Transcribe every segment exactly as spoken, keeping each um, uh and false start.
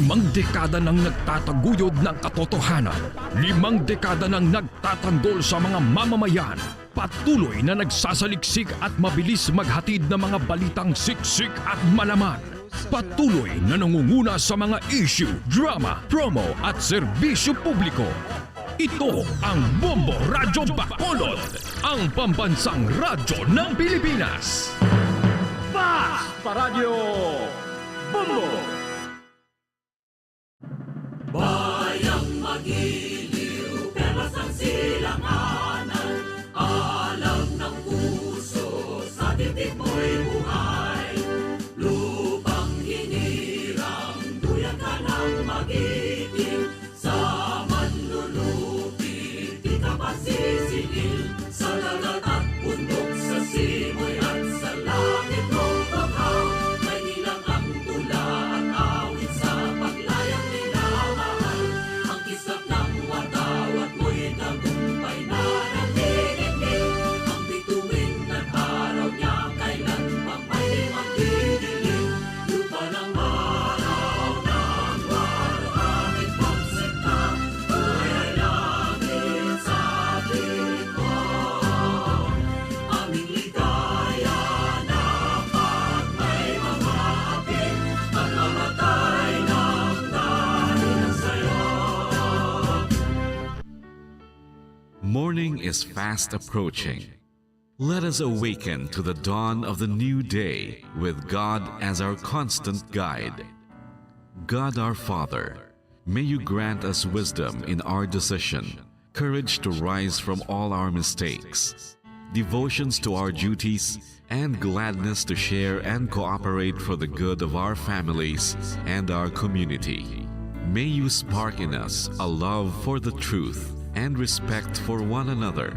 Limang dekada nang nagtataguyod ng katotohanan. Limang dekada nang nagtatanggol sa mga mamamayan. Patuloy na nagsasaliksik at mabilis maghatid ng mga balitang siksik at malaman. Patuloy na nangunguna sa mga issue, drama, promo at serbisyo publiko. Ito ang Bombo Radyo Bacolod, ang pambansang radyo ng Pilipinas. Fast Paradyo Bombo! Bayang magiliw, perlas ng silanganan, alam ng puso, sa titik mo'y buhay. Lupang hinirang, duyan ka ng magiting, sa manlulupit, di ka pasisingil, sa dagat at bundok, sa simoy at sa langit mong banghaw. May nilang ang tula at awit sa paglayang minamahal. Ang kislap ng watawat mo'y tagumpay na nanginginig. Ang bituin at araw niya kailan pang may magdidilim. Lupa ng araw ng waluhangit pagsikta, buhay ay langit sa tingin mo. Aming ligaya na pag may mga api, pagmamatay ng dahil sa'yo. Morning is fast approaching. Let us awaken to the dawn of the new day with God as our constant guide. God our Father, may you grant us wisdom in our decision, courage to rise from all our mistakes, devotions to our duties, and gladness to share and cooperate for the good of our families and our community. May you spark in us a love for the truth and respect for one another.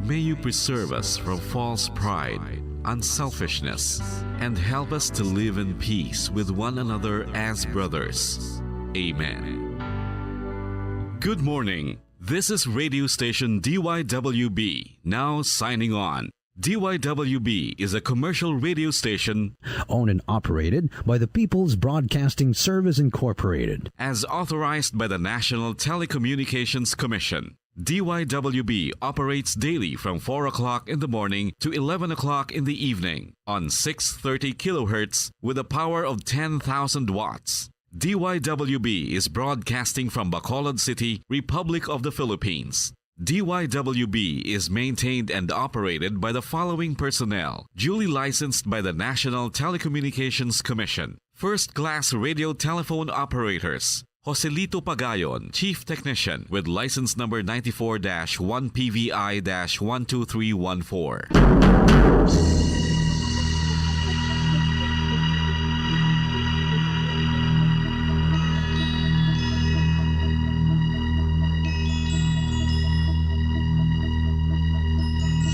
May you preserve us from false pride, unselfishness, and help us to live in peace with one another as brothers. Amen. Good morning. This is radio station D Y W B, now signing on. D Y W B is a commercial radio station owned and operated by the People's Broadcasting Service Incorporated. As authorized by the National Telecommunications Commission. D Y W B operates daily from four o'clock in the morning to eleven o'clock in the evening on six thirty kilohertz with a power of ten thousand watts. D Y W B is broadcasting from Bacolod City, Republic of the Philippines. D Y W B is maintained and operated by the following personnel, duly licensed by the National Telecommunications Commission. First-class radio telephone operators, Joselito Pagayon, Chief Technician, with license number ninety-four dash one P V I dash one two three one four.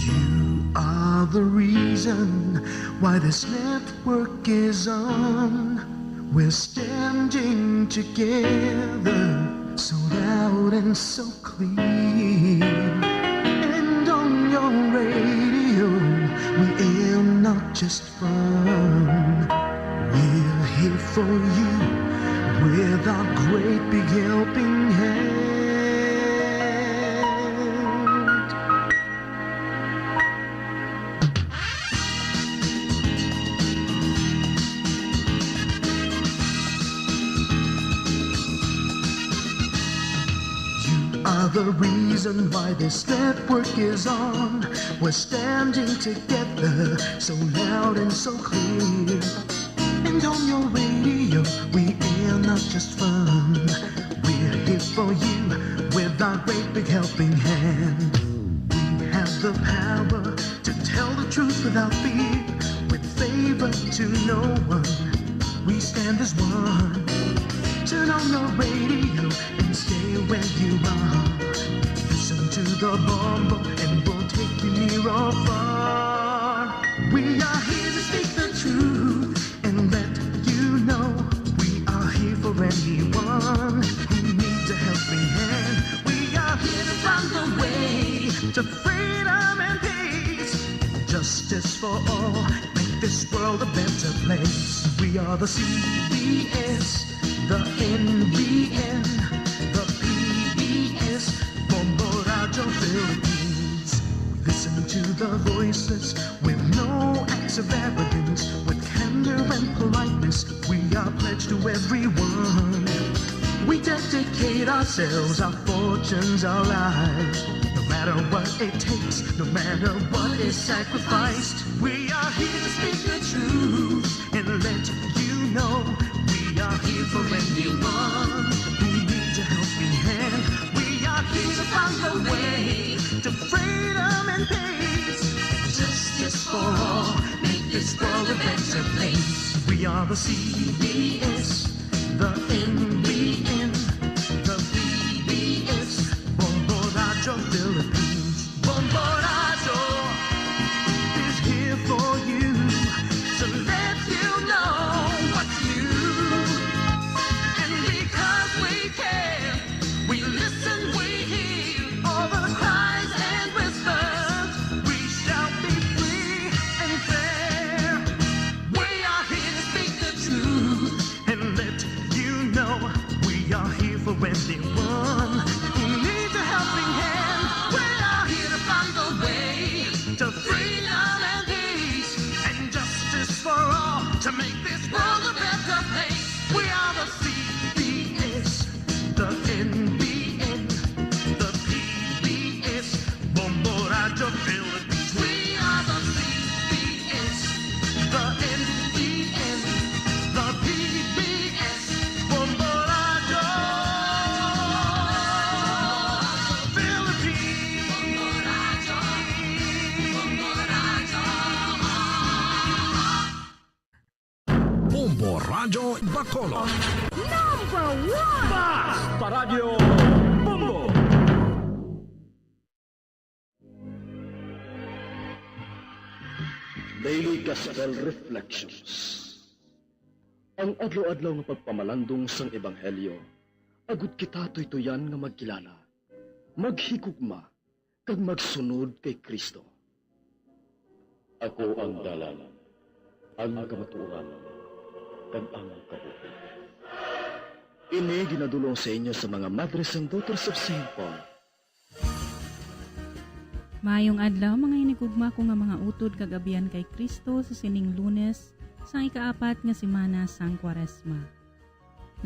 You are the reason why this network is on. We're standing together, so loud and so clear. And on your radio, we aim not just fun. We're here for you with our great big helping hand. You are the reason why this network is on. We're standing together, so loud and so clear. And on your radio, we air not just fun. We're here for you with our great big helping hand. We have the power to tell the truth without fear, with favor to no one. We stand as one. Turn on your radio and stay where you are. Listen to the Bombo and we'll take you near or far. We are here to speak the truth and let you know we are here for anyone who needs a helping hand. We are here to find the way to freedom and peace, justice for all, make This world a better place. We are the C B S, the N B N, the P B S, Bombo Radio Philippines. We listen to the voices with no acts of arrogance, with candor and politeness. We are pledged to everyone. We dedicate ourselves, our fortunes, our lives. No matter what it takes, no matter what is sacrificed, we are here to speak the truth and let you know we are here for anyone who needs a helping hand. We are here to find a way to freedom and peace and justice for all. Make this world a better place. We are the C B S, the N B N, the P B S, Bombo Radio Philippines. Bombo Radio is here for you to let you know what's new. And because we care, we listen, we hear all the cries and whispers. We shall be free and fair. We are here to speak the truth and let you know we are here for anyone who needs a helping hand. We are here to find a way to freedom and peace and justice for all, to make this world a better place. We are the C B S, the N B N, the P B S, Bombo Radio Philippines. We are the C B S, the N B N, the P B S, Bombo Radio Philippines. Bombo Radyo Bacolod. Number one! Basta Radyo Bombo! Daily Gospel Reflections. Ang adlaw-adlaw nga pagpamalandong sang ebanghelyo, agud kita tuytuyan nga magkilala, maghigugma, kag magsunod kay Cristo. Ako ang dalan, ang kamatuoran, kag ang kabuhi. Ini ginadul-ong sa inyo sa mga Madres and Daughters of Saint Paul. Maayong adlaw, mga hinigugma ko nga mga utod kag abyan kay Cristo, sa sining Lunes sang ikaapat nga semana sang Kuaresma.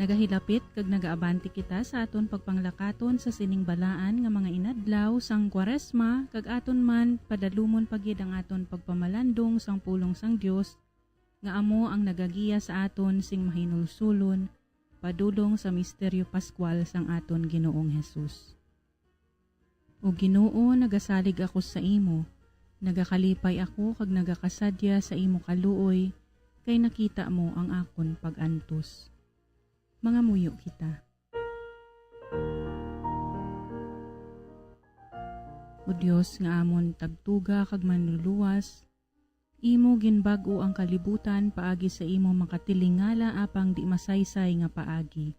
Nagahilapit kag nagaabante kita sa aton pagpanglakaton sa sining balaan nga mga inadlaw sang Kuaresma, kag aton man padalumon pa gid ang aton pagpamalandong sang pulong sang Dios, nga amo ang nagagiya sa aton sing mahinulsolon padulong sa misteryo Pascual sang aton Ginoong Jesus. O Ginoo, nagasalig ako sa imo, nagakalipay ako kag nagakasadya sa imo kaluoy, kay nakita mo ang akon pag-antos. Mangamuyo kita. O Dios nga amon Tagtuga kag Manluluwas, imo ginbag-o ang kalibutan paagi sa imo makatilingala apang di masaysay nga paagi.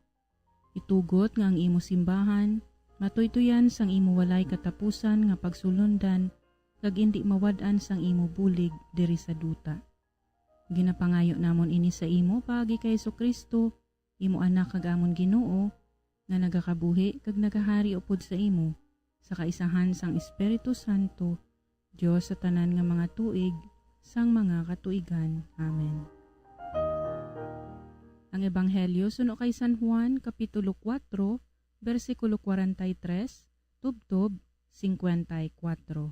Itugot nga ang imo simbahan matuytoyan sang imo walay katapusan nga pagsulondan, kag indi mawad-an sang imo bulig diri sa duta. Ginapangayo namon ini sa imo paagi kay Jesu-Cristo, imo Anak kag amon Ginoo, nga nagakabuhi kag nagahari upod sa imo, sa kaisahan sang Espiritu Santo, Dios sa tanan nga mga tuig, sang mga katuigan. Amen. Ang Ebanghelyo suno kay San Juan, Kapitulo kuwatro, bersikulo kwarenta y tres, tubtob singkwenta y kuwatro.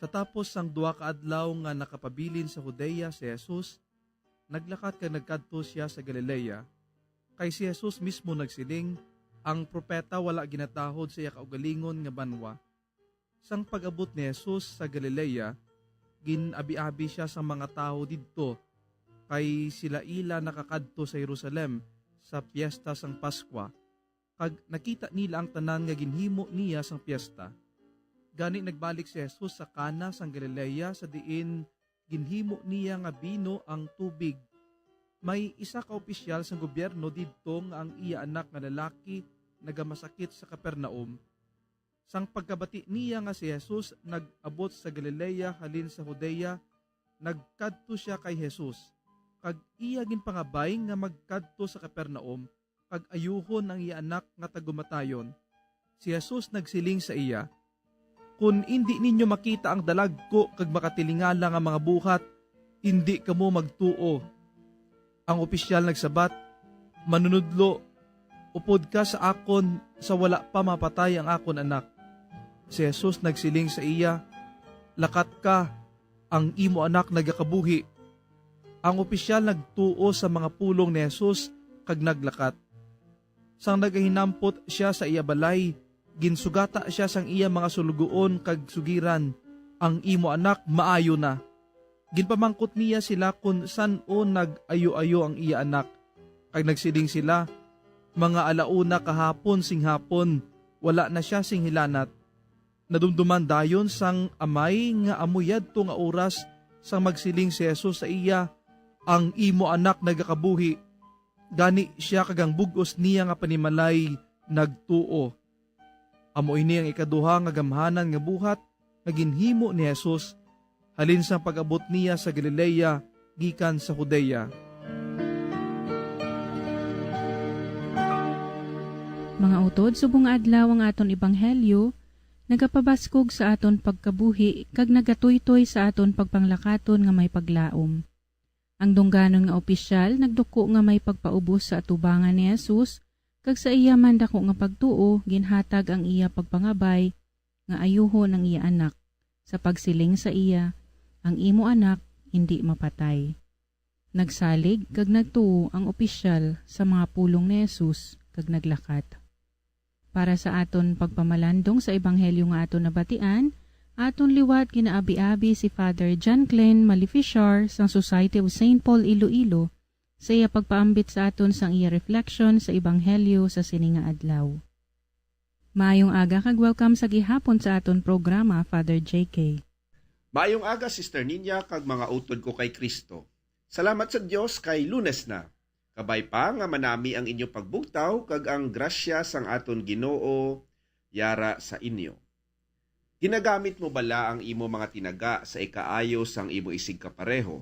Sa tapos sang duha ka adlaw nga nakapabilin sa Judea si Jesus, naglakat kag nagkadto sia sa Galilea, kay si Jesus mismo nagsiling, "Ang propeta wala ginatahod sa iya kaugalingon nga banwa." Sang pag-abot ni Jesus sa Galilea, gin-abi-abi sia sang mga tawo didto, kay sila ila nakakadto sa Jerusalem sa piesta sang Pascua, kag nakita nila ang tanan nga ginhimo niya sang piesta. Gani nagbalik si Jesus sa Cana sang Galilea, sa diin ginhimo niya nga bino ang tubig. May isa ka opisyal sang gobyerno didto nga ang iya anak nga lalaki nagamasakit sa Capernaum. Sang pagkabati niya nga si Jesus nag-abot sa Galilea halin sa Judea, nagkadto sia kay Jesus, kag iya ginpangabay nga magkadto sa Capernaum kag ayuhon ang iya anak nga tagumatayon. Si Jesus nagsiling sa iya, "Kon indi ninyo makita ang dalagko kag makatilingala nga mga buhat, indi kamo magtuo." Ang opisyal nagsabat, "Manunodlo, upod ka sa akon sa wala pa mapatay ang akon anak." Si Jesus nagsiling sa iya, "Lakat ka, ang imo anak nagakabuhi." Ang opisyal nagtuo sa mga pulong ni Jesus kag naglakat. Sang nagahinampot sia sa iya balay, ginsugata sia sang iya mga sulugoon kag sugiran, "Ang imo anak maayo na." Ginpamangkot niya sila kon san-o nag-ayo-ayo ang iya anak, kag nagsiling sila, "Mga alauna kahapon sing hapon, wala na sia sing hilanat." Nadumduman dayon sang amay nga amo yadto nga oras sang magsiling si Jesus sa iya, "Ang imo anak nagakabuhi." Gani sia kag ang bug-os niya nga panimalay nagtuo. Amo ini ang ikaduha nga gamhanan nga buhat nga ginhimo ni Jesus halin sang pag-abot niya sa Galilea gikan sa Judea. Mga utod, subong nga adlaw ang aton ebanghelyo, nagapabaskog sa aton pagkabuhi kag nagatuytoy sa aton pagpanglakaton nga may paglaom. Ang dungganon nga opisyal nagduko nga may pagpaubos sa atubangan ni Jesus, kag sa iya man dako nga pagtuo ginhatag ang iya pagpangabay nga ayuhon ang iya anak, sa pagsiling sa iya, "Ang imo anak indi mapatay." Nagsalig kag nagtuo ang opisyal sa mga pulong ni Jesus kag naglakat. Para sa aton pagpamalandong sa ebanghelyo nga aton nabatian, aton liwat ginaabi-abi si Father John Glenn Malifichar sang Society of Saint Paul Iloilo sa iya pagpaambit sa aton sang iya reflection sa ebanghelyo sa sini nga adlaw. Maayong aga kag welcome sa gihapon sa aton programa, Father J K. Maayong aga, Sister Ninya, kag mga utod ko kay Kristo. Salamat sa Dios kay Lunes na. Kabay pa nga manami ang inyo pagbugtaw kag ang grasya sang aton Ginoo yara sa inyo. Ginagamit mo bala ang imo mga tinaga sa ikaayo sang imo isigkapareho?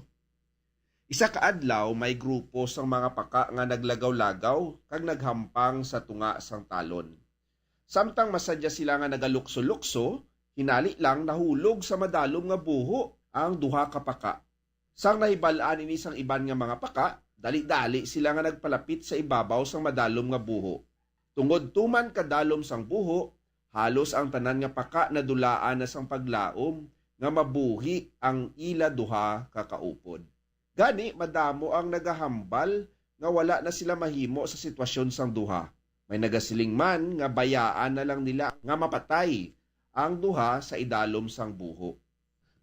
Isa ka adlaw, may grupo sang mga paka nga naglagaw-lagaw kag naghampang sa tunga sang talon. Samtang masadya sila nga nagalukso-lukso, hinali lang nahulog sa madalom nga buho ang duha ka paka. Sang nahibal-an ini sang iban nga mga paka, dali-dali sila nga nagpalapit sa ibabaw sang madalom nga buho. Tungod tuman kadalom sang buho, halos ang tanan nga paka nadulaan na sang paglaom nga mabuhi ang ila duha ka kaupod. Gani, madamo ang nagahambal nga wala na sila mahimo sa sitwasyon sang duha. May nagasiling man nga bayaan na lang nila nga mapatay ang duha sa idalom sang buho.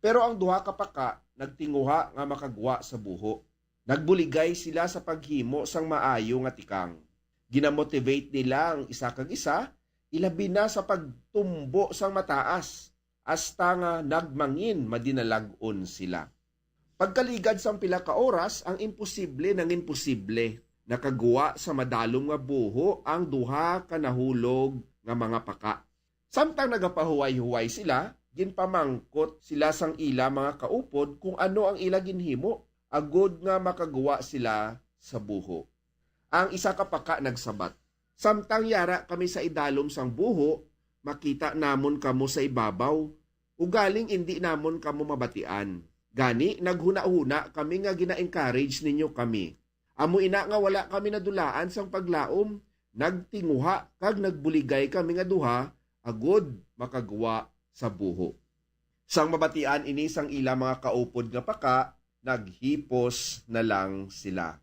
Pero ang duha ka paka nagtinguha nga makagwa sa buho. Nagbuligay sila sa paghimo sang maayo nga tikang. Ginamotivate nila ang isa kag isa, ilabi na sa pagtumbo sang mataas, hasta nga nagmangin madinalag-on sila. Pagkaligad sang pila ka oras, ang imposible nangin posible. Nakagwa sa madalom nga buho ang duha ka nahulog nga mga paka. Samtang nagapahuway-huway sila, ginpamangkot sila sang ila mga kaupod kung ano ang ila ginhimo, agod nga makagwa sila sa buho. Ang isa ka paka nagsabat, "Samtang yara kami sa idalom sang buho, makita namon kamo sa ibabaw, ugaling indi namon kamo mabatian. Gani, naghunahuna kami nga gina-encourage ninyo kami. Amo ina nga wala kami nadulaan sang paglaom, nagtinguha kag nagbuligay kami nga duha agod makagwa sa buho." Sang mabatian ini sang ila mga kaupod nga paka, naghipos na lang sila.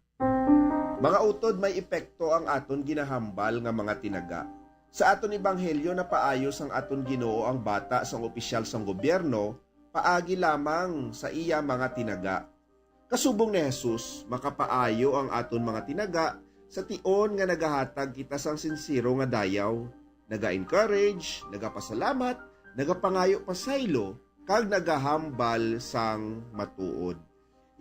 Mga utod, may epekto ang aton ginahambal nga mga tinaga. Sa aton ebanghelyo, napaayo sang aton Ginoo ang bata sang opisyal sang gobyerno paagi lamang sa iya mga tinaga. Kasubong ni Jesus, makapaayo ang aton mga tinaga sa tion nga nagahatag kita sang sinsero nga dayaw, naga-encourage, nagapasalamat, nagapangayo pasaylo, kag nagahambal sang matuod.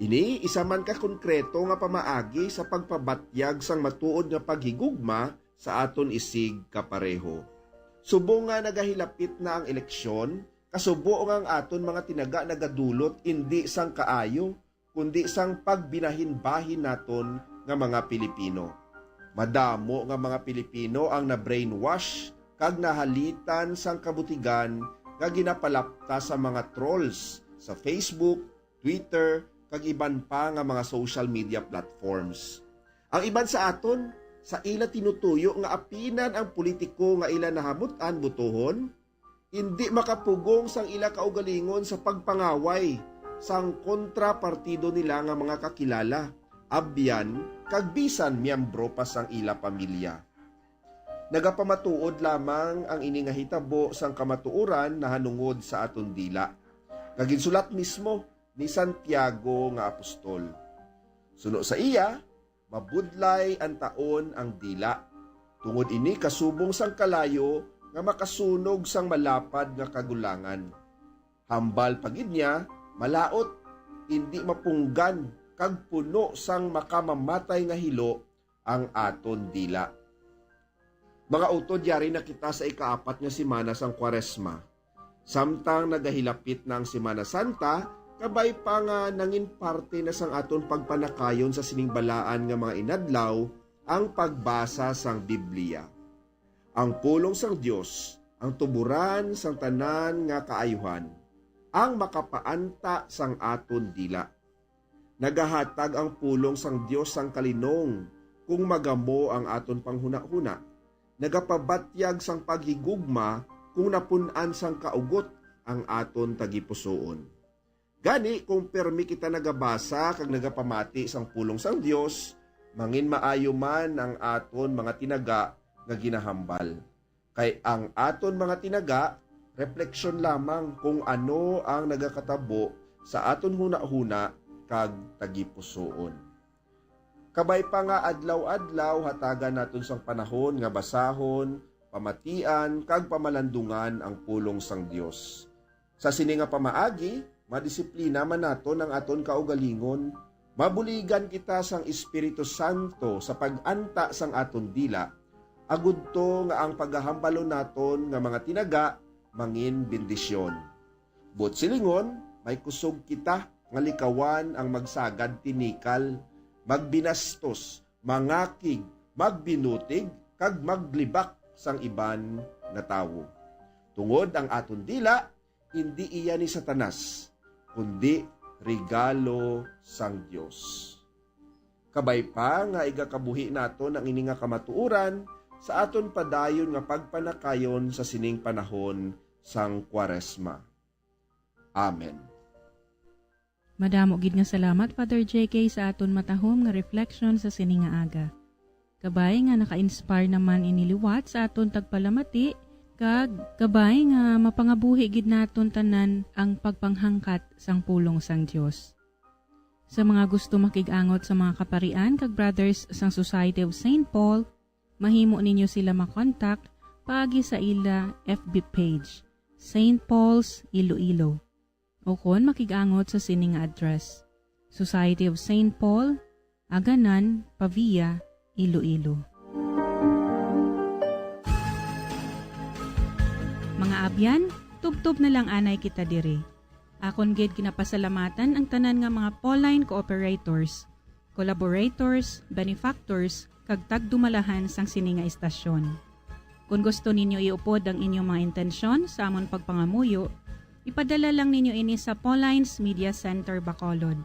Ini isa man ka konkreto nga pamaagi sa pagpabatyag sang matuod nga paghigugma sa aton isigkapareho. Subong nga nagahilapit na ang eleksyon, kasubo nga ang aton mga tinaga nagadulot indi sang kaayo, kundi sang pagbinahinbahin naton nga mga Pilipino. Madamo nga mga Pilipino ang na-brainwash kag nahalitan sang kabutigan nga ginapalapta sa mga trolls sa Facebook, Twitter, kag iban pa nga mga social media platforms. Ang iban sa aton, sa ila tinutuyo nga apinan ang politiko nga ila nahamut-an botohon, indi makapugong sang ila kaugalingon sa pagpangaway sang kontrapartido nila nga mga kakilala, abyan, kag bisan miyembro pa sang ila pamilya. Nagapamatuod lamang ang ini nga hitabo sang kamatuoran nahanungod sa aton dila, kag ginsulat mismo ni Santiago nga apostol. Suno sa iya, mabudlay antaon ang dila, tungod ini kasubong sang kalayo nga makasunog sang malapad nga kagulangan. Hambal pa gid niya, malaut, indi mapunggan, kag puno sang makamamatay nga hilo ang aton dila. Mga utod, yari na kita sa ikaapat nga semana sang Kwaresma. Samtang nagahilapit na ang Semana Santa, kabay pa nga nangin parte na sang aton pagpanakayon sa sining balaan nga mga inadlaw ang pagbasa sang Biblia. Ang pulong sang Dios, ang tuboran sang tanan nga kaayuhan, ang makapaanta sang aton dila. Nagahatag ang pulong sang Dios sang kalinong kung magamo ang aton panghunahuna. Nagapabatyag sang paghigugma kung napun-an sang kaugot ang aton tagipusoon. Gani, kung pirmi kita nagabasa kag nagapamati sang pulong sang Dios, mangin maayo man ang aton mga tinaga nga ginahambal. Kay ang aton mga tinaga, refleksyon lamang kung ano ang nagakatabo sa aton hunahuna kag tagipusoon. Kabay pa nga adlaw-adlaw hatagan naton sang panahon nga basahon, pamatian, kag pamalandungan ang pulong sang Dios. Sa sini nga pamaagi, madisiplina man naton ang aton kaugalingon, mabuligan kita sang Espiritu Santo sa pag-anta sang aton dila, agud to nga ang pagahambalon naton nga mga tinaga mangin bendisyon. Buot silingon, may kusog kita nga likawan ang magsagad tinikal, magbinastos, mangakig, magbinutig, kag maglibak sang iban nga tawo. Tungod ang aton dila, indi iya ni Satanas, kundi regalo sang Dios. Kabay pa nga igakabuhi naton ang ini nga kamatuoran sa aton padayon nga pagpanakayon sa sining panahon sang Kwaresma. Amen. Madamo gid nga salamat, Father J K, sa aton matahom nga reflection sa sini nga aga. Kabay nga naka-inspire naman ini liwat sa aton tagpalamati, kag kabay nga mapangabuhi gid naton tanan ang pagpanghangkat sang pulong sang Dios. Sa mga gusto makig-angot sa mga kaparian kag brothers sang Society of Saint Paul, mahimo ninyo sila makontak paagi sa ila F B page, Saint Paul's Iloilo. Ukon makig-angot sa sini nga address: Society of Saint Paul, Aganan, Pavia, Iloilo. Mga abyan, tubtob na lang anay kita diri. Akon gid ginapasalamatan ang tanan nga mga Pauline cooperators, collaborators, benefactors, kag tagdumalahan sang sini nga istasyon. Kon gusto ninyo iupod ang inyong mga intensyon sa amon pagpangamuyo, ipadala lang ninyo ini sa Pauline's Media Center, Bacolod,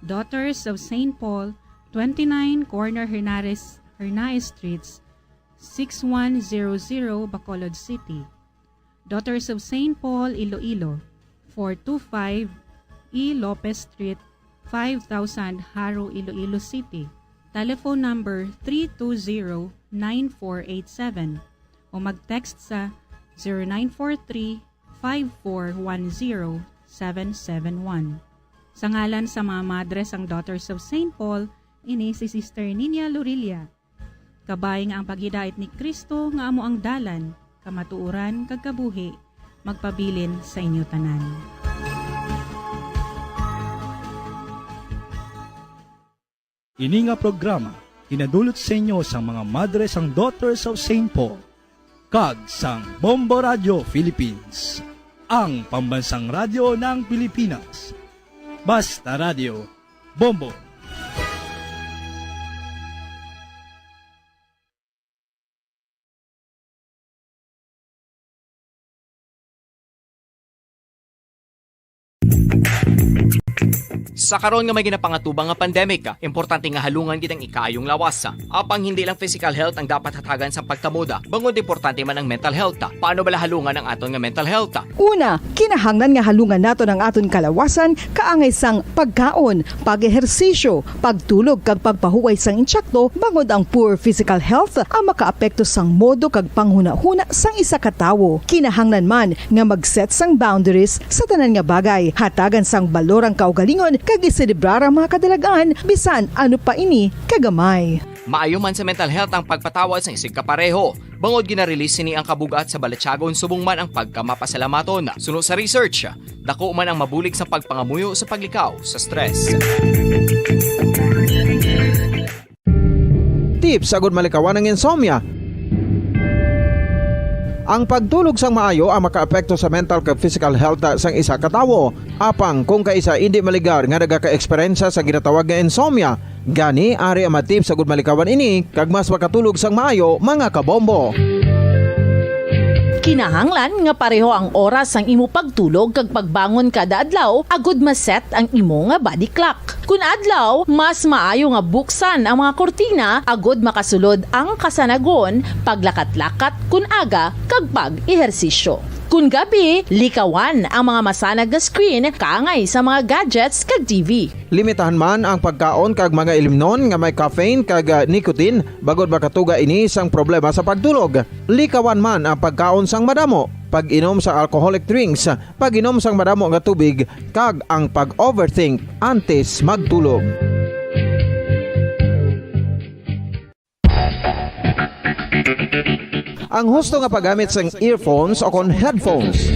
Daughters of Saint Paul, twenty-nine Corner Hernares, Hernaez Streets, six one zero zero, Bacolod City. Daughters of Saint Paul, Iloilo, four two five E Lopez Street, five thousand, Jaro, Iloilo City. Telephone number three two zero nine four eight seven, o mag-text sa zero nine four three, five four one zero, seven seven one. Sa ngalan sa mga madre sang Daughters of Saint Paul, ini si Sister Ninia Lorilla. Kabay nga ang paghidait ni Cristo nga amo ang dalan, kamatuoran, kag kabuhi, magpabilin sa inyo tanan. Ini nga programa ginadulot sa inyo sang mga madre sang Daughters of Saint Paul. kag sang Bombo Radio Philippines, ang pambansang radyo ng Pilipinas. Basta Radio, Bombo. Sa karon nga may ginapangatubang nga pandemic, importante nga halungan gid ang ikaayong lawas. Apang hindi lang physical health ang dapat hatagan sa pagtamod, bangod importante man ang mental health. Paano bala halungan ang aton nga mental health? Una, kinahanglan nga halungan naton ang aton kalawasan kaangay sang pagkaon, pag-ehersisyo, pagtulog kag pagpahuway sang insakto, bangod ang poor physical health ang makaapekto sang modo kag panghunahuna sang isa ka tawo. Kinahanglan man nga mag-set sang boundaries sa tanan nga bagay, hatagan sang balor ang kaugalingon kag iselebrar ang mga kadalagan, bisan ano pa ini kagamay. Maayo man sa mental health ang pagpatawad sang isigkapareho, bangod gina-release sini ang kabug-at sa balatyagon subong man ang pagkamapasalamaton. Suno sa research, dako man ang mabulig sa pagpangamuyo sa paglikaw sa stress. Tips agud malikawan ang insomnia. Ang pagtulog sang maayo ang makaapekto sa mental kag physical health sang isa ka tawo. Apang kung kaisa indi maligar nga nagaka-eksperyensya sa ginatawag nga insomnia, gani ari ang mga tips agud malikawan ini kag mas makatulog sang maayo, mga kabombo. Kinahanglan nga pareho ang oras sang imo pagtulog kag pagbangon kada adlaw agud ma-set ang imo nga body clock. Kun adlaw, mas maayo nga buksan ang mga kurtina agud makasulod ang kasanagon, paglakat-lakat kun aga, kag pag-ehersisyo. Kun gabi, likawan ang mga masanag nga screen kaangay sa mga gadgets kag T V. Limitahan man ang pagkaon kag mga ilimnon nga may caffeine kag, ah, nicotine, bangod makatuga ini sang problema sa pagtulog. Likawan man ang pagkaon sang madamo, pag-inom sa alcoholic drinks, pag-inom sang madamo nga tubig, kag ang pag-overthink antes magtulog. Ang husto nga paggamit sang earphones o kon headphones.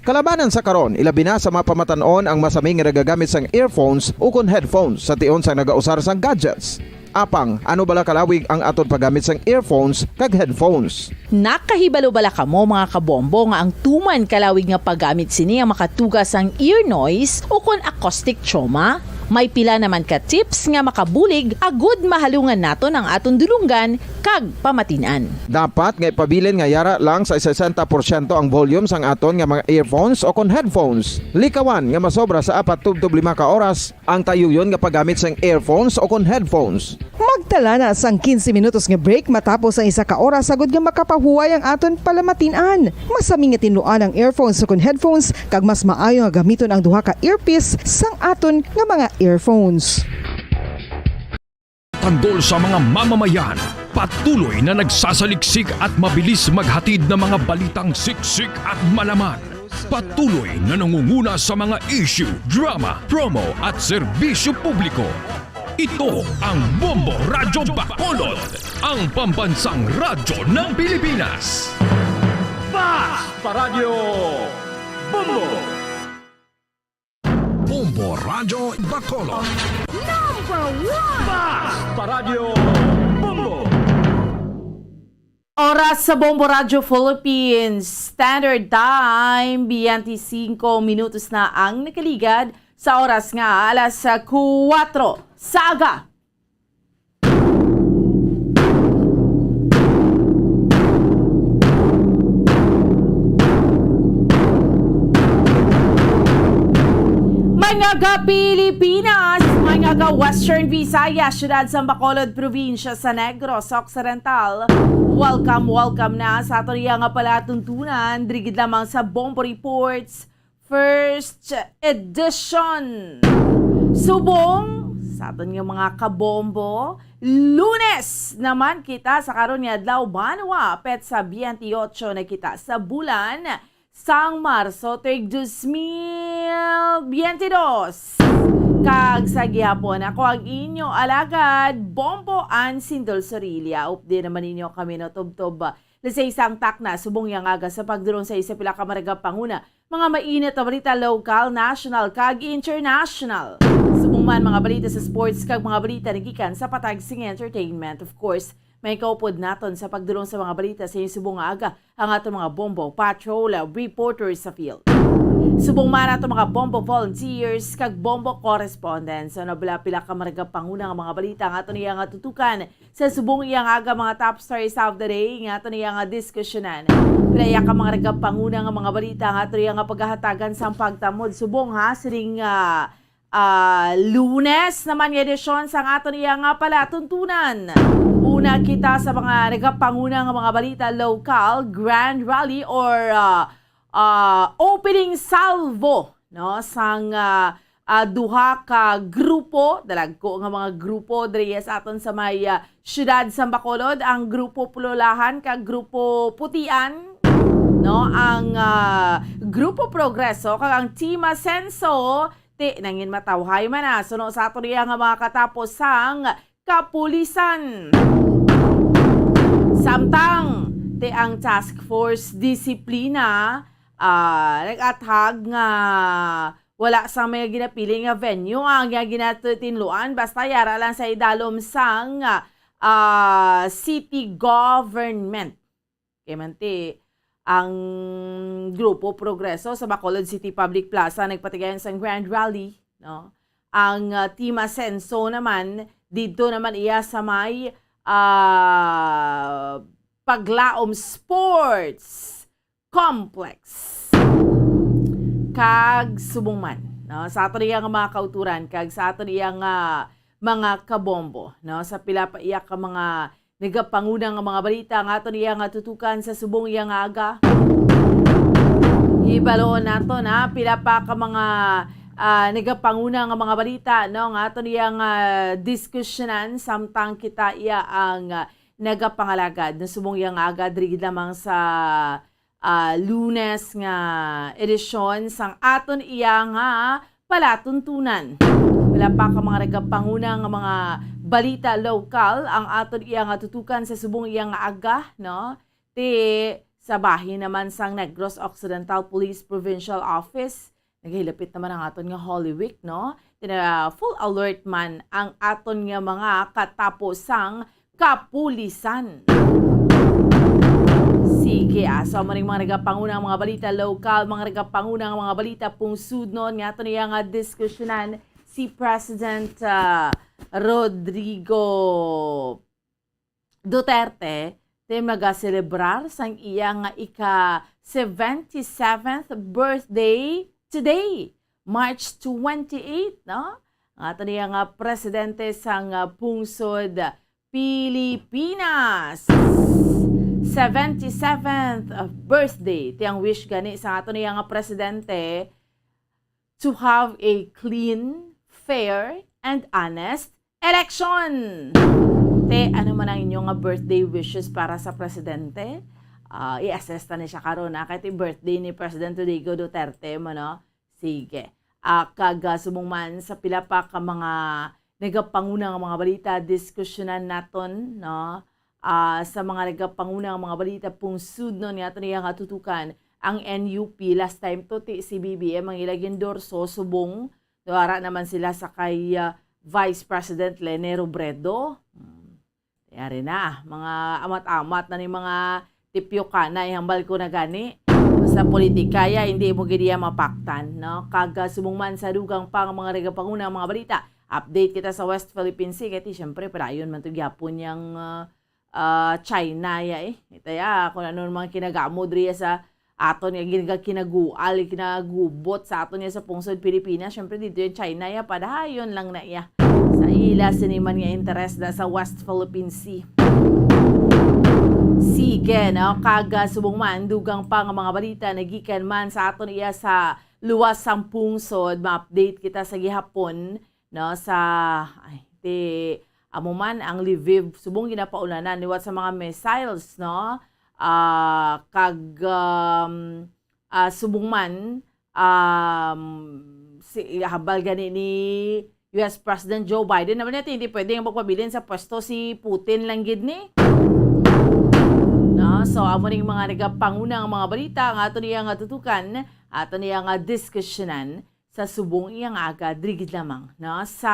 Kalabanan sa karon, ilabi na sa mga pamatan-on ang masami nga nagagamit sang earphones o kon headphones sa tion sang nagausar sang gadgets. Apang, ano bala kalawig ang aton paggamit sang earphones kag headphones? Nakahibalo bala kamo, mga kabombo, nga ang tuman kalawig nga paggamit sini ang makatuga sang ear noise o kon acoustic trauma? May pila naman ka tips nga makabulig agud mahalungan naton ang aton dulonggan kag pamatin-an. Dapat nga ipabilin nga yara lang sa sesenta porsyento ang volume sang aton nga mga earphones o kon headphones. Likawan nga masobra sa apat tubtob lima ka oras ang tayuyon nga paggamit sang earphones o kon headphones. Magtala na sang quince minutos nga break matapos ang isa ka oras, agud nga makapahuway ang aton palamatin-an. Masami nga tinluan ang earphones o kon headphones, kag mas maayo nga gamiton ang duha ka earpiece sang aton nga mga earphones. Tanggol sa mga mamamayan, patuloy na nagsasaliksik at mabilis maghatid ng mga balitang siksik at malaman. Patuloy na nangunguna sa mga issue, drama, promo at serbisyo publiko. Ito ang Bombo Radyo Bacolod, ang pambansang radyo ng Pilipinas. Basta Radyo Bombo! Bombo Radyo Bacolod. Number one! Basta Radyo Bombo! Oras sa Bombo Radyo Philippines Standard Time, twenty-five minutos na ang nakaligad sa oras nga alas kuwatro sa aga. Mga ka-Pilipinas, mga ka-Western Visayas, siyudad sa Bacolod, probinsya sa Negros Occidental, welcome, welcome na sa aton iya nga palatuntunan, diri gid lamang sa Bombo Reports First Edition. Subong sa aton nga mga kabombo, Lunes naman kita sa karon nga adlaw, banwa, petsa twenty-eight na kita sa bulan sang Marso, tuig dos mil biyente dos. Kag sa gihapon, ako ang inyo alagad, Bombo Ann Sindol Sorilla. Updi naman ninyo kami, no, tubtob, ah, alas sais sang takna, subong yang aga sa pagdulong sa isa pila ka maragapanguna, mga mainit na balita, lokal, national, kag international. Subong man mga balita sa sports kag mga balita nagikan sa patag sing entertainment. Of course, May kaupod naton sa pagdulong sa mga balita sa inyong subong nga aga ang aton mga Bombo Patrol reporters sa field. Subong man aton mga Bombo volunteers kag Bombo correspondents. Ano, pila, pila ka maragapanguna nga mga balita ang aton iya nga tutukan sa subong iya nga aga, mga top stories of the day nga aton iya nga diskusyonan. Pila iya ka mga maragapanguna nga mga balita ang aton iya nga paghahatagan sang pagtamod subong, ha, sining, ah, ah, Lunes naman nga edisyon sang aton iya nga palatuntunan. Una kita sa mga nagapanguna nga mga balita lokal, grand rally or, ah, ah, opening salvo, no, sang, ah, ah, duha ka grupo, dalagko nga mga grupo diri sa aton sa may, ah, siyudad sa Bacolod, ang Grupo Pululahan kag Grupo Putian, no, ang, ah, Grupo Progreso kag ang Team Asenso, ti nangin matawhay man na suno sa aton iya nga mga katapos sang kapulisan. Samtang ti ang Task Force Disiplina, ah, nag-athag nga wala sang mga ginapili nga venue ang nga ginatinluan, basta yara lang sa idalom sang, ah, city government. Kay man ti, ang Grupo Progreso sa Bacolod City Public Plaza nagpatigayon sang grand rally, no? Ang, ah, Team Asenso naman, didto naman iya sa may, ah, Paglaom Sports Complex. Kag subong man, no, sa aton iya nga mga kauturan kag sa aton iya nga mga kabombo, no, sa pila pa iya ka mga nagapanguna nga mga balita nga aton iya nga tutukan sa subong iya nga aga. Hibaloon naton, ha, pila pa ka mga, ah, nagapanguna nga mga balita, no, nga aton iya nga diskusyonan samtang kita iya ang, ah, nagapangalagad. No, subong iya nga aga, diri gid lamang sa, ah, Lunes nga edisyon sang aton iya nga palatuntunan. Wala pa ka mga nagapanguna nga mga balita lokal ang aton iya nga tutukan sa subong iya nga aga, no? Ti sa bahin naman sang Negros Occidental Police Provincial Office, nagahilapit naman ang aton nga Holy Week, no? Ti na full alert man ang aton nga mga katapusang kapulisan. Sige, ah, so amo ning mga nagapanguna nga mga balita lokal, mga nagapanguna nga mga balita pungsudnon nga aton iya nga diskusyonan si President, ah, Rodrigo Duterte, ti magaselebrar sang iya nga ika seventy-seventh birthday today, March twenty-eight, no? Ang aton iya nga presidente sang, ah, pungsod Pilipinas. Seventy-seventh birthday. Ti ang wish gani sa aton iya nga presidente to have a clean, fair, and honest election. Te, ano man ang inyo nga birthday wishes para sa presidente? Ah, i-assess ta ni siya karon, ah, kay ti birthday ni President Rodrigo Duterte mo, no? Sige. Ah, kag, ah, subong man sa pila pa ka mga nagapanguna nga mga balita, diskusyonan naton, no? Ah, sa mga nagapanguna nga mga balita, pungsudnon nga aton iya nga tutukan ang N U P. Last time to, ti si B B M ang ila gindorso, subong wara naman sila sa kay, ah, Vice President Leni Robredo. Hmm. Yari na, mga amat-amat na ni mga tipyo kana, ihambal ko na gani. Sa politika, ya, hindi mo gid iya mapaktan, no? Kag, ah, subong man sa dugang pa nga mga nagapanguna nga mga balita, update kita sa West Philippine Sea, kay ti, syempre, padayon man to gyapon yang, ah, ah, China, ya, eh. Ita, ya, kung ano ang mga kinagamo diri sa aton nga ginaga-, kinagual, kinagubot sa aton nga sa pungsod Pilipinas, syempre, dito yung China, ya, padayon lang na, ya. Sa ila sini man nga interes na sa West Philippine Sea. Sige, no? Kag, ah, subong man, dugang pa nga mga balita, nagikan man sa aton iya sa luwas sang pungsod, ma-update kita sa gihapon, no? Sa, ay, ti, amo man ang Lviv, subong ginapaulanan liwat sa mga missiles, no? Ah, kag, um, ah, subong man, um, si, hambal gani ni U S President Joe Biden, naman natin, hindi pwede nga magpabilin sa pwesto si Putin lang gid ni. No? So, amo ning mga nagapanguna nga mga balita nga ato niya nga tutukan, ato niya nga diskusyonan sa subong iya nga aga, diri gid lamang, no? Sa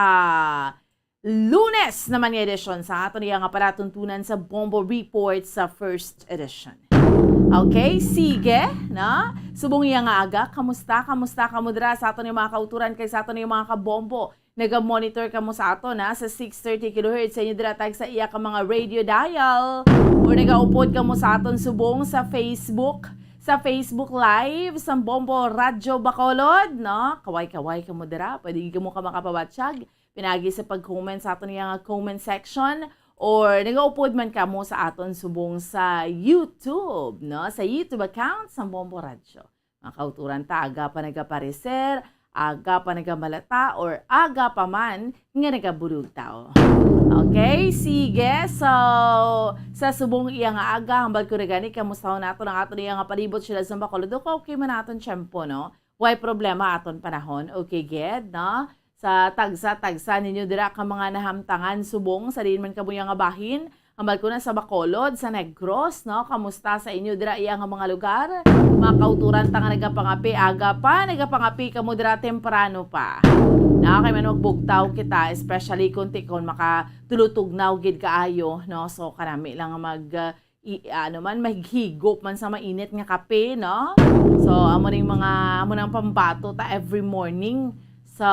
Lunes naman nga edisyon sa aton iya nga palatuntunan sa Bombo Report sa first edition. Okay, sige, na? Subong iya nga aga, kamusta? Kamusta kamo dira sa aton yung mga kauturan kay sa aton yung mga kabombo? Naga-monitor kamo sa aton, ha, sa six thirty kilohertz sa inyo dira tag sa iya ka mga radio dial, or nagaupod kamo sa aton subong sa Facebook, sa Facebook Live sa Bombo Radyo Bacolod, no? Kaway-kaway kamo dira, pwede gid kamo ka makapabatyag pinagi sa pag-comment sa aton nga comment section, or nagaupod man kamo sa aton subong sa YouTube, no? Sa YouTube account sa Bombo Radyo. Mga kauturan ta, aga pa nagapareser, aga pa nagamalata, or aga pa man nga nagabulog tao. Okay, sige. So, sa subong iya nga aga, hambal ko na gani, kamusta nato ang aton iya nga palibot sila sa Bacolod? Okay, okay man aton tiyempo, no? Way problema aton panahon. Okay, gid, no? Sa tagsa-tagsa ninyo dira ka mga nahamtangan subong sa diin man kamo nga bahin, hambal ko na sa Bacolod, sa Negros, no? Kamusta sa inyo dira iya nga mga lugar? Mga kauturan ta nga nagapangapi, aga pa, nagapangapi kamo dira temprano pa. Na kay man magbugtaw kita, especially kung ti-, kung makatulutugnaw gid kaayo, no? So kanami lang mag, uh, i, ano man, maghigop man sa mainit nga kape, no? So amo ning mga, amo nang pambato ta every morning. So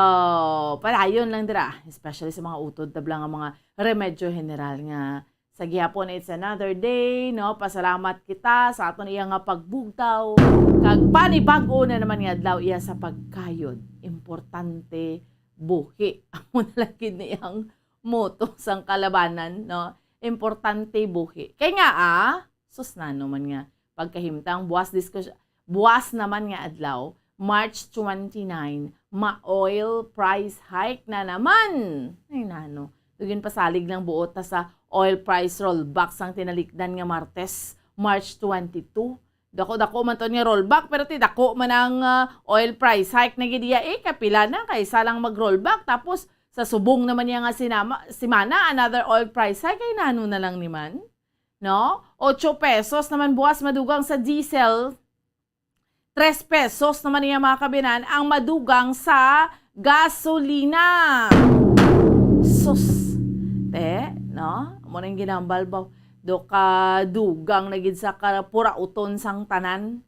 padayon lang dira, especially sa mga utod tabla nga mga remedyo general nga sa gihapon, it's another day, no? Pasalamat kita sa aton iya nga pagbugtaw. Kag panibag-o na naman nga adlaw iya sa pagkayod. Importante buhi. Amo na lang gid ni ang moto sang kalabanan, no? Importante buhi. Kay nga, ah, sus, nano man nga pagkahimtang, buwas diskus-, buwas naman nga adlaw, March twenty-nine, ma-oil price hike na naman. Ay, nano. Dugin pasalig lang buot ta sa oil price rollback sang tinalikdan nga Martes, March twenty-two. Dako-dako man to nga rollback, pero ti dako man ang, ah, oil price hike na gid iya, eh, kapila na kaysa lang mag-rollback. Tapos, sa subong naman niya nga sinama, simana, another oil price hike, kay nano na lang ni man? No? Ocho pesos naman buwas madugang sa diesel. Tres pesos naman niya, mga kabinan, ang madugang sa gasolina. Sus. Te, no? Amo nang ginambal ba? Do ka dugang na gid sa kapurauton sang tanan.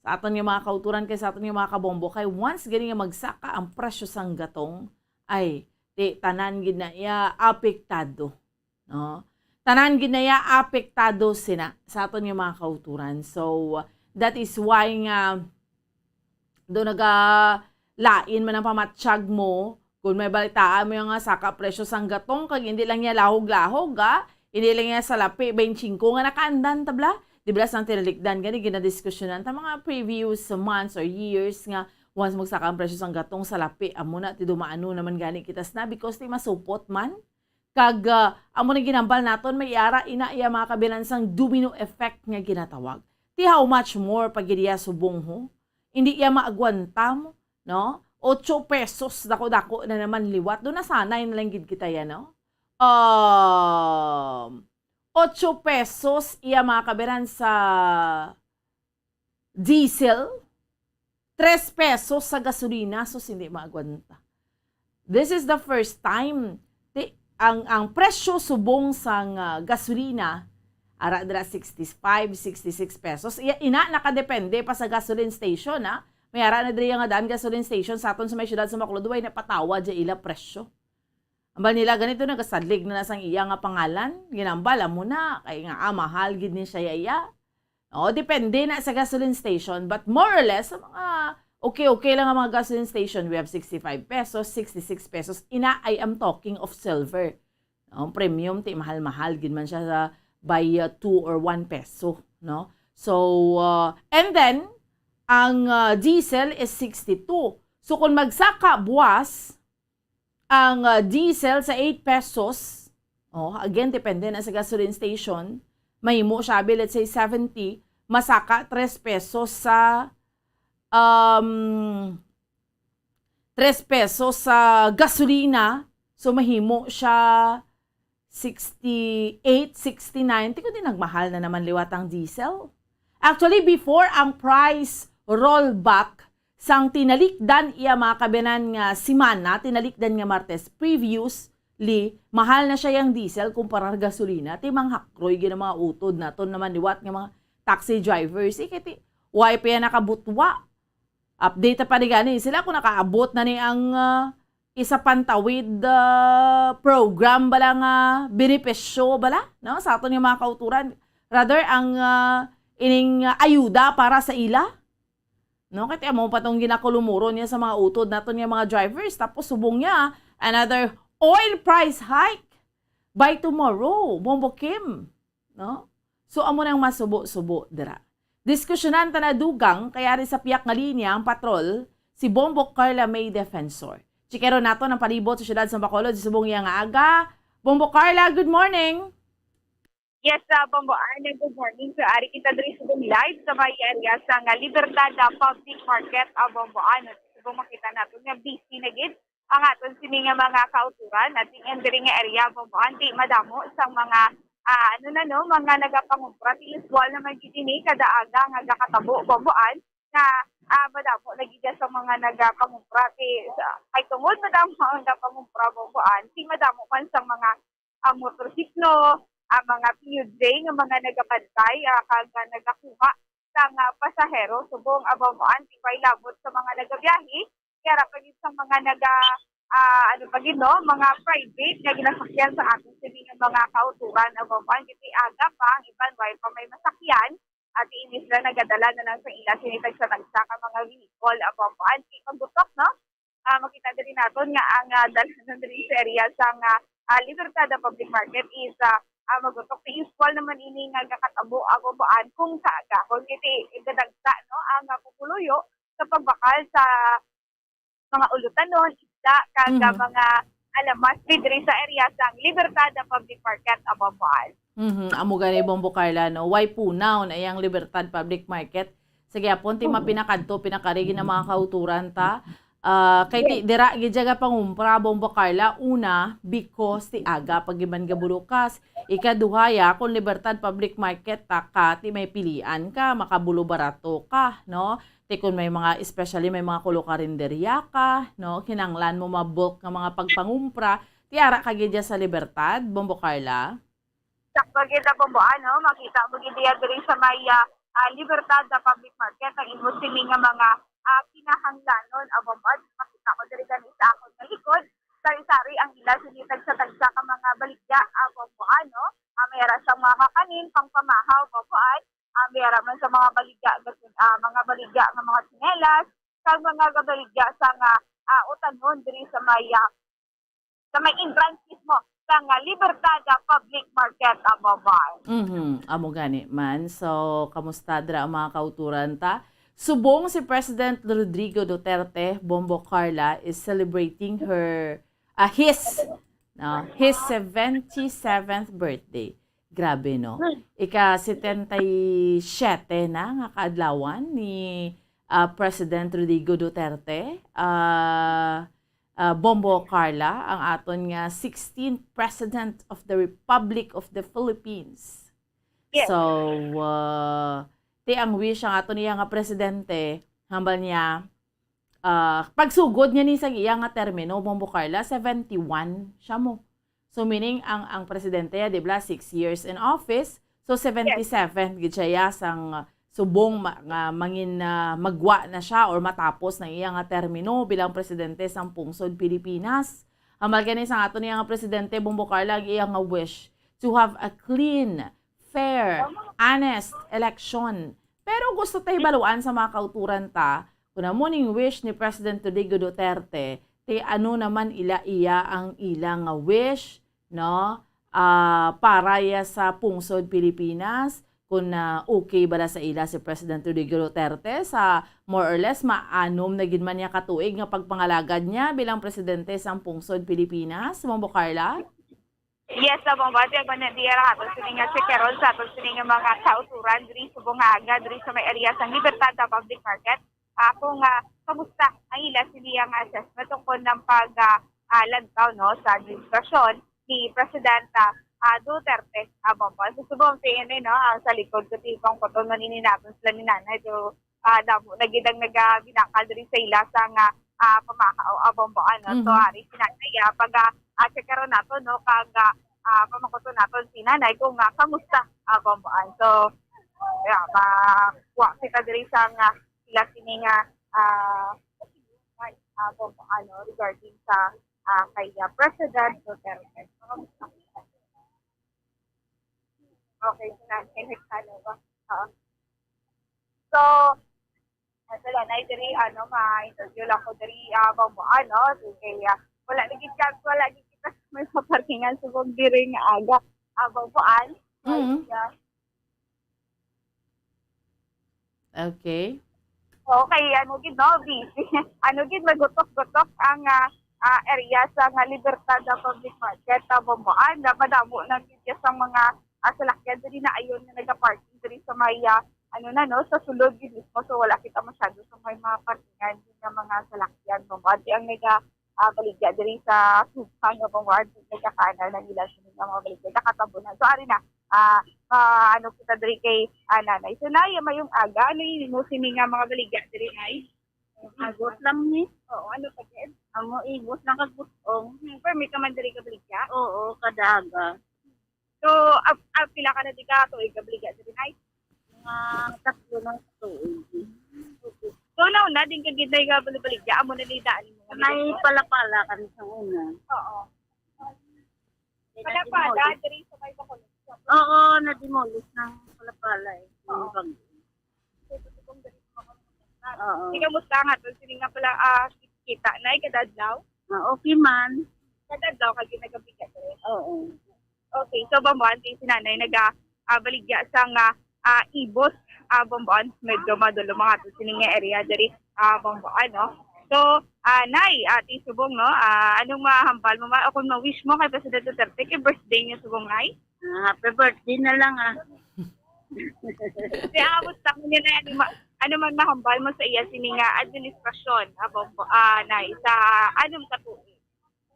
Sa aton nga mga kauturan kay sa aton nga mga kabombo, kay once gani nga magsaka ang presyo sang gatong, ay, ti, tanan gid na iya apektado. No? Tanan gid na iya apektado sina sa aton nga mga kauturan. So, that is why nga do naga lain man ang pamatyag mo kung may balitaan mo yung nga saka presyo sang gatong, kag hindi lang niya lahog-lahog, ah. Hindi lang niya salapi, twenty-five nga nakaandan, tabla. Di ba sang tinalikdan gani, ginadiskusyonan ta mga previous months or years nga once magsaka ang presyo sang gatong, salapi, amo na, ti dumaano naman gani kita sina because ti masupot man. Kag, ah, amo na ginambal naton, may ara ina iya mga kabinan sang domino effect nga ginatawag. Ti how much more pa gid iya subong, ho? Hindi iya maagwanta mo, no? Ocho pesos, dako-dako na naman liwat. Do nasanay na lang gid kita yan, no? Um, ocho pesos iya mga kabinan sa diesel, tres pesos sa gasolina, sus, hindi maagwanta. This is the first time. Ti, ang, ang presyo subong sang, ah, gasolina, ara dira sixty-five, sixty-six pesos. Iya, ina, nakadepende pa sa gasoline station, ha. May ara na diri nga daan gasoline station sa aton sa may siyudad sa Bacolod, way napatawa dya ila presyo. Ambal nila ganito, nagasalig na na sang iya nga pangalan. Ginambal, amo na, kay nga, ah, mahal gid ni siya iya. O, depende na sa gasoline station, but more or less, sa mga okay-okay lang ang mga gasoline station, we have sixty-five pesos, sixty-six pesos. Ina, I am talking of silver. No? Premium, ti mahal-mahal gid man siya sa by, uh, two or one peso, no? So, uh, and then, ang, uh, diesel is sixty-two. So, kung magsaka buwas, ang, uh, diesel sa eight pesos, oh, again, depende na sa gasoline station, mahimo siya, abi, let's say, seventy, masaka tres pesos sa, um, tres pesos sa gasolina, so mahimo siya sixty-eight, sixty-nine, ti kundi nagmahal na naman liwat ang diesel. Actually, before ang price rollback sang tinalikdan iya mga kabinan nga simana, tinalikdan nga Martes, previous Li, mahal na siya yang diesel kumpara gasolina. Ti manghakroy gid ang mga utod naton naman liwat nga mga taxi drivers. Eh, kay ti, why pa yan nakabutwa? Update pa ni gani sila kung nakaabot na ni ang, ah, isa pantawid, ah, program bala nga benepisyo bala, no? Sa aton nga mga kauturan. Rather, ang, ah, ining, ah, ayuda para sa ila. No? Kay amo pa tong ginakulumuron niya sa mga utod naton nga mga drivers. Tapos subong niya, another oil price hike by tomorrow. Bombo Kim. No? So, amo nang masubo-subo dira. Diskusyonan ta na dugang, kay ari sa piyak nga linya ang patrol, si Bombo Carla May Defensor. Chikero nato ang palibot sa siyudad sa Bacolod, sa subong iya nga aga. Bombo Carla, good morning! Yes, uh, Bombo Ann, good morning. So, ari kita diri sa live sa may area sa nga Libertad, uh, Public Market, uh, Bombo Ann. Subong makita nato nga busy na gid ang aton sini nga mga kauturan, at in diri nga area, Bombo Ann, ti madamo sang mga, ah, ano na, no, mga nagapangumpra. Ti usual naman gid ini kada aga nga gakatabo, Bombo Ann, nga, ah, madamo na gid sa mga nagapangumpra. Ti, sa, kay tungod madamo ang nagapangumpra, Bombo Ann, ti madamo man sang mga, ah, motorsiklo, ang mga P U J nga mga nagabantay, ah, kag, ah, nagakuha sang, ah, pasahero subong, ah, Bombo Ann, ti way labot sa mga nagabiyahe, kay ara pa gid sang mga naga, ah, ano pa gid, no, mga private nga ginasakyan sa aton sini nga mga kauturan, ah, Bombo Ann, kay ti aga pa ang iban way pa may masakyan, at ini sila nagadala na lang sa ila sini tagsa-tagsa ka mga vehicle, ah, Bombo Ann, ti magutok, no? Ah, makita diri naton nga ang, ah, dalhanon diri sa area sa nga, ah, Libertad Public Market is, ah, ah, magutok. Ti usual naman ini nga gakatabo, ah, Bombo Ann, kung sa agahon. Kay ti gadagsa, no, ang, ah, pupuluyo sa pagbakal sa mga ulutanon, isda, kag, ah, Mhm. mga alamas diri sa area sang Libertad Public Market, ah, Bombo Ann. Mhm, amo gani, Bombo Carla, no? Way punaw na iyang Libertad Public Market. Sa gihapon, ti Mm. mapinakadto, pinakarigi na mga kauturan ta. Ah, kay ti, Yes. dira gid siya gapangumpra, Bombo Carla, una, because ti aga pa gid man gabulokas. Ikaduha, ya, kung Libertad Public Market ta ka, ti may pilian ka, makabulo barato ka, no? Ti kung may mga, especially may mga kulo karinderya ka, no? Kinahanglan mo ma-bulk nga mga pagpangumpra, ti ara ka gid ya sa Libertad, Bombo Carla. Sakto gid, Bombo Ann, no? Makita mo gid diya diri sa may, ah, ah, Libertad na Public Market ang imo sini nga mga, ah, kinahanglanon, ah, Bombo Ann. Makita mo diri gani sa akon nga likod, sari-sari ang ila sini tagsa-tagsa ka mga baligya, ah, Bombo Ann, no? Ah, may ara sang mga kakanin, pangpamahaw, Bombo Ann. Ah, may ara man sa mga baligya, ah, mga baligya nga mga tsinelas, kag mga gabaligya sa nga, ah, utanon diri sa may, ah, sa may entrance mismo sang, ah, Libertad, ah, Public Market, ah, Bombo Ann. Mhm, amo gani man. So, kamusta dira ang mga kauturan ta? Subong si President Rodrigo Duterte, Bombo Carla, is celebrating her, ah, his, no, his seventy-seventh birthday. Grabe, no? Hmm. Ika-setenta y siete na nga kaadlawan ni, ah, President Rodrigo Duterte. Ah, ah, Bombo Carla, ang aton nga sixteenth President of the Republic of the Philippines. Yes. So, ah, ti ang wish ang aton iya nga presidente, hambal niya, ah, pagsugod niya ni sa iya nga termino, Bombo Carla, seventy-one siya mo. So, meaning, ang, ang presidente, di ba, six years in office, so, Yes. seventy-seven gid siya ya sang subong ma-, nga mangin, ah, magwa na siya or matapos na iya nga termino bilang presidente sang pungsod Pilipinas. Hambal gani sang aton iya nga presidente, Bombo Carla, ang iya nga wish to have a clean, fair, honest election. Pero gusto ta hibaluan sa mga kauturan ta, kung amo ning wish ni President Rodrigo Duterte, ti ano naman ila iya ang ila nga wish, no? Ah, para ya sa pungsod Pilipinas, kung, ah, okay bala sa ila si President Rodrigo Duterte sa more or less maanom na gid man niya katuig nga pagpangalagad niya bilang presidente sang pungsod Pilipinas, Bombo Carla? Yes, sa Bombo Ann, ti ang di ra aton sini nga si Carol sa aton sini nga mga kauturan diri sa bunganga, diri sa may area sang Libertad na Public Market. Ah, kung, ah, kamusta ang ila sini nga assessment tungkol ng pag, ah, ah, lantaw, no, sa administrasyon ni Presidenta, ah, Duterte, ah, Bombo Ann. So, subong ti ini, no, ang sa likod ko, ti pang photo man ini naton sila ni Nanay. So, ah, damo na gid ang nagabinakal diri sa ila sa nga, ah, pamahaw, ah, Bombo Ann, no? So, Mhm. ari si Nanay, ah, pag, ah, ah, check karon nato, no, kag, ah, ah, pamakuton naton si Nanay kung, ah, kamusta, ah, Bomboan. So, yeah, ma-, wa kita diri sa nga sila sini nga, ah, ah, Bomboan, no, regarding sa, ah, kay, ah, President Duterte. Kamusta? Okay, si Nanay nagkano ba? Oo. So, ah, sila na diri, ano, ma-interview lang ko diri, ah, Bomboan, no? So, kay, ah, wala lagi chance, wala lagi kita may maparkingan subong diri nga aga, ah, Bomboan. Mm. Yeah. Okay. Okay, ano gid, no, busy. Ano gid, magutok-gutok ang, ah, ah, area sa nga Libertad, ah, Public Market, ah, Bomboan. Na madamo na gid sa mga, ah, salakyan diri na ayon nga nagaparking diri sa may, ah, ano na, no, sa sulod gid mismo. So, wala kita masyado sa may mga parkingan gid nga mga salakyan, Bomboan. Di ang naga, ah, baligya diri sa suka nga Bomboan, nagakana na nila sini nga mga baligya, nakatabunan. So, ari na, ah, ah, ano kita diri kay, ah, Nanay. So, Nay, mayong aga, ano yung mo sini nga mga baligya diri, Nay? Agos lang ni. Oo, ano pa gid? Amo, igos lang kag butong. Hmm, permi ka man diri ka baligya? Oo, kada aga. So, ah, ah, pila ka na di ka tuig ka baligya diri, Nay? Mga tatlo na tuig. So, nauna din ka gid, Nay, ka baligya, amo na ni daan mo. May palapala kami sa una. Oo. Palapala, diri sa may Bacolod. Oo, na-demolish ng palapala eh. Oo. Yung bag-, oo. Ikaw, musta nga to? Sini nga pala, ah, kita na, eh, kada adlaw? Ah, okay man. Kada adlaw ka ginagabigat, eh? Oo. Okay, so, Bomboan, si Nanay naga, ah, baligya sa nga, ah, ibos, ah, Bomboan, medyo madulo mga to sini nga area diri, ah, Bomboan, no? So, ah, Nay, Ate Subong, no? Ah, anong mahambal mo ma-, o kung ma-wish mo kay President Duterte kay birthday niya subong, Nay? Ah, happy birthday na lang, ah. Kaya abot sa kanya na, ano ma-, ano man mahambal mo sa iya sini nga administrasyon, ah, Bombo-, ah, Nay, sa anom ka tuig?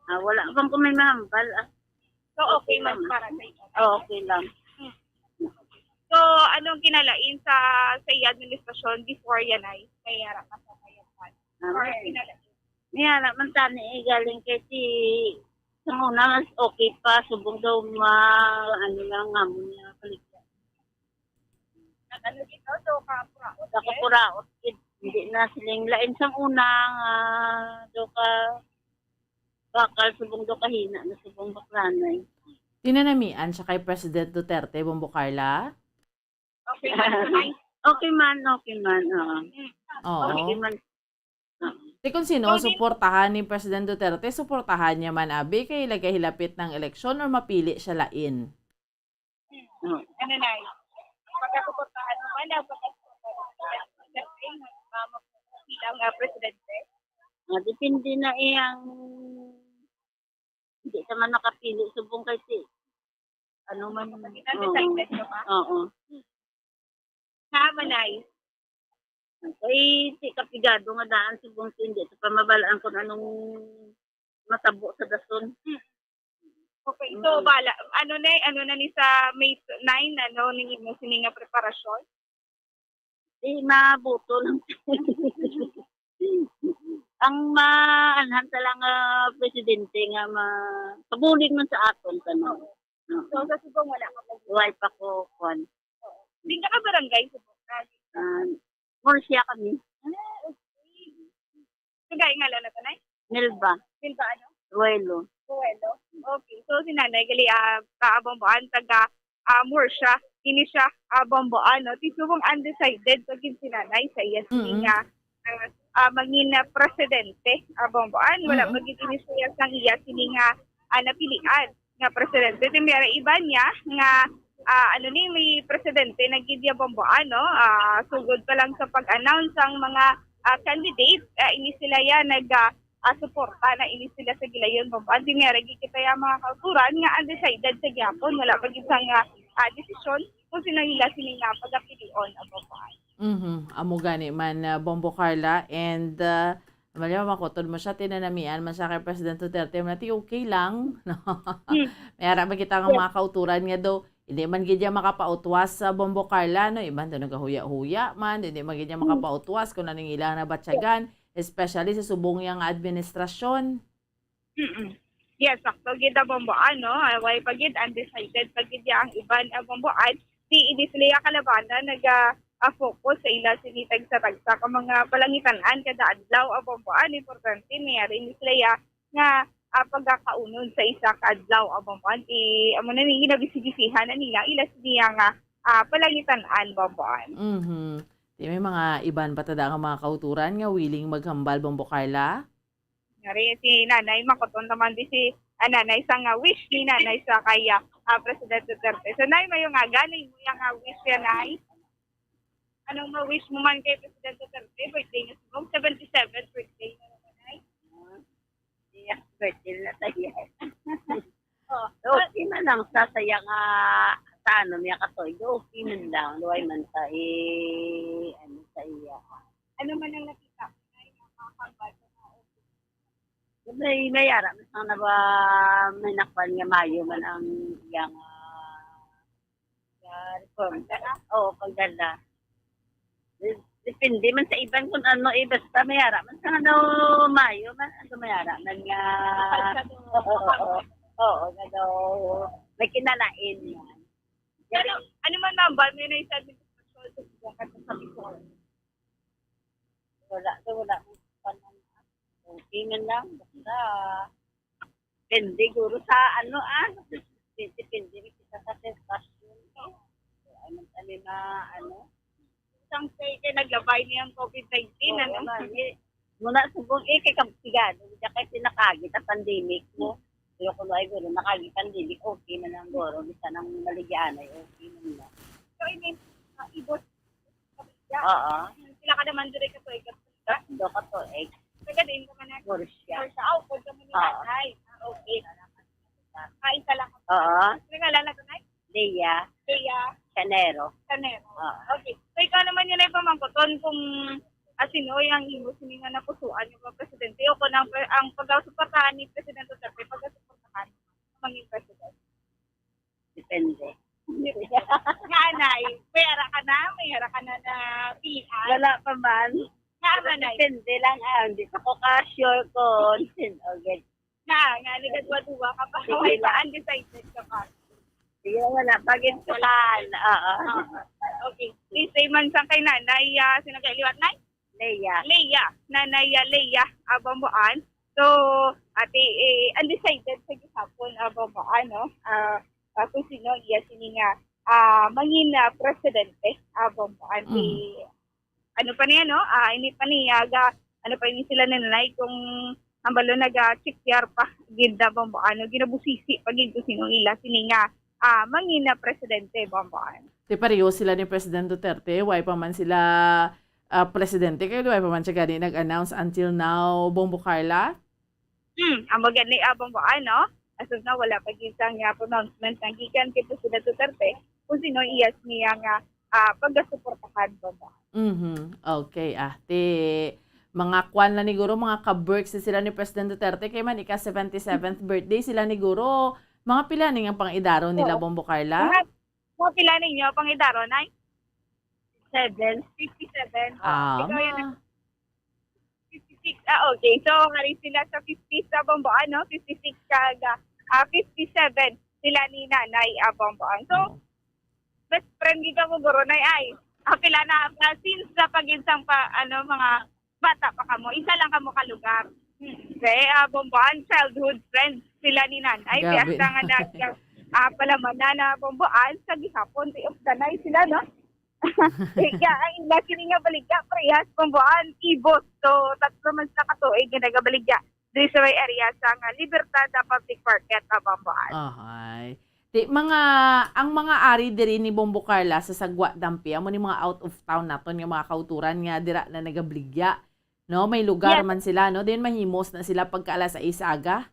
Ah, wala bang ko may mahambal, ah. So, okay man para sa inyo? Oo, okay lang. Hmm. So, anong kinalain sa, sa iya administrasyon before yan ay kay ara ka sa kayapan? Ah, or may kinalain? Niya naman tani, eh, galing kay si, sa una, mas okay pa, subong daw ma-, ano lang, nga mo niya, paligya. Nag-ano dito? So, kapuraot, eh? Kapuraot, eh. Hindi na siling lain sang una, nga daw ka bakal, subong daw kahina na, subong baklanay. Tinanamian siya kay President Duterte, Bombo Carla? Okay man, okay. Okay man, okay man, oo. Mm. Oo. Okay man. Oo. Di kung sino, so, di suportahan ni President Duterte, suportahan niya man, abi, kay lagay hilapit ng eleksyon or mapili siya lain? Hmm. Oo. Ano, Nay? Pagkasuportahan mo man, ang pagkasuportahan mo man, bilang, ah, presidente? Ah, depende na eh ang hindi ka man nakapili, subong kay si, ano man, undecided ka pa? Oo. Sa Manay? Kay, ti kapigado nga daan, subong ti hindi ta pa mabalaan kung anong matabo sa dason. Hmm. Okay, so, mm, bala, ano na, ano na ni sa May nine, ano, ning imo sini nga preparasyon? Di, mabuto lang. Ang maanhan sa lang, ah, presidente nga ma-, pabulig man sa aton, ano. Oo. Oo. So, sa subong, wala ka pa? Wala pa ko, kwan. Oo. Di ka ka barangay, subong? Ah, Murcia kami. Ah, okay. Kagay nga lang na to, Nay? Melba. Melba ano? Ruelo. Ruelo. Okay. So, si Nanay gali, ah, taga Bomboan, taga, ah, Murcia. Ini siya, ah, Bomboan, no? Ti subong undecided pa gid si Nanay sa iya sini, mm-mm, nga, ah, ah, mangin, ah, presidente, ah, Bomboan. Wala, mm-mm, pa gid ini siya sang iya sini nga, ah, napilian nga presidente. Ti may ara iban niya nga, ah, ano ni, may presidente na gid ya Bomboan, no? Ah, sugod pa lang sa pag-announce ang mga, ah, candidate, ah, ini sila ya nag, ah, ah, suporta na ini sila sa gilayon, Bomboan. Ti may ara gid kita ya mga kauturan nga undecided sa gyapon, wala pa gid sang, ah, ah, desisyon kung sino nila sini nga pagapilion, ah, Bomboan. Mhm. Amo gani man, ah, Bombo Carla, and, ah, Amalia, makutod mo siya, tinanamian man siya kay President Duterte, man ti okay lang, no? Hmm. May ara ba kita nga, yes, mga kauturan nga daw, hindi man gid niya makapautwas sa Bombo Carla, no? Iban daw nagahuya-huya man, hindi man gid niya, hmm, makapautwas kung ano yung ilang nabatyagan, especially sa subong yang administrasyon. Mm-mm. Yes, sakto gid, ah, Bomboan, no? Ah, way pa gid, undecided pa gid ya ang iban, ah, Bomboan. Di ini sila ya kalabanan naga, ah, focus sa ila sini tagsa-tagsa ka mga palangitan-an kada adlaw, ah, Bomboan. Importante, mayari ni sila ya nga, ah, pagkakaunod sa isa ka adlaw, ah, Bomboan. Ti, amo na ni, ginabisi-bisihan na nila ila sini ya nga, ah, palangitan-an, Bomboan. Mhm. Ti, may mga iban pa ta da nga mga kauturan nga willing maghambal, Bombo Carla? Ngari si Nanay, makuton naman di si, ah, Nanay sa nga wish ni Nanay sa kay, ah, President Duterte. So, Nay, mayo nga gani mo yang, ah, wish ya, Nay. Anong ma-wish mo man kay President Duterte? Birthday na siguro, seventy-seven birthday na naman, Nay. Ah, iya, birthday na tayo. Oh, okay man lang sa saya nga sa ano niya katoy. Okay man lang, luway man sa eh, ano sa iya. Ano man ang nakita mo, Nay, nga makakambal sa mga office? May, may ara man sang naba, may nakwan nga mayo man ang iyang, ah, sa reform. Oo, pagdala. De-, depende man sa iban kung ano eh, basta may ara man sa ano, mayo man, ano may ara man nga. Oo, oo, oo, oo, nga daw may kinalain man. Pero, ano man, ma'am, ba, may naisab yung sa Bicol? Wala, wala. Okay man lang, basta depende guro sa ano, ah, depende rin kita sa sitwasyon, eh. So, ano, ano na, ano? Isang kay, kay naglabay niyang covid nineteen, Oo, ano? Mali. Muna subong, eh, kay kab-, sigado, di kay sinakagi ta pandemic mo. Pero kung ay guro, nakagi pandemic, okay man lang guro. Bisan ang maligyan ay okay man lang. So, I mean, uh, ibot, Oo. Sila ka naman diri ka tuig? Tatlo ka tuig. Taga diin ka man, Nay? Murcia. Murcia. Aw, pwede mo ni Oo. Tatay. Ah, okay. Ah, isa lang ka. Oo. Ano nga lala ko, Nay? Leah. Leah. Canero. Canero. Oo. Okay. So, ikaw naman yung ipamangkuton kung, ah, sino yung imo sini nga napusuan yung mga presidente o kung ang, ang pagsuportahan ni Presidente Duterte, pagsuportahan mangin presidente. Depende. Nga, Nay, may ara ka na? May ara ka na na pihan? Wala pa man. Nga, Nanay. Depende lang, ah. Hindi pa ko ka-sure kung sino. Okay. Nga, nga, nagkadwa-dwa ka pa. Sige Wala lang. pa, undecided ka pa. Sige, wala pa gid ko lang. Oo. Oo. Okay. Please, say man sang kay Nanay, ah, sino kay liwat, Nay? Leah. Leah, Nanay, ah, Leah, ah, Bomboan. So, ate, eh, undecided sa gihapon, ah, Bomboan, no? Ah, ah, kung sino iya sini nga, ah, mangin, ah, presidente, ah, Bomboan. Mm. Si, ano pa niya, no? Ah, ini pa niya, ga, ano pa ini sila nanay kung ang balo naga-check pa, gid na Bomboan, no? Ginabusisi pa gid kung sino ila sini nga, ah, mangin, ah, presidente, Bomboan. Ti pareho sila ni President Duterte, way pa man sila, ah, presidente, kay way pa man siya gani nag-announce until now, Bombo Carla? Hmm, amo gani, ah, Bombo, ano? As of now, wala pa gid sang, ah, pronouncement nga gikan kay President Duterte kung sino iyas niya nga, ah, pagasuportahan, Bombo. Mhm. Okay, ah, ti mga kwan na ni guro, mga ka-works ni sila ni President Duterte, kay man ika seventy-seventh birthday sila ni guro. Mga pila ni nga pang-idaro nila, Oo. Bombo Carla? Mga Mga pila ninyo pang-idaro, Nay? Seven. Fifty-seven. Ah, Ikaw yun, ma. Fifty-six. Ah, okay. So, hari sila sa fifty sa Bomboan, no? Fifty-six kag, ah, fifty-seven sila ni Nanay, ah, Bomboan. So, Oh. best friend gid kamo, guro, Nay, ay. Ah, pila na, ah, since sa pag-, isang pa, ano, mga bata pa kamo, isa lang kamo ka lugar. Hmm. Kay, ah, Bomboan, childhood friends sila ni Nanay. Grabe. Kaya sa nga nag-, ah, palamanan na Bomboan, sa gihapon, ti of the night sila, no? Kaya ang ila sini nga baligya, parehas, Bomboan, Ibos. So, tatlo man sila ka tuig nga nagabaligya diri sa may area sa nga Libertad, ah, Public Market, ah, Bomboan. Ahay. Ti, mga, ang mga ari diri ni Bombo Carla sa Sagwa Dampi, amo ni mga out of town naton nga mga kauturan nga dira na nagabaligya, no? May lugar Yes. man sila, no? Then mahimos na sila pagka alas sais aga.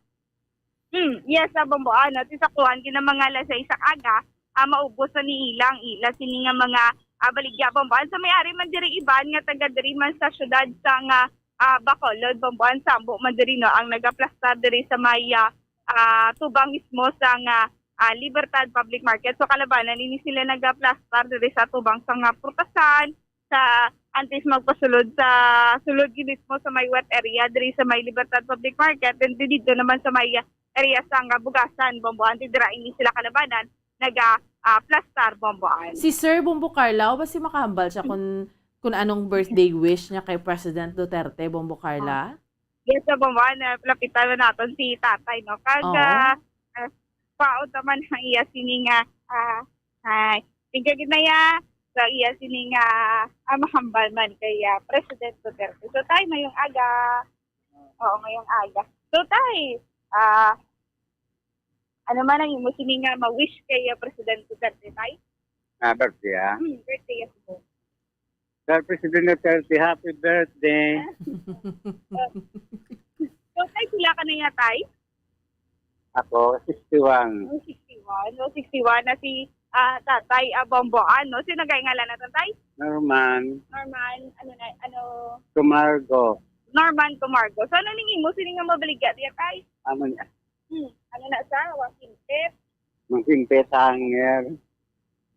Hmm, yes, sa Bomboan, no? Ti sa kuwan, gid ang mga alas sais sa aga, ah, maubos na ni ilang ila sini nga mga, ah, baligya, Bomboan. Sa may ari man diri iban nga taga diri man sa syudad sa nga, ah, Bacolod, Bomboan, sambo man diri, no, ang nagaplastar diri sa may, ah, ah, tubang mismo sa nga, ah, Libertad Public Market. So, kalabanan ini sila nagaplastar diri sa tubang sa nga prutasan, sa, antes magpasulod sa sulod gid mismo sa may wet area diri sa may Libertad Public Market, and dito naman sa may area sa nga Bugasan, Bombo Anti, dira ini sila kalabanan naga ah, plastar, Bombo Anti. Si Sir Bombo Carla, o ba si makahambal siya kung, kung anong birthday wish niya kay President Duterte, Bombo Carla? Yes, sa Bombo Anti, lapitan na naton si tatay, no? Kag, Oo. ah, ah, paot naman ang iya sini nga, ah, ay, tingkagid na iya, sa iya sini nga, ah, mahambal man kay ah, President Duterte. So, tay, mayong aga. Oo, ngayong aga. So, tay, ah, ano man ang imo sini nga ma-wish kay ah, President Duterte, tay? Ah, birthday, ah. Hmm, birthday, yes, po. Sir President Duterte, happy birthday. So, tay, pila ka na niya, tay? Ako, sixty-one. Oh, sixty-one. Oh, sixty-one na si ah, tatay ah, Bomboan, no? Sino gay ngalan na, tatay? Norman. Norman, ano na, ano? Camargo. Norman Camargo. So, ano ning imo sini nga mabaligya diya, tay? Ano niya? Hmm, ano na sa? One fifty? One fifty sa hanger.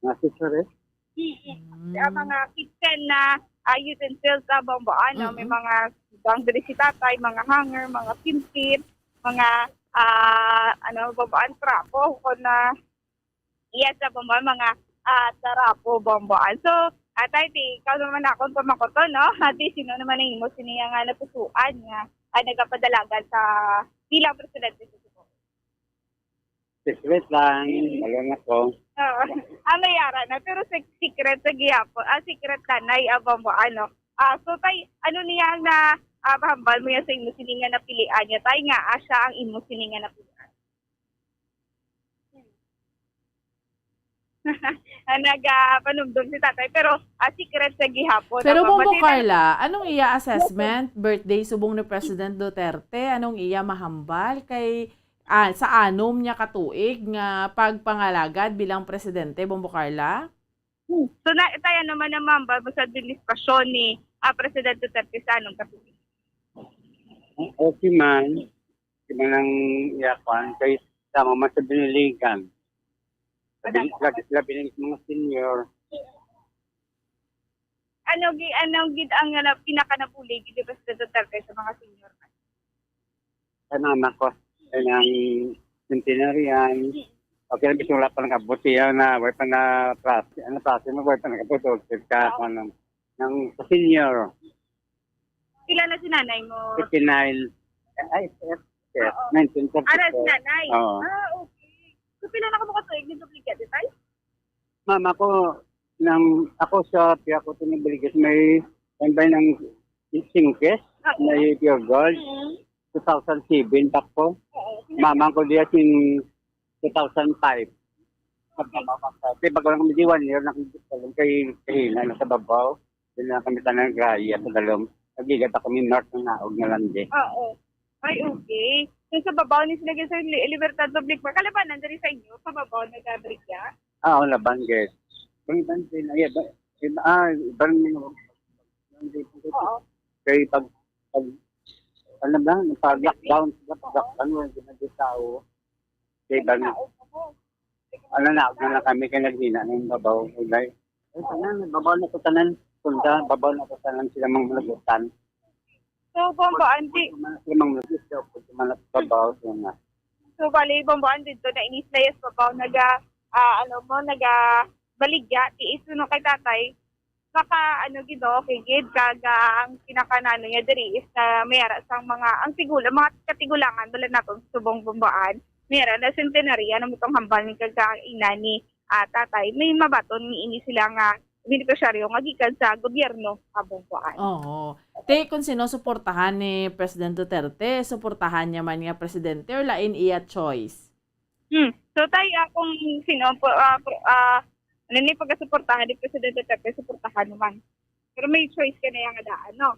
Mga accessories. Mm-mm. Mm. Ang mga kitchen na ah, utensils sa Bomboan, no? May Mm-mm. mga bang diri si tatay, mga hanger, mga kimpit, mga ah, ano, Bomboan, trapo, kung na, yes, sa Bomboan, mga ah, trapo, Bomboan. So, atay, ti, ikaw naman akong pamakoto, no? Ati, sino naman ang imo siniya nga napusuan nga ah, nagapadalagan sa bilang presidente sa Cebu? Secret lang, wala na ko. Oo. Ah, may ara na, pero sec-, secret sa gihapon. Ah, secret na, nay, ah, Bombo, ano? Ah, so, tay, ano niya ang na, ah, mahambal mo yan sa imo sini nga napilian niya, tay, nga, ah, siya ang imo sini nga napilian? Ah, nagapanumdom si tatay, pero, ah, secret sa gihapon. Pero, Aba, Bombo Martina, Carla, anong iya assessment, birthday subong ni President Duterte? Anong iya mahambal kay, ah, sa anom niya ka tuig nga pagpangalagad bilang presidente, Bombo Carla? Hmm. So, na, tayo naman ang mahambal mo sa administrasyon ni, ah, President Duterte sa anong ka tuig? Okay man. Di man ang iya kuan kay sama man sa biniligan. Labi, Ano? labi, labi na sa mga senior. Ano gi-, ano gid ang, ah, pinakanabulig ni President Duterte sa mga senior? Sa mama ko, kanang centenarian. Okay lang, bisag wala pa nag-abot siya na, wala pa na plus, ano, plus, wala pa nag-abot, o, sa, Oo. ano, ng sa senior. Pila na si nanay mo? Fifty-nine. Ay, yes, yes. Oo. Nineteen forty-four. Ara si nanay? Oo. Ah, okay. So, pila na ka mo katuig ni Duplicate, tay? Mama ko, nang ako sa piya ko tinubligis, may tambay ng singkes, Oo. may pure gold. Mm. Two thousand seven pa ko. Oo. Mama ko diya sin two thousand five. Sa Okay. Babaw pa sa, di ba, kung hindi one year, nakikita lang kay kahina na sa babaw. Doon na kami tanan gaya sa dalom. Nagligat ako ni North ng naog na landi. Oo. Ay, okay. So, sa babaw ni sila sa Li-, Libertad Public Park, kalabanan diri sa inyo, sa babaw nagabrigya? Ah, oo, laban, guys. Kung iban din, ay, iba, iba, ah, iban mo. Oo. Kay pag, pag, ano ba, pag lockdown, pag lockdown, wala din nagtao. Kay iban, Naog ako. Ano na, na lang kami kay naghina ng babaw, ulay. Ay, tanan, babaw na ko tanan. Punta, babaw na ko tanan sila mga malagutan. So, Bombo, anti. Sila mga malagutan, pag tumanak babaw, sila na. So, bali, Bombo, anti dito na inislayas babaw, naga, ah, ano mo, naga baligya, tiis, no, kay tatay. Maka, ano, gid, okay, gid, kag, ah, ang pinakanano niya diri is na may ara sang mga, ang tigulang, mga katigulangan, wala naton subong Bombaan. May ara na centenarian, ang itong hambal ni kag, ah, ina ni ah, tatay, may mabaton niini sila nga benepisyaryo nga gikan sa gobyerno, ah, Bomboan. Oo. Te, kung sinusuportahan ni President Duterte, suportahan niya man nga presidente or lain iya choice? Hmm. So, tay, ah, kung sino po, ah, po, ah, ano ni pagkasuportahan ni President Duterte, suportahan naman. Pero may choice ka na yang daan, no?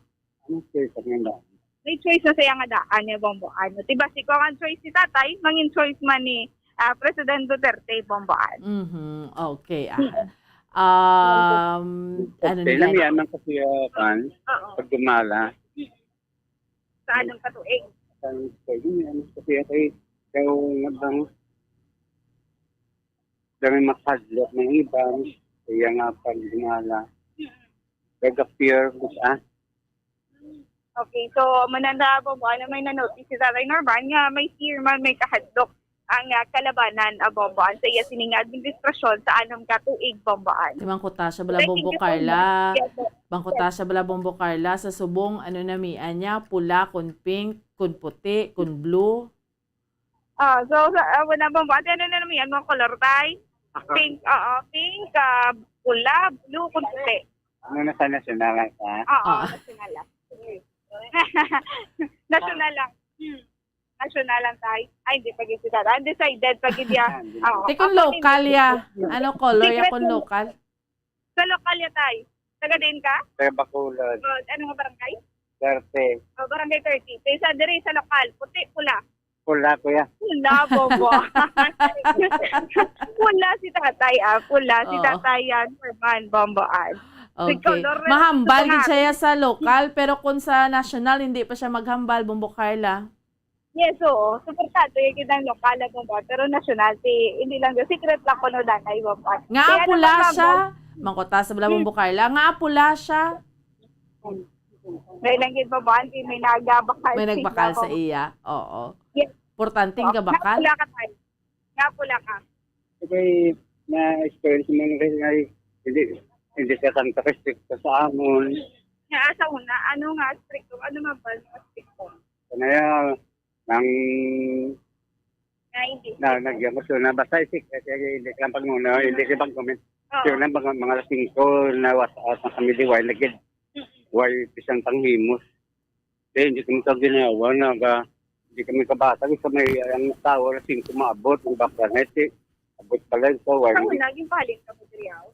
Ano choice ang ila? May choice na siya nga daan niya, Bomboan. Di ba, si kung ang choice si tatay, mangin choice man ni, ah, President Duterte, Bomboan. Mhm. Okay, ah. Mm. Um, ano Okay, ni nami gani? Anong kasi, ah, kan? Oo. Pagdumala. Mm. Sa anong katuig? Sa anong katuig? Ano kasi, ah, kay, kay, nga bang, dami makahadlok ng iban, kaya nga pagdumala. Mm. Gaga-fear ko siya. Okay, so mananda, Bomboan, na may nanotice si Tatay Norman nga may fear man, may kahadlok ang ah, kalabanan, ah, Bomboan, sa iya sining administrasyon sa anom ka tuig, Bomboan. Di man ko ta siya bala, Bombo Carla. Bangko ta siya bala, Bombo Carla, sa subong, ano na mi, anya, pula, kun pink, kun puti, kun blue. Ah, so, sa, uh, wala, Bomboan, ano na naman yan, mga color, Tay? Pink, oo, pink, ah, pula, blue, kun puti. Ano na sa nasyonal lang ka? Oo, Ah. nasyonal lang. nasyonal lang. Hmm. Nasyonal lang, Tay. Ay, hindi pa gid sila. Undecided pa gid ya. Oo. Ti kun Ako, local ya, ano color ya Secret kun lang. Local? Sa lokal ya, Tay. Taga din ka? Taga Bacolod. O, ano nga barangay? Thirty. O, barangay thirty. Kaysa diri sa lokal, puti, pula. Pula, kuya. Pula, Bombo. Pula si tatay, ah. Pula si Oo. tatay yan, Norman, Bomboan. Okay. Color red, Mahambal ito gid nga. Siya sa lokal, pero kung sa national, hindi pa siya maghambal, Bombo Carla. Yes, oo. Suportado yung kitang lokal na Bomboan. Pero national, si, hindi lang yung secret lang ko no danay, Bomboan. Nga Kaya pula naman, siya. Bombo, Mangkuta sa bala, Bombo Carla. Nga pula siya. May lang yun, Bomboan, di may nagbakal. May nagbakal sa iya. Oo. Yes. Importante nga bakal. Nga pula ka, Tay. Nga pula ka. Kasi na-experience mo na kasi nga hindi, hindi siya tanto restricto sa amon. Nga sa una, ano nga stricto? Ano nga ba nga stricto? Kaya nang Nga hindi. na nagyamot na basta isik kasi hindi ka pag muna, hindi ka pag comment. Oo. Yung na mga mga singko na was out na kami diway lagi. Way bisan panghimos. Kaya hindi kami sa ginawa naga hindi kami kabata sa may ang tawo na singko maabot ang bakla na ito. Abot pala ito. Way Sa una, gimpahalin ka mo diri, aw?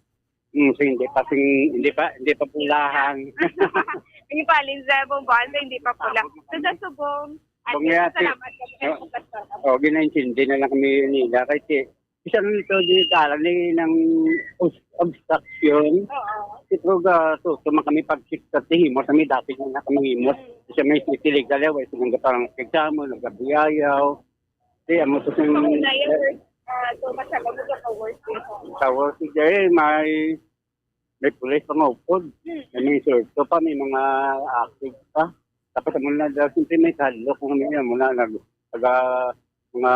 Hmm, so hindi pa sing, hindi pa hindi pa pulahan. Gimpahalin sa Bomboan, sa hindi pa pula. So, sa subong, at Bangya, salamat ka no? sa pastor. O ginaintindi na lang kami nila kay ti isa na nito di kala ni ng obs- obstruction. Oo. Pero ga tuto man kami pag six thirty himos kami dati nga na kami himos. Kasi may city legal eh, way sa mga parang exam, nagabuyayaw. Di amo to Sa sing una, yung worst, ah, so, masyado mo ka worst. sa work eh, may may pulis pangupod. May mga insulto pa, may mga active pa. Tapos amo na daw, siyempre may kadlok kung may muna nag taga mga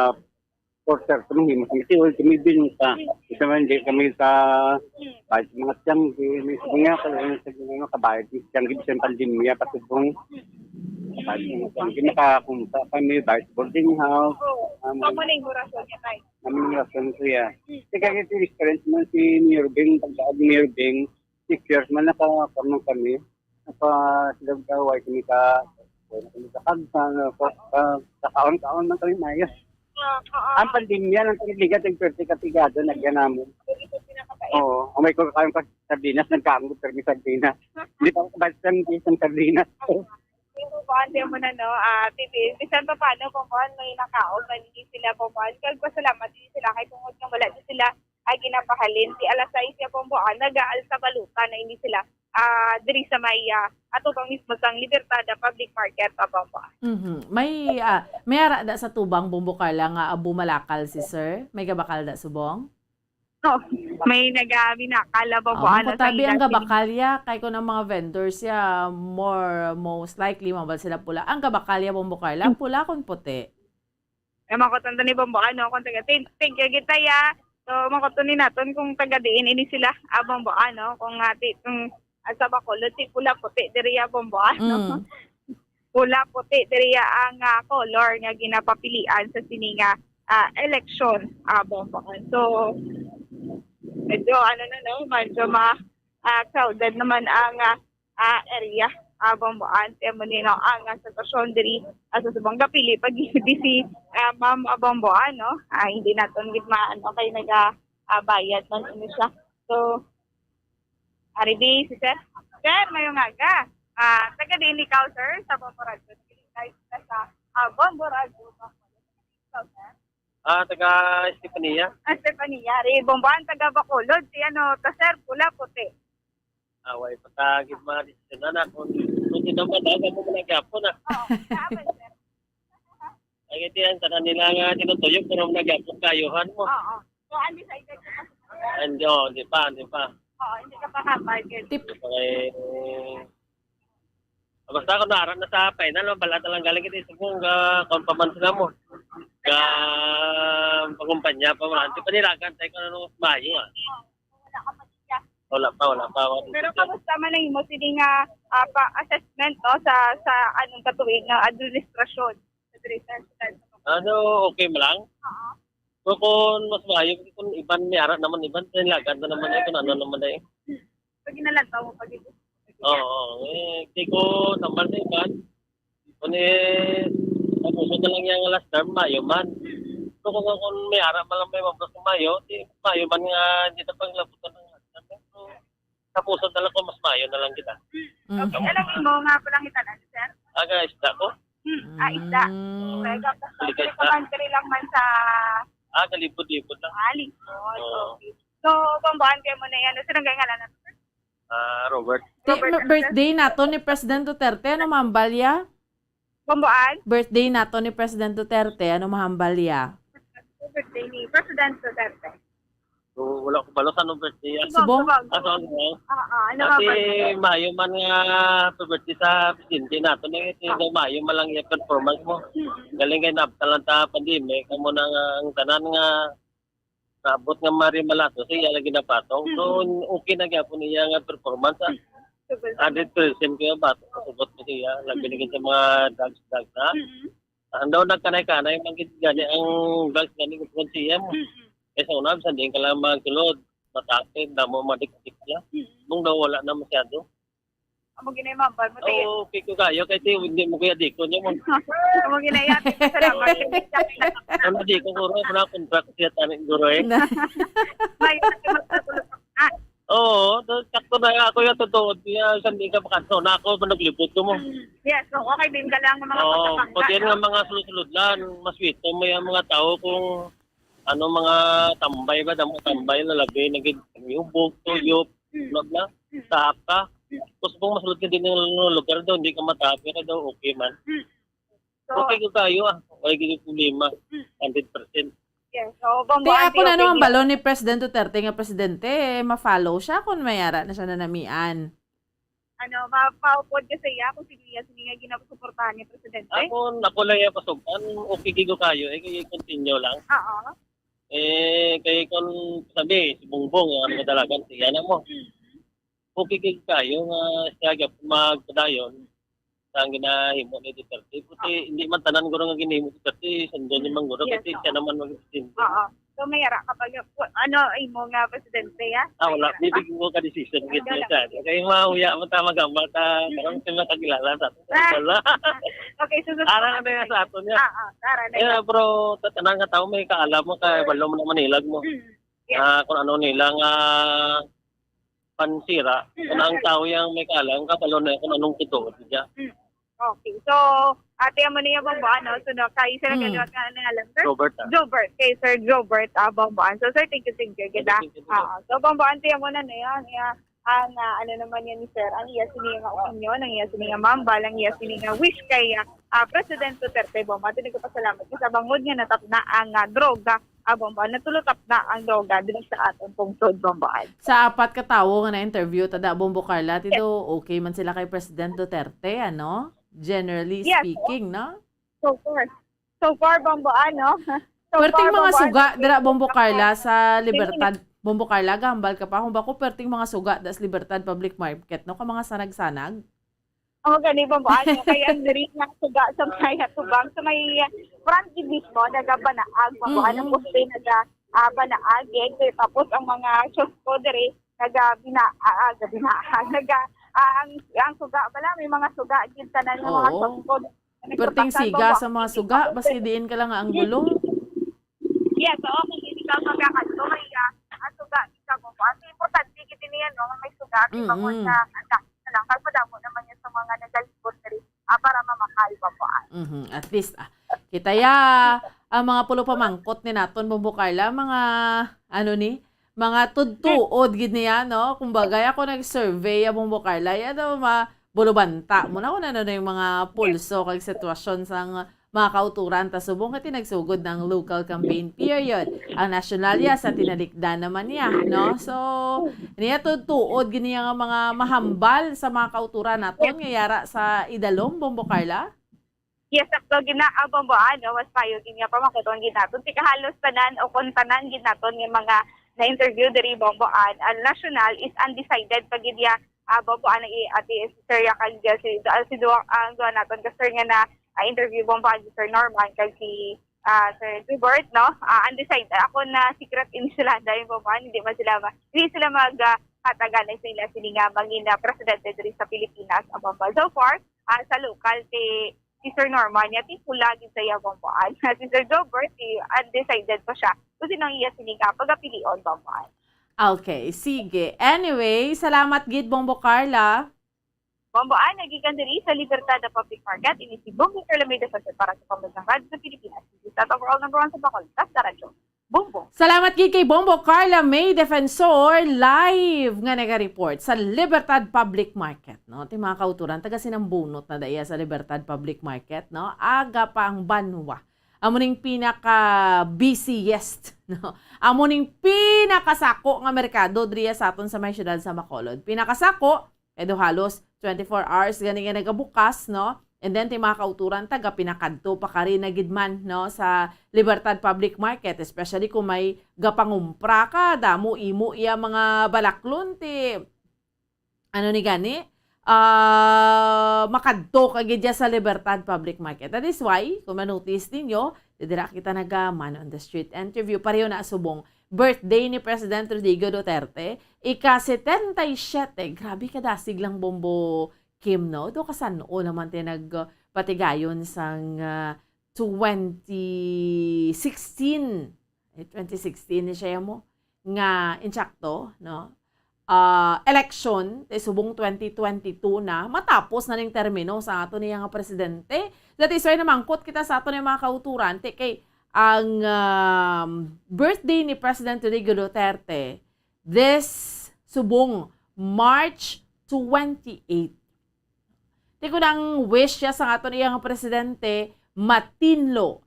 porter sa mga himos. Kasi wala kami binta. Kasi man, hindi kami sa kahit mga tiyanggi, may mga kalaman sa mga kabayad ng tiyanggi, bisan pandemya, patubong. Kahit mga tiyanggi, nakakumpa kami, bayad boarding house. Oo. Um, Kamo na yung rason niya, Tay. Namin yung rason, kuya. Kasi kaya experience mo si Mayor Bing, pagkaag Mayor Bing, six years man nakakamang kami. Napa sila gaway kami ka wala kami ka pagsa, ka, ka, kakaon-kaon man kami mayo. Ah, ah, Ang pandemya lang kami ligat ang pwerte katigado nagyan namon. ito pinakapait. Oo, ang may ko kayo ka sardinas nagkaon ko permi sardinas. Hindi pa ako basta ng isang sardinas. Pero kuan mo na, no, ah, T V, bisan pa paano kung kuan may nakaon man, hindi sila kung kuan. Kag pasalamat din sila kay tungod nga wala din sila ay ginapahalin. Di alas sais ya, Bomboan, nagaal sa baluta na hindi sila ah, diri sa may ah, atubang mismo sang Libertada Public Market, ah, Bomboan. Mhm. May ah, may ara da sa tubang, Bombo Carla, nga abo malakal si sir. May gabakal da subong? No, may nagabinakal, ah, Bomboan. Ang kutabi ang gabakalya, kay kung ang mga vendors ya, more, most likely, mabal sila pula. Ang gabakalya, Bombo Carla, pula kung puti. Ay, makutan to ni Bomboan, no? Kung taga, thank, thank you, gitaya. So, makutan ni naton kung taga diin ini sila, ah, Bomboan, no? Kung ati, kung ah, sa Bacolod, si pula puti, diri ya, Bomboan, no? Mm. Pula puti, diri ya ang ah, color nga ginapapilian sa sini nga ah, eleksyon, ah, Bomboan. So, medyo, ano na, no? Medyo ma, ah, crowded naman ang ah, ah, area, ah, Bomboan. Kaya mo nino ang ah, sitwasyon diri, ah, sa subong gapili pag si ah, Ma'am, ah, Bomboan, no? Ah, hindi naton gid ma, ano, kay naga ah, bayad man ini siya. So, ari di si Sir. Sir, mayong aga. Ah, taga diin ikaw, sir, sa Bombo Radyo? Taga sa ah, Bombo Radyo. Ikaw, sir? Ah, taga Estefania. Ah, Estefania. Ari, Bomboan, taga Bacolod. Si ano, ta, sir, pula, puti. Away, patagid mga desisyon na kung kung sino man daw ako muna gyapon ah. Oo, saan, sir? Ay, ito yan, tanan nila nga tinutuyok, pero muna gyapon kayuhan mo. Oo. So, undecided ka pa. And, oh, di pa, di pa. Oo, hindi ka pa ka-target. Tip- Okay. Basta ako naara na sa final, mabala na lang galing kita sa kung, ah, kung pa man sila mo. Ka, pagumpanya pa man. Di pa nila agad tayo kung ano mas maayo, ah. Wala ka pa siya. Wala pa, wala pa, wala pa. Pero kamusta man ang imo sini nga, ah, pa assessment, no, sa, sa anong katuig nga administrasyon? Sa Dres-, sa, sa Ano, okay mo lang? Oo. So, kung mas maayo, kung iban ni ara naman, iban, nilagan na naman eh, kung ano naman eh. Pag inalantaw mo, pag ito. Oo, eh, di ko tambal sa iban. Kung eh, tapos na lang yung last term, maayo man. So, kung, kung may ara man lang may mablos ng maayo, di maayo man nga, hindi na paglabutan ng last term. So, tapos na lang kung mas maayo na lang kita. Mm. Okay, alam mo nga palangitan, ano, sir? Aga, isda ko. Hmm, ah, isda. Mm. Okay, tapos Balik ka isda. Recommend ka rin lang man sa Ah, kalibot-libot lang. Ah, lingkod. Oo. Okay. So, Bomboan, kaya mo na yan. Sino ang ngalan nato, sir? Ah, Robert. Ti, Robert, ma-, ano, sir? Birthday nato ni President Duterte, ano mahambal ya? Bomboan? Birthday nato ni President Duterte, ano mahambal ya? Birthday ni President Duterte. So, wala ko balo sa anong birthday yan. Subong? Subong. Ah, so, ano? Ah, ah, ano Kasi nga birthday? Maayo man nga happy birthday sa presidente nato na ito. Ah. Maayo man lang yung performance mo. Mm. Galing kay nabtalan ta pandemic, kamo na nga ang tanan nga naabot nga marimalato sa iya lagi napatong. So, Mm. Okay na gyapon iya nga performance, ah. Mm. Hundred percent kaya ba? Sugot ko siya. Labi lagi sa mga drugs, drugs, ha? Mm. Ang daw nagkanay-kanay, man gid gani ang drugs gani kung siya mo. Mm. Kaya sa una, bisan diin ka lang magsulod, matapid, damo, madikdik siya. Mm. Kung daw wala na masyado. Amo ginay mambal mo, tayo. Oo, okay ko kayo, kay ti, hindi mo kaya diko niya mo. Amo ginay, ate, salamat. Ano di ko, guro, ako na contract siya, tani, guro, eh. Na. May, ate, magkakulot na. Oo, do-, sakto na ako yung totoo. Kaya, isang di ka makanto na ako, manuglibot ko mo. Mm. Yes, so, okay din ka lang, mga Oo, patapang pati ka, yan no? Nga mga sulod-sulod lang, mas wito mo yung mga tao kung ano, mga tambay ba, damo tambay na labi, naging yubog, tuyop, Mm. bla, bla, Mm. saka. Mm. Tapos kung masulod ka din ng lugar daw, hindi ka matapos, ka daw, okay man. Mm. So, okay ko kayo, ah. Wala gini problema. Mm. Hundred percent. Yes. So, Bombo, Ti, Auntie, ako na okay naman niya. Balon ni President Duterte nga presidente, eh, ma-follow siya kung may ara na siya nanamian. Ano, ma-, maupod ka sa iya kung sino iya, sino nga ginasuportahan ni Presidente? Ako, ako lang yung pasukan. Okay, gigo kayo. Eh, kaya continue lang. Oo. Eh, kaya kung sabi, si Bongbong, yung ano, madalagan, siya na mo. Mm. Okay, gigo kayo nga siya gyud magpadayon sa ang ginahimo ni Duterte. Kasi Oo. Hindi man tanan guro nga ginahimo ni Duterte, sundon ni man guro, Yes, kasi oo. Siya naman mag-presidente. Oo. So, may ara ka pa, ano, imo nga presidente, ya? Ah, wala. May ara pa? Bibig mo ka decision, Ay, gid wala. Siya. Kaya mahuya mo ta, magamba ta, Mm. Karon, sila kakilala sa ato. Ah. Wala. Okay, so, so, Ara na yan sa ato niya. Ah, ah, ara na Eh, yan. Bro, tatanan nga tao, may kaalam mo, kay balo mo na Manila mo. Mm. Yes. Ah, kung ano nila nga pansira, kung ang Mm. Tao yang may kaalam, kabalo na kung anong totoo siya. Mm. Okay. So, ate, amo niya, Bombo, ano? So, no, kay sila Mm. kaliwat nga na lang, sir? Jobert, ah. Jobert. Kay Sir Jobert, ah, Bombo. So, sir, thank you, thank you, Thank you, gid, ah. Thank you, thank you. Ah, so, Bombo, ante, amo na na yan. Iya, ang, ah, ano naman yan ni sir, ang iya sini nga opinion, ang iya sini nga mambal, ang iya sini nga wish kay, ah, ah, President Duterte, Bombo. Ate, nagpapasalamat ka sa bangod nga natapna ang, ah, droga, ah, Bombo. Natulutap na ang droga dito sa aton pungsod, Bombo. Sa apat ka tawo nga na-interview, tada, Bombo Carla, ti Yes. do, okay man sila kay President Duterte, ano? Generally Yes. Speaking, no? So far. So far, Bombo, ano? So Perting far, mga Bombo, suga, ano? Dira, Bombo Carla, sa Libertad. Bombo Carla, gambal ka pa. Kung bako, perting mga suga, das Libertad Public Market, no? Kung mga sanag-sanag. Oh, gani, Bombo, ano? Kaya ang diri nga suga sa may atubang, sa may front gid mismo, nagabanaag, Bombo, ano, Mm-mm. Poste, naga, ah, banaag, eh. Tapos ang mga shoes ko diri, naga, bina-, ah, ah, binaag, naga, ah, ang, ang suga pala, may mga suga, gid tanan ng mga Oo. Shoes ko. Perting siga sa mga suga, basi diin ka lang nga ang gulong. Yes, oo, kung hindi ka magkakadto, may, ah, ang suga, kita mo po. Ang importante, kita niya, no, may suga, di ba, Mm-mm. Sa, ang dami na lang. Kasi madamo naman yun sa mga nagalibot na rin, ah, para mamakal pa po, ah. Mhm, at least, ah, kita ya, ang mga pulo pamangkot ni naton, Bombo Carla, mga, ano ni, mga tudtuod gid niya, no? Kumbaga, ako nag-survey, Bombo Carla, ya daw ma-, bulubanta mo na kung ano na yung mga pulso kag sitwasyon sang mga kauturan, ta subong kay nagsugod na ang local campaign period. Ang nasyonal ya sa tinalikdan naman niya, no? So, niya to tuod gini nga mga mahambal sa mga kauturan naton nga yara sa idalom, Bombo Carla? Yes, sakto gina, ah, Bombo, ano, mas payo gid nga pamakuton gid naton. Ti kahalos tanan o kon tanan gid naton nga mga na-interview diri, Bombo, an, ang national is undecided pa gid ya, ah, Bombo, ano, i, ati, si Sir ya kag si, ah, si duwa, ang duwa naton ka sir nga na, ah, interview, Bombo, si Sir Norman kag si, ah, Sir Gilbert, no? Ah, undecided. Ako na secret insulada yung Bombo, hindi man sila ma-, hindi sila mag, ah, hatagan sa ila sini nga mangin, ah, presidente diri sa Pilipinas, ah, Bombo. So far, ah, sa local, ti si Sir Norman, niya, ti pula gid sa iya, Bombo, an. Si Sir Gilbert, ti undecided pa siya kung sino ang iya sini nga pagapilion, Bombo, an. Okay, sige. Anyway, salamat gid, Bombo Carla. Bombo, an, nagikan diri sa Libertad Public Market, ini si Bombo Carla May Defensor para sa Pambansang Radyo sa Pilipinas. This is Tata Overall number one sa Bacolod, Tata Radyo. Bombo. Salamat gid kay Bombo Carla May Defensor, live nga naga-report sa Libertad Public Market, no? Ti mga kauturan, taga Sinambunot na daya sa Libertad Public Market, no? Aga pa ang banwa. Amo ning pinaka busiest, no? Amo ning pinakasako nga merkado diriya sa aton sa may siyudad sa Bacolod. Pinakasako, kay do halos twenty-four hours gani nga nagabukas, no? And then, ti mga kauturan, taga pinakadto pa kari na gid man, no, sa Libertad Public Market, especially kung may gapangumpra ka, damo imo iya mga balaklon, ti, ano ni gani, ah, makadto ka gid ya sa Libertad Public Market. That is why, kung ma-notice ninyo, dira kita naga man on the street interview. Pareho na subong birthday ni President Rodrigo Duterte, ika setenta y siete. Grabe ka dasig lang, Bombo Kim, no? Do ka san-o naman ti nagpatigayon sang, ah, twenty sixteen. Eh, twenty sixteen ni siya mo nga insakto, no? Ah, election, ti subong twenty twenty-two na, matapos na ning termino sa ato niya nga presidente. That is why namangkot kita sa ato niya mga kauturan, ti kay ang, um, birthday ni President Rodrigo Duterte, this subong March twenty-eight. Ti ko nang wish siya sa aton iya nga presidente, matinlo,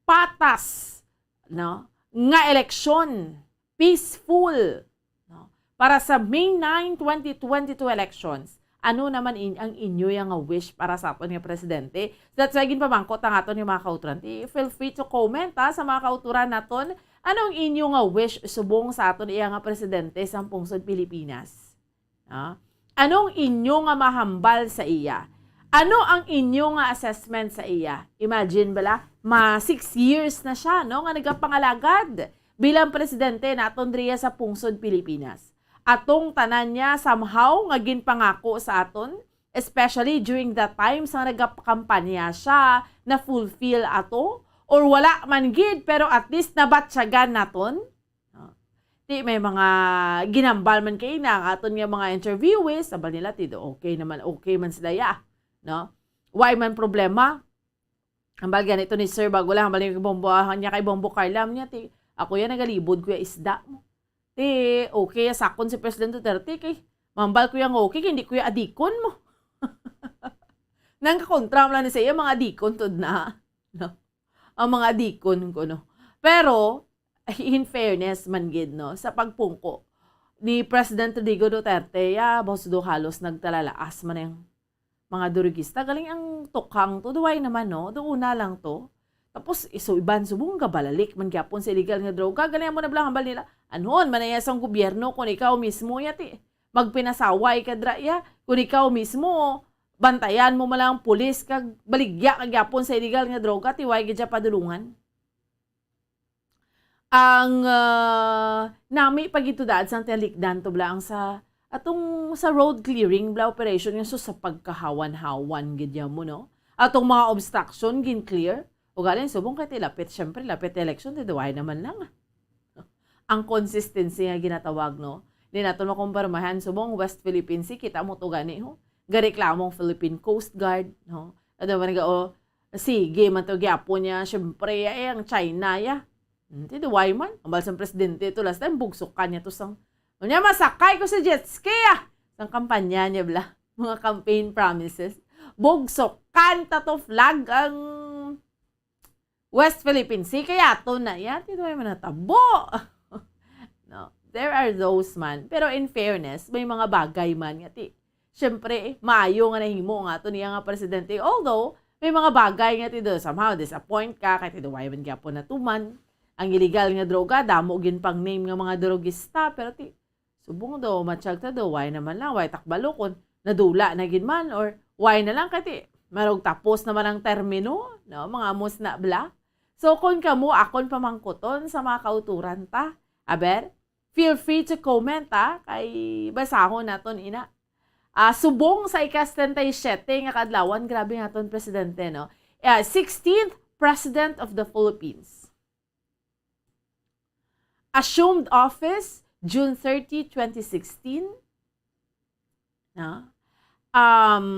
patas, no, nga eleksyon, peaceful, no? Para sa May nine, twenty twenty-two elections, ano naman in-, ang inyo ya nga wish para sa aton nga presidente? So that's why ginpamangkot ang aton nga mga kauturan. Ti, feel free to comment, ha, sa mga kauturan naton. Ano ang inyo nga wish subong sa aton iya nga presidente sa pungsod Pilipinas? Ah, anong inyo nga mahambal sa iya? Ano ang inyo nga assessment sa iya? Imagine bala, ma six years na siya, no, nga nagapangalagad bilang presidente naton diriya sa pungsod Pilipinas. Atong tanan niya somehow nga ginpangako sa aton, especially during the times nga nagapakampanya siya, na-fulfill ato, or wala man gid, pero at least nabatyagan naton. No? Ti may mga ginambal man kay na ang aton nga mga interviewees, sabal nila ti do okay naman, okay man sila ya, no? Why man problema? Hambal gani to ni Sir Bago lang, hambal niya kay Bombo, ah, niya kay Bombo Carla, niya ti, "Ako ya nagalibod ko ya isda mo." Ti, okay ya sakon si President Duterte kay mambal ko ya nga okay, kay hindi ko ya adikon mo. Nang kakontra mo lang ni sa iya, mga adikon to na. No? Ang mga adikon ko, no? Pero, in fairness man gid, no, sa pagpungko ni President Rodrigo Duterte, ya, boss, do halos nagtalalaas man ang mga durugista. Galing ang tukhang to, duway naman, no? Doon na lang to. Tapos, iso iban subong gabalalik man gyapon sa illegal nga droga. Galing mo na bala hambal nila, anon man na ya sang gobyerno kung ikaw mismo ya ti magpinasaway ka dra ya. Kung ikaw mismo, bantayan mo man lang ang pulis kag baligya ka gyapon sa illegal nga droga, ti way gid siya padulungan. Ang, ah, nami pa gid to daad sang tinalikdan to bala ang sa atong sa road clearing bala operation nga sus sa pagkahawan-hawan gid ya mo, no? Atong mga obstruction gin-clear. Ugaling subong kay ti lapit, syempre, lapit election, ti duway naman lang. Ang consistency nga ginatawag, no? Di naton makumpirmahan, subong West Philippine Sea, kita mo to gani, ho? Gareklamo ang Philippine Coast Guard, no? Ano man nga, oh, sige man to gyapon niya, syempre, eh, ang China, ya. Hmm, ti duway man, ang balsang presidente to, last time, bugsukan niya to sang, niya, masakay ko sa jet ski, ah! Sang kampanya niya, bla. Mga campaign promises. Bugsukan ta to flag ang West Philippine Sea, kaya ato na yan, ti duway man natabo. No, there are those man. Pero in fairness, may mga bagay man nga ti, syempre, maayo nga nahimo nga ato niya nga presidente. Although, may mga bagay nga ti do, somehow, disappoint ka, kay ti duway man gyapon natuman. Ang illegal nga droga, damo gin pang name nga mga drogista, pero ti, subong do, matsyag ta do, why naman lang, why takbalukon, nadula na gid man, or why na lang, kay ti, marog tapos naman ang termino, no? Mga amos na bla. So, kung kamo akon pamangkuton sa mga kauturan ta, aber, feel free to comment, ha, kay basahon naton ina. Ah, subong sa ika-setenta y siete nga kadlawan, grabe nga aton presidente, no? Ah, sixteenth President of the Philippines. Assumed office, June thirty, twenty sixteen. No? Um,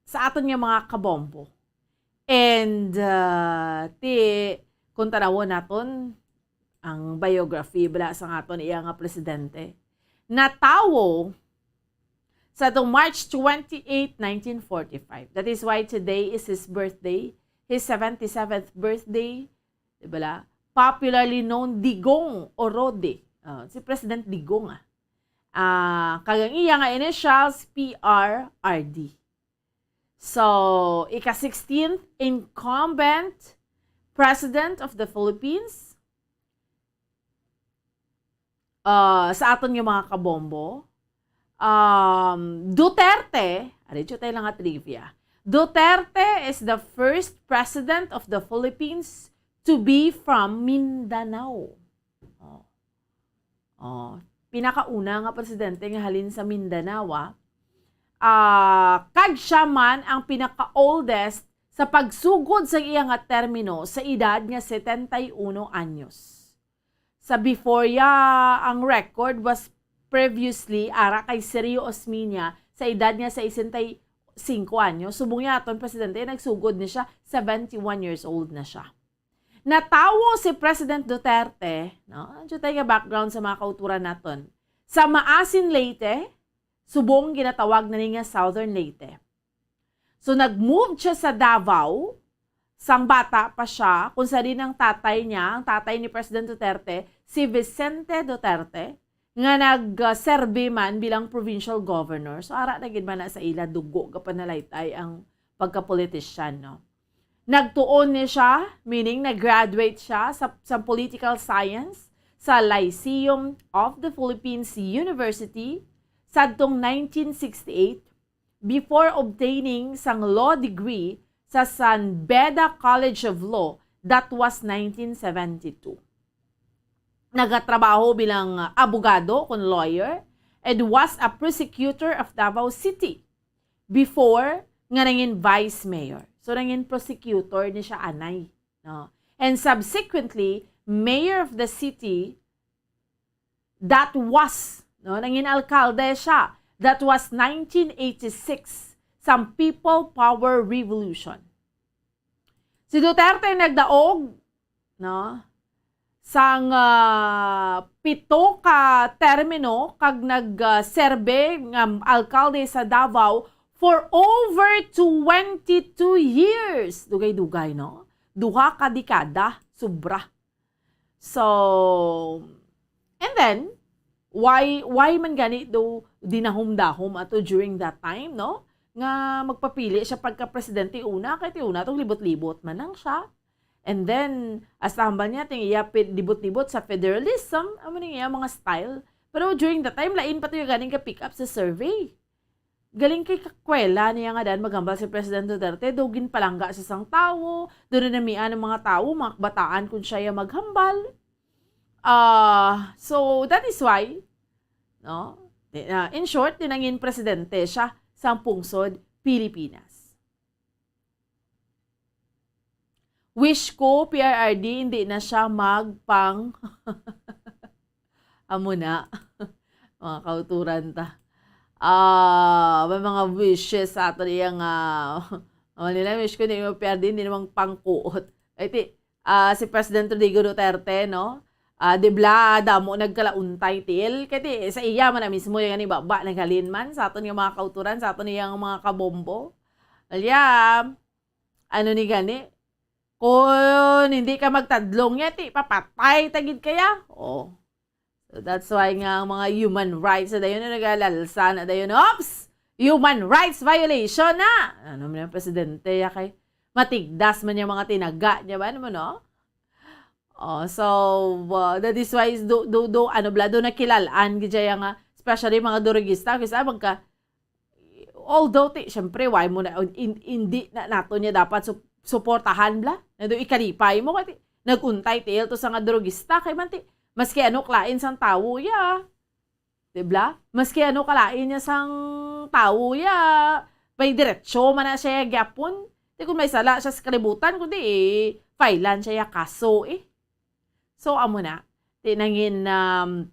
sa aton nga mga kabombo. And, uh, ti, kung tanawon naton ang biography bala sa aton iya nga presidente, natawo sa atong March twenty-eight, nineteen forty-five. That is why today is his birthday, his seventy-seventh birthday, di bala? Popularly known Digong o Rode. Ah, si President Digong, ah. Ah, kag ang iya nga initials, P R R D. So, ika-sixteenth incumbent president of the Philippines. Ah, sa aton nga mga kabombo, um, Duterte, ari jud tayo lang nga trivia. Duterte is the first president of the Philippines to be from Mindanao. Oh. Oh, pinakauna nga presidente nga halin sa Mindanao, ah. Ah, kag siya man ang pinaka-oldest sa pagsugod sa iya nga termino sa edad nga setenta y uno anyos. Sa Biforia, ang record was previously ara kay Sergio Osmeña sa edad nga sesenta y cinco anyos. Subong niya aton presidente, nagsugod ni siya, seventy-one years old na siya. Natawo si President Duterte, no? Ano tayo nga background sa mga kauturan naton? Sa Maasin, Leyte, subong ginatawag na ni nga Southern Leyte. So, nag-move siya sa Davao, sang bata pa siya, kung sa din ang tatay niya, ang tatay ni President Duterte, si Vicente Duterte, nga nagserbi man bilang provincial governor. So, ara na gid man na sa ila dugo, gapanalaytay ang pagkapolitisyan, no? Nagtuon ni siya, meaning nag-graduate siya sa, sa political science sa Lyceum of the Philippines University sadtong nineteen sixty-eight, before obtaining sang law degree sa San Beda College of Law, that was nineteen seventy-two. Nagatrabaho bilang abogado, kun lawyer, and was a prosecutor of Davao City before nga nangin vice mayor. So, nangin prosecutor ni siya anay, no? And subsequently, mayor of the city that was, no, nangin alkalde siya, that was nineteen eighty-six, sang People Power Revolution. Si Duterte nagdaog, no, sang, ah, pito ka termino kag nag, ah, serbe nga alkalde sa Davao for over twenty-two years. Dugay-dugay, no? Duha ka dekada, sobra. So, and then, why, why man gani do dinahom-dahom ato during that time, no? Nga magpapili siya pagka-presidente una, kay ti una tong libot-libot man lang siya. And then, as tambal niya, ting iya pi-, libot-libot sa federalism, amo ning iya mga style. Pero during that time, lain pa to yung ganing ka-pick up sa survey. Galing kay kakwela niya nga dan maghambal si President Duterte, do ginpalangga siya sang tawo, do na namian ang mga tawo, mga kabataan, kung siya yung maghambal. Ah, so, that is why, no? Di-, ah, in short, dinangin presidente siya sa pungsod Pilipinas. Wish ko, P R R D, hindi na siya magpang-, amo na. Mga kauturan ta. Ah, may mga wishes sa aton iya nga, amo nila, wish ko, hindi mo, P R D, hindi namang pangkuot. Ay, ti, ah, si President Rodrigo Duterte, no? Ah, di bla, damo nagkalaunta, til. Kay ti, sa iya man na mismo, yung ni baba, naghalin man, sa aton nga mga kauturan, sa aton iya nga mga kabombo. Alya, ano ni gani? Kung hindi ka magtadlong niya, ti, papatay ta gid kaya. Oh. So that's why nga ang mga human rights na dayon na nagalalsa na dayon. Ops! Human rights violation na! Ano man yung presidente, ya kay matigdas man yung mga tinaga niya ba, ano mo, no? Oh, so, uh, that is why is do, do, do, ano bla, do nakilalaan gid siya nga, especially mga durugista, kasi ah, magka, although, ti, syempre, why mo na, in, hindi na nato niya dapat sup-, suportahan bla? Na do ikalipay mo, kay ti, nag-untay tiil to sa nga durugista, kay man ti, maski ano, klain sang tawo, ya. Di bla? Maski ano kalain niya sang tawo ya, may diretsyo man na siya gyapon. Di kung may sala siya sa kalibutan, kundi i-filean siya ya kaso eh. So, amo na. Di nangin, um,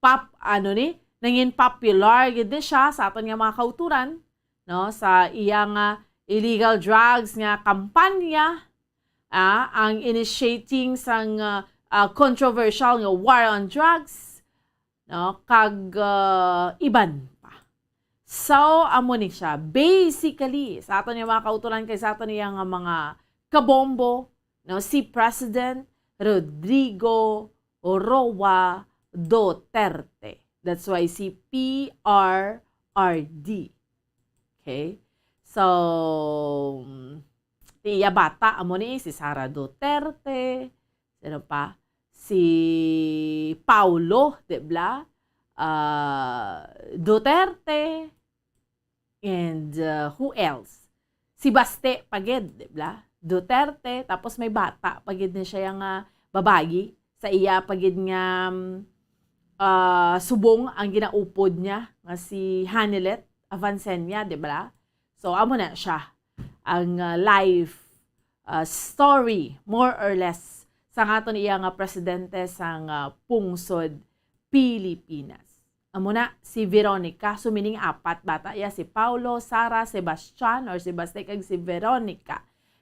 pop, ano ni, nangin popular gid ni siya sa aton nga mga kauturan, no, sa iya nga illegal drugs nga kampanya, ah, ang initiating sang, ah, ah, controversial nga war on drugs, no, kag, ah, iban pa. So, amo ni siya. Basically, sa aton nga mga kauturan kay sa aton iya nga mga kabombo, no, si President Rodrigo Roa Duterte. That's why si P R R D. Okay? So, mm, iya bata, amo ni si Sara Duterte, sino pa? Si Paulo, di bla? Ah, Duterte, and, uh, who else? Si Baste pa gid, di bla? Duterte, tapos may bata pa gid ni siya nga babayi. Sa iya pa gid nga, um, ah, subong ang ginaupod niya nga si Hanilet Avancenia, di bla? So, amo na siya ang, uh, life, uh, story, more or less, sa ngaton iya nga presidente sang, uh, pungsod Pilipinas. Amo na, si Veronica, so meaning apat bata iya, si Paulo, Sara, Sebastian, or si Baste, kag si Veronica.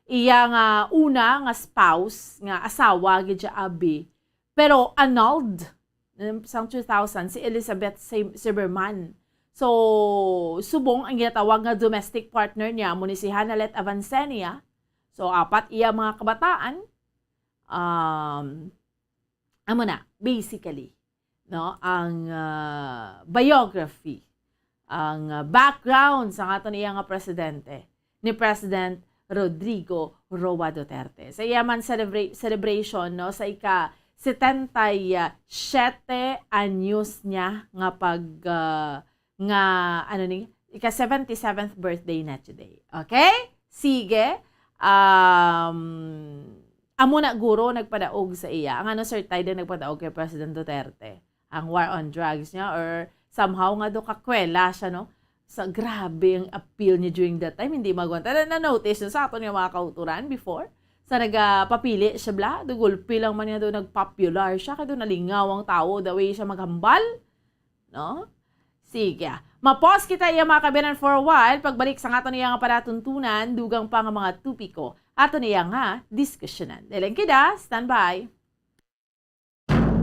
Iya nga una nga spouse, nga asawa gid siya, abi, pero annulled, um, sang two thousand, si Elizabeth Sim-, Silberman. So, subong ang ginatawag nga domestic partner niya, amo ni si Hanalet Avancenia. So, apat iya mga kabataan. Um, amo na, basically, no, ang, ah, biography, ang, ah, background sa aton iya nga presidente, ni President Rodrigo Roa Duterte. Sa iya man celebra-, celebration, no, sa ika setenta y siete anyos niya nga pag, ah, nga, ano ni, ika seventy-seventh birthday na today. Okay? Sige. Um, amo na guro nagpadaog sa iya. Ang ano, Sir Tide, nagpadaog kay President Duterte. Ang war on drugs niya, or somehow nga do kakwela siya, no? Sa grabe ang appeal niya during that time, hindi magwanta. Na, na-notice nyo sa aton nga mga kauturan before? Sa nagapapili siya, bla, do gulpi lang man niya do nagpopular siya, kay do nalingaw ang tawo, the way siya maghambal, no? Sige. Ma-pause kita iya, mga kabiyanan, for a while. Pagbalik sa aton iya nga palatuntunan, dugang pa nga mga topiko, aton iya nga diskusyonan. Daling kida, standby.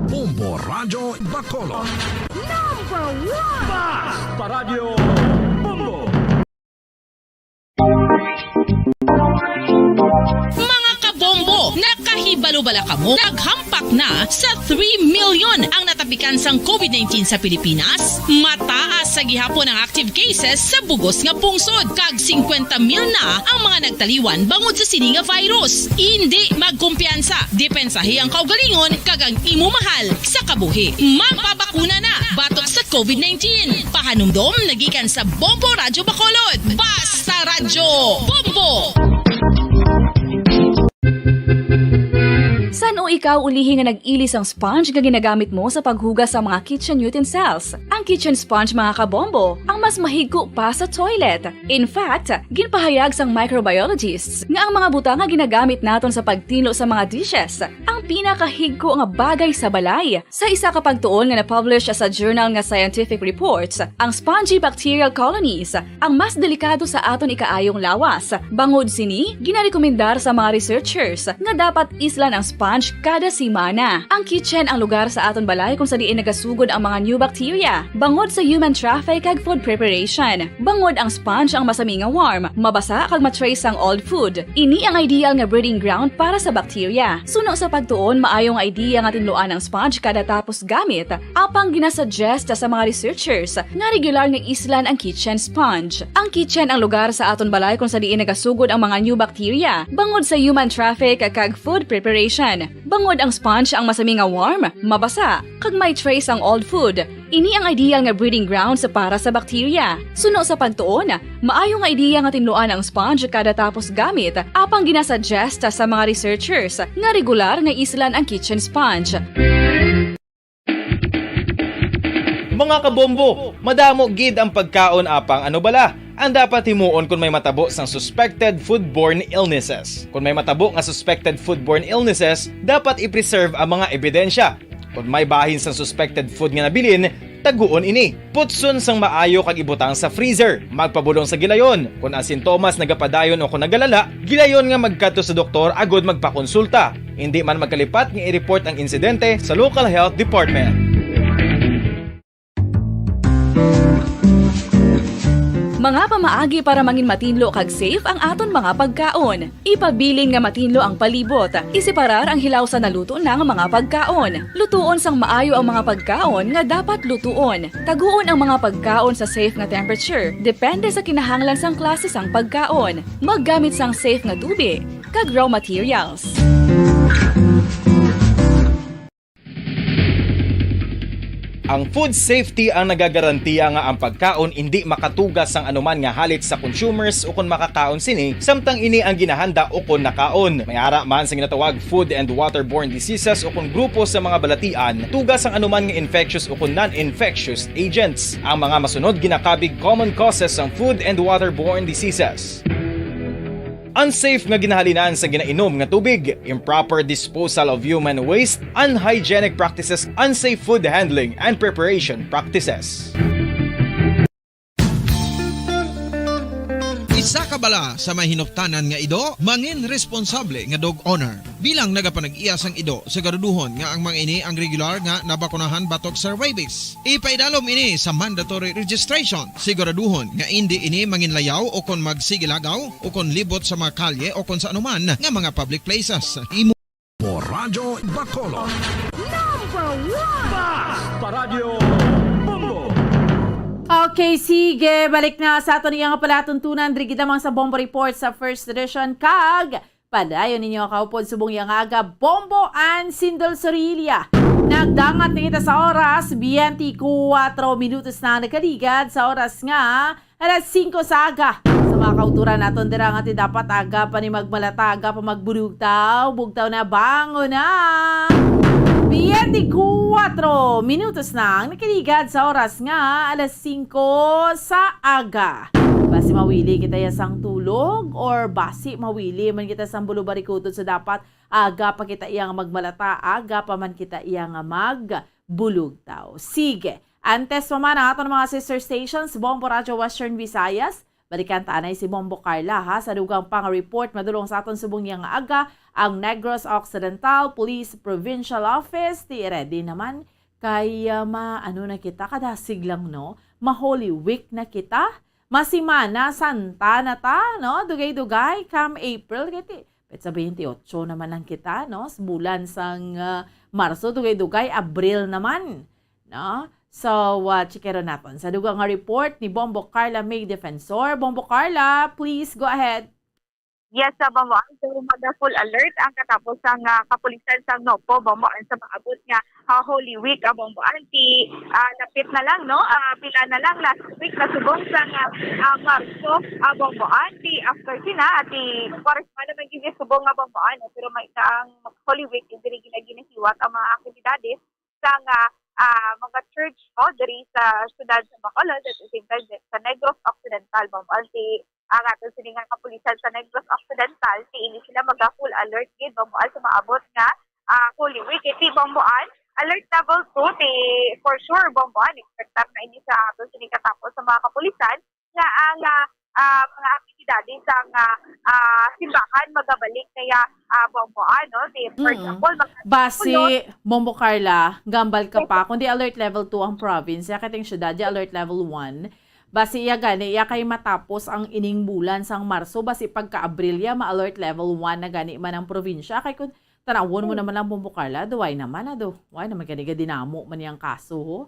Bombo Radyo Bacolod. Number one! Basta Radyo Bombo! Mga kabombo, nakahibalo bala kamo? Naghampak na sa three million ang natapikan sang COVID nineteen sa Pilipinas. Mataas sa gihapon ang active cases sa bugos nga pungsod, kag singkwenta mil na ang mga nagtaliwan bangod sa sini nga virus. Indi magkumpiyansa, depensahi ang kaugalingon kag ang imo mahal sa kabuhi. Magpabakuna na batok sa COVID nineteen. Pahanumdom nagikan sa Bombo Radyo Bacolod. Basta Radyo Bombo! San-o ikaw ulihi nga nag-ili sang sponge nga ginagamit mo sa paghugas sa mga kitchen utensils? Ang kitchen sponge, mga kabombo, ang mas mahigko pa sa toilet. In fact, ginpahayag sang microbiologists nga ang mga butang nga ginagamit naton sa pagtinlo sa mga dishes, ang Pinakahigko nga bagay sa balay. Sa isa ka pagtuon nga na-publish sa journal nga Scientific Reports, ang spongy bacterial colonies ang mas delikado sa aton ikaayong lawas. Bangod sini, ginarekomendar sa mga researchers nga dapat islan ang sponge kada semana. Ang kitchen ang lugar sa aton balay kung sa diin nagasugod ang mga new bacteria, bangod sa human traffic kag food preparation. Bangod ang sponge ang masami nga warm, mabasa kag ma-trace ang old food. Ini ang ideal nga breeding ground para sa bacteria. Suno sa pagtuon, maayo nga idea nga tinluan ang sponge kada tapos gamit. Apang ginasuggest sa mga researchers nga regular nga islan ang kitchen sponge. Ang kitchen ang lugar sa aton balay kung sa diin nagasugod ang mga new bacteria, bangod sa human traffic kag food preparation. Bangod ang sponge ang masami nga warm, mabasa, kag may trace ang old food. Ini ang ideal nga breeding grounds para sa bacteria. Suno sa pagtuon, maayo nga ideya nga tinluan ang sponge kada tapos gamit, apang ginasuggest sa mga researchers nga regular nga islan ang kitchen sponge. Mga kabombo, madamo gid ang pagkaon, apang ano bala ang dapat himuon kon may matabo sang suspected foodborne illnesses? Kon may matabo nga suspected foodborne illnesses, dapat i-preserve ang mga ebidensya. Kon may bahin sang suspected food nga nabilin, taguon ini. Putson sang maayo kag ibutang sa freezer. Magpabulong sa gilayon. Kon ang sintomas nagapadayon o kon nagalala, gilayon nga magkadto sa doktor agud magpakonsulta. Indi man magkalipat nga i-report ang insidente sa local health department. Mga pamaagi para mangin matinlo kag safe ang aton mga pagkaon. Ipabilin nga matinlo ang palibot. Iseparar ang hilaw sa naluto na nga mga pagkaon. Lutuon sang maayo ang mga pagkaon nga dapat lutuon. Taguon ang mga pagkaon sa safe nga temperature, depende sa kinahanglan sang klase sang pagkaon. Maggamit sang safe nga tubi kag raw materials. Ang food safety ang nagagarantiya nga ang pagkaon indi makatuga sang anuman nga halit sa consumers ukon makakaon sini, samtang ini ang ginahanda ukon nakaon. May ara man sa ginatawag food and waterborne diseases ukon grupo sa mga balatian tuga sang anuman nga infectious ukon non-infectious agents. Ang mga masunod ginakabig common causes sang food and waterborne diseases. Unsafe nga ginahalinan sa ginainom nga tubig, improper disposal of human waste, unhygienic practices, unsafe food handling and preparation practices. Isa ka bala sa may hinuptanan nga ido, mangin responsable nga dog owner. Bilang nagapanag-iya sang ido, siguraduhon nga ang mga ini ang regular nga nabakunahan batok sa rabies. Ipaidalom ini sa mandatory registration. Siguraduhon nga indi ini manginlayaw o kon magsigilagaw o kon libot sa mga kalye o kon sa anuman nga mga public places. Imo Radyo Bacolod. Number one! Basta Radyo Bombo! Okay, sige. Balik na sa aton iyang palatuntunan. Diri gid lamang sa Bombo Report sa First Edition. Kag padayon ninyo kaupod subong yang aga, Bombo and Sindol Sorilla. Nagdangat na kita sa oras, twenty-four minutos na nakaligad sa oras nga alas singko sa aga. Sa mga kauturan naton dira nga ti dapat aga pa ni magmalata, aga pa magbulugtaw, bugtaw na, bangon na. Twenty-four minutos na ang nakaligad sa oras nga alas singko sa aga. Basi mawili kita ya sang tulog or basi mawili man kita sang bulubarikutod sa dapat aga pa kita iya nga magmalata, aga pa man kita iya nga magbulugtaw. Sige, antes pa man ang aton mga sister stations, Bombo Radyo Western Visayas, balikan ta anay si Bombo Carla, ha, sa dugang pang report madulong sa aton subong niya nga aga, ang Negros Occidental Police Provincial Office, ti ready naman kay, ah, ma-, ano na kita, kadasig lang, no? Ma-Holy Week na kita. Masimana Santa na ta, no? Dugay-dugay, come April, kay ti, petsa twenty-eight naman lang kita, no? Sa bulan sang, ah, Marso, dugay-dugay, Abril naman, no? So, uh, chikero naton sa dugang nga report ni Bombo Carla May Defensor. Bombo Carla, please go ahead. Yes, sa Bamboante, mag-full alert ang katapusang, ah, kapulisan sang Nopo, Bamboante, sa maabot nga, ah, Holy Week, ah, Bamboante. Ah, lapit na lang, no? Ah, pila na lang, last week na subong sang, ah, ah, Marso, ah, Bamboante. After sina, ati Kwaresma naman gid subong nga Bamboante, pero may ang Holy Week, diri gina-, ginahiwat ang mga aktibidades sang, ah, ah, mga church, o, diri sa siyudad sa Bacolod, at the same time, sa Negros Occidental, Bamboante. Ang aton sini nga kapulisan sa Negros Occidental, ti ini sila maga-full alert gid, Bamboante, sa maabot nga, ah, Holy Week. Iti Bamboan, alert level two, ti for sure, Bamboan, expected na ini sa aton sini katapos sa mga kapulisan nga ang, ah, ah, mga aktibidades sa nga, ah, simbahan magabalik kaya, ah, Bamboan, no? Ti, for Mm. example, mga Basi, Bombo Carla, gambal ka pa, kundi alert level two ang province, ya kating syudad, ya alert level one. Basi iya gani, iya kay matapos ang ining bulan sang Marso, basi pagka Abril ya, ma-alert level one na gani man ang probinsya. Kay kung tanawon mo naman ang Bombo Carla, do, why naman, ado? Why naman gani gadinamo man yang kaso, ho?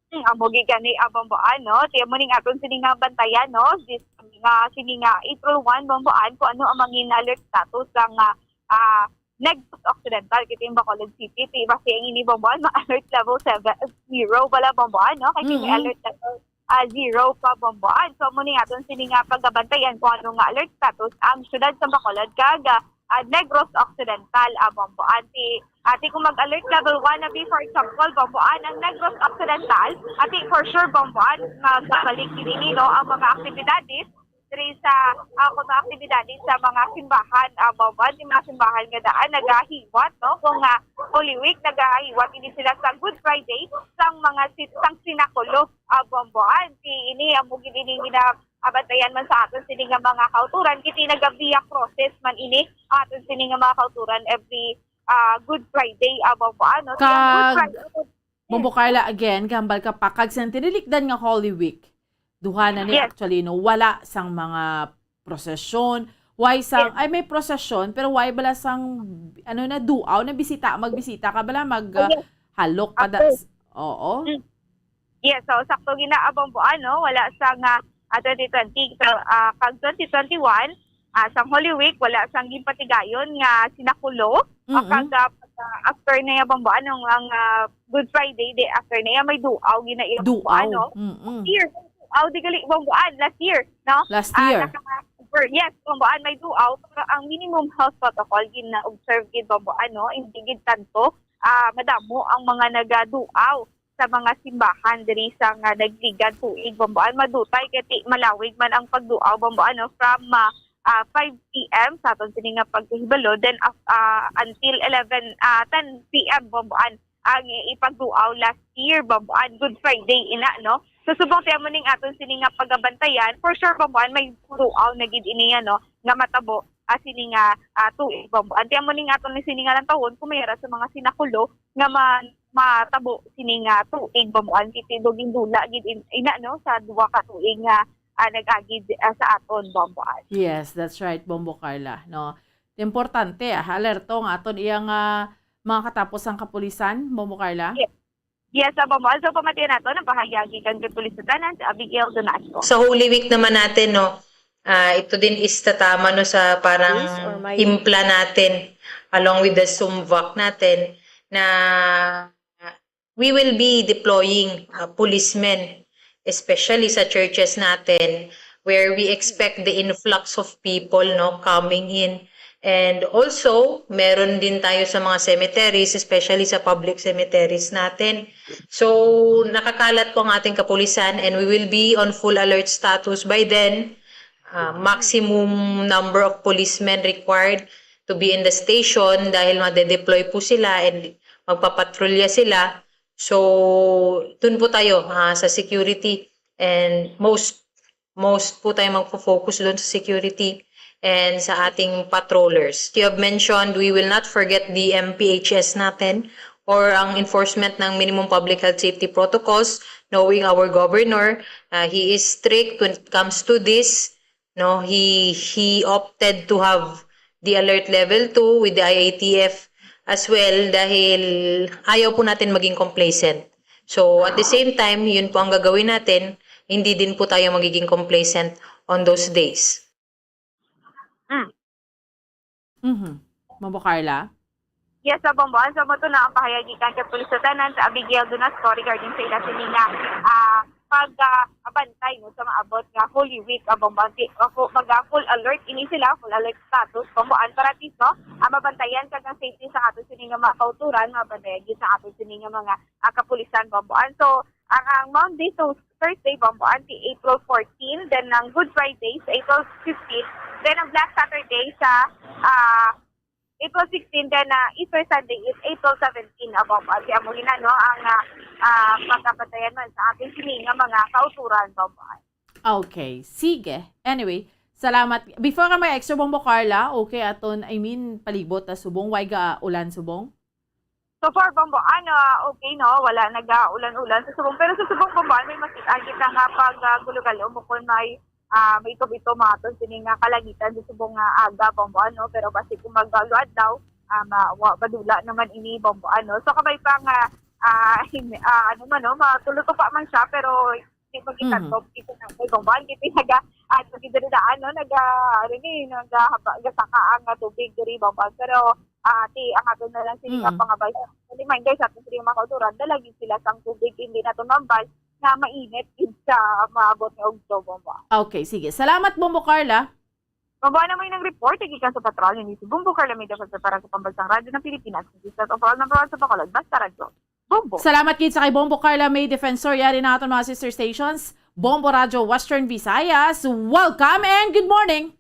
Hmm, amo gid gani, ah, Bomboan, no? Ti amo ning aton sini nga bantayan, no? This, nga sini nga April one, Bomboan, kung ano ang mangin alert status sang, ah, ah, Negros Occidental, kita yung Bacolod City. Ti basi ang ini, Bomboan, ma-alert level seven, zero bala, Bomboan, no? Kay may Mm-mm. alert level, ah, zero pa, Bomboan. So, amo ni aton sini nga pagabantayan kung ano nga alert status ang siyudad sa Bacolod kag, ah, ah, Negros Occidental, ah, Bomboan. Ti, ah, ti kung mag-alert level one na bi, for example, Bomboan, ang Negros Occidental, ah, ti for sure, Bomboan, magbabalik gid ini, no, ang mga aktibidades diri sa, ah, mga aktibidades sa mga simbahan, ah, Bomboan, ti mga simbahan nga daan nagahiwat, no, kung, ah, Holy Week, nagahiwat ini sila sa Good Friday, sang mga si-, sang sinakulo, ah, Bomboan. Ti ini, amo gid ini gina-, abantayan man sa aton sini nga mga kauturan, kiti naga-Via Crucis man ini aton sini nga mga kauturan every, ah, Good Friday, ah, Bomboan, no? Ti ang Good Kag, Friday, Bombo yes. Carla, again, gambal ka pa, kag sa tinilikdan nga Holy Week, duha na ni Yes. actually, no? Wala sang mga prosesyon, why sang, Yes. ay, may prosesyon, pero why bala sang, ano na, duaw na bisita, magbisita ka bala, mag, Oh, ah, yes. halok pa da-, After. Oo. Mm. Yes, so sakto gina, ah, Bomboan, no? Wala sa nga, ah, twenty twenty, sa, ah, kag twenty twenty-one, ah, sang Holy Week, wala sang ginpatigayon nga sinakulo, o Mm-mm. kag, ah, pag, ah, after na ya, Bomboan, ang, ang, ah, Good Friday, di after na ya, may duaw gina iya, Bomboan, Duaw. no? Mm-mm. Last year, duaw di gali, Bomboan, last year, no? Last Ah, year. naka-, yes, Bomboan, may duaw, pero ang minimum health protocol gina-observe gid, Bomboan, no? Hindi gid tanto, ah, madamo ang mga nagaduaw sa mga simbahan diri sa nga nagligad tuig, Bomboan. Madutay kay ti malawig man ang pagduaw, Bomboan, no? From, ah, ah, five P M sa aton sini nga pagkahibalo, then, ah, ah, until eleven, ah, ten P M, Bomboan, ang i-, ipagduaw last year, Bomboan, Good Friday ina, no? So, subong ti amo ning aton sini nga pagabantayan, for sure, Bomboan, may duaw na gid ini, ano, nga matabo, ah, sini nga, ah, tuig, Bomboan. Ti amo ning aton ni sini nga lantawon, kung may ara sa mga sinakulo nga ma-, matabo sini nga tuig, Bomboan, kay ti duging dula gid in-, ina, no, sa duha ka tuig nga, ah, nag-agi, ah, sa aton, Bomboan. Yes, that's right, Bombo Carla, no? Importante, ah, alerto nga aton iya nga mga katapos ang kapulisan, Bombo Carla? Yes. Yes, sa Bomboan. So, pamatian nato, nagpahayag gikan kay Police Lieutenant Abigail Donasco. Sa Holy Week naman natin, no, ah, ito din is tatama, no, sa parang Police or may impla natin along with the sumvak natin na we will be deploying, ah, policemen, especially sa churches natin where we expect the influx of people, no, coming in. And also, meron din tayo sa mga cemeteries, especially sa public cemeteries natin. So, nakakalat po ang ating kapulisan and we will be on full alert status by then. Ah, maximum number of policemen required to be in the station dahil made-deploy po sila and magpapatrolya sila. So, dun po tayo, ah, sa security and most, most po tayo magfo-focus dun sa security and sa ating patrollers. You have mentioned, we will not forget the M P H S natin or ang enforcement ng minimum public health safety protocols, knowing our governor, ah, he is strict when it comes to this, no? He, he opted to have the alert level two with the I A T F as well dahil ayaw po natin maging complacent. So, at the same time, yun po ang gagawin natin, hindi din po tayo magiging complacent on those days. Mm. Mhm. Ma'am Carla? Yes, sa Bomboan. So, mo to na ang pahayag gikan kay Police Lieutenant Abigail Donasco regarding sa ila sini nga, ah, pag, ah, abantay, no, sa maabot nga Holy Week, ah, Bomboan. Ti-, ah, fu-, mag, ah, full alert ini sila, full alert status, Bomboan, para at least, no, ah, mabantayan kag ang safety sa ato sini nga mga kauturan, mabantayan gid sa ato sini nga mga, ah, kapulisan, Bomboan. So, ang, ang Monday to Thursday, Bomboan, ti April fourteen, then ang Good Friday sa April fifteen, then ang Black Saturday sa, ah, April sixteen, then, ah, Easter Sunday is April seventeen, ah, Bombo. At amo gina, no, ang, ah, ah, pagkabatayan man sa ating sini nga mga kauturan, Bombo. Okay, sige. Anyway, salamat. Before ka may extra, Bombo Carla, okay, aton, I mean, palibot na subong, way ga ulan subong? So far, Bombo, ano, ah, okay, no? Wala nag-aulan-ulan sa subong. Pero sa subong, Bombo, ano, may makita kita nga pag, ah, gulo-galo mo kung may, ah, may tubig-tumaton sini nga kalangitan sa subong nga aga, Bombo, ano? Pero basi kung mag-adlaw, ah, ma-, wa-, madula naman ini, Bombo, ano? So, kabay pa nga, ah, him-, ah, ano man, no? Matuluto pa man siya, pero di magkita Mhm. to, di ko na, kay Bombo, ang gipinaga, ah, sa gidirilaan, no? Naga, ano ni, naga, gasaka ang, ah, tubig diri, Bombo. Pero, ah, ti, ang ato na lang sila Mm. pangabay. Reminder sa ating mga kauturan, dala gid sila sang tubig, hindi na tumambal na mainit gid sa maabot nga ugto, Bombo. Okay, sige. Salamat, Bombo Carla. Bombo, ano may nang report? Gikan sa patrol, ni si Bombo Carla May dapat sa para sa Pambansang Radyo ng Pilipinas. This is overall number one sa Bacolod. Basta Radyo. Bombo. Salamat gid sa kay Bombo Carla May Defensor, yari na aton mga sister stations. Bombo Radyo Western Visayas, welcome and good morning.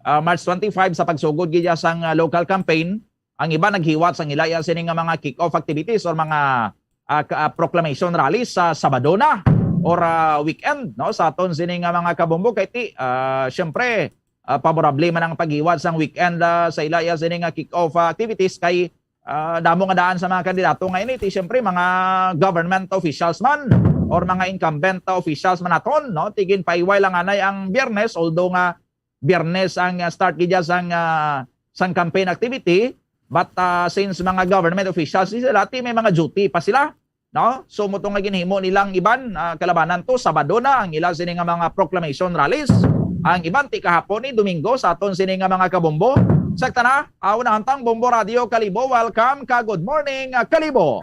Ah, March twenty-five sa pagsugod gid sang, ah, local campaign, ang iba naghiwat sang ila iya sini nga mga kick-off activities or mga, ah, ka-, ah, proclamation rallies sa Sabado na or, ah, weekend, no, sa aton sini nga mga kabombo. Kay ti, ah, syempre, ah, paborable man ang paghiwat sang weekend, ah, sa ila iya sini nga kick-off, ah, activities kay, ah, damo nga daan sa mga kandidato nga ini, ti, siyempre, mga government officials man or mga incumbent officials man naton, no? Ti ginpaiway lang anay ang Biyernes, although nga Biyernes ang, ah, start gid sang, ah, sang campaign activity, but, ah, since mga government officials sila, ti may mga duty pa sila, no? So, mo to nga ginhimo nilang iban, ah, kalabanan to, Sabado na ang ila sini nga mga proclamation rallies. Ang iban ti kahapon ni Domingo sa aton sini nga mga kabombo. Sakta na, ah, unahon tang Bombo Radio Kalibo. Welcome ka, good morning, ah, Kalibo.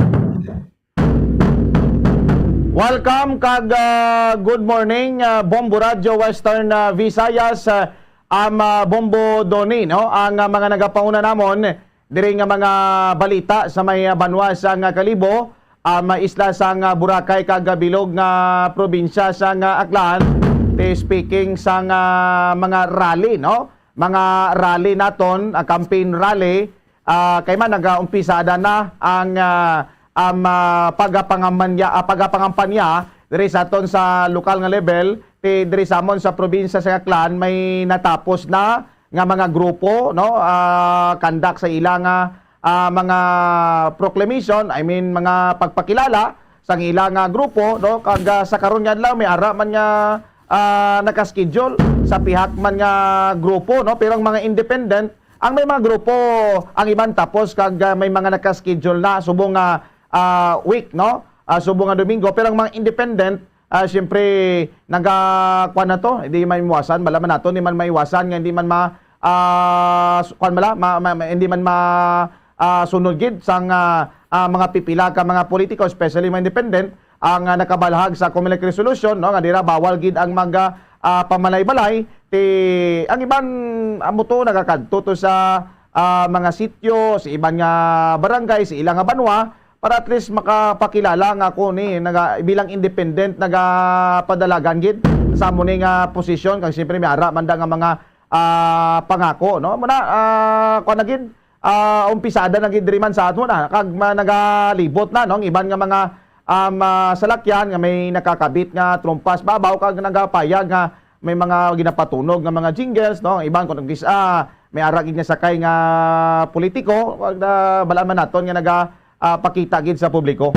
Welcome kag, ah, good morning, ah, Bombo Radio Western, ah, Visayas, ah, am, ah, Bombo Doni, no? Ang, ah, mga nagapauna namon diri nga mga balita sa may, ah, banwa sang, ah, Kalibo, ah, may isla sang, ah, Boracay kag, ah, bilog nga probinsya sang, ah, Aklan. Ti speaking sang, ah, mga rally, no? Mga rally naton, ah, campaign rally, ah, kay man nagaumpisa na ang, ah, am, ah, pagapangambanya-, ah, pagapangampanya diri sa aton sa lokal nga level, ti diri sa amon sa probinsya sa Aklan may natapos na nga mga grupo, no, ah, conduct sa ila nga, ah, mga proclamation, I mean, mga pagpakilala sang ila nga grupo, no, kag, ah, sa karon nga adlaw may ara man nga, ah, naka-schedule sa pihak man nga grupo, no, pero ang mga independent, ang may mga grupo, ang iban tapos kag, ah, may mga naka-schedule na subong nga, ah, week, no, ah, subong nga Domingo, pero ang mga independent, ah, siyempre, naga-, kuwan na to, hindi man maiwasan, bala man nato, hindi man maiwasan nga hindi man ma-, ah, s-, kuwan bala, ma-, ma-, ma-, hindi man ma-, ah, sunod gid sang, ah, ah, mga pipila ka mga politiko, especially mga independent, ang, ah, nakabalhag sa Comelec resolution, no, nga dira bawal gid ang mag, ah, ah, pamalay-balay, ti ang iban, amo to, nagakadto to sa, ah, mga sitio, sa iban nga barangay, sa ila nga banwa, para at least makapakilala nga ako ni naga-, bilang independent nagapadalagan gid sa amo ni nga posisyon, kag siyempre may ara man da nga mga, ah, pangako, no? Muna, ah, kuwan na gid, ah, umpisada na gid diri man sa ato na, kag ma-, nagalibot na, no? Ang iban nga mga, um, ah, salakyan nga may nakakabit nga trumpas babaw kag nagapayag nga may mga ginapatunog nga mga jingles, no? Ang iban kung nagdis-, ah, may ara gid nga sakay nga politiko, wag na, balaan man naton nga naga, ah, pakita gid sa publiko.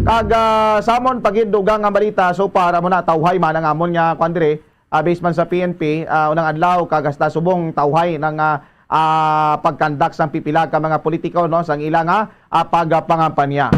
Kag, ah, samon pa gid dugang nga balita, so para mo na tawhay man ang amon nga kwan diri, ah, based man sa P N P, ah, unang adlaw kag hasta subong tawhay nang, ah, ah, pagkandak sang pipila ka mga politiko, no, sang ila nga, ah, pagpangampanya.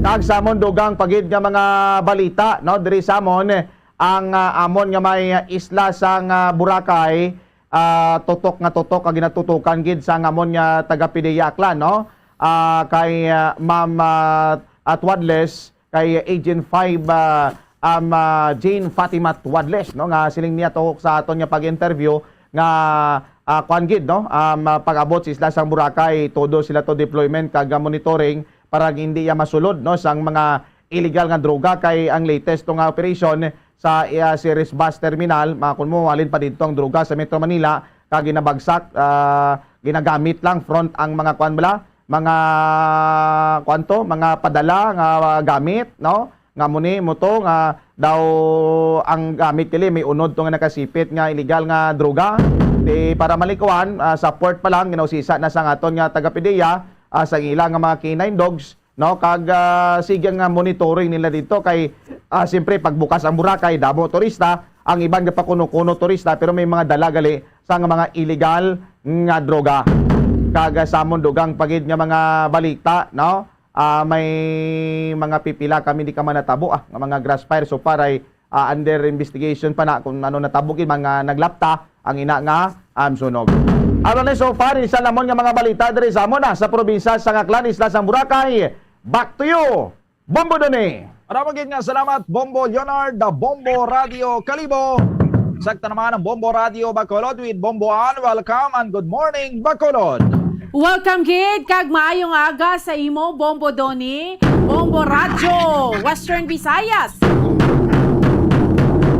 Kag samon dugang pa gid nga mga balita, no, diri samon, ang, ah, amon nga may isla sang, ah, Boracay, ah, tutok nga tutok ang ginatutukan gid sang amon nga taga-PDEA Aklan, no? Ah, kay, ah, Ma'am, ah, ah, Tuadles, kay Agent five, ah, um, ah, Jane Fatima Tuadles, no, nga siling niya to sa aton nga pag-interview nga, ah, kuan gid, no, um, ah, pag-abot sa isla sang Boracay, todo sila to deployment kag, ah, monitoring para hindi iya masulod, no, sang mga illegal nga droga, kay ang latest to nga operation sa, ah, Ceres Bus Terminal, ma-, kun mo, halin pa didto ang droga sa Metro Manila, kag ginabagsak, ah, ginagamit lang front ang mga, kuan bala, mga, kuan to, mga padala nga, ah, gamit, no? Nga mo ni, mo to, nga daw ang gamit kini may unod to nga nakasipit nga illegal nga droga. Di para malikuan, ah, sa port pa lang, ginausisa na sa aton nga taga-PDEA, ah, sa ila nga mga K nine dogs, no? Kag, ah, sige nga monitoring nila dito kay, ah, siyempre, pagbukas ang Boracay, damo turista, ang iban nga pakuno-kuno turista, pero may mga dala gali sa nga mga illegal nga droga. Kag, ah, samon dugang pa gid nga mga balita, no? Ah, may mga pipila kami di ka man natabo, ah, nga mga grass fire. So far ay, ah, under investigation pa na kung ano natabo gid, mga naglapta ang ina nga, um, sunog. Ano na so far, isa lamon nga mga balita diri sa amon, ah, sa probinsya sa Aklan, Isla sang Boracay. Back to you, Bombo Donny. Maramo gid nga salamat, Bombo Leonard, Bombo Radio Kalibo. Sakto naman ang Bombo Radio Bacolod with Bombo Ann. Welcome and good morning, Bacolod. Welcome gid kag maayong aga sa imo, Bombo Donny, Bombo Radyo Western Visayas.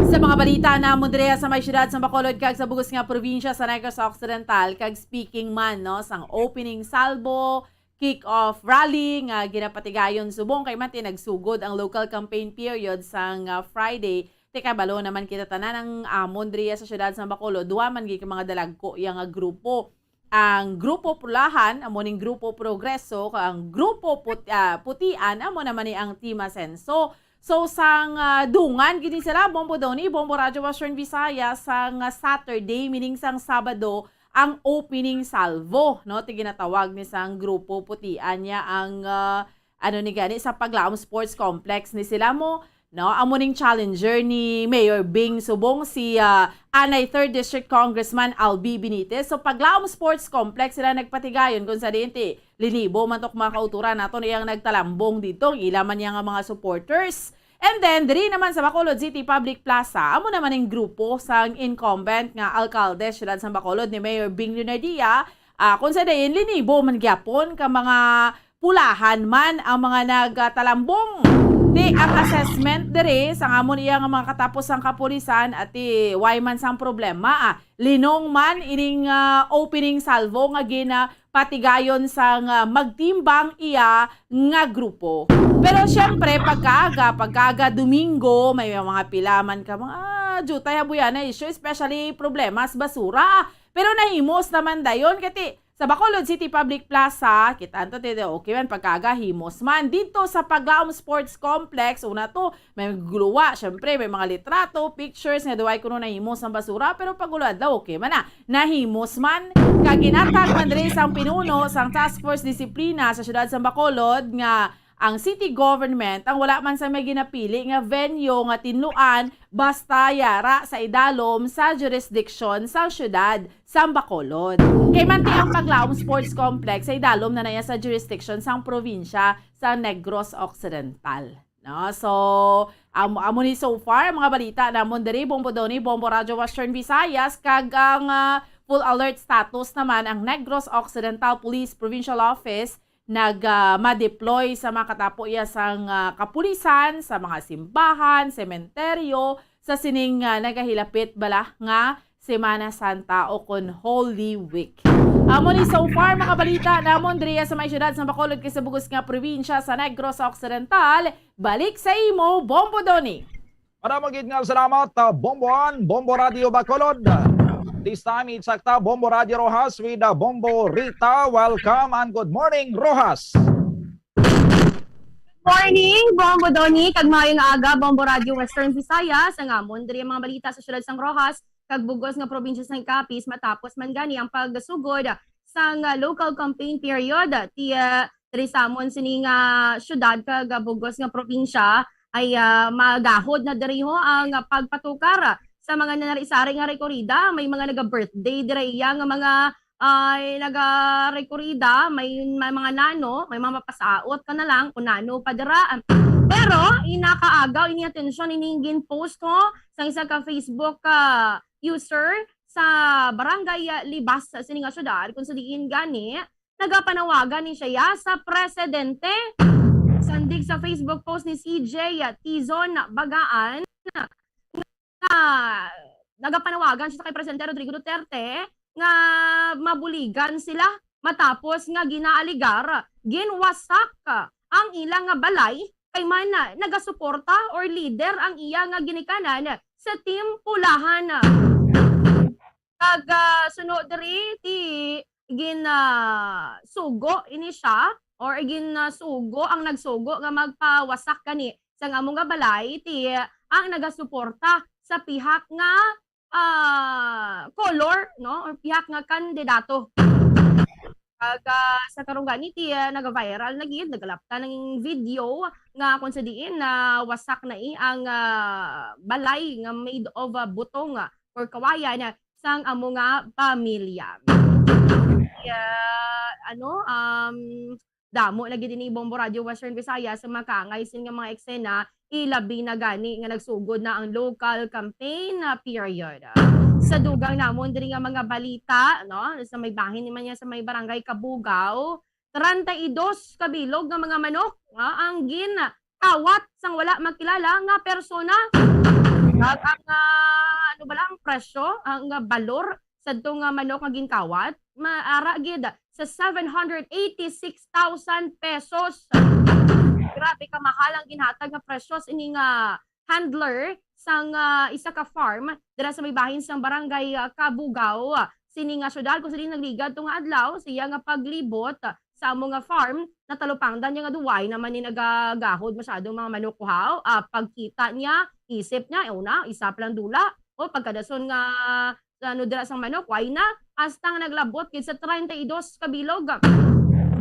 Sa mga balita namon diri sa may siyudad sa Bacolod kag sa bugos nga probinsya sa Negros Occidental, kag speaking man, no, sang opening salvo, kick-off rally nga ginapatigayon subong kay man ti nagsugod ang local campaign period sang, ah, Friday. Ti kabalo naman kita tanan ang amon diri sa siyudad sa Bacolod, duha man gid ka mga dalagko iya nga grupo. Ang Grupo Pulahan, amo ning Grupo Progreso, kag ang Grupo Put-, ah, Putian, amo naman ni ang Team Asenso. So, sang, ah, dungan gid ni sila, Bombo Donny, Bombo Radyo Western Visayas, sang, ah, Saturday, meaning sang Sabado, ang opening salvo, no? Ti ginatawag ni sang Grupo Putian niya ang, ah, ano ni gani, sa Paglaom Sports Complex ni sila mo, no? Amo ning challenger ni Mayor Bing subong si, ah, anay third District Congressman Albi Benitez. So, Paglaom Sports Complex sila nagpatigayon kung sa diin ti linibo man tok mga kauturan nato na iyang nagtalambong dito, ang ila man niya nga mga supporters. And then, diri naman sa Bacolod City Public Plaza, amo naman ang grupo sang incumbent nga alkalde siyudad sa Bacolod ni Mayor Bing Leonardia, ah, kung sa diin, linibo man gyapon ka mga pulahan man ang mga nagtalambong. Ti ang assessment diri sa amon iya nga mga katapos sang kapulisan at ti way man sang problema, ah, linong man ining, ah, opening salvo nga ginapatigayon sang, ah, magtimbang iya nga grupo. Pero siyempre, pagkaaga, pagkaaga Domingo, may mga pila man ka mga jutay habuyan na issue, especially problema sa basura. Pero nahimos naman dayon, kay ti, sa Bacolod City Public Plaza, kita to, ti, okay man, pagkaaga, himos man. Dito sa Paglaom Sports Complex, una to, may guluwa, syempre, may mga litrato, pictures, nga duway kuno nahimos ang basura, pero pag ulo adlaw, okay man na. Nahimos man. Kag ginhatag man diri sang pinuno sang Task Force Disiplina sa siyudad sa Bacolod nga ang city government ang wala man sa may ginapili nga venue nga tinluan basta yara sa idalom sa jurisdiction sang siyudad sang Bacolod. Kay man ti ang Paglaom Sports Complex sa idalom na na iya sa jurisdiction sang probinsya sa Negros Occidental. No? So, amo, amo ni so far ang mga balita namon diri, Bombo Donny, Bombo Radyo Western Visayas, kag ang, ah, full alert status naman ang Negros Occidental Police Provincial Office nag, ah, ma-deploy sa mga katapo iya sang, ah, kapulisan, sa mga simbahan, sementeryo, sa sining, ah, nagahilapit bala nga Semana Santa o kon Holy Week. Amo ni so far mga balita namon diriya sa may siyudad sa Bacolod kag sa bugos nga probinsya sa Negros Occidental. Balik sa imo, Bombo Donny. Maramo gid nga salamat, uh, Bombo Ann, Bombo Radio Bacolod. This time, it's sakta, Bombo Radio Roxas with, uh, Bombo Rita. Welcome and good morning, Roxas. Morning, Bombo Donny, kag maayong aga, Bombo Radio Western Visayas. Ang amon diri ang mga balita sa siyudad sang Roxas kag bugos nga probinsya sang Capiz, matapos man gani ang pagsugod sang, ah, local campaign period. Ti, ah, diri sa amon sini nga syudad kag, ah, bugos nga probinsya ay, ah, magahod na diri ho ang, ah, pagpatukar sa mga nanari-sari nga rekorida. May mga naga-birthday diri iya nga mga ay nagarekurida, may, may mga nano, may mga mapasaot ka na lang kung nano pa dira. Pero inakaagaw ini atensyon ining gin-post ko sa isa ka Facebook, ah, user sa Barangay, ah, Libas sa sini nga syudad, kung sa diin gani nagapanawagan ni siya sa presidente. Sandig sa Facebook post ni C J Tizon Bagaan, nga Nagapanawagan siya kay Presidente Rodrigo Duterte nga mabuligan sila matapos nga ginaaligar ginwasak ang ila nga balay kay man nagasuporta or leader ang iya nga ginikanan sa Team Pulahan. Kag, ah, suno diri ti gin, ah, sugo ini siya or gin, ah, sugo ang nagsugo nga magpawasak gani sang amo nga balay ti ang nagasuporta sa pihak nga, ah, color, no, or pihak nga kandidato. Kag, ah, sa karong gani ti, ah, naga-viral na gid, nagalapta ng video nga kung sa diin na wasak na i ang, ah, balay nga made of, ah, butong, ah, or kawayan, ah, sang amo nga pamilya. Ah, ano, um, damo na gid ini Bombo Radio Western Visayas sa makaangay sin nga mga eksena, ilabi na gani nga nagsugod na ang local campaign, ah, period. Sa dugang namon diri nga mga balita, no, sa may bahin ni man niya sa may barangay Kabugao, treinta y dos ka bilog nga mga manok, ah, ang ginkawat sang wala makilala nga persona. Kag ang, ah, ano ba lang, presyo, ang, ah, balor sadto nga manok nga ginkawat, maara gid sa seven hundred eighty-six thousand pesos. Grabe ka mahal ang ginhatag nga presyo sa ini nga handler sang, ah, isa ka farm dira sa may bahin sang barangay, ah, Kabugao, sini nga syudad kung sini nagligad to nga adlaw sa iya nga paglibot sa amo nga farm. Natalupangdan niya nga duway naman ni nagagahod masyadong mga manok kuhaw. Ah, pagkita niya, isip niya, eh, una, isa pa lang dula. O pagkadason nga, ano, dira sang manok, why na? Hasta nga naglabot gid sa treinta y dos ka bilog.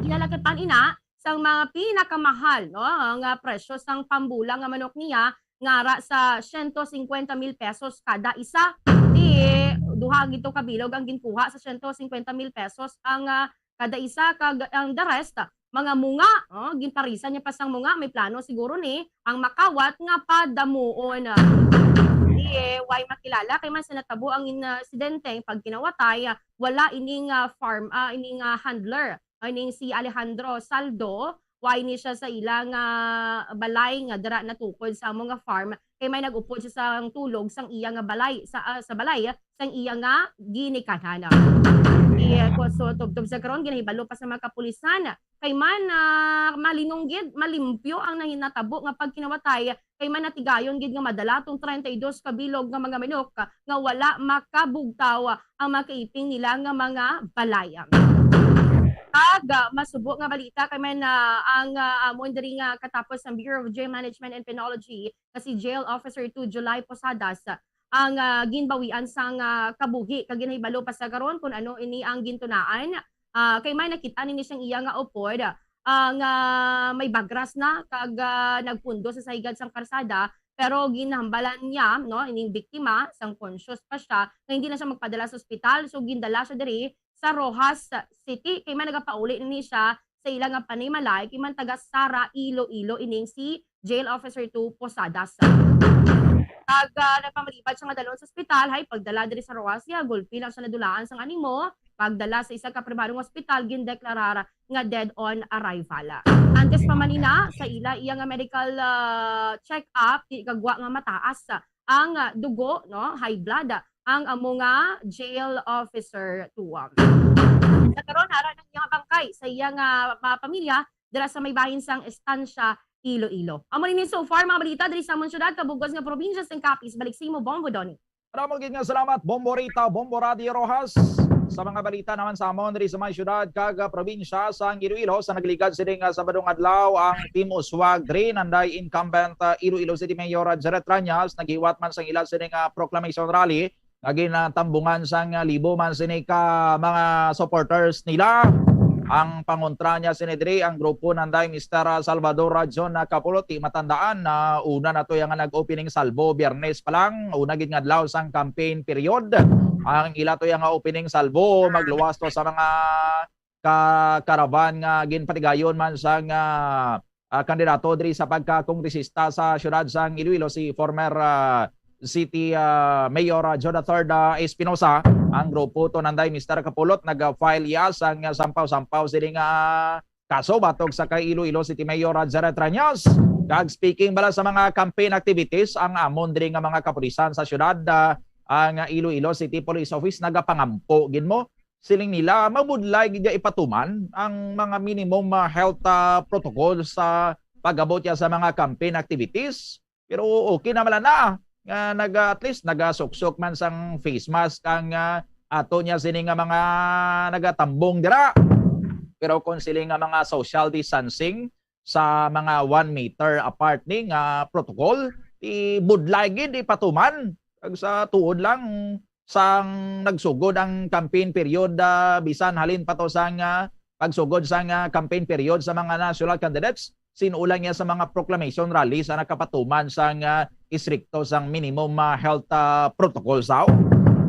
Ginalakatan ina sang mga pinakamahal, no, nga presyo sang pambula nga manok niya, nga ara sa siyento singkwenta mil pesos kada isa. Di, duha gid to ka bilog ang ginkuha sa siyento singkwenta mil pesos ang, ah, kada isa, kag ang the rest, mga munga, oh, ginparisan niya pa sang munga, may plano siguro ni ang makawat nga padamuon. Di, eh, way makilala kay man sa natabo ang insidente, pagkinawatay, ah, wala ining, ah, farm, ah, ining, ah, handler, ah, ining si Alejandro Saldo, way ni siya sa ila nga balay nga dira natukod sa amo nga farm, kay may nag-upod siya sang tulog sang iya nga balay, sa, ah, sa balay sang iya nga ginikanan. Iya, ko, so, tubtob sa karon, ginahibalo pa sa mga kapulisan kay man, ah, malinong gid, malimpyo ang nahinatabo nga pagkinawatay, kay man natigayon gid nga madala tong treinta y dos ka bilog nga mga manok nga wala makabugtaw ang mga kaiping nila nga mga balay. Kag, ah, masubo nga balita kay man, ah, ang, ah, amon diri nga katapos ang Bureau of Jail Management and Penology nga si Jail Officer two July Posadas, ah, ang, ah, ginbawian sang, ah, kabuhi kag ginahibalo pa sa karon kung ano ini ang gintunaan. Ah, kay may nakita nini siyang iya nga upod, ah, nga may bagras na kag, ah, nagpundo sa saygad sang karsada, pero ginhambalan niya, no, ining biktima sang conscious pa siya nga hindi na siya magpadala sa ospital, so gindala siya diri sa Roxas City. Kay man nagapauli ni siya sa ila nga panimalay, kay man taga Sara, Iloilo ining si Jail Officer two Posadas. Kag, ah, nagpamalibad siya nga dalon sa ospital, hay pagdala diri sa Roxas, gulpi lang siya nadulaan sang animo. Pagdala sa isa ka pribadong ospital, gindeklarar nga dead on arrival. Antes pa man ina, sa ila iya nga medical, ah, check-up, di kagwa nga mataas ang, ah, dugo, no, high blood, ang amo nga jail officer two. Sa karon, ara na niya bangkay sa iya nga, ah, pamilya dira sa may bahin sang Estancia, Iloilo. Amo ni so far mga balita diri sa amon syudad, kabugos nga probinsya sang Capiz. Balik sa imo, Bombo Donny. Damo gid nga salamat, Bombo Rita, Bombo Radio Roxas. Sa mga balita naman sa amon diri sa may syudad kag, ah, probinsya sang Iloilo, sa nagligad sining, ah, Sabadong adlaw, ang Team Uswag diri nanday incumbent, ah, Iloilo City Mayor, ah, Jaret Rañas, naghiwat man sang ila sining, ah, proclamation rally nga ginatambungan sang, ah, libo man sini ka mga supporters nila. Ang pangontra niya sini diri, ang grupo nanday Mister Salvador, ah, John, ah, Capulot. Ti matandaan na una na to yang nag-opening salvo, Biyernes pa lang, una gid nga adlaw sang campaign period. Ang ila to yang opening salvo, magluwas to sa mga ka-, caravan nga ginpatigayon man sang, ah, ah, kandidato diri sa pagkakongresista sa siyudad sang Iloilo, si former, ah, City, ah, Mayor, ah, Joe the third, ah, Espinosa. Ang grupo to nanday, Mister Capulot, nag-file iya sang, ah, sampaw-sampaw sini nga kaso batok sa kay Iloilo City Mayor, ah, Jaret Rañas. Kag speaking bala sa mga campaign activities, ang amon diri nga mga kapulisan sa siyudad, ah, ang, ah, Iloilo City Police Office nagapangampo gid mo. Siling nila, mabudlay gid nga ipatuman ang mga minimum, ah, health, ah, protocol sa pag-abot niya sa mga campaign activities. Pero okay naman lang na nga naga, at least nagasuksok man sang face mask ang, ah, ato niya sini nga mga nagatambong dira. Pero kung sila nga mga social distancing sa mga one meter apart ni nga protocol, ibudlay gid ipatuman. Kag sa tuod lang, sang nagsugod ang campaign period, ah, bisan halin pa to sang, ah, pagsugod sang, ah, campaign period sa mga national candidates, sinulang niya sa mga proclamation rally sa nakapatuman sang, ah, istrikto sang minimum, ah, health, ah, protocol sa.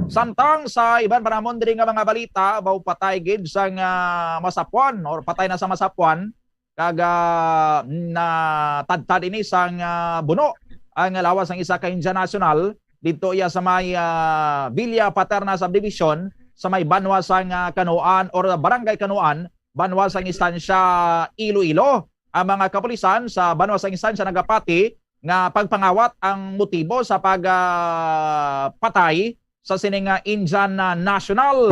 Samtang sa iban pa namon diri nga mga balita, mao patay gid sang, ah, masapuan or patay na sa masapuan, kag, ah, natadtad ini sang, ah, buno ang lawas sang isa ka Indian national didto iya sa may, ah, Villa Paterna Subdivision sa may banwa sang, ah, Canoan or Barangay Canoan, banwa sang Estancia, Iloilo. Ang mga kapulisan sa banwa sang Estancia nagapati nga pagpangawat ang motibo sa pag, ah, patay sa sining, ah, Indian, ah, national.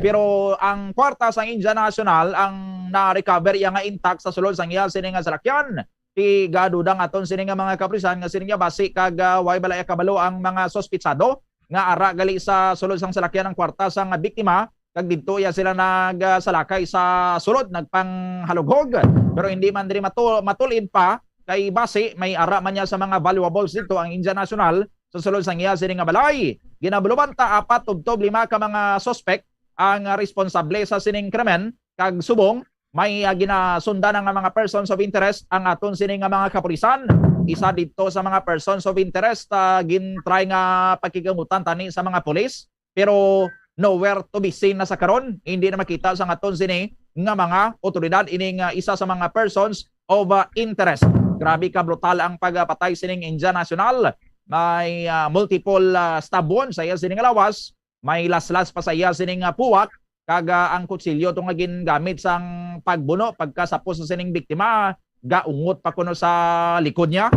Pero ang kwarta sang Indian national ang na-recover iya nga intact sa sulod sang iya sining, ah, salakyan. Ti gaduda ang aton sining, ah, mga kapulisan nga sining niya basi kag, ah, way bala iya kabalo ang mga suspitsado nga ara gali sa sulod sang salakyan ang kwarta sang biktima, kag didto iya sila nagsalakay sa sulod, nagpanghalughog. Pero hindi man diri matu-, matulin pa kay basi may ara man niya sa mga valuables didto ang Indian national sa sulod sang iya sini nga balay. Ginabaluan ta apat tubtob lima ka mga suspek ang, ah, responsable sa sining krimen, kag subong may, ah, ginasundan nga mga persons of interest ang aton sini nga mga kapulisan. Isa didto sa mga persons of interest, ah, gin-try nga pakikiamutan tani sa mga pulis, pero nowhere to be seen na sa karon. Hindi na makita sa aton sini nga mga otoridad ining, ah, isa sa mga persons of, ah, interest. Grabe ka brutal ang pagpatay sining Indian national. May, ah, multiple, ah, stab wounds sa iya sining lawas, may laslas pa sa iya sining, ah, puwak, kag, ah, ang kutsilyo to nga gingamit sang pagbuno pagkasapos sa sining biktima, gaungot pa kuno sa likod niya.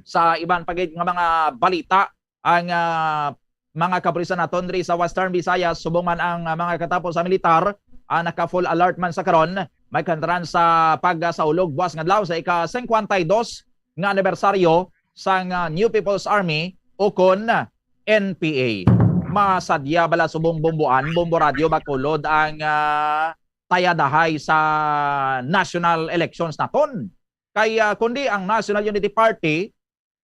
Sa iban pa gid nga mga balita, ang, ah, mga kapulisan naton diri sa Western Visayas, subong man ang, ah, mga katapo sa militar, ah, naka full alert man sa karon, may kantaran sa pagsaulog buwas nga adlaw sa ika singkwenta y dos nga anibersaryo sang, ah, New People's Army, ukon N P A. Masadya bala subong Bomboan, Bombo Radyo Bacolod ang, ah, tayadahay sa national elections naton. Kay, ah, kundi ang National Unity Party,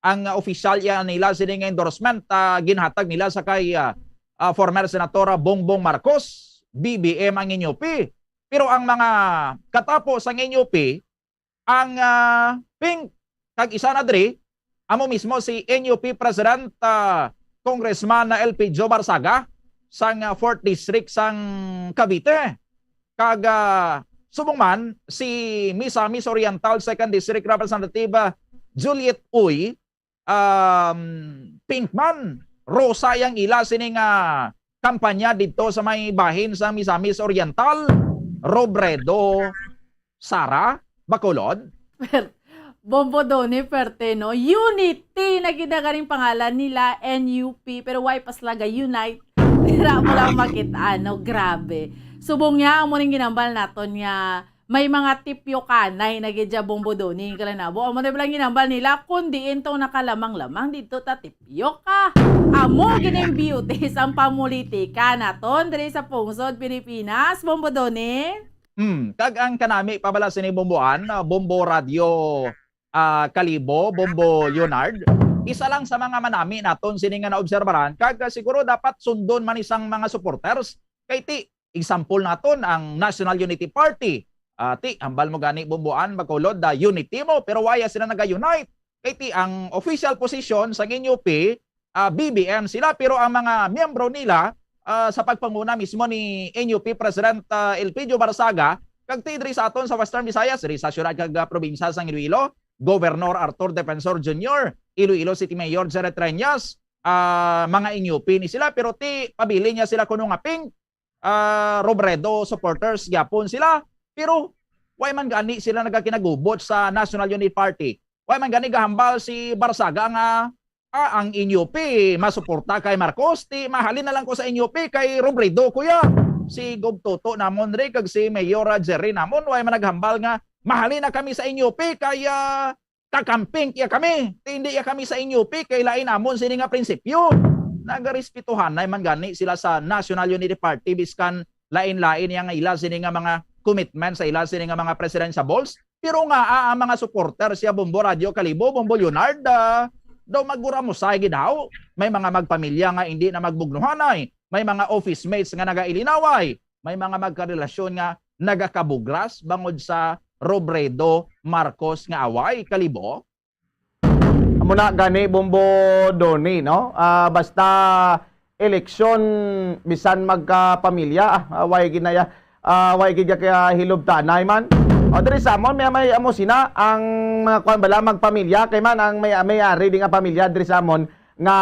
ang, ah, opisyal iya nila sini nga endorsement, ah, ginhatag nila sa kay, ah, ah, former Senator, ah, Bongbong Marcos, B B M ang N U P. Pero ang mga katapo sang N U P, ang, ah, pink, kag isa na diri, amo mismo si N U P President, ah, Congressman na Elpidio Barzaga sang, ah, fourth District sang Cavite. Kag, ah, subong man si Misamis Oriental second District Representative, ah, Juliet Uy, um, pink man, rosa yang ila sini nga kampanya didto sa may bahin sa Misamis Oriental, Robredo, Sara, Bacolod. Bombo Doni, perte, no? Unity na gid na ganing pangalan nila, N U P, pero why pa sila ga-unite? Dira mo lang makit-an, no? Grabe. Subong niya, amo ning ginambal naton nga may mga tipyokanay na gid siya, Bombo Doni, kalanabo. Amo na lang ginambal nila, kung diin tong nakalamang-lamang dito ta tipyoka. Amo gining beauty sang pamulitika naton diri sa pungsod Pilipinas, Bombo Doni. Hmm, kag ang kanami pa bala sini Bomboan, ah, Bombo Radyo, ah, Kalibo, Bombo Leonard, isa lang sa mga manami naton sini nga naobserbaran, kag, ah, siguro dapat sundon man ni sang mga supporters. Kay ti, example naton ang National Unity Party. Ah, ti, hambal mo gani Bomboan, Bacolod, da unity mo, pero waya sila naga-unite. Kay ti, ang official position sa N U P, ah, B B M sila, pero ang mga miyembro nila, ah, sa pagpanguna mismo ni N U P President, ah, Elpidio Barzaga, kag ti diri sa aton sa Western Visayas, diri sa siyudad kag, ah, probinsya sang Iloilo, Governor Arthur Defensor Junior, Iloilo City Mayor Jared Treñas, ah, mga N U P ni sila, pero ti pabilin niya sila kuno nga pink, ah, Robredo supporters gyapon sila, pero why man gani sila nagakinagubot sa National Unity Party? Why man gani gahambal si Barzaga nga Ah, ang N U P masuporta kay Marcos, ti mahalin na lang ko sa N U P kay Robredo, kuya. Si Gov Toto namon ri kag si Mayor, ah, Jerry namon, way man naghambal nga mahalin na kami sa N U P kay, ah, kakamping iya kami. Ti hindi iya kami sa N U P kay lain amon sini nga prinsipyo. Nagarespetohanay man gani sila sa National Unity Party, biskan lain-lain iya nga ila sini nga mga commitment sa ila sini nga mga presidential balls. Pero nga, ah, ang mga supporter siya, Bombo Radyo Kalibo, Bombo Leonard, ah, daw maguramusay gid haw. May mga magpamilya nga hindi na magbugnuhanay. May mga office mates nga nagailinaway. May mga magkarelasyon nga nagakabugras bangod sa Robredo Marcos nga away, Kalibo. Amo na gani, Bombo Donny, no? Ah, basta eleksyon, bisan magkapamilya, ah, way ginaya, ah, way gid ka hilubtanay man. O, diri sa amon, may, may amo sina, ang mga kuwan bala, magpamilya, kay man, ang may, may ari di nga pamilya diri sa amon, nga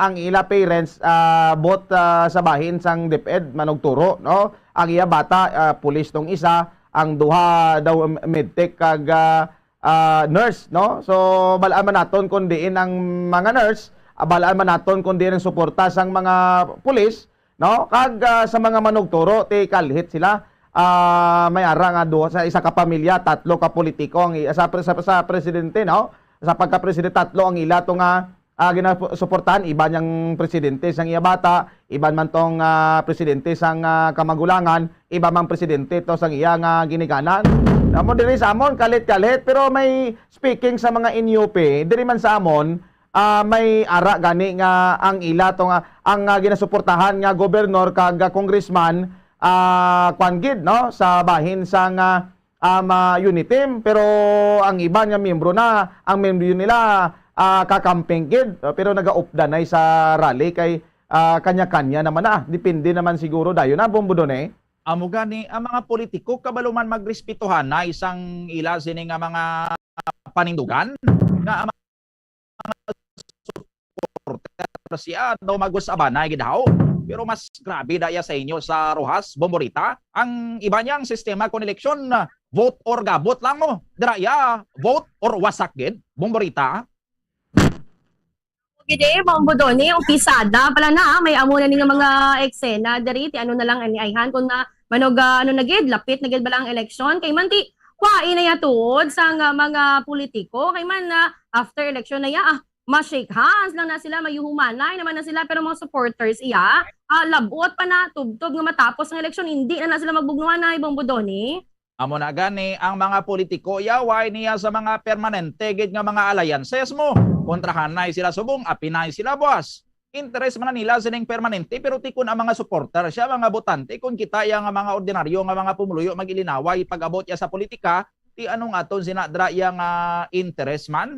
ang ila parents, ah, both, ah, sa bahin sang DepEd, manugturo, no? Ang iya bata, ah, pulis tong isa, ang duha daw medtech kag, ah, ah, nurse, no? So, balaan man naton kung diin ang mga nurse, ah, balaan man naton kung diin ang suporta sang mga pulis, no? Kag, ah, sa mga manugturo, ti kalhit sila. Ah, may ara nga duha sa isa ka pamilya, tatlo ka politiko ang i-, sa pre-, sa, sa presidente, no? Sa pagka-presidente, tatlo ang ila to nga, ah, ginasuportahan, iban yang presidente sang iya bata, iban man tong, ah, presidente sang, ah, kamagulangan, iban mang presidente to sang iya nga ginikanan. Amo diri sa amon, kalit-kalit, pero may speaking sa mga N U P, diri man sa amon, ah, may ara gani nga ang ila to nga, ang, ah, ginasuportahan nga gobernador kag, ah, congressman, ah, kwan gid, no, sa bahin sang, ah, um, ah, Unitim, pero ang iban nga miyembro na, ang miyembro nila, ah, kakamping gid, ah, pero nagaupdanay sa rally kay, ah, kanya-kanya naman na. Depende naman siguro dayon na, Bombo Donny. Amo gani, ang mga politiko kabalo man magrespetohanay sang ila sini nga mga panindugan, nga ang mga supporter siya daw mag-usabanay gid haw. Pero mas grabe da iya sa inyo sa Roxas, Bombo Rita. Ang iba niyang sistema kon eleksyon, vote or gabot lang mo. Dira iya, vote or wasak gid, Bombo Rita. Gid, eh, Bombo Donny, umpisada pala na, ah. May amo na ni nga mga eksena diri, ti ano na lang ani ayhan kung na manog, ah, ano na gid, lapit na gid bala ang eleksyon. Kay man ti, kwain na ya tuod sa nga mga politiko. Kay man na after election na ya, ah, ma-shake hands lang na sila, mayuhumanay naman na sila, pero mga supporters iya, ah, labot pa na, tubtob nga matapos ang eleksyon, hindi na na sila magbugnuhan na, Bombo Donny. Amo na gani ang mga politiko, yaway niya sa mga permanente gid nga mga alliances mo. Kontrahanay sila subong, apinay sila buas. Interes man na nila sining permanente, pero ti kon ang mga supporter siya, mga botante, kon kita iya nga mga ordinaryo nga mga pumuluyo mag-ilinaway pag-abot iya sa politika, ti anong aton sinadra iya nga interes man?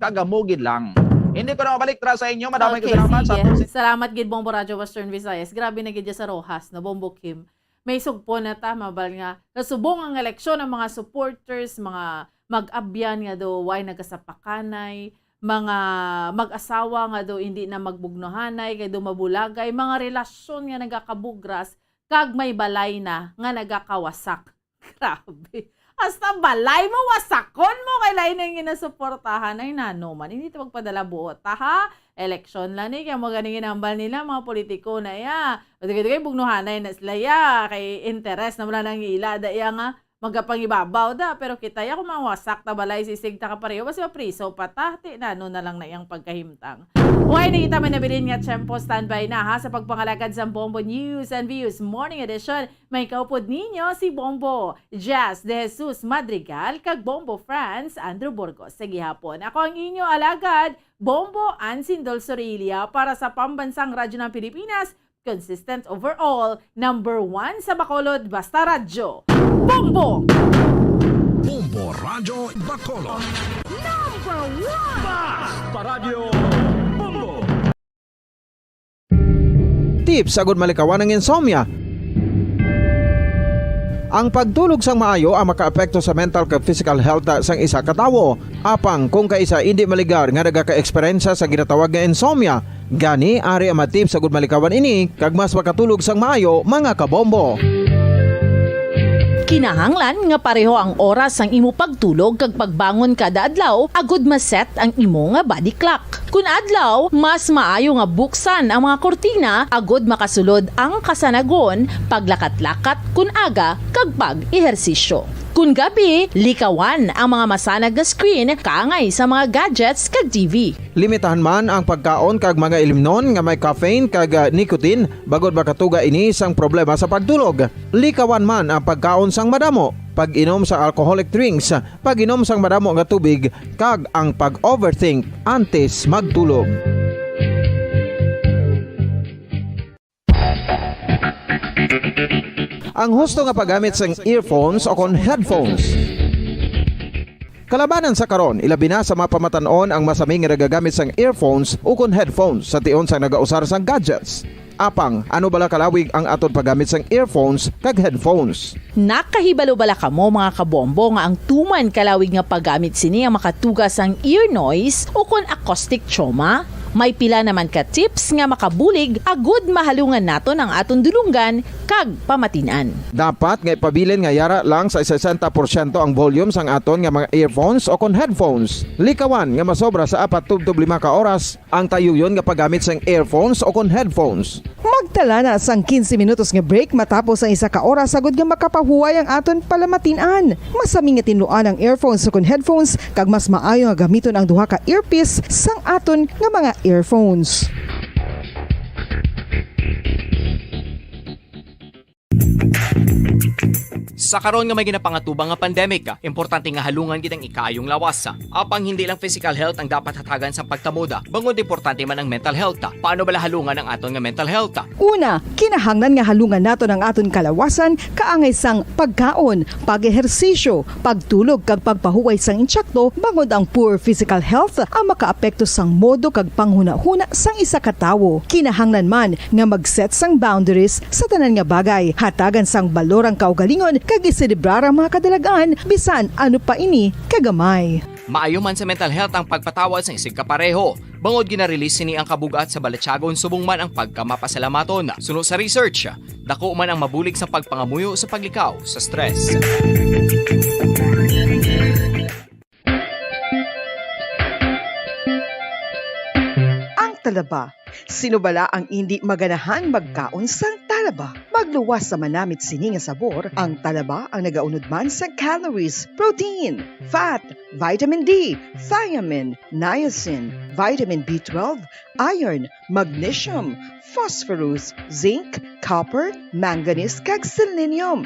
Kagamo gid lang. Hindi ko na mabalik tra sa inyo. Madamay ko Okay, salamat sa sige. aton sin- Salamat gid, Bombo Radyo Western Visayas. Grabe na gid dyan sa Roxas, no, Bombo Kim. May sugpo na ta, mabal nga. Sa subong ang eleksyon, ang mga supporters, mga mag-abyan nga daw way nagasapakanay, mga mag-asawa nga daw hindi na magbugnohanay, kay daw mabulagay, mga relasyon nga nagakabugras, kag may balay na nga nagakawasak. Grabe. Hasta balay mo, wasakon mo, kay lain na yung ginasuportahan. Ay, nano man, hindi ito magpadala buot, ta, ha? Eleksyon lang ni, kaya mo ganing ginambal nila, mga politiko na iya. Dugay-dugay, bugnuhanay na sila, ya. Kay interes na wala nang ila, da iya nga, magapangibabaw da. Pero kita, ya, kung mawasak ta balay, sisig ta ka pareho, basi mapriso pa ta. Ti, nano na lang na iyang pagkahimtang. Huwag na kita may nabilin nga tiyempo, standby na, ha, sa pagpangalagad sa Bombo News and Views Morning Edition. May kaupod ninyo si Bombo Jazz De Jesus Madrigal kag Bombo Franz Andrew Burgos. Sa gihapon, ako ang inyo alagad, Bombo Ansin Dol Sorilla para sa Pambansang Radyo ng Pilipinas, consistent overall, number one sa Bacolod, basta radyo. Bombo! Bombo Radyo Bacolod. Number one! Basta Radyo Bombo! Tips agud malikawan ang insomnia. Ang pagtulog sang maayo ang makaapekto sa mental kag physical health sang isa ka tawo. Apang kung kaisa indi maligar nga nagaka-eksperyensya sa ginatawag nga insomnia, gani ari ang mga tips agud malikawan ini kag mas makatulog sang maayo, mga kabombo. Kinahanglan nga pareho ang oras sang imo pagtulog kag pagbangon kada adlaw agud ma-set ang imo nga body clock. Kun adlaw, mas maayo nga buksan ang mga kurtina agud makasulod ang kasanagon, paglakat-lakat kun aga, kag pag-ehersisyo. Kun gabi, likawan ang mga masanag nga screen kaangay sa mga gadgets kag T V. Limitahan man ang pagkaon kag mga ilimnon nga may caffeine kag, ah, nicotine, bangod makatuga ini sang problema sa pagtulog. Likawan man ang pagkaon sang madamo, pag-inom sa alcoholic drinks, pag-inom sang madamo nga tubig, kag ang pag-overthink antes magtulog. Ang husto nga paggamit sang earphones o kon headphones. Kalabanan sa karon, ilabi na sa mga pamatan-on ang masami nga nagagamit sang earphones o kon headphones sa tion sang nagausar sang gadgets. Apang, ano bala kalawig ang aton paggamit sang earphones kag headphones? Nakahibalo bala kamo, mga kabombo, nga ang tuman kalawig nga paggamit sini ang makatuga sang ear noise o kon acoustic trauma? May pila naman ka tips nga makabulig agud mahalungan naton ang aton dulonggan kag pamatin-an. Dapat nga ipabilin nga yara lang sa sesenta porsyento ang volume sang aton nga mga earphones o kon headphones. Likawan nga masobra sa apat tubtob lima ka oras ang tayuyon nga paggamit sang earphones o kon headphones. Magtala na sang quince minutos nga break matapos ang isa ka oras, agud nga makapahuway ang aton palamatin-an. Masami nga tinluan ang earphones o kon headphones, kag mas maayo nga gamiton ang duha ka earpiece sang aton nga mga earphones. Sa karon nga may ginapangatubang nga pandemic, importante nga halungan gid ang ikaayong lawas. Apang hindi lang physical health ang dapat hatagan sa pagtamod, bangod importante man ang mental health. Paano bala halungan ang aton nga mental health? Una, kinahanglan nga halungan naton ang aton kalawasan kaangay sang pagkaon, pag-ehersisyo, pagtulog kag pagpahuway sang insakto, bangod ang poor physical health ang makaapekto sang modo kag panghunahuna sang isa ka tawo. Kinahanglan man nga mag-set sang boundaries sa tanan nga bagay, hatagan sang balor ang kaugalingon kag iselebrar ang mga kadalag-an bisan ano pa ini kagamay. Maayo man sa mental health ang pagpatawad sang isigkapareho, bangod gina-release sini ang kabug-at sa balatyagon subong man ang pagkamapasalamaton. Suno sa research, dako man ang mabulig sa pagpangamuyo sa paglikaw sa stress. Ang talaba. Sino bala ang indi maganahan magkaon sang talaba? Magluwas sa manamit sini nga sabor, ang talaba ang nagaunod man sa calories, protein, fat, vitamin D, thiamine, niacin, vitamin B twelve, iron, magnesium, phosphorus, zinc, copper, manganese, kag selenium.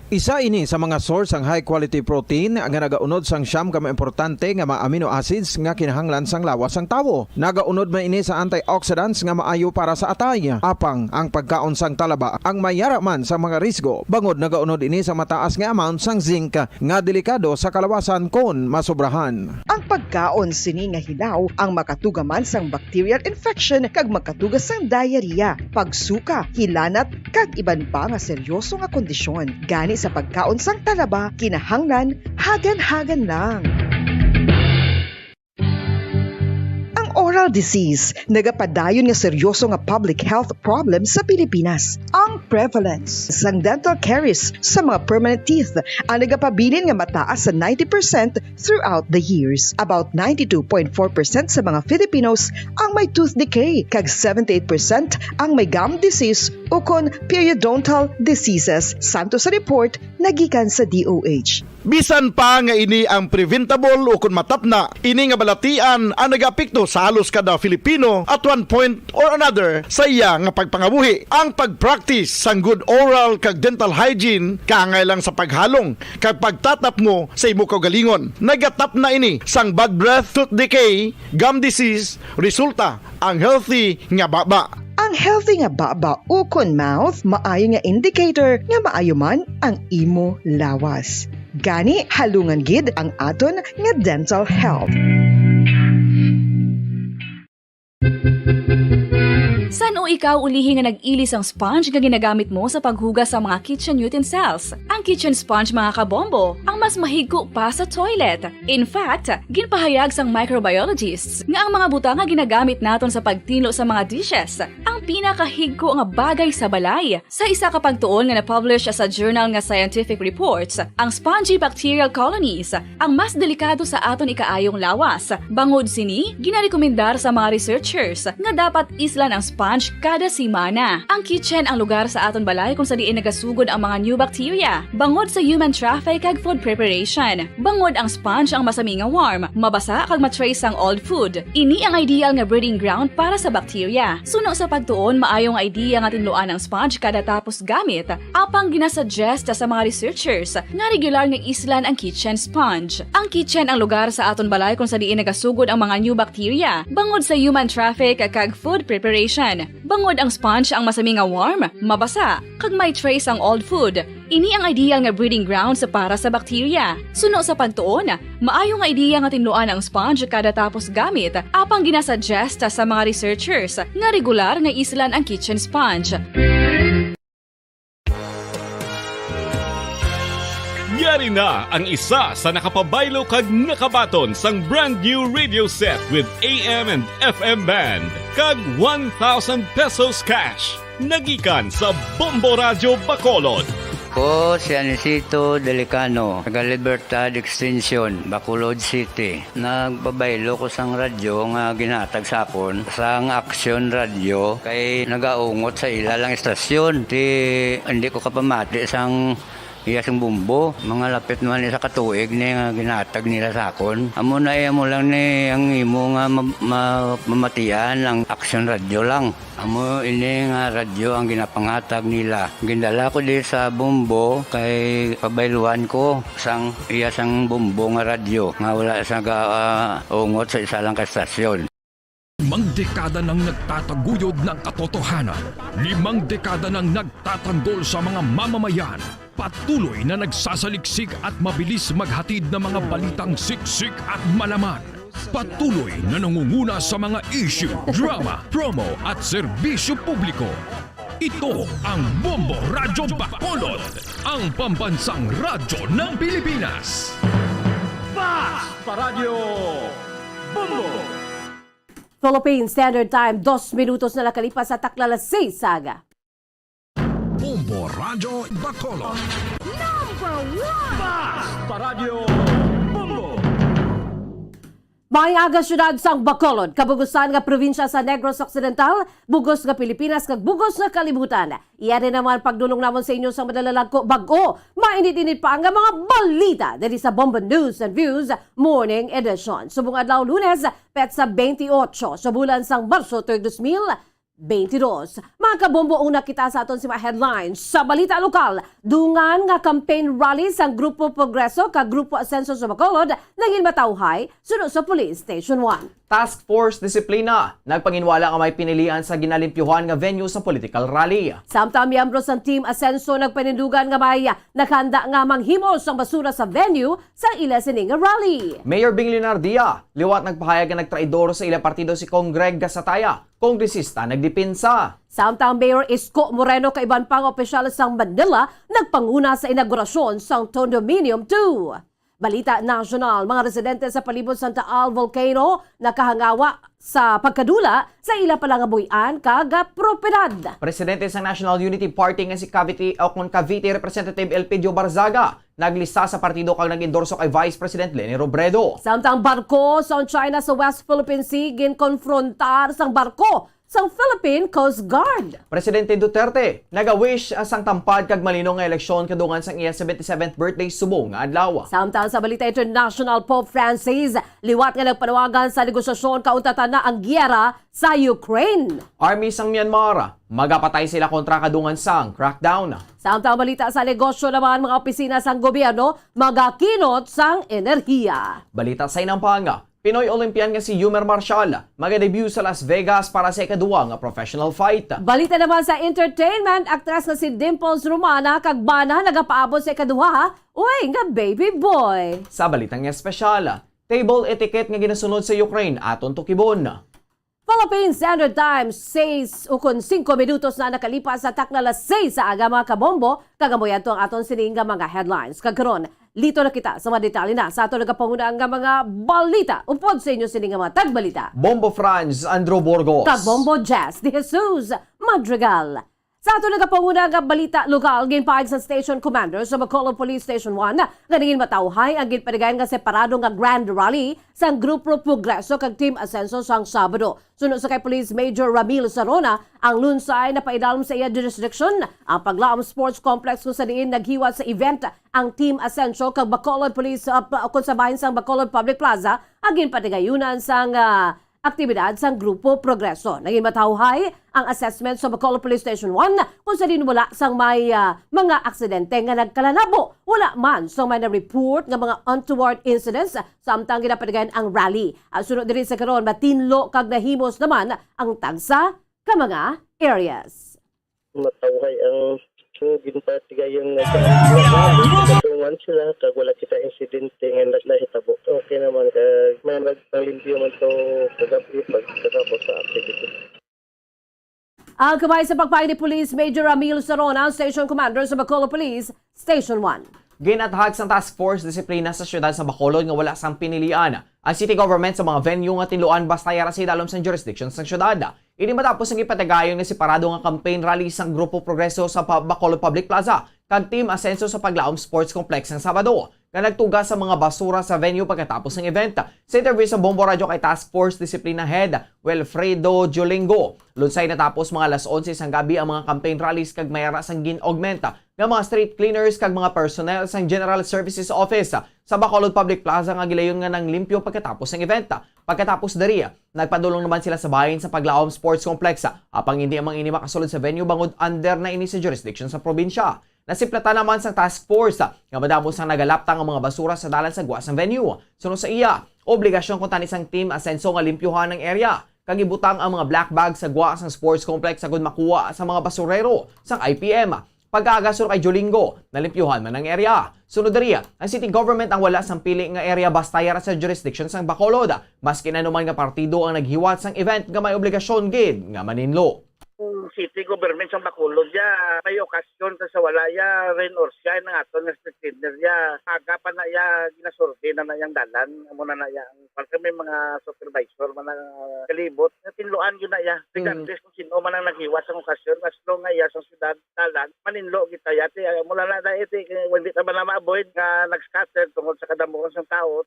Isa ini sa mga source sang high quality protein nga nagaunod sang siyam ka mga importante nga mga amino acids nga kinahanglan sang lawas sang tawo. Nagaunod man ini sa antioxidants nga maayo para sa atay. Apang ang pagkaon sang talaba ang may yara man sa mga risgo, bangod nagaunod ini sa mataas nga amount sang zinc nga delikado sa kalawasan kon masobrahan. Ang pagkaon sini nga hilaw ang makatuga man sang bacterial infection kag makatuga sang diarrhea, pagsuka, hilanat, kag iban pa nga seryoso nga kondisyon. Gani sa pagkaon sang talaba, kinahanglan hagan-hagan lang. Ang oral disease nagapadayon nga seryoso nga public health problem sa Pilipinas. Ang prevalence sang dental caries sa mga permanent teeth ang nagapabilin nga mataas sa ninety percent throughout the years. About ninety-two point four percent sa mga Filipinos ang may tooth decay, kag seventy-eight percent ang may gum disease ukon periodontal diseases, santo sa report nga gikan sa D O H. Bisan pa nga ini ang preventable ukon matapna, ini nga balatian ang nagaapekto sa halos kada Filipino at one point or another sa iya nga pagpangabuhi. Ang pag-practice sang good oral kag dental hygiene kaangay lang sa paghalong kag pagtatapngo sa imo kaugalingon. Nagatapna ini sang bad breath, tooth decay, gum disease, resulta ang healthy nga baba. Ang healthy nga baba ukon mouth maayo nga indicator nga maayo man ang imo lawas. Gani, halungan gid ang aton nga dental health. San-o Ikaw ulihi nga nag-ili sang sponge nga ginagamit mo sa paghugas sa mga kitchen utensils. Ang kitchen sponge, mga kabombo, ang mas mahigko pa sa toilet. In fact, ginpahayag sang microbiologists nga ang mga butang nga ginagamit naton sa pagtinlo sa mga dishes ang pinakahigko nga bagay sa balay. Sa isa ka pagtuon nga na-publish sa journal nga Scientific Reports, ang spongy bacterial colonies ang mas delikado sa aton ikaayong lawas. Bangod sini, ginarekomendar sa mga researchers nga dapat islan ang sponge kada semana. Ang kitchen ang lugar sa aton balay kung sa diin nagasugod ang mga new bacteria, bangod sa human traffic kag food preparation. Bangod ang sponge ang masami nga warm, mabasa kag ma-trace ang old food. Ini ang ideal nga breeding ground para sa bacteria. Suno sa pagtuon, maayo nga idea nga tinluan ang sponge kada tapos gamit, apang ginasuggest sa mga researchers nga regular nga islan ang kitchen sponge. Ang kitchen ang lugar sa aton balay kung sa diin nagasugod ang mga new bacteria, bangod sa human traffic kag food preparation. Bangod ang sponge ang masami nga warm, mabasa, kag may trace ang old food. Ini ang ideal nga breeding grounds para sa bacteria. Suno sa pagtuon, maayo nga ideya nga tinluan ang sponge kada tapos gamit, apang ginasuggest sa mga researchers nga regular nga islan ang kitchen sponge. Yari na ang isa sa nakapabaylo kag nakabaton sang brand new radio set with A M and F M band kag one thousand pesos cash. Nagikan sa Bombo Radyo Bacolod. Ko si Anisito Delicano, taga Libertad Extension, Bacolod City. Nagpabaylo ko sang radyo nga ginhatag sa akon sang Action Radio kay nagaungot sa ila lang estasyon. Ti hindi ko kapamati sang iya sing bumbo. Mga lapit naman isa ka tuig ni nga ginhatag nila sa akon. Amo na iya mo lang ni ang imo nga ma- ma- mamatian ang Action Radio lang. Amo ini nga radyo ang ginapanghatag nila. Gindala ko di sa Bombo kay pabayluan ko sang iya sang Bombo nga radyo nga wala sa ga, ah, ungot sa isa lang ka estasyon. Limang dekada nang nagtataguyod ng katotohanan. Limang dekada nang nagtatanggol sa mga mamamayan. Patuloy na nagsasaliksik at mabilis maghatid ng mga balitang siksik at malaman. Patuloy na nangunguna sa mga issue, drama, promo at serbisyo publiko. Ito ang Bombo Radyo Bacolod, ang pambansang radyo ng Pilipinas. Fast Paradyo Bombo! Philippine Standard Time, dos minutos na nakalipas sa takla alas seis sa aga. Bombo Radyo Bacolod. Number one! Fast Paradyo Bombo! May aga syudad sang Bacolod, kabugusan nga probinsya sa Negros Occidental, bugos nga Pilipinas, kag bugos nga kalibutan. Iya rin naman pagdulong namon sa inyo sa madalalagko bag-o, mainit-init pa nga mga balita diri sa Bombo News and Views Morning Edition. Subong adlaw Lunes, petsa twenty-eight sa bulan sang Marso, tuig dos mil twenty-two. Mga kabombo, una kita sa aton sa mga headlines. Sa balita lokal, dungan nga campaign rally sang Grupo Progreso kag Grupo Asenso sa Bacolod nangin matawhay suno sa Police Station one. Task Force Disiplina nagpanginwala nga may pinilian sa ginalimpyuhan nga venue sa political rally. Samtang miyembro sang Team Asenso nagpanindugan nga may nakahanda nga manghimo sang basura sa venue sa ila sini nga rally. Mayor Bing Leonardia liwat nagpahayag nga nagtraidor sa ila partido si Congreg Gasataya. Kongresista nagdepensa. Samtang Mayor Isko Moreno kag iban pang opisyal sang Manila nagpanguna sa inaugurasyon sang Condominium two. Balita nasyonal, mga residente sa palibot sang Taal Volcano nakahangawa sa pagkadula sa ila pala nga buy-an kag propiedad. Presidente sang National Unity Party nga si Cavite, o kon Cavite Representative Elpidio Barzaga, naglista sa partido kag nag-endorso kay Vice President Leni Robredo. Samtang barko sa China sa West Philippine Sea ginkonfrontar sang barko sang Philippine Coast Guard. Presidente Duterte nagawish sang tampad kag malinong nga eleksyon kadungan sang iya seventy-seventh birthday subong nga adlaw. Samtang sa balita international, Pope Francis liwat nga nagpanawagan sa negosasyon kauntatan na ang giyera sa Ukraine. Army sang Myanmar magapatay sila kontra kadungan sang crackdown. Samtang balita sa negosyo naman, mga opisina sang gobyerno magakinot sang enerhiya. Balita sa inampang, Pinoy Olympian nga si Yumer Marshall magadebut sa Las Vegas para sa ikaduha nga professional fight. Balita naman sa entertainment, aktres nga si Dimples Romana kag bana nagapaabot sa ikaduha, uy, nga baby boy. Sa balitang espesyal, table etiquette nga ginasunod sa Ukraine aton tukibon. Philippine Standard Time, sais ukon singko minutos na nakalipas sa takna las seis sa aga, mga kabombo, kag amo yadto ang aton sining nga mga headlines. Kag karon, lito na kita sa mga detalye na sa aton nagapanguna nga mga balita. Upod sa inyo sining nga mga tagbalita, Bombo Franz Andrew Burgos. Kag Bombo Jess De Jesus Madrigal. Sa aton nagapanguna nga balita lokal, ginpaig sa Station Commander sa Bacolod Police Station one nga nangin matawhay ang ginpatigayon nga separado nga Grand Rally sang Grupo Progreso kag Team Asenso sang Sabado. Suno sa kay Police Major Ramil Sarona, ang Lunsay napaidalom sa iya jurisdiction ang Paglaom Sports Complex, kung sa diin naghiwat sa event ang Team Asenso kag Bacolod Police, uh, pa-, kung sa bahin sang Bacolod Public Plaza, ang ginpatigayunan sang, ah, aktibidad sang Grupo Progreso. Nangin matawhay ang assessment sa Bacolod Police Station one, kung sa diin wala sang may, ah, mga aksidente nga nagkalanabo. Wala man sang may na-report nga mga untoward incidents samtang ginapatigayon ang rally. Ang suno diri sa karon, matinlo kag nahimos naman ang tagsa ka mga areas. Matawhay ang ginpatigayon nga sa katungan sila, kag wala kita insidente nga nag-, nahitabo. Okay naman, kag may nagpalimpyo man to kagabi pagkatapos sa activity. Ang kamay sa pagpayo ni Police Major Ramil Sarona, Station Commander sa Bacolod Police Station one. Ginathag sang Task Force Disiplina sa siyudad sa Bacolod nga wala sang pinilian ang city government sa mga venue nga tinluan basta yara sa idalom sang jurisdiction sang siyudad. Ini matapos ang ipatigayon nga separado nga campaign rally sang Grupo Progreso sa pa-, Bacolod Public Plaza kag Team Asenso sa Paglaom Sports Complex sang Sabado, nga nagtuga sa mga basura sa venue pagkatapos sang event. Sa interview sa Bombo Radyo kay Task Force Disiplina Head Wilfredo Jolingo, lunsay natapos mga alas onse sang gabi ang mga campaign rallies kag may ara sang gin-augment nga mga street cleaners kag mga personnel sang General Services Office sa Bacolod Public Plaza nga gilayon nga nanglimpyo pagkatapos sang event. Pagkatapos diri, nagpadulong naman sila sa bahin sa Paglaom Sports Complex, apang hindi man ini makasulod sa venue bangod under na ini sa jurisdiction sa probinsya. Nasiplatan naman sang task force nga madamo sang nagalaptang ang mga basura sa dalan sa gwa sang venue. Suno sa iya, obligasyon kuntani sang Team Asenso nga limpyuhan ang area kag ibutang ang mga black bag sa gwa sang sports complex agud makuha sa mga basurero sang I P M. Pagkaaga, suno kay Jolingo, nalimpyuhan man ang area. Sunod diri, ang city government ang wala sang pili nga area basta yara sa jurisdiction sang Bacolod, maskin ano man nga partido ang naghiwat sang event nga may obligasyon gid nga maninlo. Ang city government sang Bacolod ya, may okasyon sa, sa wala ya, rain or shine ang aton nga street cleaner ya. Aga pa na ya ginasurvey na na yang dalan, amo na na ya ang, para may mga supervisor man ang, ah, kalibot. Natinluan yun na ya. Mm. Regardless kung sino man ang naghiwat sang okasyon, as long nga iya sang syudad, dalan, maninlo kita ya. Ti, ah, mula na dahil ti, kay hindi ta man na ma-avoid nga nag-scatter tungod sa kadamuhan sang tao.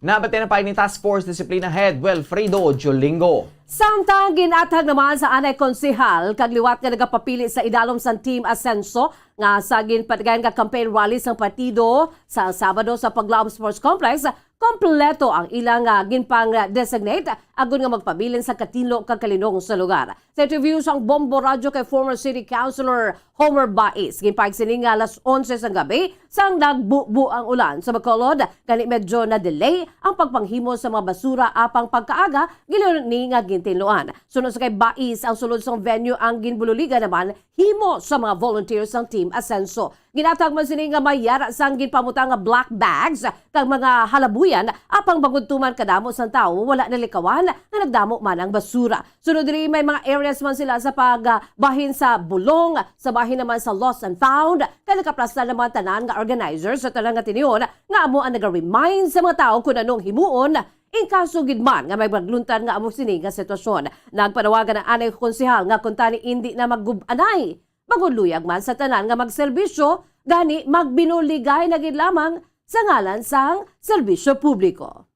Nabati na pa ni Task Force Disiplina Head Wilfredo Jolingo. Samtang ginathag naman sa anay konsehal kag liwat nga nagapapili sa idalom sang Team Asenso nga sa ginpatigayon nga campaign rally sang partido sa Sabado sa Paglaom Sports Complex, kompleto ang ilang, ah, ginpang-designate agud nga magpabilin sa katinlo kag kalinong sa lugar. Sa interview sang Bombo Radyo kay former City Councilor Homer Bais, ginpaig sini nga alas onse sang gabi sang nagbubo ang ulan sa Bacolod, gani medyo na-delay ang pagpanghimo sa mga basura, apang pagkaaga gilayon ni nga gintinluan. Suno sa kay Bais, ang sulod sang venue ang ginbululigan naman himo sa mga volunteers sang Team Asenso. Ginatag man sini nga may yara sang ginpamutang nga black bags kag mga halabuyan, apang bangod tuman kadamo sang tawo, wala nalikawan nga nagdamo man ang basura. Sunod diri, may mga areas man sila sa pag, ah, bahin sa bulong, sa bahin naman sa lost and found, kay nakaplastar naman tanan nga organizers sa tanan nga tinion nga amo ang naga-remind sa mga tawo kung anong himuon in kaso gid man nga may magluntad nga amo sini nga sitwasyon. Nagpanawagan ang anay konsehal nga kuntani indi na maggub-anay, maguluyag man sa tanan nga magserbisyo, gani magbinuligay na gid lamang sa ngalan sang serbisyo publiko.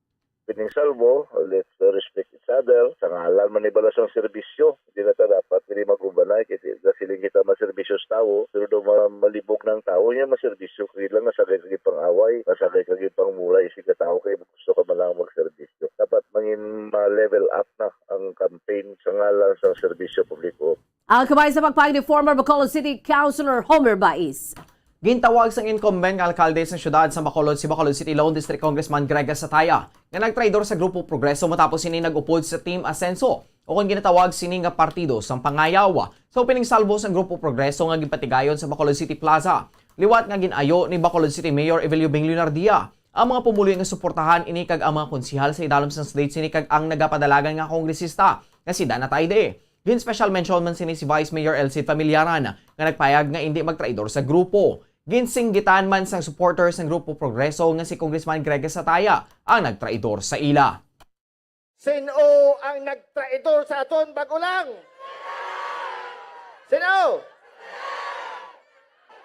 Pining salbo, let's respect each other. Sa ngalan man ni bala sang serbisyo, di na ta dapat dili magubanay kay di na siling kita maserbisyo sa tawo, pero daw ma-, malibog ng tawo niya maserbisyo kay lang nasagay kag pang-away, nasagay kag pangmulay si katawo kay gusto ka man lang magserbisyo. Dapat mangin ma-level up na ang campaign sa ngalan sang serbisyo publiko. Ang kamay sa pagpahayag ni former Bacolod City Councilor Homer Bais. Gintawag sang incumbent nga alkalde sa siyudad sa Bacolod, si Bacolod City Lone District Congressman Greg Gasataya, nga nagtraidor sa Grupo Progreso matapos sini nag-upod sa Team Asenso, o kon ginatawag sini nga Partido sang Pangayaw. Sa opening salvo sang Grupo Progreso nga ginpatigayon sa Bacolod City Plaza, liwat nga gin-ayo ni Bacolod City Mayor Evelio Bing Leonardia ang mga pumuluyo nga suportahan ini kag ang mga konsehal sa idalom sang state sini kag ang nagapadalagan nga kongresista nga si Dana Taide. Gin-special mention man sini si Vice Mayor El Cid Familiaran nga nagpayag nga indi magtraidor sa grupo. Ginsinggitan man sang supporter sang Grupo Progreso nga si Congressman Greg Gasataya ang nagtraidor sa ila. Sin-o ang nagtraidor sa aton? Bag-o lang. Sin-o?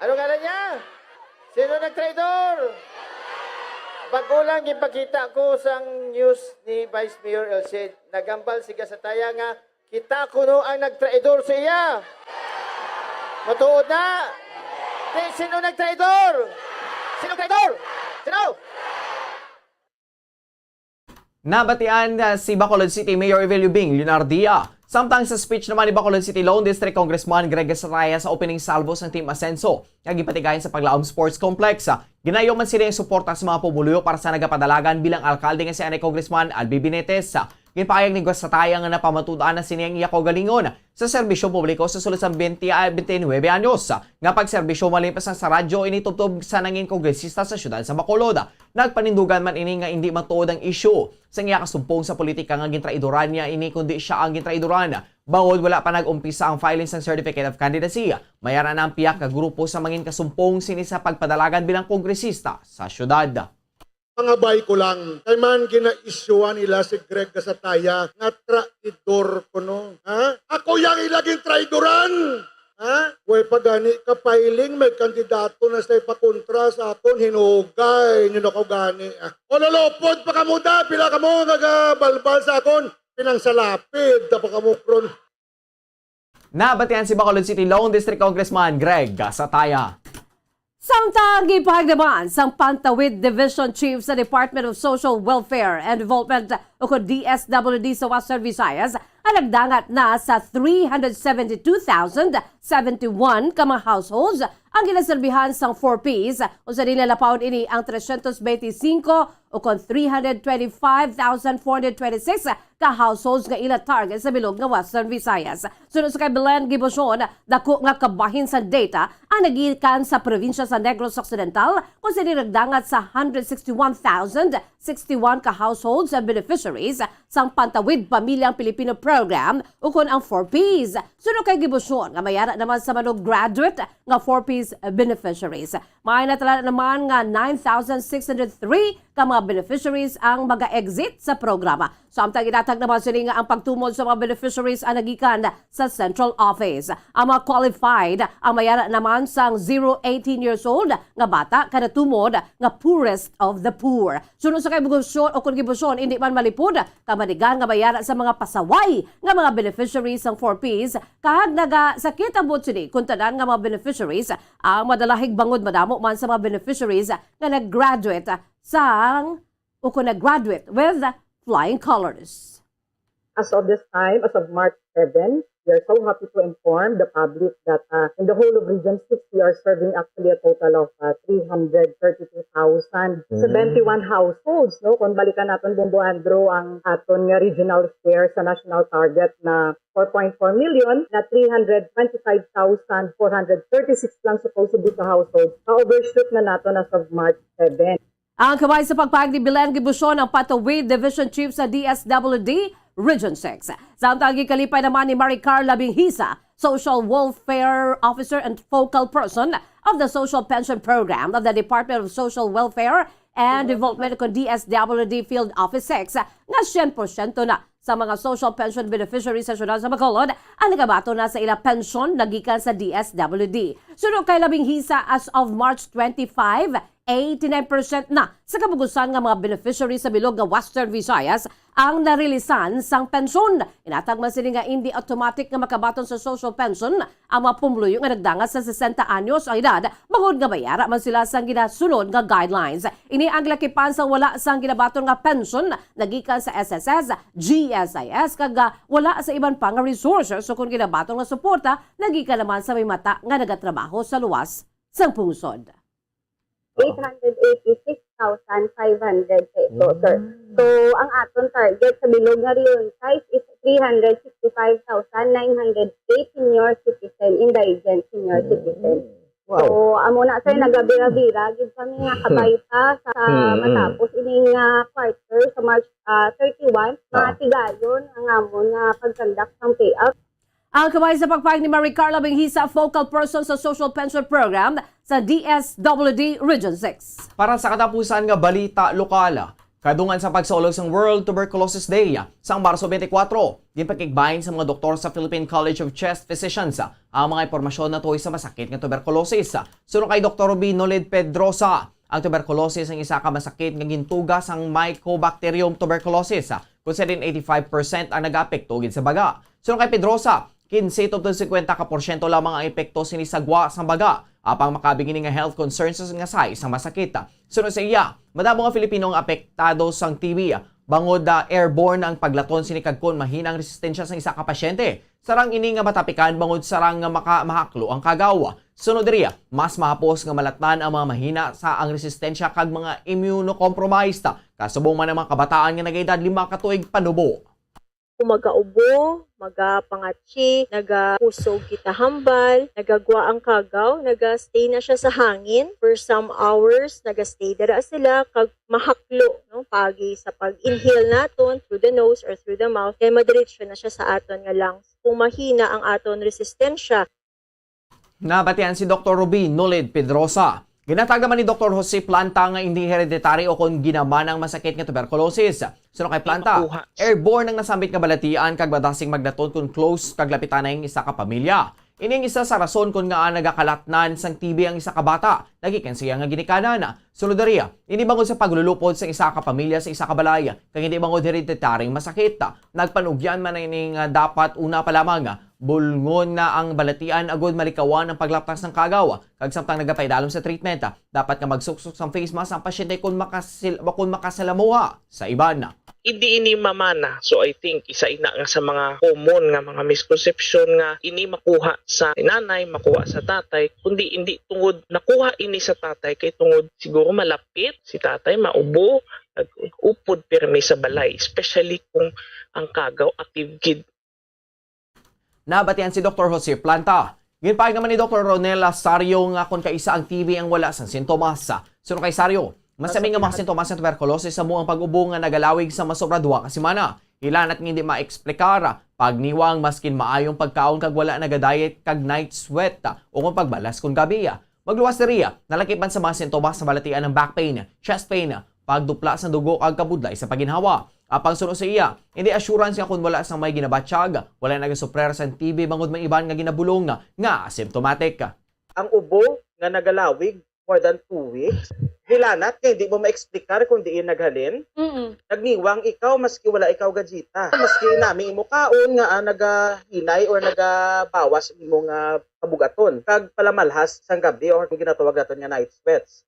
Ano ngalan niya? Sino nagtraidor? Bag-o lang ginpakita ko sang news ni Vice Mayor El Cid. Nagambal si Gasataya nga kita kuno ang nagtraidor sa iya. Matuod na? Di, sino nagtraidor? Sino traidor? Sino? Nabatian, ah, si Bacolod City Mayor Evelio Bing Leonardia. Samtang sa speech naman ni Bacolod City Lone District Congressman Greg Gasataya sa opening salvo sang Team Asenso nga ginpatigayon sa Paglaom Sports Complex, ah, ginayo man sila ang suporta sa mga pumuluyo para sa nagapadalagan bilang alkalde nga si anay Congressman Albi Benitez. Ah, ginpahayag ni Gasataya nga napamatud-an na sini ang iya kaugalingon sa serbisyo publiko sa sulod sang twenty, ah, twenty-nine anyos, ah, nga pagserbisyo malipas ang sa radyo ini tubtob sa nangin kongresista sa siyudad sa Bacolod. Nagpanindugan man ini nga indi matuod ang isyu sang iya kasumpong sa politika nga gintraidoran niya ini, kundi siya ang gintraidoran. Bangod wala pa nag-umpisa ang filing sang Certificate of Candidacy, mayara na ang pihak nga grupo sa mangin kasumpong sini sa pagpadalagan bilang kongresista sa siyudad. Pangabay ko lang, kay man ginaisyuhan nila si Greg Gasataya nga traidor kuno. Ha? Ako yang ila gintraidoran. Ha? Way pa gani ka-filing, may kandidato na sila ipakontra sa akon, hinugay nyo na ko gani. Ah. O lulupod pa kamo da, pila kamo nga nagabalbal sa akon, pinangsalapid na pa kamo kron. Nabatian si Bacolod City Lone District Congressman Greg Gasataya. Samtang gipahayag naman sang Pantawid Division Chief sa Department of Social Welfare and Development, ukon D S W D sa Western Visayas, ang nagdangat na sa three hundred seventy-two thousand seventy-one ka mga households ang ginaserbihan sang four Ps, kung sa nila lapaon ini ang tresyentos benti singko ukon three hundred twenty-five thousand four hundred twenty-six ka households nga ila target sa bilog nga Western Visayas. Suno sa kay Belen Gibusion, dako nga kabahin sa data ang nagikan sa probinsya sa Negros Occidental, kung sini nagdangat sa hundred sixty-one thousand sixty-one ka households and beneficiaries sang Pantawid Pamilyang Pilipino Program, ukon ang four Ps. Suno kay Gibusion nga mayara naman sa mga graduate nga four Ps beneficiaries. May natala naman nga nine thousand six hundred three ka mga beneficiaries ang maga-exit sa programa. Samtang ginatag naman sini nga ang pagtumod sa mga beneficiaries ang nagikan sa central office. Ang mga qualified ang mayara naman sang zero eighteen years old nga bata ka natumod nga poorest of the poor. Suno sa kay Gibusion, ukon Gibusion, indi man malipod ka manigan nga mayara sa mga pasaway nga mga beneficiaries sang four Ps, kag nagasakit ang buot sini kung tanan nga mga beneficiaries ang madalahig bangod madamo man sa mga beneficiaries nga nag-graduate sang ukon nag-graduate with flying colors. As of this time, as of March seven, we are so happy to inform the public that, uh, in the whole of Region six, we are serving actually a total of, uh, three hundred thirty-two thousand seventy-one households, no? Kung balikan naton, Bombo Andrew, ang aton nga regional share sa national target na four point four million, na three hundred twenty-five thousand four hundred thirty-six lang supposedly ka households. Ma-overshoot na naton as of March seven. Ang kamay sa pagpahayag ni Belen Gibusion, ang Pantawid Division Chief sa D S W D Region six. Samtang ginkalipay naman ni Maricar Labinghisa, Social Welfare Officer and Focal Person of the Social Pension Program of the Department of Social Welfare and Development, kon D S W D Field Office six, nga syen porsyento na sa mga social pension beneficiaries sa siyudad sa Bacolod ang nagabaton na sa ila pensyon nagikan sa D S W D. Suno kay Labinghisa, as of March twenty-five, eighty-nine percent na sa kabugusan nga mga beneficiaries sa bilog nga Western Visayas ang narilisan sang pensyon. Ginhatag man sini nga indi automatic nga makabaton sa social pension ang mga pumuluyo nga nagdangat sa sesenta anyos ang edad, bangod nga mayara man sila sang ginasunod nga guidelines. Ini ang gilakipan sang wala sang ginabaton nga pensyon nagikan sa S S S, G S I S, kag, ah, wala sa iban pa nga resources ukon ginabaton nga suporta nagikan naman sa may mata nga nagatrabaho sa luwas sang pungsod. Eight hundred eighty-six thousand five hundred peso, sir. Mm. So, ang aton target sa bilog nga Region six is three hundred sixty-five thousand nine hundred eight senior citizen, indigent senior Mm. citizen. So, amo na, sir, nagabira-bira gid kami nga kabay pa sa matapos ining, ah, quarter sa March, ah, thirty-one, matigayon ang amon nga pag-conduct sang payout. Ang kabay sa pagpahayag ni Marie Carla Benghisa, focal person sa Social Pension Program sa D S W D Region six. Para sa katapusan nga balita lokal, kadungan sa pagsaulog sang World Tuberculosis Day sang Marso twenty-four, ginpakigbahin sa mga doktor sa Philippine College of Chest Physicians ang mga impormasyon natuhoy sa masakit nga tuberculosis. Suno kay Doktor Ruby Nolid Pedrosa, ang tuberculosis ang isa ka masakit nga gintuga sang Mycobacterium tuberculosis, kung sa din eighty-five percent ang nagaapekto gid sa baga. Suno kay Pedrosa, kinse tubtob singkwenta ka porsyento lamang ang epekto sini sa gwa sang baga, apang makaabig ini nga health concerns nga size sang masakit. Suno sa iya, madamo nga Filipino ang apektado sang T B, bangod, ah, airborne ang paglaton sini kag kon mahina ang resistensya sang isa ka pasyente, sarang ini nga matapikan bangod sarang nga maka-, mahaklo ang kagaw. Sunod diri, mas mahapos nga malatnan ang mga mahina sa ang resistensya kag mga immunocompromised, kasubong man ang mga kabataan nga nagaedad lima ka tuig panubo. Kung magaubo, magapangatsi, nagakusog kita hambal, nagagwa ang kagaw, naga-stay na siya sa hangin for some hours, naga-stay dira sila, kag mahaklo, no, paagi sa pag-inhale naton through the nose or through the mouth, kay madiretso na siya sa aton nga lungs. Kung mahina ang aton resistensya, Nabatian si Doktor Ruby Nolid Pedrosa. Ginatag naman ni Doktor Jose Planta nga hindi hereditary o kon ginamana ang masakit nga tuberculosis. Suno kay Planta, makuha. Airborne ang nasambit nga balatian kag madasig maglaton kon close kag lapitan na ang isa ka pamilya. Ini ang isa sa rason kon ngaa nagakalatnan sang T B ang isa ka bata, nagikan sa iya nga ginikanan. Sunod diri, ini bangod sa paglulupod sa isa ka pamilya sa isa ka balay, kag hindi bangod hereditaryong masakit. Nagpanugyan man ini nga dapat una pa lamang bulngon na ang balatian agud malikawan ang paglaptak sang kagaw, kag samtang nagapaidalom sa treatment, dapat nga magsuksok sang face mask ang pasyente kon makasil-, kon makasalamuha sa iban. Hindi ini mamana. So, I think, isa ina nga sa mga common nga mga misconception nga ini makuha sa nanay, makuha sa tatay, kundi hindi tungod nakuha ini sa tatay, kay tungod siguro malapit si tatay, maubo, nag-upod pirmi sa balay, especially kung ang kagaw active gid. Nabatian si Doktor Jose Planta. Ginpahayag naman ni Doktor Ronel Lasario nga kon kaisa ang T B ang wala sang sintomas. Suno kay Sario, masami nga mga sintomas sa tuberculosis sa muang pag-ubo nga nagalawig sa masobra duha ka semana. Hilanat nga hindi maeksplikar, pagniwang, maskin maayong pagkaon kag wala naga-diet kag night sweat, o kung pagbalas kon gabi. Magluwas diri, nalakip man sa mga sintomas sa balatian ang back pain, chest pain, pagdupla sa dugo kag kabudlay sa pagginhawa. Apang suno sa iya, hindi assurance nga kon wala sang may ginabatyag, wala nagasuprer sang T B bangod may iban nga ginabulong nga asymptomatic. Ang ubo nga nagalawig more than two weeks, hilanat nga hindi mo maeksplikar kung diin naghalin. Mm-mm. Nagniwang ikaw maski wala ikaw gajita. Maski nami imo kaon nga, ah, nagahinay or nagabawas imo nga kabugaton kag palamalhas sang gabi or kung ginatawag naton nga night sweats.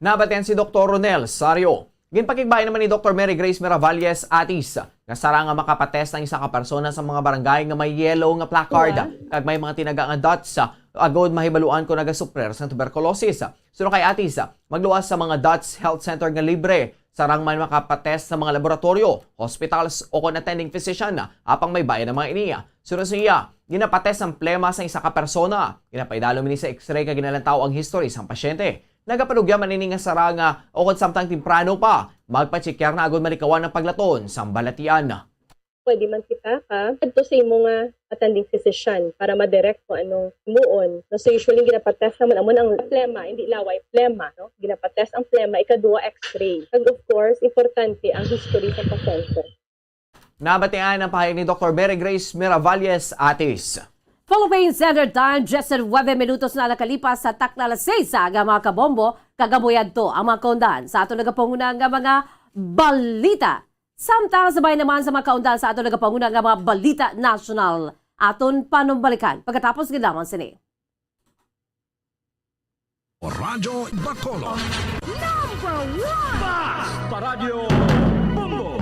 Nabatian si Doktor Ronel Sario. Ginpakigbahin naman ni Doktor Mary Grace Miravalles Atis nga sarang nga makapatest ang isa ka persona sa mga barangay nga may yellow nga placard kag may mga tinaga nga dots, ah, agod mahibaluan kon nagasuprer sa tuberculosis. Suno kay Atis, magluwas sa mga dots health center nga libre, sarang man makapatest sa mga laboratoryo, hospitals, o kon attending physician, apang may bayad ang mga ini. Suno sa iya, ginapatest ang plema sa isa ka persona. Ginapaidalom ini sa X-ray kag ginalantaw ang history sang pasyente. Nagapanugya man ini nga sarang nga o kon samtang temprano pa, magpatsekyar na agud malikawan ang paglaton sang balatian. Pwede man kita ka adto sa imo nga attending physician para ma-direct kung anong himuon. No, so usually ginapatest naman amo ang plema, hindi laway, plema, no? Ginapatest ang plema, ikaduha X-ray. Kag of course, importante ang history sa pasyente. Nabatian ang pahayag ni Doktor Mary Grace Miravalles Atis. Philippine Standard Time, diyes nuebe minutos na nakalipas sa takna alas seis, aga, mga kabombo, kag amo yadto ang mga kaundan sa aton nagapanguna nga mga balita. Samtang sabay naman sa mga kaundan sa aton nagapanguna nga mga balita nasyonal, aton panumbalikan pagkatapos gid lamang sini. Radyo Bacolod. Number one! Bas pa Radyo Bombo.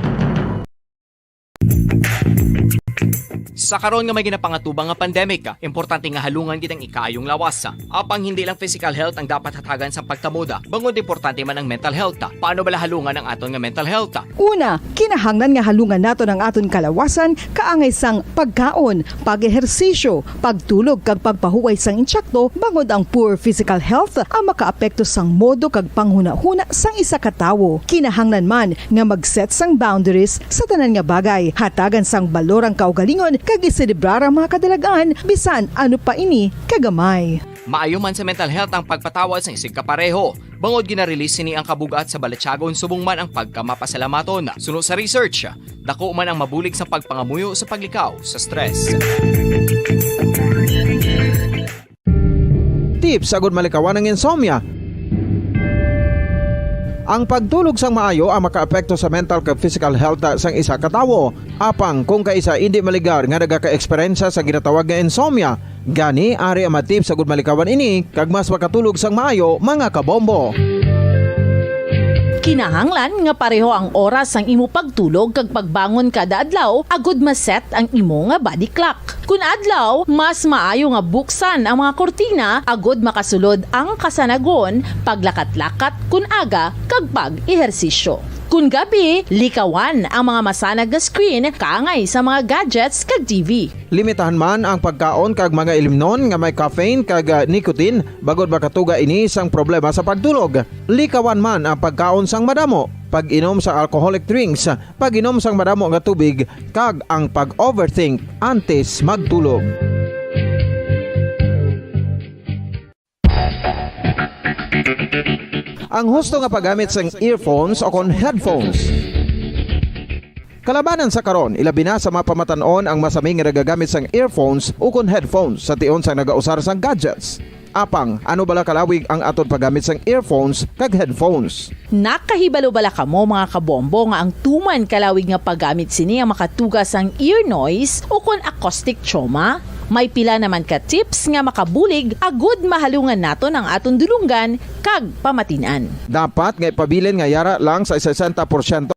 Sa karon nga may ginapangatubang nga pandemic, importante nga halungan gid ang ikaayong lawas. Apang hindi lang physical health ang dapat hatagan sa pagtamod, bangod importante man ang mental health. Paano bala halungan ang aton nga mental health? Una, kinahanglan nga halungan naton ang aton kalawasan kaangay sang pagkaon, pag-ehersisyo, pagtulog kag pagpahuway sang insakto, bangod ang poor physical health ang makaapekto sang modo kag panghunahuna sang isa ka tawo. Kinahanglan man nga mag-set sang boundaries sa tanan nga bagay, hatagan sang balor ang kaugalingon kag iselebrar ang mga kadalag-an, bisan ano pa ini kagamay. Maayo man sa mental health ang pagpatawad sang isigkapareho, bangod gina-release sini ang kabug-at sa balatyagon subong man ang pagkamapasalamaton. Suno sa research, dako man ang mabulig sa pagpangamuyo sa paglikaw sa stress. Tips agud malikawan ang insomnia. Ang pagtulog sang maayo ang makaapekto sa mental kag physical health sang isa ka tawo. Apang kung kaisa indi maligar nga nagaka-eksperyensya sa ginatawag nga insomnia, gani ari ang mga tips agud malikawan ini kag mas makatulog sang maayo, mga kabombo. Kinahanglan nga pareho ang oras sang imo pagtulog kag pagbangon kada adlaw agud ma-set ang imo nga body clock. Kun adlaw, mas maayo nga buksan ang mga kurtina agud makasulod ang kasanagon, paglakat-lakat kun aga, kag pag-ehersisyo. Kun gabi, likawan ang mga masanag nga screen kaangay sa mga gadgets kag T V. Limitahan man ang pagkaon kag mga ilimnon nga may caffeine kag ah, nicotine, bangod makatuga ini sang problema sa pagtulog. Likawan man ang pagkaon sang madamo, pag-inom sa alcoholic drinks, pag-inom sang madamo nga tubig, kag ang pag-overthink antes magtulog. Ang husto nga paggamit sang earphones o kon headphones. Kalabanan sa karon, ilabi na sa mga pamatan-on ang masami nga nagagamit sang earphones ukon headphones sa tion sang nagausar sang gadgets. Apang, ano bala kalawig ang aton paggamit sang earphones kag headphones? Nakahibalo bala kamo, mga kabombo, nga ang tuman kalawig nga paggamit sini ang makatuga sang ear noise ukon acoustic trauma? May pila naman ka tips nga makabulig agud mahalungan naton ang aton dulonggan kag pamatin-an. Dapat nga ipabilin nga yara lang sa sesenta porsyento.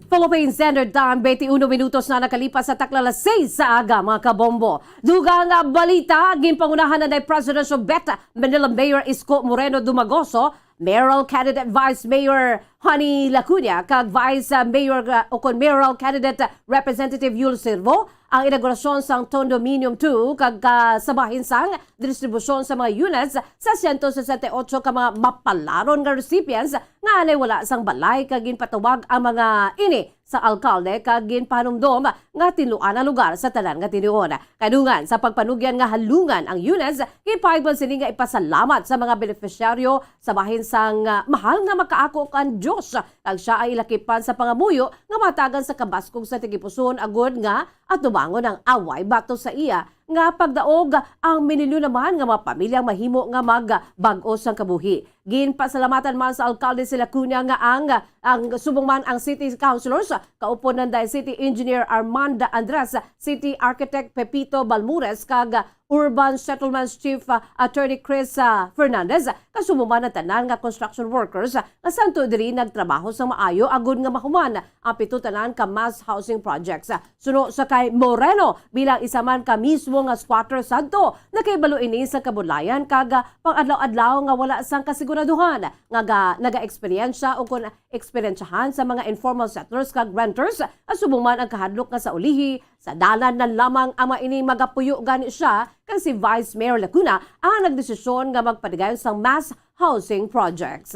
Philippine Standard Time, twenty-uno minutos na nakalipas sa takna alas seis sa aga, mga kabombo. Dugang nga balita, ginpangunahan na ni Presidential Bet Manila Mayor Isko Moreno Dumagoso, Mayoral Candidate Vice Mayor Honey Lacuna, kag Vice uh, Mayor uh, ukon Mayoral Candidate Representative Yul Servo, ang inaugurasyon sang Condominium two kag kasabahin sang distribusyon sa mga units sa siyento sesenta y ocho ka mga mapalaron nga recipients nga anay wala sang balay, kag ginpatawag ang mga ini sa alkalde kag ginpahanumdom nga tinluan ang lugar sa tanan nga tinion. Kadungan sa pagpanugyan nga halungan ang units, ginpahayag man sini nga ipasalamat sa mga benepisyaryo sa bahin sang ah, mahal nga makaako kan Dios, kag sia ang ilakipan sa pangamuyo nga matagan sa kabaskog sa tagipusoon agud nga atubangon ang away batok sa iya nga pagdaog ang minilyon naman nga mga pamilyang mahimo nga magbag-o sang kabuhi. Ginpasalamatan man sa alkalde si Lacuna nga ang, ang subong man ang city councilors, kaupo nanday City Engineer Armand Andres, City Architect Pepito Balmores, kag Urban Settlements Chief uh, Attorney Chris uh, Fernandez, kasubong man ang tanan nga construction workers uh, nga santo diri nagtrabaho sa maayo agud nga mahuman ang pito tanan ka mass housing projects. Suno sa kay Moreno, bilang isa man ka mismo nga squatter sadto, nakahibalo ini sa kabudlayan kag pang-adlaw-adlaw nga wala sang kasiguraduhan nga ga, nagaeksperyensya o kon eksperyensyahan sa mga informal settlers kag renters, subong man ang kahadlok nga sa ulihi sa dalan na lamang ang mga ini magapuyo gani siya kag si Vice Mayor Lacuna ang nagdesisyon nga magpadayon sang mass housing projects.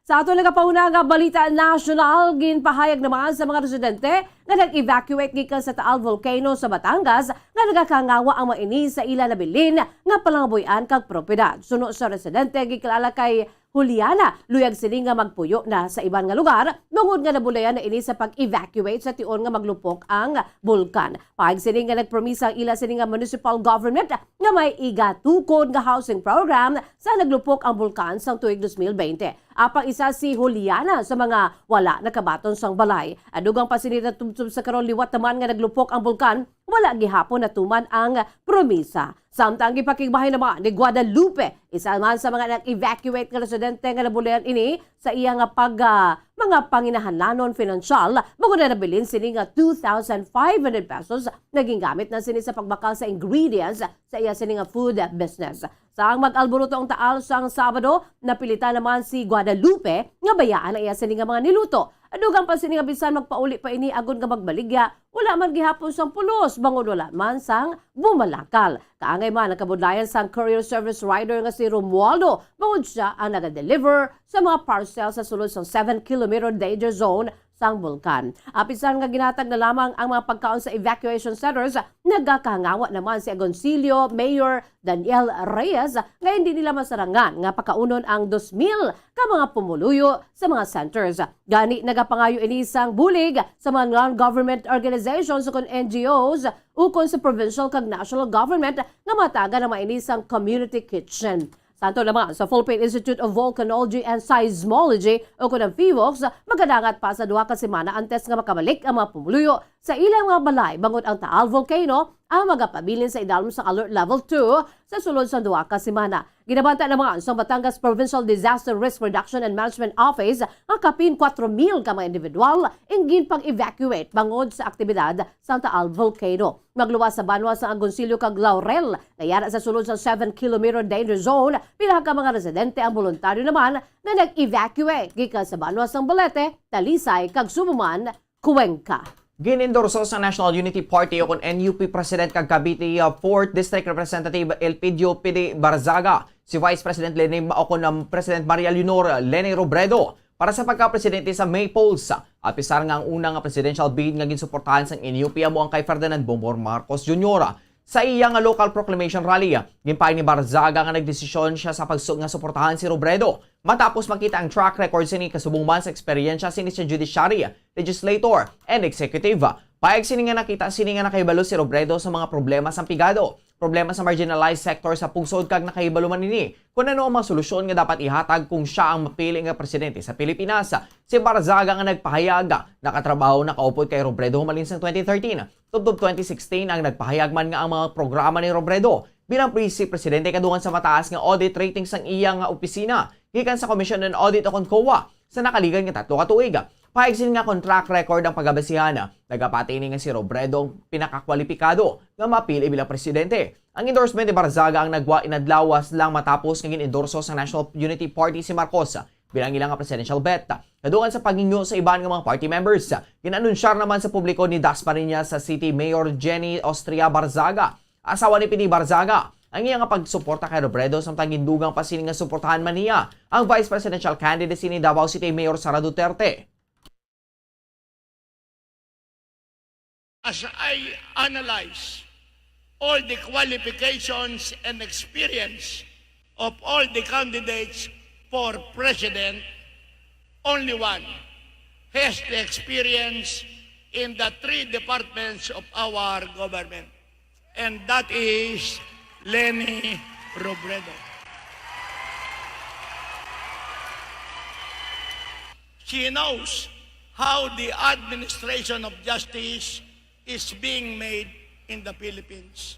Sa ato nagapahuna nga balita nasyonal, ginpahayag naman sa mga residente nga nag-evacuate gikan sa Taal Volcano sa Batangas nga nagakangawa ang mga ini sa ila nabilin nga palangabuy-an kag propiedad. Suno sa residente, gikilala kay Juliana, luyag sini nga magpuyo na sa iban nga lugar, bangod nga nabulayan na ini sa pag-evacuate sa tion nga maglupok ang bulkan. Pahayag sini nga nagpromisa ang ila sini nga municipal government nga may igatukod nga housing program sa naglupok ang bulkan sang tuig dos mil bente. Apang isa si Juliana sa mga wala nakabaton sang balay. Ang dugang pa sini natubtob sa karon liwat naman nga naglupok ang bulkan, wala gihapon natuman ang promisa. Samtang gipakigbahin naman ni Guadalupe, isa man sa mga nag-evacuate nga residente nga nabulayan ini sa iya nga pag, ah, mga panginahanglanon pinansyal, bangod na nabilin sini nga two thousand five hundred pesos. Naging gamit na sini sa pagbakal sa ingredients sa iya sini nga food business. Sang mag-alboroto ang taal sang Sabado, napilitan naman si Guadalupe nga bayaan ang iya sini nga mga niluto. Dugang pa sini nga bisan magpauli pa ini agod nga magbaligya, wala man gihapon sang pulos bangod wala man sang bumalakal. Kaangay man ang kabudlayan sang courier service rider nga si Romualdo, bangod sia ang naga-deliver sa mga parcel sa sulod sang seven kilometer danger zone sang bulkan. Apisan nga ginatag na lamang ang mga pagkaon sa evacuation centers, nagakahangawa naman si Agoncillo Mayor Daniel Reyes nga hindi nila masarangan nga pakaunon ang dos mil ka mga pumuluyo sa mga centers. Gani, nagapangayo ini sang bulig sa mga non-government organizations ukon N G Os ukon sa provincial kag national government nga matagan ang mga ini sang community kitchen. Samtang naman sa Philippine Institute of Volcanology and Seismology ukon ang PHIVOLCS, magadangat pa sa duha ka semana antes nga makabalik ang mga pumuluyo sa ilang mga balay, bangod ang Taal Volcano ang magapabilin sa idalom sa Alert Level two sa sulod sang duha ka semana. Ginabanta naman sang Batangas Provincial Disaster Risk Reduction and Management Office nga kapin kuwatro mil ka mga individual ang ginpag-evacuate bangod sa aktibidad sang Taal Volcano. Magluwas sa banwa sang Agoncillo kag Laurel, nga yara sa sulod sa seven kilometer danger zone, pila ka mga residente ang boluntaryo naman nga nag-evacuate gikan sa banwa sang Balete, Talisay, kag Subuman, Cuenca. Gin-endorso sa National Unity Party ukon N U P President kag Cavite, uh, Fourth District Representative Elpidio P D Barzaga si Vice President Leni Ma-, ukon ang President Maria Leonor Leni Robredo para sa pagka-presidente sa May polls. Apisar nga ang una nga presidential bid nga ginsuportahan sang N U P amo ang kay Ferdinand Bongbong Marcos Junior. Sa iya nga local proclamation rally, ginpaay ni Barzaga nga nagdesisyon siya sa pagsu-, nga suportahan si Robredo matapos makita ang track record sini kasubong man sa eksperyensya sini sa judiciary, legislator, and executive. Payag sini nga nakita sini nga nakahibalo si Robredo sa mga problema sa pigado, problema sa marginalized sector sa pungsod kag nakahibalo man ini kon ano ang mga solusyon nga dapat ihatag kung siya ang mapili nga presidente sa Pilipinas. Si Barzaga nga nagpahayag, nakatrabaho, nakaupod kay Robredo humalin sang twenty thirteen tubtob twenty sixteen, ang nagpahayag man nga ang mga programa ni Robredo bilang Vice Presidente kadungan sa mataas nga audit rating sang iya nga opisina gikan sa Commission on Audit ukon COA sa nakaligad nga tatlo ka tuig. Pahayag sini nga kon track record ang pagabasihan, nagapati ini nga si Robredo ang pinakakwalipikado nga mapili bilang presidente. Ang endorsement ni Barzaga ang nagwa inadlaw lang matapos nga gin-endorso sa National Unity Party si Marcos bilang ila nga presidential bet. Kadungan sa pagingyo sa iban nga mga party members, gin-anunsyar naman sa publiko ni Dasmariñas City Mayor Jenny Austria Barzaga, asawa ni P D Barzaga, ang iya nga pagsuporta kay Robredo, samtang gindugang pa sini nga suportahan man niya ang vice presidential candidacy ni Davao City Mayor Sara Duterte. As I analyze all the qualifications and experience of all the candidates for president, only one has the experience in the three departments of our government, and that is Leni Robredo. She knows how the administration of justice is being made in the Philippines.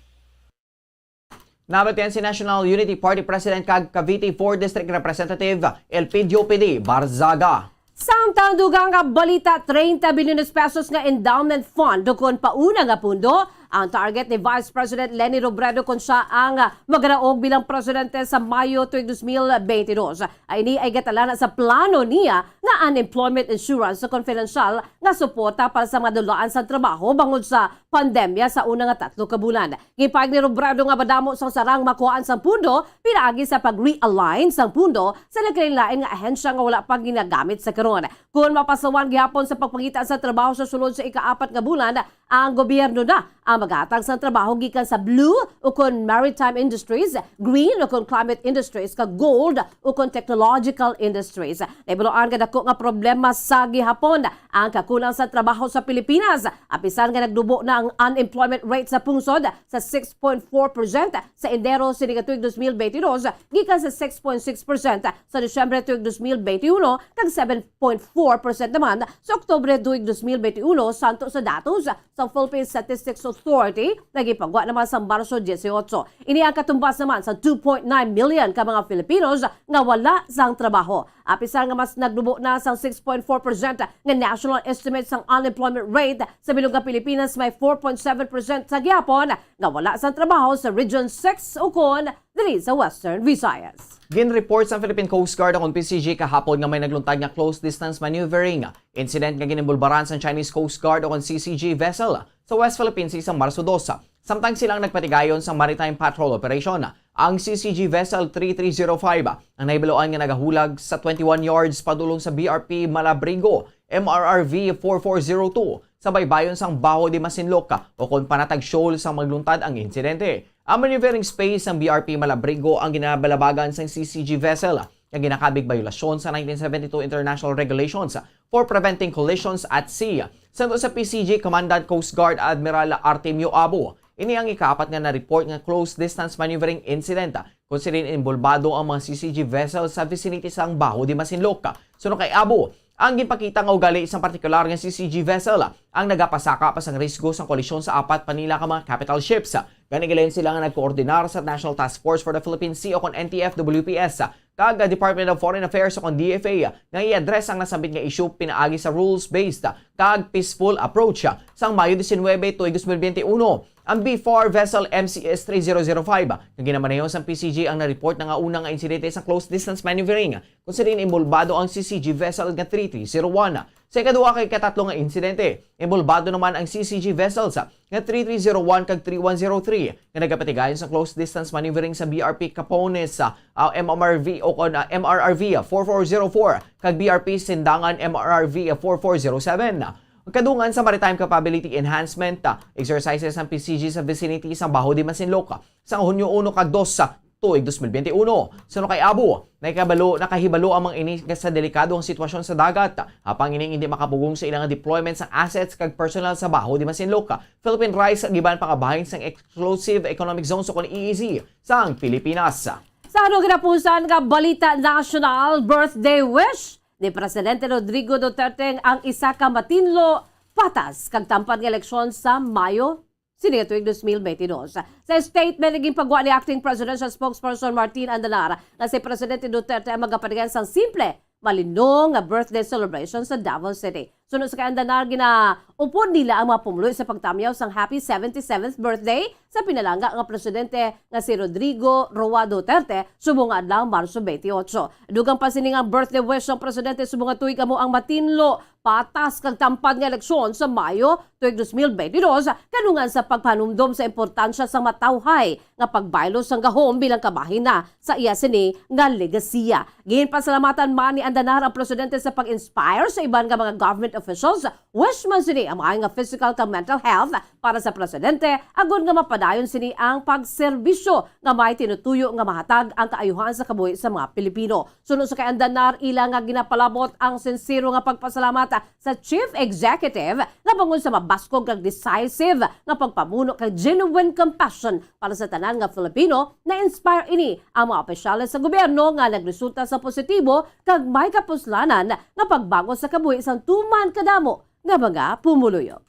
Nabatian si National Unity Party President kag Cavite Fourth District Representative Elpidio P D Barzaga. Samtang dugang nga balita, treinta bilyones pesos nga endowment fund ukon pauna nga pundo ang target ni Vice President Leni Robredo kon siya ang magdaog bilang presidente sa Mayo tuig dos mil beintidos. Ay, ini ay gatalana sa plano niya nga unemployment insurance sa konfidensyal nga suporta para sa mga dulaan sa trabaho bangod sa pandemya sa una nga tatlo ka bulan. Ginpahayag ni Robredo nga madamo sang sarang makuhaan sang pundo pinaagi sa pag-realign sang pundo sa nagkalainlain nga ahensya nga wala pa ginagamit sa karon. Kon mapasawan gihapon sa pagpangita sa trabaho sa sulod sa ikaapat nga bulan, ang gobyerno na ang maghatag sang trabaho gikan sa blue ukon maritime industries, green ukon climate industries, kag gold ukon technological industries. Nahibaluan nga dako nga problema sa gihapon ang kakulang sa trabaho sa Pilipinas, apisan nga nagdubo na ang unemployment rate sa pungsod sa six point four percent sa Enero sini nga tuig dos mil beintidos, gikan sa six point six percent sa Disyembre tuig dos mil beintiuno kag seven point four percent naman sa Oktubre tuig dos mil beintiuno, santo sa datos sa Philippine Statistics Authority nga gipagwa naman sa Marso dieciocho. Ini ang katumbas naman sa two point nine million ka mga Filipinos nga wala sang trabaho. Apisar nga mas naglubo na sang six point four percent nga national estimate sang unemployment rate sa bilog nga Pilipinas, may four point seven percent sa gihapon nga wala sang trabaho sa Region six ukon diri sa Western Visayas. Gin-report sang Philippine Coast Guard ukon P C G kahapon nga may nagluntad nga close distance maneuvering incident nga ginimbulbaran sang Chinese Coast Guard ukon C C G vessel sa West Philippine Sea sa Marso dos. Samtang sila ang nagpatigayon sang maritime patrol operation, ang C C G vessel three three zero five ang nahibaluan nga nagahulag sa twenty-one yards padulong sa B R P Malabrigo, M R R V four four zero two, sa baybayon sang Baho de Masinloc, ukon panatag shoal sang magluntad ang insidente. Ang maneuvering space sang B R P Malabrigo ang ginabalabagan sang C C G vessel nga ginakabig biolasyon sa nineteen seventy-two international regulations for preventing collisions at sea. Suno sa P C G Commandant Coast Guard Admiral Artemio Abo, ini ang ikaapat nga na-report nga close distance maneuvering incident, kung sinin inbolbado ang mga C C G vessel sa vicinity sang Baho de Masinloc. Suno kay Abo, ang ginpakita nga ugali sang partikular nga C C G vessel ang nagapasaka pa sang risgo sang kolisyon sa apat pa nila ka mga capital ships. Gani, gilayon sila nga nagkoordinar sa National Task Force for the Philippine Sea ukon N T F W P S kag Department of Foreign Affairs ukon D F A nga i-address ang nasambit nga issue pinaagi sa rules-based kag peaceful approach. Sang Mayo diecinuebe, tuig dos mil benti uno, ang B four vessel M C S three zero zero five nga ginamaneho sang P C G ang na-report na nga una nga insidente sa close distance maneuvering, kung sa diin inbolbado ang C C G vessel nga three three zero one. Sa ikaduha kag ikatatlo nga insidente, inbolbado naman ang C C G vessels nga three three zero one kag three one zero three nga nagapatigayon sa close distance maneuvering sa B R P Capones, ah, M R R V ukon, ah, M R R V four four zero four kag B R P Sindangan M R R V four four zero seven. Kadungan sa maritime capability enhancement, ah, exercises ang P C G sa vicinity sa Baho de Masinloc sa Hunyo uno kag dos sa tuig dos mil benti uno. Suno kay Abo, nakahibalo, nakahibalo ang mga ini nga sa delikado ang sitwasyon sa dagat, apang ini hindi makapugong sa ilang deployment sang assets kag personnel sa Baho de Masinloc, Philippine Rice, kag iban pa nga bahin sang Exclusive Economic Zones ukon E E Z sang Pilipinas. Sa ano ginapusan nga balita nasyonal, birthday wish ni Presidente Rodrigo Duterte ang isa ka matinlo, patas kag tampad nga eleksyon sa Mayo sini nga tuig dos mil benti dos. Sa statement nga ginpagwa ni Acting Presidential Spokesperson Martin Andanar nga si Presidente Duterte ang magapatigayon sang simple, malinong nga birthday celebration sa Davao City. Suno sa kay Andanar, ginaupod nila ang mga pumuluyo sa pagtamyaw sang happy seventy-seventh birthday sa pinalangga nga presidente nga si Rodrigo Roa Duterte subong nga adlaw, Marso twenty-eight. Dugang pa sini nga ang birthday wish sang presidente subong nga tuig amo ang matinlo, patas kag tampad nga eleksyon sa Mayo tuig dos mil benti dos, kadungan sa pagpahanumdom sa importansya sang matawhay nga pagbaylo sang gahom bilang kabahin na sa iya sini nga legasiya. Ginpasalamatan man ni Andanar ang presidente sa pag-inspire sa iban nga mga government officials. Wish man sini ang maayo nga physical kag mental health para sa presidente, agod nga mapadayon sini ang pagserbisyo nga may tinutuyo nga mahatag ang kaayuhan sa kabuhi sa mga Pilipino. Suno sa kay Andanar, ila nga ginapalabot ang sinsero nga pagpasalamat sa Chief Executive nga bangod sa mabaskog kag decisive nga pagpamuno kag genuine compassion para sa tanan nga Filipino, na-inspire ini ang mga opisyales sa gobyerno nga nagresulta sa positibo kag may kapuslanan nga pagbago sa kabuhi sang tuman kadamo nga mga pumuluyo.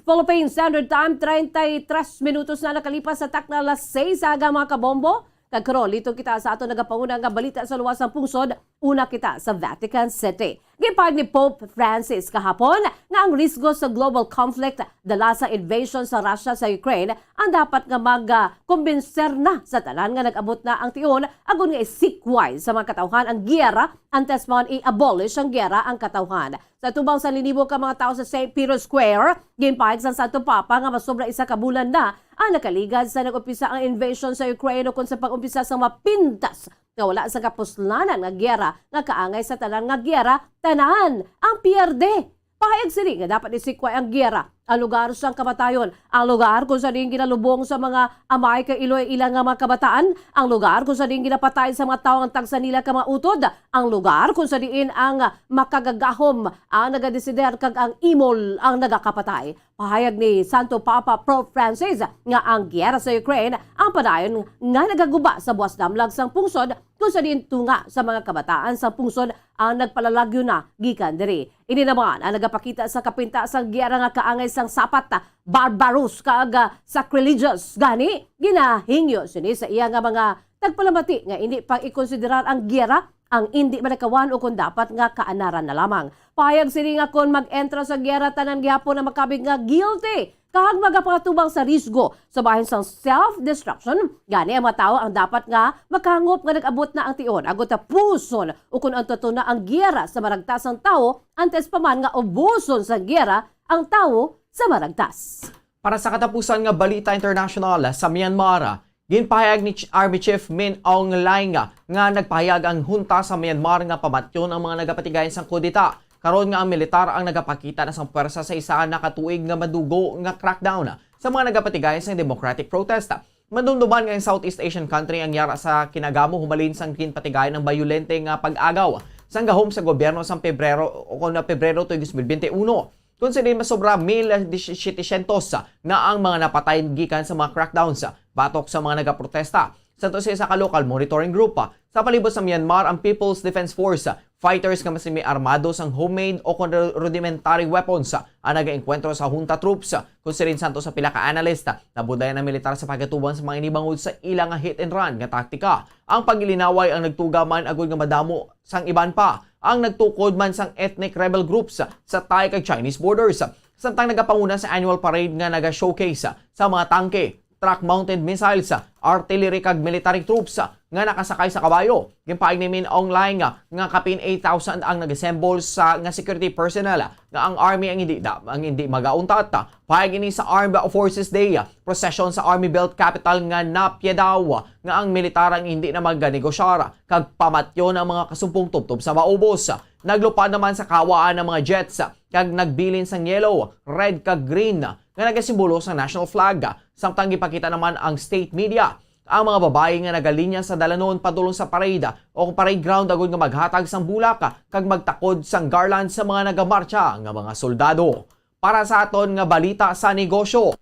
Philippine Standard Time, treinta y tres minutos na nakalipas sa takna alas seis sa aga, mga kabombo. Kag karon, liton kita sa aton nagapanguna nga balita sa luwas sang pungsod. Una kita sa Vatican City. Gipahayag ni Pope Francis kahapon nga ang risgo sa global conflict dala sa invasion sa Russia sa Ukraine ang dapat nga mag, ah, kumbinser na sa tanan nga nag-abot na ang tion, agod nga isikway sa mga katawhan ang giyera, antes pa man i-abolish ang giyera ang katawhan. Sa atubang sa linibo ka mga tawo sa Saint Peter's Square, ginpahayag sang Santo Papa nga masobra isa ka bulan na ang nakaligad sa nag-umpisa ang invasion sa Ukraine, ukon sa pag-umpisa sa mapintas nga wala sang kapuslanan nga giyera nga kaangay sa tanan nga giyera, tanan ang pierde. Pahayag sini nga dapat isikway ang giyera, ang lugar sang kamatayon, ang lugar kung sa diin ginalubong sa mga amay kag iloy ilang nga mga kabataan, ang lugar kung sa diin ginapatay sa mga tawo ang tagsa nila ka mga utod, ang lugar kung sa diin ang makagagahom ang nagadesider kag ang imol ang nagakapatay. Pahayag ni Santo Papa Pope Francis nga ang giyera sa Ukraine ang padayon nga nagaguba sa buas damlag sang pungsod, kung sa diin tunga sa mga kabataan sang pungsod ang nagpalalagyo na gikan diri. Ini naman ang nagapakita sa kapinta sang giyera nga kaangay sang sapat, barbarous kag, ah, sacrilegious. Gani, ginahingyo sini sa iya nga mga tagpalamati nga indi pag-ikonsiderar ang giyera ang indi malikawan o kon dapat nga kaanaran na lamang. Pahayag sini nga kon mag-entra sa giyera, tanan gihapon ang makabig nga guilty kag magapatubang sa risgo sa bahin sang self-destruction. Gani, ang mga tawo ang dapat nga makahangop nga nag-abot na ang tion, agod tapuson o kon anto na ang giyera sa maragtas sang tawo, antes pa man nga ubuson sang giyera ang tawo sa maragtas. Para sa katapusan nga balita international, sa Myanmar, ginpahayag ni Ch-, Army Chief Min Aung Hlaing nga nagpahayag ang hunta sa Myanmar nga pamatyon ang mga nagapatigayon sang kudeta, karon nga ang militar ang nagapakita na sang pwersa sa isa na ka tuig nga madugo nga crackdown sa mga nagapatigayon sang democratic protest. Madumduman nga ang Southeast Asian country ang yara sa kinagamo humalin sang ginpatigayon ang bayolente nga pag-agaw sang gahom sa gobyerno sang Pebrero o kon Pebrero tuig dos mil bente uno. Kon sini, masobra mil setecientos na ang mga napatay gikan sa mga crackdowns batok sa mga nagaprotesta. Sa to sa isa ka local monitoring group, sa palibot sa Myanmar, ang People's Defense Force fighters nga mas may armado sang homemade o kon ru-, rudimentary weapons ang nagaengkwentro sa junta troops. Kon sirin santo sa pila ka analyst, nabudlayan ang militar sa pagatubang sa mga ini bangod sa ila nga hit and run nga taktika. Ang pagilinaway ang nagtuga man agud nga madamo sang iban pa ang nagtukod man sang ethnic rebel groups sa Thai kag Chinese borders, samtang nagapanguna sa annual parade nga naga-showcase sa mga tangke, truck-mounted missiles, artillery kag military troops nga nakasakay sa kabayo. Ginpaig ni Min Aung Hlaing nga, nga kapin eight thousand ang nag-assemble sa, nga security personnel, nga ang army ang hindi da, ang hindi magauntat. Pahayag ini sa Armed Forces Day procession sa Army Belt Capital nga Naypyidaw, nga ang militar ang hindi na maganegosyar kag pamatyon ang mga kasumpong tubtob sa maubos. Naglupad naman sa kahawaan ang mga jets kag nagbilin sang yellow, red kag green nga nagasimbolo sa national flag. Samtang gipakita naman ang state media ang mga babayi nga nagalinya sa dalanon padulong sa parade o parade ground agud nga maghatag sang bulak kag magtakod sang garland sa mga nagamartsa nga mga soldado. Para sa aton nga balita sa negosyo,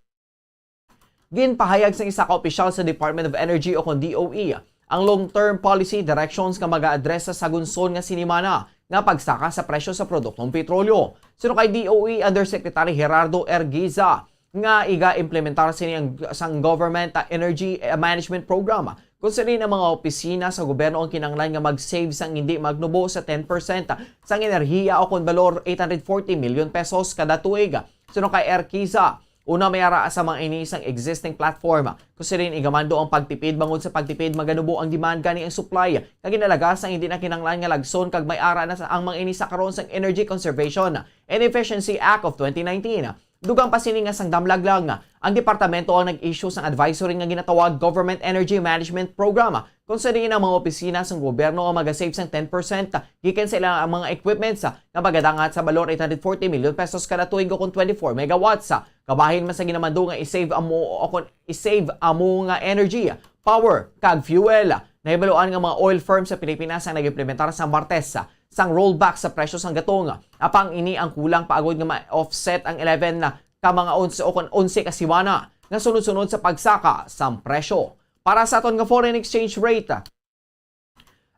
ginpahayag sang isa ka opisyal sa Department of Energy o kon D O E ang long-term policy directions nga maga-address sa sagunson nga sinimana nga pagsaka sa presyo sa produktong petrolyo. Suno kay D O E Undersecretary Gerardo Erguiza, nga iga-implementar sini ang, sang Government, ah, Energy, eh, Management Program, kung sini ang mga opisina sa gobyerno ang kinahanglan nga mag-save sang hindi magnubo sa ten percent sang enerhiya o kon balor eight hundred forty million pesos kada tuig. Suno kay Erguiza, una, may ara sa mga ini sang existing platform. Kung sini igamando ang pagtipid, bangod sa pagtipid maganubo ang demand gani ang supply, kag inalaga sang hindi na kinahanglan nga lagson kag may ara na sa ang mga ini sa karon sang Energy Conservation and Efficiency Act of twenty nineteen. Dugang pa sini nga sang damlag lang, ang departamento ang nag-issue sang advisory nga ginatawag Government Energy Management Program, kung sa diin ang mga opisina sang gobyerno ang magasave sang ten percent gikan sa ilang mga equipments nga magadangat sa balor eight hundred forty million pesos kada tuig o kon twenty-four megawatts. Kabahin man sa ginamando nga i-save amo o kon i-save amo nga energy, power, kag fuel. Nahibaluan nga mga oil firm sa Pilipinas ang nag-implementar sa Martes sang rollback sa presyo sang gatong. Apang ini ang kulang pa agud nga ma-offset ang eleven na ka mga onse o kon onse ka siwana nga sunod-sunod sa pagsaka sang presyo. Para sa aton nga foreign exchange rate,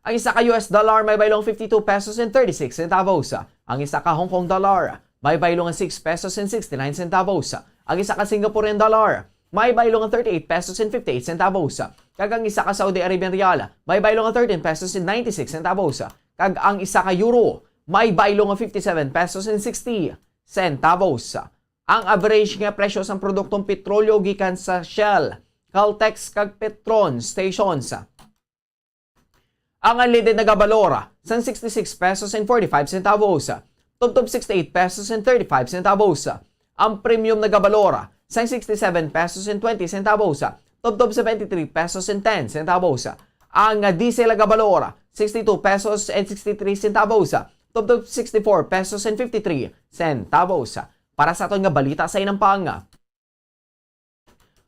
ang isa ka U S dollar may baylong fifty-two pesos and thirty-six centavos. Ang isa ka Hong Kong dollar may baylong six pesos and sixty-nine centavos. Ang isa ka Singaporean dollar may baylong thirty-eight pesos and fifty-eight centavos. Kag ang isa ka Saudi Arabian riyal may baylong thirteen pesos and ninety-six centavos. Kag ang isa ka euro may baylong fifty-seven pesos and sixty centavos. Ang average nga presyo sang produktong petrolyo gikan sa Shell, Caltex kag Petron stations. Ang unleaded nagabalor sang sixty-six pesos and forty-five centavos, tubtob sixty-eight pesos and thirty-five centavos. Ang premium nagabalor sang sixty-seven pesos and twenty centavos, tubtob seventy-three pesos and ten centavos. Ang diesel nagabalor sixty-two pesos and sixty-three centavos, tubtob sixty-four pesos and fifty-three centavos. Para sa aton nga balita sa inampang,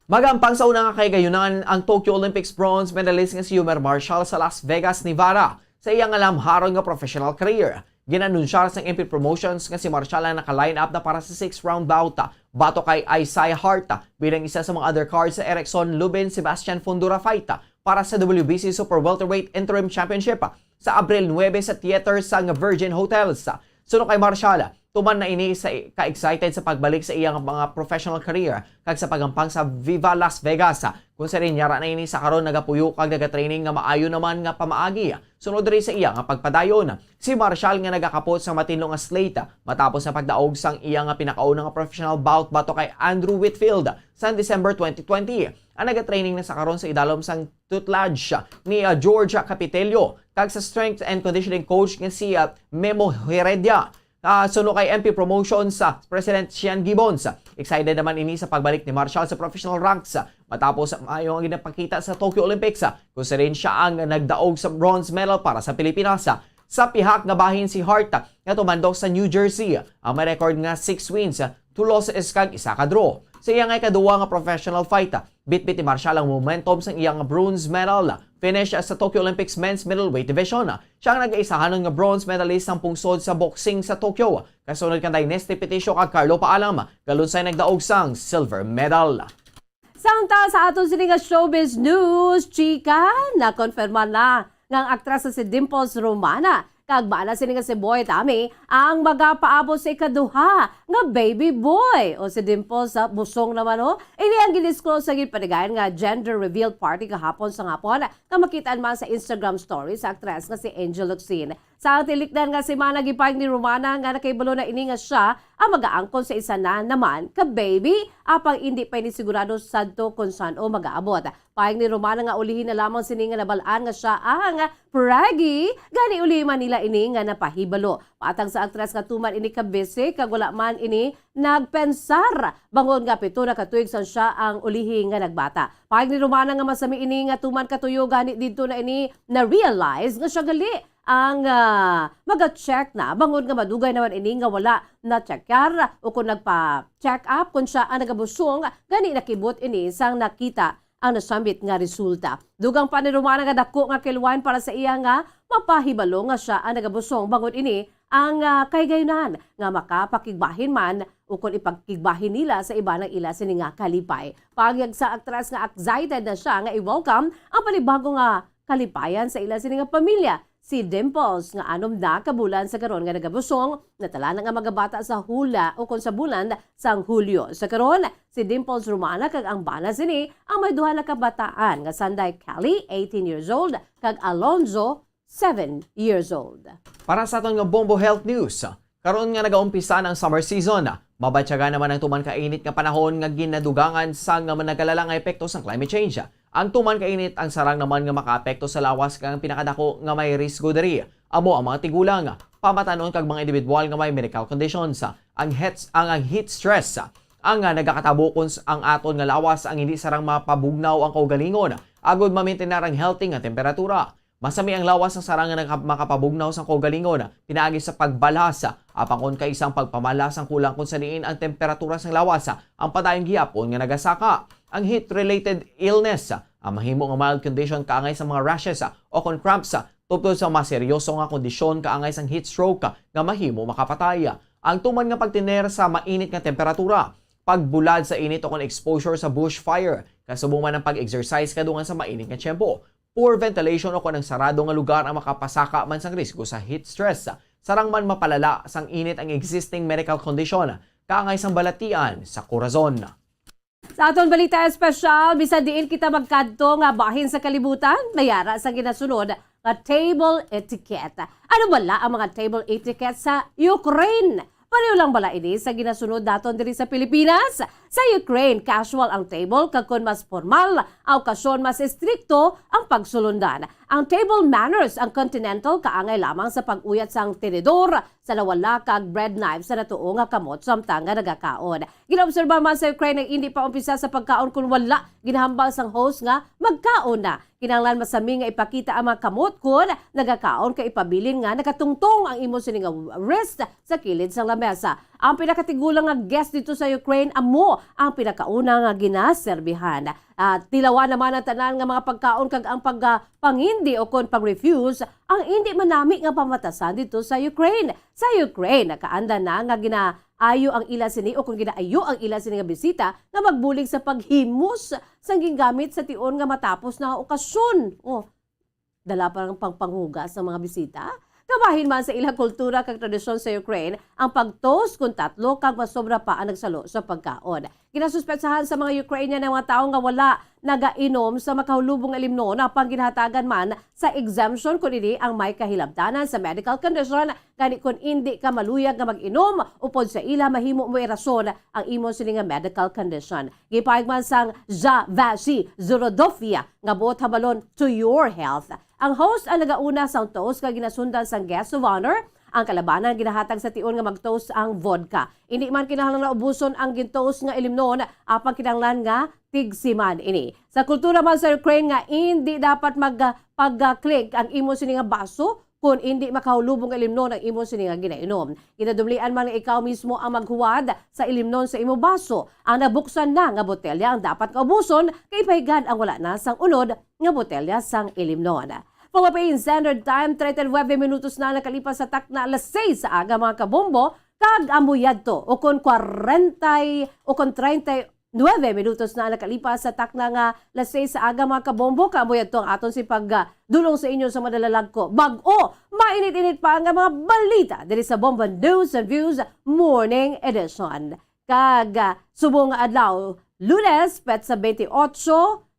magampang sa una nga kahigayunan ang Tokyo Olympics bronze medalist nga si Yumer Marshall sa Las Vegas, Nevada, sa iya nga lamharon nga professional career. Gin-anunsyar sang M P Promotions nga si Marshall ang naka-line up na para sa sixth round bout, batok kay Isaiah Hart, bilang isa sa mga undercard sa Erickson Lubin Sebastian Fundora fight para sa W B C Super Welterweight Interim Championship. sa Abril nuebe sa theater sang Virgin Hotels. Suno kay Marshall, tuman na ini sa ka-excited sa pagbalik sa iyang mga professional career kag sa pagampang sa Viva Las Vegas, kung sa rin yara na ini sa karon nagapuyo kag nagatraining nga maayo naman nga pamaagi. Sunod diri sa iya nga pagpadayon, si Marshall nga nagakapot sa matinlo nga slate matapos na pagdaog sang iya nga pinakauna nga professional bout batok kay Andrew Whitfield sa December twenty twenty. Ang nagatraining na sa karon sa idalom sang tutelage ni, ah, George Capitello kag sa strength and conditioning coach nga si, ah, Memo Heredia. Ah, suno kay M P Promotions, ah, President Sian Gibbons, excited naman ini sa pagbalik ni Marshall sa professional ranks, ah, matapos ang maayo nga ginapakita sa Tokyo Olympics, ah, kung sa rin siya ang nagdaog sa bronze medal para sa Pilipinas. Ah, sa pihak nga bahin si Hart, ah, nga tumandok sa New Jersey, ang may record nga six wins, ah, two losses kag isa ka draw. Sa iya nga ikaduwa nga professional fight, ah, bitbit ni Marshall ang momentum sang iya nga bronze medal finish sa Tokyo Olympics men's middleweight division. Siya ang nag-aisahanon nga bronze medalist sang pungsod sa boxing sa Tokyo, kasunod kan Dynasty Peticio kag Carlo Paalam, kalunsay nagdaog sang silver medal. Samtang sa aton sini nga showbiz news, chika, nakonfirma na nga ang aktres nga si Dimples Romana kag bana sini nga si Boy Tommy ang magapaabot sa ikaduha nga baby boy. O si Dimples, ah, busong naman, oh. Ini ang gidisclose sa ginpatigayon nga gender reveal party kahapon sa hapon, nga makita man sa Instagram story sa aktres nga si Angel Locsin. Sa tilikdan nga semana, gipahayag ni Romana nga nakahibalo na ini nga sia ang mag-aangkon sa isa na naman ka baby, apang indi pa ini sigurado sadto kon san-o mag-aabot. Pahayag ni Romana nga ulihi na lamang sini nga nabal-an nga sia ang preggy, gani ulihi man nila ini nga napahibalo. Matag sa aktres nga tuman ini ka busy kag wala man ini nagpensar, bangod nga pito na ka tuig sang sia ang ulihi nga nagbata. Pahayag ni Romana nga masami ini nga tuman ka tuyo gani didto na ini na-realize nga sia gali ang, ah, maga-check na, bangod nga madugay naman ini nga wala na-checkar o kon nagpa-check up kon sia ang nagabusong, gani nakibot ini sang nakita ang nasambit nga resulta. Dugang pa ni Romana nga dako nga kilwayan para sa iya nga mapahibalo nga sia ang nagabusong, bangod ini ang, ah, kahigayunan nga makapakigbahin man o kon ipakigbahin nila sa iban ang ila sini nga kalipay. Pahayag sa aktres nga excited na sia nga i-welcome ang panibago nga kalipayan sa ila sini nga pamilya. Si Dimples nga anom na ka bulan sa karon nga nagabusong, natala na nga magabata sa hula o kon sa bulan sang Hulyo. Sa karon, si Dimples Romana kag ang bana sini ang may duha na ka bataan nga sanday, Kelly, eighteen years old, kag Alonzo, seven years old. Para sa aton nga Bombo Health News, karon nga nagaumpisa na ang summer season, mabatyagan naman ang tuman ka init nga panahon nga ginadugangan sang mga nagkalala nga epekto sang climate change. Ang tuman ka init ang sarang naman nga makaapekto sa lawas, kag ang pinakadako nga may risgo diri amo ang mga tigulang, pamatanon kag mga individual nga may medical conditions. Ang heat, ang, ang heat stress ang, ah, nagakatabo kung s-, ang aton nga lawas ang hindi sarang mapabugnaw ang kaugalingon agod ma-maintain ang healthy nga temperatura. Masami ang lawas sa sarang nga naka-, makapabugnaw sang kaugalingon pinaagi sa pagbalhas, apang kon kaisa ang pagpamalhas sang kulang kung sa diin ang temperatura sang lawas ang padayon gihapon nga nagasaka. Ang heat-related illness ang mahimo nga mild condition kaangay sa mga rashes o kon cramps tubtob sa mas seryoso nga kondisyon kaangay sang heat stroke nga mahimo makapatay. Ang tuman nga pagtener sa mainit nga temperatura, pagbulad sa init o kon exposure sa bushfire, kasubong man ang pag-exercise kadungan sa mainit nga tiyempo, poor ventilation o kon ang sarado nga lugar ang makapasaka man sang risgo sa heat stress. Sarang man mapalala sang init ang existing medical condition, kaangay sang balatian sa korazon. Sa aton balita espesyal, bisan diin kita magkadto nga bahin sa kalibutan, may ara sang ginasunod nga table etiquette. Ano bala ang mga table etiquette sa Ukraine? Pareho lang bala ini sa ginasunod naton diri sa Pilipinas? Sa Ukraine, casual ang table, kag kon mas formal ang okasyon, mas estrikto ang pagsulundan. Ang table manners ang continental kaangay lamang sa pag-uyat sang tinidor, sa nawala kag bread knife sa natuo nga kamot samtang nga nagakaon. Ginaobserba man sa Ukraine ang indi pa umpisa sa pagkaon kon wala ginahambal sang host nga magkaon na. Kinahanglan masami nga ipakita ang mga kamot kon nagakaon kag ipabilin nga nagatungtong ang imo sini nga wrist sa kilid sang lamesa. Ang pinakatigulang nga guest didto sa Ukraine amo ang pinakauna nga ginaserbihan. Ah, tilawan naman ang tanan nga mga pagkaon kag ang pag, ah, pangindi o kon pag-refuse ang indi manami nga pamatasan didto sa Ukraine. Sa Ukraine, nakaanda na nga ginaayo ang ila sini o kon ginaayo ang ila sini nga bisita nga magbulig sa paghimos sang gingamit sa tion nga matapos na nga okasyon. Oh, Dala pa ang pangpanghugas sa mga bisita. Kabahin man sa ilang kultura kag tradisyon sa Ukraine ang pag-toast kon tatlo kag masobra pa ang nagsalo sa pagkaon. Ginasuspetsahan sa mga Ukrainian ang mga tawo nga wala nagainom sa makahulubong nga ilimnon, apang ginahatagan man sa exemption kon ini ang may kahilabtanan sa medical condition, gani kon indi ka maluyag nga mag-inom upod sa ila, mahimo mo irason ang imo sini nga medical condition. Gipahayag man sang Zhavazhi Zhurodovya nga buot hambalon, "To your health." Ang host ang nagauna sang toast nga ginasundan sang guest of honor. Ang kalabanan ginahatag sa tion nga mag-toast ang vodka. Indi man kinahanglan na ubuson ang gin-toast nga ilimnon, apang kinahanglan nga tigsiman ini. Sa kultura man sa Ukraine nga indi dapat mag-, pag-click ang imo sini nga baso kon indi makahulubong nga ilimnon ang imo sini nga ginainom. Ginadumlian man nga ikaw mismo ang maghuwad sa ilimnon sa imo baso. Ang nabuksan na nga botelya ang dapat nga ubuson, kay ipahigan ang wala na sang unod nga botelya sang ilimnon. Pagmapin, Standard Time, treinta y nueve minutos na nakalipas sa takna alas seis sa aga, mga kabombo, kag amo yadto, ukon kwarenta y, ukon treinta y nueve minutos na nakalipas sa takna nga alas seis sa aga, mga kabombo, kag amo yadto ang aton si pag, ah, dulong sa inyo sa madalalagko. Bag-o, mainit-init pa nga mga balita diri sa Bombo News and Views Morning Edition. Kag, ah, subong nga adlaw, Lunes, petsa twenty-eight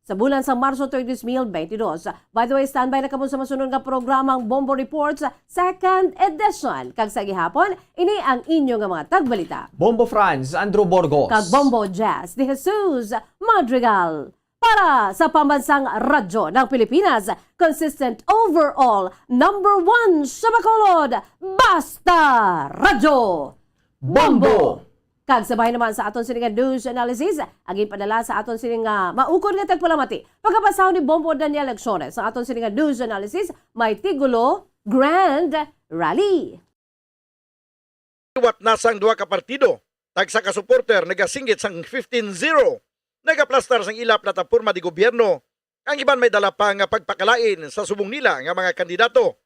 sa bulan sang Marso, tuig dos mil twenty-dos. By the way, standby na kamo sa masunod nga programang Bombo Reports, second edition. Kag sa gihapon, ini ang inyo nga mga tagbalita. Bombo Franz, Andrew Burgos. Kag Bombo Jazz de Jesus Madrigal. Para sa Pambansang Radyo ng Pilipinas, consistent overall, number one sa Bacolod, Basta Radyo. Bombo! Kag sa bahin naman sa aton sini nga news analysis, ang ginpadala sa aton sini nga maukon nga tagpalamati, pagkabasahon ni Bombo Daniel Lecciones, sa aton sini nga news analysis, may tigulo, Grand Rally. Liwat na sang duha ka partido, tagsa ka supporter nagasinggit sang fifteen zero, nagaplastar sang ila plataporma di gobyerno. Ang iban may dala pa nga pagpakalain sa subong nila nga mga kandidato.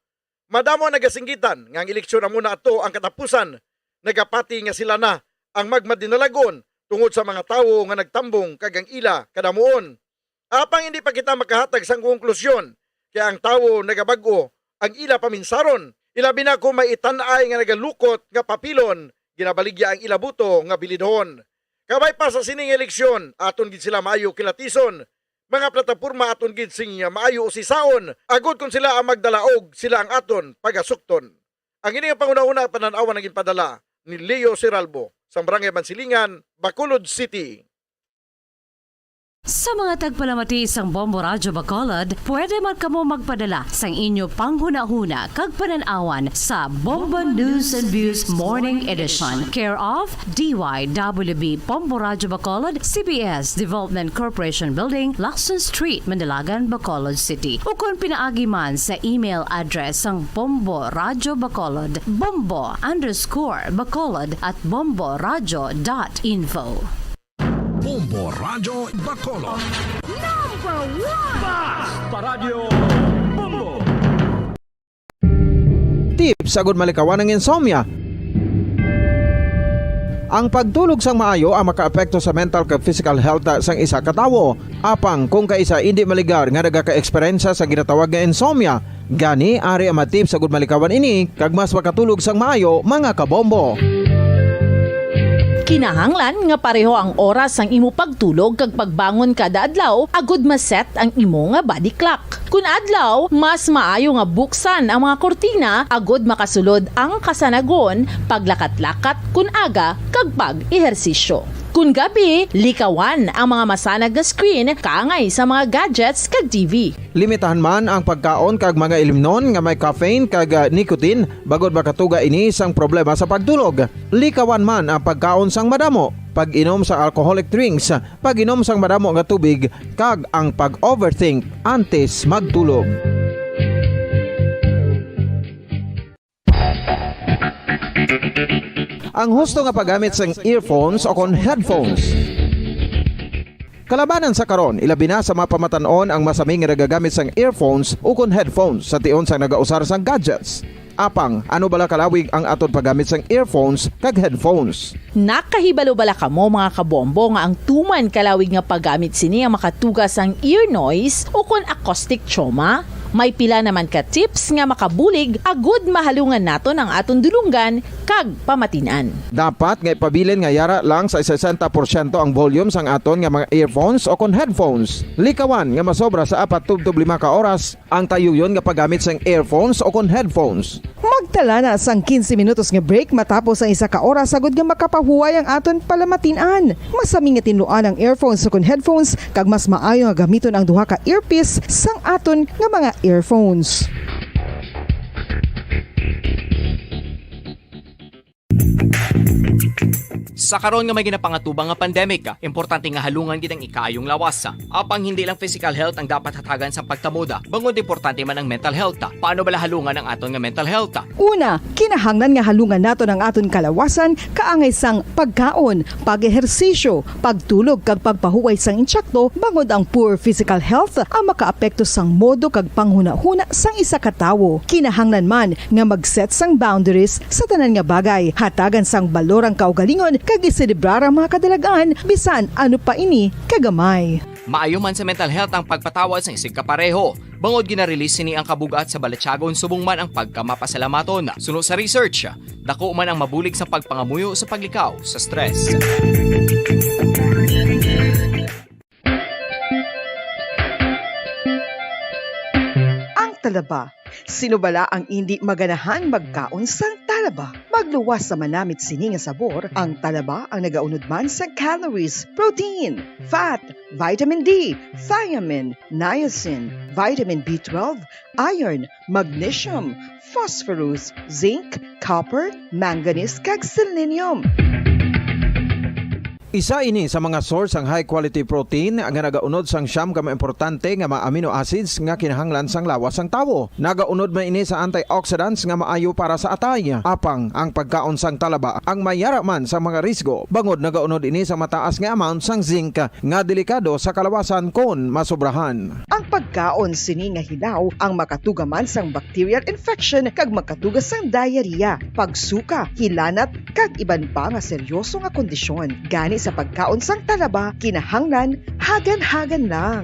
Madamo ang nagasinggitan nga ang eleksyon amo na ato ang katapusan. Nagapati nga sila na ang magmadinalag-on tungod sa mga tawo nga nagtambong kag ang ila kadamuon. Apang hindi pa kita makahatag sang konklusyon, kay ang tawo nagabag-o ang ila paminsaron, ilabi na kon may itan-ay nga nagalukot nga papilon, ginabaligya ang ila buto nga bilidhon. Kabay pa sa sining eleksyon, aton gid sila maayo kilatison. Mga plataporma aton gid sing maayo usisaon, agod kon sila ang magdalaog, sila ang aton pagasukton. Ang ini nga panghunahuna, panan-awan ang ginpadala ni Leo Siralbo, sang Barangay Bansilingan, Bacolod City. Sa mga tagpalamati sang Bombo Radyo Bacolod, pwede man kamo magpadala sang inyo panghunahuna kag panan-awan sa Bombo News and Views Morning Edition, care of D Y W B Bombo Radyo Bacolod, C B S Development Corporation Building, Lacson Street, Manalagan, Bacolod City, ukon pinaagi man sa email address sang Bombo Radyo Bacolod, bombo underscore bacolod at bombo radyo dot info. Bombo Radyo Bacolod. Number one! Basta Radyo Bombo! Tips agud malikawan ang insomnia. Ang pagtulog sang maayo ang makaapekto sa mental kag physical health sang isa ka tawo. Apang kung kaisa indi maligar nga nagaka-eksperyensya sa ginatawag nga insomnia, gani ari ang mga tips agud malikawan ini kag mas makatulog sang maayo, mga kabombo. Kinahanglan nga pareho ang oras sang imo pagtulog kag pagbangon kada adlaw agud ma-set ang imo nga body clock. Kun adlaw, mas maayo nga buksan ang mga kurtina agud makasulod ang kasanagon, paglakat-lakat kun aga, kag pag-ehersisyo. Kun gabi, likawan ang mga masanag nga screen kaangay sa mga gadgets kag T V. Limitahan man ang pagkaon kag mga ilimnon nga may caffeine kag, ah, nicotine, bangod makatuga ini sang problema sa pagtulog. Likawan man ang pagkaon sang madamo, pag-inom sa alcoholic drinks, pag-inom sang madamo nga tubig, kag ang pag-overthink antes magtulog. Ang husto nga paggamit sang earphones o kon headphones. Kalabanan sa karon, ilabi na sa mga pamatan-on ang masami nga nagagamit sang earphones o kon headphones sa tion sang nagausar sang gadgets. Apang, ano bala kalawig ang aton paggamit sang earphones kag headphones? Nakahibalo bala kamo, mga kabombo, nga ang tuman kalawig nga paggamit sini ang makatuga sang ear noise o kon acoustic trauma? May pila naman ka tips nga makabulig agud mahalungan naton ang aton dulonggan kag pamatin-an. Dapat nga ipabilin nga yara lang sa sesenta porsyento ang volume sang aton nga mga earphones o kon headphones. Likawan nga masobra sa apat tubtob lima ka oras ang tayuyon nga paggamit sang earphones o kon headphones. Magtala na sang quince minutos nga break matapos ang isa ka oras, agud nga makapahuway ang aton palamatin-an. Masami nga tinluan ang earphones o kon headphones, kag mas maayo nga gamiton ang duha ka earpiece sang aton nga mga earphones. Sa karon nga may ginapangatubang nga pandemic, importante nga halungan gid ang ikaayong lawas. Apang hindi lang physical health ang dapat hatagan sa pagtamod, bangod importante man ang mental health. Paano bala halungan ang aton nga mental health? Una, kinahanglan nga halungan naton ang aton kalawasan kaangay sang pagkaon, pag-ehersisyo, pagtulog kag pagpahuway sang intsakto, bangod ang poor physical health ang makaapekto sang modo kag panghunahuna sang isa ka tawo. Kinahanglan man nga mag-set sang boundaries sa tanan nga bagay, hatagan sang balor ang kaugalingon kag iselebrar ang mga kadalag-an bisan ano pa ini kagamay. Maayo man sa mental health ang pagpatawad sang isigkapareho, bangod gina-release sini ang kabug-at sa balatyagon subong man ang pagkamapasalamaton. Suno sa research, dako man ang mabulig sa pagpangamuyo sa paglikaw sa stress. Ang talaba. Sino bala ang indi maganahan magkaon sang talaba? Magluwas sa manamit sini nga sabor, ang talaba ang nagaunod man sa calories, protein, fat, vitamin D, thiamine, niacin, vitamin B twelve, iron, magnesium, phosphorus, zinc, copper, manganese, kag selenium. Isa ini sa mga source sang high quality protein nga nagaunod sang siyam ka mga importante nga mga amino acids nga kinahanglan sang lawas sang tawo. Nagaunod man ini sa antioxidants nga maayo para sa atay. Apang ang pagkaon sang talaba ang mayara man sa mga risgo, bangod nagaunod ini sa mataas nga amount sang zinc nga delikado sa kalawasan kon masobrahan. Ang pagkaon sini nga hilaw ang makatuga man sang bacterial infection kag makatuga sang diarrhea, pagsuka, hilanat, kag iban pa nga seryoso nga kondisyon. Gani sa pagkaon sang talaba, kinahanglan hagan-hagan lang.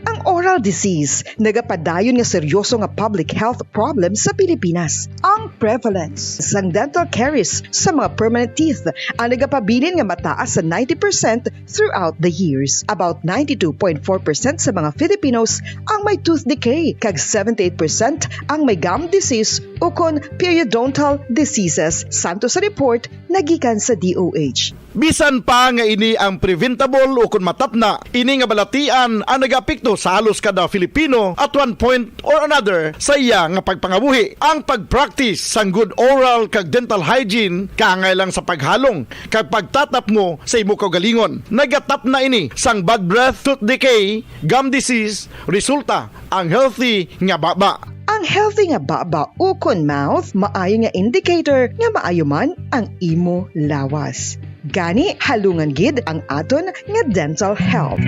Ang oral disease nagapadayon nga seryoso nga public health problem sa Pilipinas. Ang prevalence sang dental caries sa mga permanent teeth ang nagapabilin nga mataas sa ninety percent throughout the years. About ninety-two point four percent sa mga Filipinos ang may tooth decay, kag seventy-eight percent ang may gum disease ukon periodontal diseases, santo sa report nagikan sa D O H. Bisan pa nga ini ang preventable ukon matapna, ini nga balatian ang nagaapekto sa halos kada Filipino at one point or another sa iya nga pagpangabuhi. Ang pag-practice sang good oral kag dental hygiene, kaangay lang sa paghalong kag pagtatapngo sa imo kaugalingon. Nagatapna ini sang bad breath, tooth decay, gum disease, resulta ang healthy nga baba. Ang healthy nga baba ukon mouth maayo nga indicator nga maayo man ang imo lawas. Gani, halungan gid ang aton nga dental health.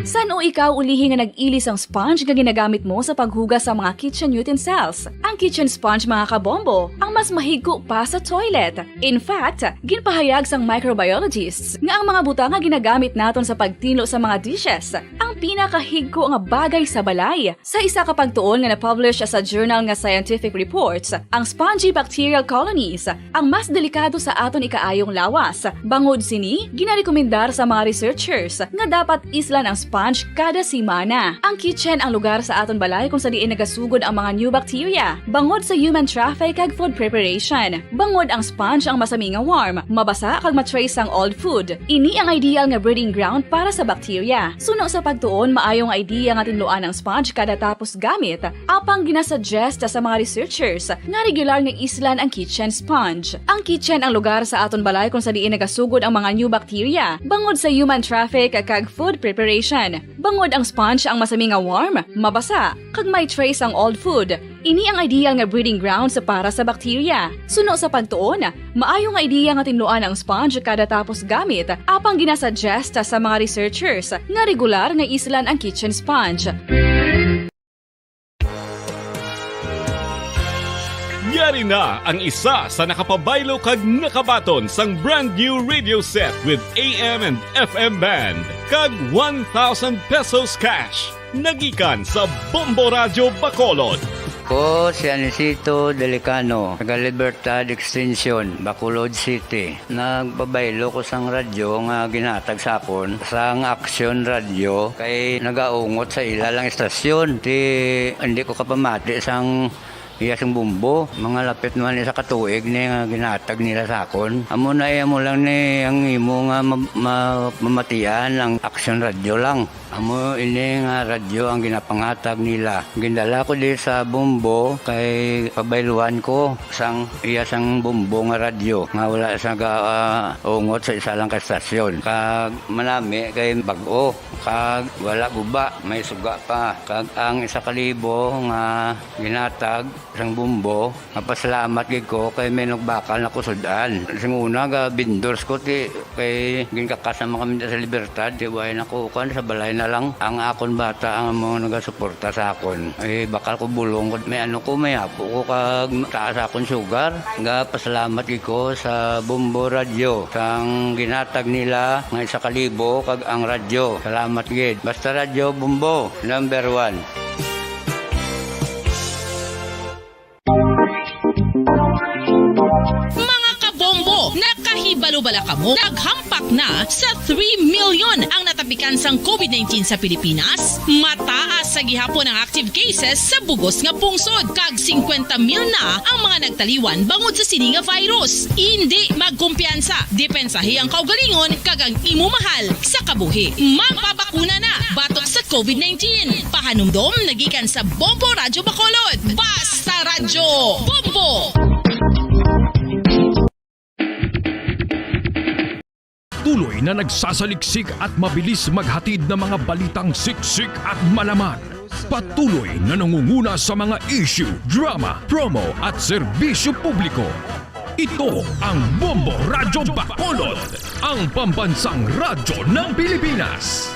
San-o ikaw ulihi nga nag-ili sang sponge nga ginagamit mo sa paghugas sa mga kitchen utensils? Ang kitchen sponge, mga kabombo, ang mas mahigko pa sa toilet. In fact, ginpahayag sang microbiologists nga ang mga butang nga ginagamit naton sa pagtinlo sa mga dishes ang pinakahigko nga bagay sa balay. Sa isa ka pagtuon nga na-publish sa journal nga Scientific Reports, ang spongy bacterial colonies ang mas delikado sa aton ikaayong lawas. Bangod sini, ginarekomendar sa mga researchers nga dapat islan ang sponge kada semana. Ang kitchen ang lugar sa aton balay kung sa diin nagasugod ang mga new bacteria, bangod sa human traffic kag food preparation. Bangod ang sponge ang masami nga warm, mabasa kag ma-trace sang old food. Ini ang ideal nga breeding ground para sa bacteria. Suno sa pagtuon, maayo nga idea nga tinluan ang sponge kada tapos gamit, apang ginasuggest sa mga researchers nga regular nga islan ang kitchen sponge. Ang kitchen ang lugar sa aton balay kung sa diin nagasugod ang mga new bacteria, bangod sa human traffic kag food preparation. Bangod ang sponge ang masami nga warm, mabasa, kag may trace ang old food. Ini ang ideal nga breeding grounds para sa bacteria. Suno sa pagtuon, maayo nga ideya nga tinluan ang sponge kada tapos gamit, apang ginasuggest sa mga researchers nga regular nga islan ang kitchen sponge. Yari na ang isa sa nakapabaylo kag nakabaton sang brand new radio set with A M and F M band kag one thousand pesos cash. Nagikan sa Bombo Radyo Bacolod. Ko si Anisito Delicano, taga Libertad Extension, Bacolod City. Nagpabaylo ko sang radyo nga ginhatag sa akon sang Action Radio kay nagaungot sa ila lang istasyon. Ti hindi ko kapamati sang iya sang bombo. Mga lapit naman isa ka tuig ni nga ginhatag nila sa akon. Amo na iya mo lang ni ang imo nga ma- ma- mamatian ang Action Radio lang. Amo ini nga radyo ang ginapanghatag nila. Gindala ko di sa bombo kay pabayluan ko sang iya sang bombo nga radyo nga wala sa ga, ah, ungot sa isa lang ka estasyon. Kag manami kay bag-o, kag wala guba, may suga pa. Kag ang isa ka libo nga ginatag sang bombo, mapasalamat gid ko kay may nagbakal na ko sud-an. Sing una, ga vendors ko, ti, kay ginkakasama kami sa Libertad, ti, way na ko, kuwan, sa balay na lang. Ang akon bata ang mga nagasuporta sa akon. Eh, bakal ko bulong ko, may ano ko, may apo ko, kag taas akon sugar. Ga pasalamat gid ko sa Bombo Radyo, sang ginatag nila nga isa ka libo, kag ang radyo. Salamat gid. Basta Radyo Bombo, number one. Mga kabombo, nakahibalo bala kamo? Naghampak na sa three million ang natapikan sang COVID nineteen sa Pilipinas. Mataas sa gihapon ang active cases sa bugos nga pungsod, kag singkwenta mil na ang mga nagtaliwan bangod sa sini nga virus. Indi magkumpiyansa, depensahi ang kaugalingon kag ang imo mahal sa kabuhi. Magpabakuna na batok sa COVID nineteen. Pahanumdom nagikan sa Bombo Radyo Bacolod. Basta Radyo Bombo! Tuloy na nagsasaliksik at mabilis maghatid ng mga balitang siksik at malaman. Patuloy na nangunguna sa mga issue, drama, promo at serbisyo publiko. Ito ang Bombo Radyo Bacolod, ang pambansang radyo ng Pilipinas.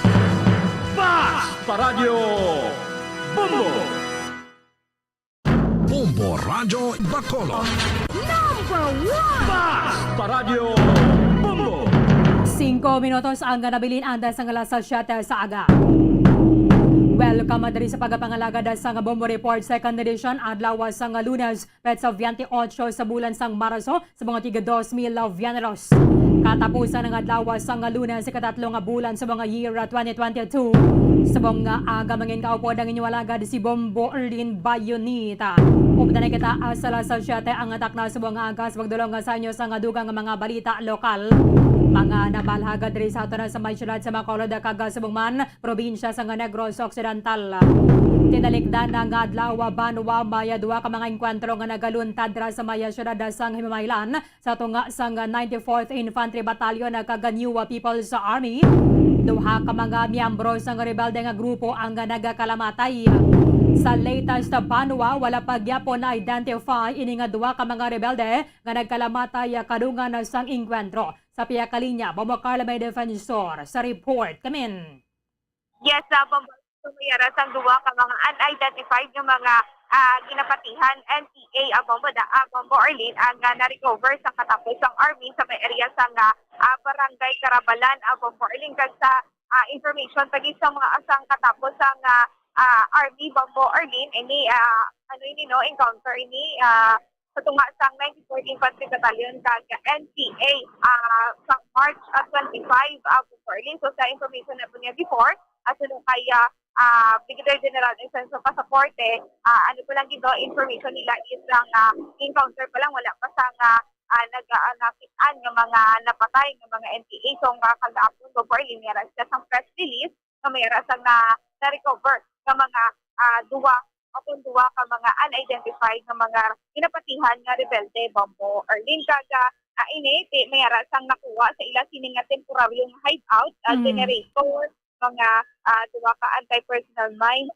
Basta Radyo Bombo! Bombo Radyo Bacolod. Number one! Basta Radyo Bombo! Singko minutos ang nabilin anda sang alas siyete sa aga. Welcome diri sa pagpangalagad sang Bombo Report, second edition, adlaw sang Lunes, petsa veintiocho sa bulan sang Marso, sa mga tiga dos mil veintidos. Katapusan nga adlaw sang Lunes, ikatatlo nga bulan sa mga year twenty twenty-two. Sa mga aga, mangin kaupod ang inyo alagad si Bombo Erlin Bayonita. Updan na kita sa alas siyete ang takna sa mga aga sa pagdulong sa inyo sa nga dugang nga mga balita lokal. Mga nabalhag diri sa ato na sa may siyudad sa Bacolod kag subong man, probinsya sang Negros Occidental. Tinalikdan na nga adlaw, banwa, may duha ka mga engkwentro nga nagaluntad ra sa may siyudad sang Himamaylan sa tunga sang ninety-fourth Infantry Battalion kag New People's Army. Duha ka mga miyembro sang rebelde nga grupo ang nagakalamatay. Sa latest, banwa, wala pa gyapon na-identify ini nga duha ka mga rebelde nga nagkalamatay kadungan sang engkwentro. Sa pihak ka linya, Bombo Carla may defensor sa report. Kamin. Yes, uh, Bombo, so may ara sang duwa ka mga unidentified nga mga, ah, ginapatihan, N P A, ah, Bombo, da, ah, Bombo Arlene, ang, ah, na-recover sa katapos sang army sa may area sang, ah, ah, Barangay Carabalan, ah, Bombo Arlene, kag sa, ah, information tagi sa mga asang katapos sang, ah, ah, army, Bombo Arlene, ini, ah, ano ini, no, encounter ini, ah, sa tunga sang ninety-fourth Infantry Battalion kag N P A, ah, sa March, ah, twenty-five, ah, Bombo Arlene. So, sa information na po niya before, ah, suno kay, ah, ah, Brigadier General Vincenzo Pasaporte, ah, ano po lang gito, information nila is lang, ah, encounter pa lang, wala pa sa nga, ah, nag-, ah, nakit-an nga mga napatay nga mga N P A. So, nga kagahapon, Bombo Arlene, may ara sila sang press release nga may ara sang na, na-recover nga mga, ah, duwa, akon duwa ka mga unidentified nga mga ginapatihan nga rebelde, Bombo Arlene. Kag, ah, ini, ti, may ara sang nakuha sa ila sini nga temporaryo nga hideout, ah, Mm. generator, mga, ah, duwa ka anti-personnel mines,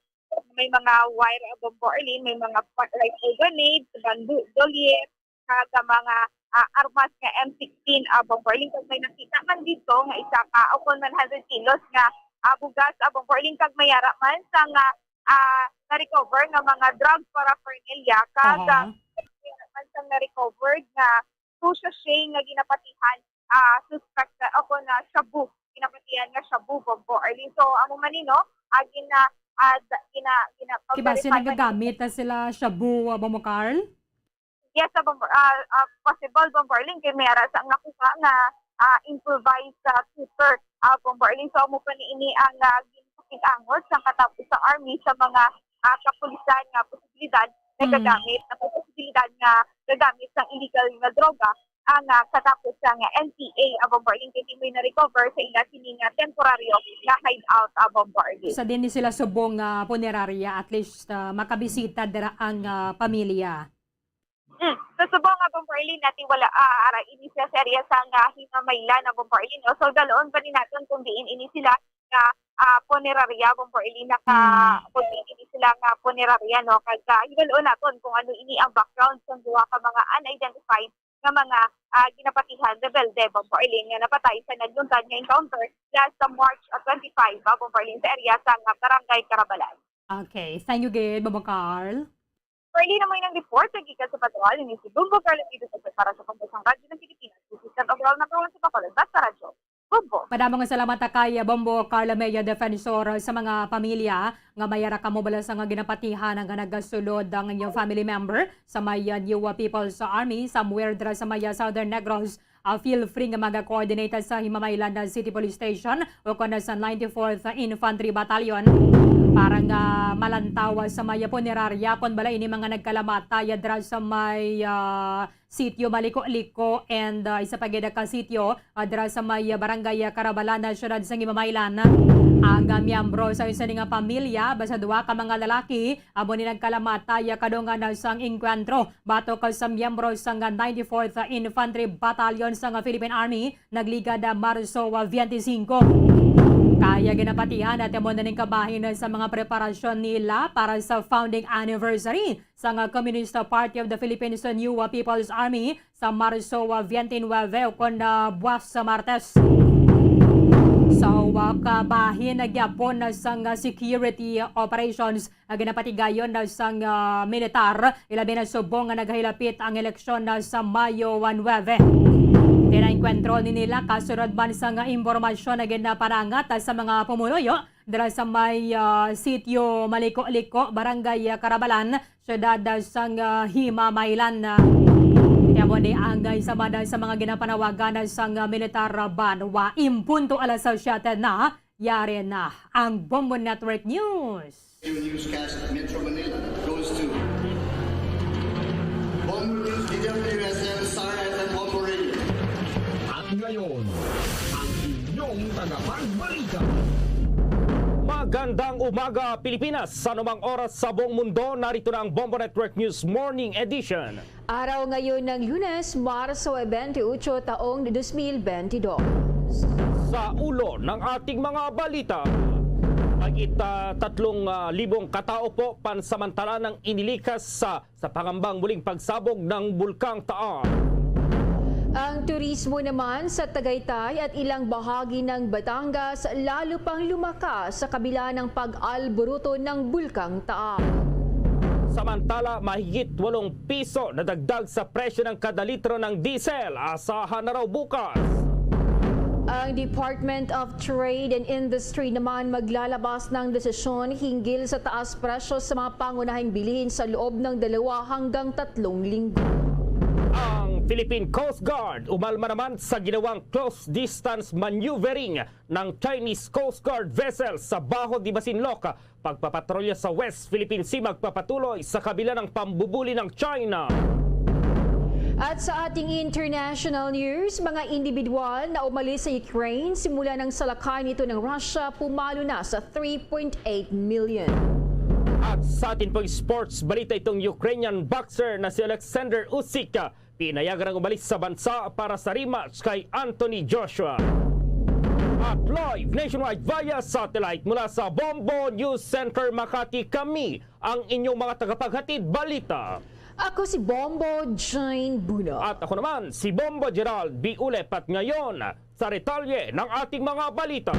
may mga wire, ah, Bombo Arlene, may mga pa-, rifle grenades, bandu-, dolier, kag mga, ah, armas nga M sixteen, ah, Bombo Arlene. Kag may nakita man dito nga isa ka, o kon one hundred kilos nga, ah, bugas, ah, Bombo Arlene, kag may ara man sa nga, ah, na-recover nga mga drug paraphernalia, kag, Aha. ah, na-recovered nga two sachet nga ginapatihan, ah, suspect, ah, o kon, ah, shabu, ginapatihan nga shabu, Bombo Arlene. So, amo man ni, no, ah, gina-, ah, da-, gina-, gina-, Kay basi pag-verify man ni nagagamit na sila shabu, ah, Bombo Carl? Yes, ah, Bombo, ah, ah, possible, Bombo Arlene, kay may ara sa nga kuha nga, ah, improvised, ah, shooter, ah, Bombo Arlene. So, amo pa ni ini ang, ah, ginpakig-angot sang katapos sa army sa mga, ah, kapulisan nga posibilidad nga Hmm. gagamit, nga posibilidad nga gagamit sang illegal nga droga ang, ah, katapos sang N P A, ah, Bombo Arlene, kay may na-recover sa ila sini nga temporaryo nga hideout, ah, Bombo Arlene. Sa din ni sila subong nga punerarya, at least, ah, makabisita dira ang, ah, pamilya. Mm. So, subong nga, Bombo Arlene, nati wala, ah, ara ini sa serya sang, ah, Himamaylan na, Bombo Arlene, no? So, daloon pa ni naton kung diin ini sila nga, ah, punerarya, Bombo Arlene, naka, Mm. kung diin ini sila nga punerarya, no? Kag, ah, hibaloon naton kung ano ini ang background sang duha ka mga unidentified nga mga, ah, ginapatihan rebelde, Bombo Arlene, nga napatay sa nagluntad nga encounter last sa March, ah, twenty-five, ah, Bombo Arlene, sa area sang, ah, Barangay Carabalan. Okay. Thank you, gid, Bombo Carl. Curly na mo inang report sa gikan sa Patrol, ini si Bumbo Carlos Ido sa para sa Pambansang Radyo ng Pilipinas. This is San Overall number one sa Bacolod, Basta Radyo. Bumbo. Madamo nga salamat ta kay Bombo Carla Mea, defensor sa mga pamilya nga may ara kamo bala sa nga ginapatihan nga nagasulod ang inyong family member sa may, uh, New People's Army somewhere dira sa may, uh, Southern Negros. Ah, feel free nga mag-coordinate sa Himamaylan City Police Station o kon sa ninety-fourth Infantry Battalion para nga malantaw sa may punerarya kon bala ini mga nagkalamatay dira sa may, ah, sitio Maliko-Liko and, ah, isa pa gid ka sitio, ah, dira sa may barangay Carabalana, siyudad sa Himamaylan. Ang, ah, miyembro sa isa ni nga pamilya, basta duha ka mga lalaki, amo ni nagkalamatay kadungan sang engkwentro batok sa miyembro sang ninety-fourth Infantry Battalion sang Philippine Army, nagligad, ah, Marso, ah, twenty-five. Kaya ginapatihan at amo na ning kabahin sa mga preparasyon nila para sa founding anniversary sang, ah, Communist Party of the Philippines New, ah, People's Army sa Marso, ah, twenty-nine o kon, ah, buwas sa Martes. So, ah, kabahin na gyapon na sang, ah, security operations nga ginapatigayon na sang, ah, militar, ilabi na subong nga nagahilapit ang eleksyon na sa Mayo nuebe. Tinaengkwentro ni nila kasunod man sang impormasyon nga ginapanangat sa mga pumuluyo dira sa may, ah, sitio Maliko-Liko, Barangay, ah, Carabalan, siyudad, ah, sang, ah, Himamaylan. Kaya mo ni ang, ah, isa man sa mga ginapanawagan sang, ah, militar, ah, banwa. In punto alas siyete na, yari na ang Bombo Network News. New newscast at Metro Manila goes to Bombo News, D W S M, Star F M, Bombo Radio. At ngayon, ang inyong tagapagbalita. Magandang umaga, Pilipinas. Sa anumang oras sa buong mundo, narito na ang Bombo Network News Morning Edition. Araw ngayon ng Lunes, Marso twenty-eight, taong dos mil bentidós. Sa ulo ng ating mga balita, mahigit, ah, tatlong, ah, libong katao po pansamantala nang inilikas sa, sa pangambang muling pagsabog ng Bulkang Taal. Ang turismo naman sa Tagaytay at ilang bahagi ng Batangas lalo pang lumakas sa kabila ng pag-alburuto ng Bulkang Taal. Samantala, mahigit walong piso na dagdag sa presyo ng kada litro ng diesel. Asahan na raw bukas. Ang Department of Trade and Industry naman maglalabas ng desisyon hinggil sa taas presyo sa mga pangunahing bilihin sa loob ng dalawa hanggang tatlong linggo. Ang Philippine Coast Guard umalma naman sa ginawang close distance maneuvering ng Chinese Coast Guard vessel sa Baho de Masinloc, pagpapatrolya sa West Philippine Sea magpapatuloy sa kabila ng pambubuli ng China. At sa ating international news, mga individual na umalis sa Ukraine simula ng salakay nito ng Russia pumalo na sa three point eight million. At sa atin pong sports balita, itong Ukrainian boxer na si Alexander Usyk pinayagan ng umalis sa bansa para sa rematch kay Anthony Joshua. At live nationwide via satellite mula sa Bombo News Center Makati, kami ang inyong mga tagapaghatid balita. Ako si Bombo Jane Buno. At ako naman, si Bombo Gerald B. Ulep. At ngayon, sa detalye ng ating mga balita.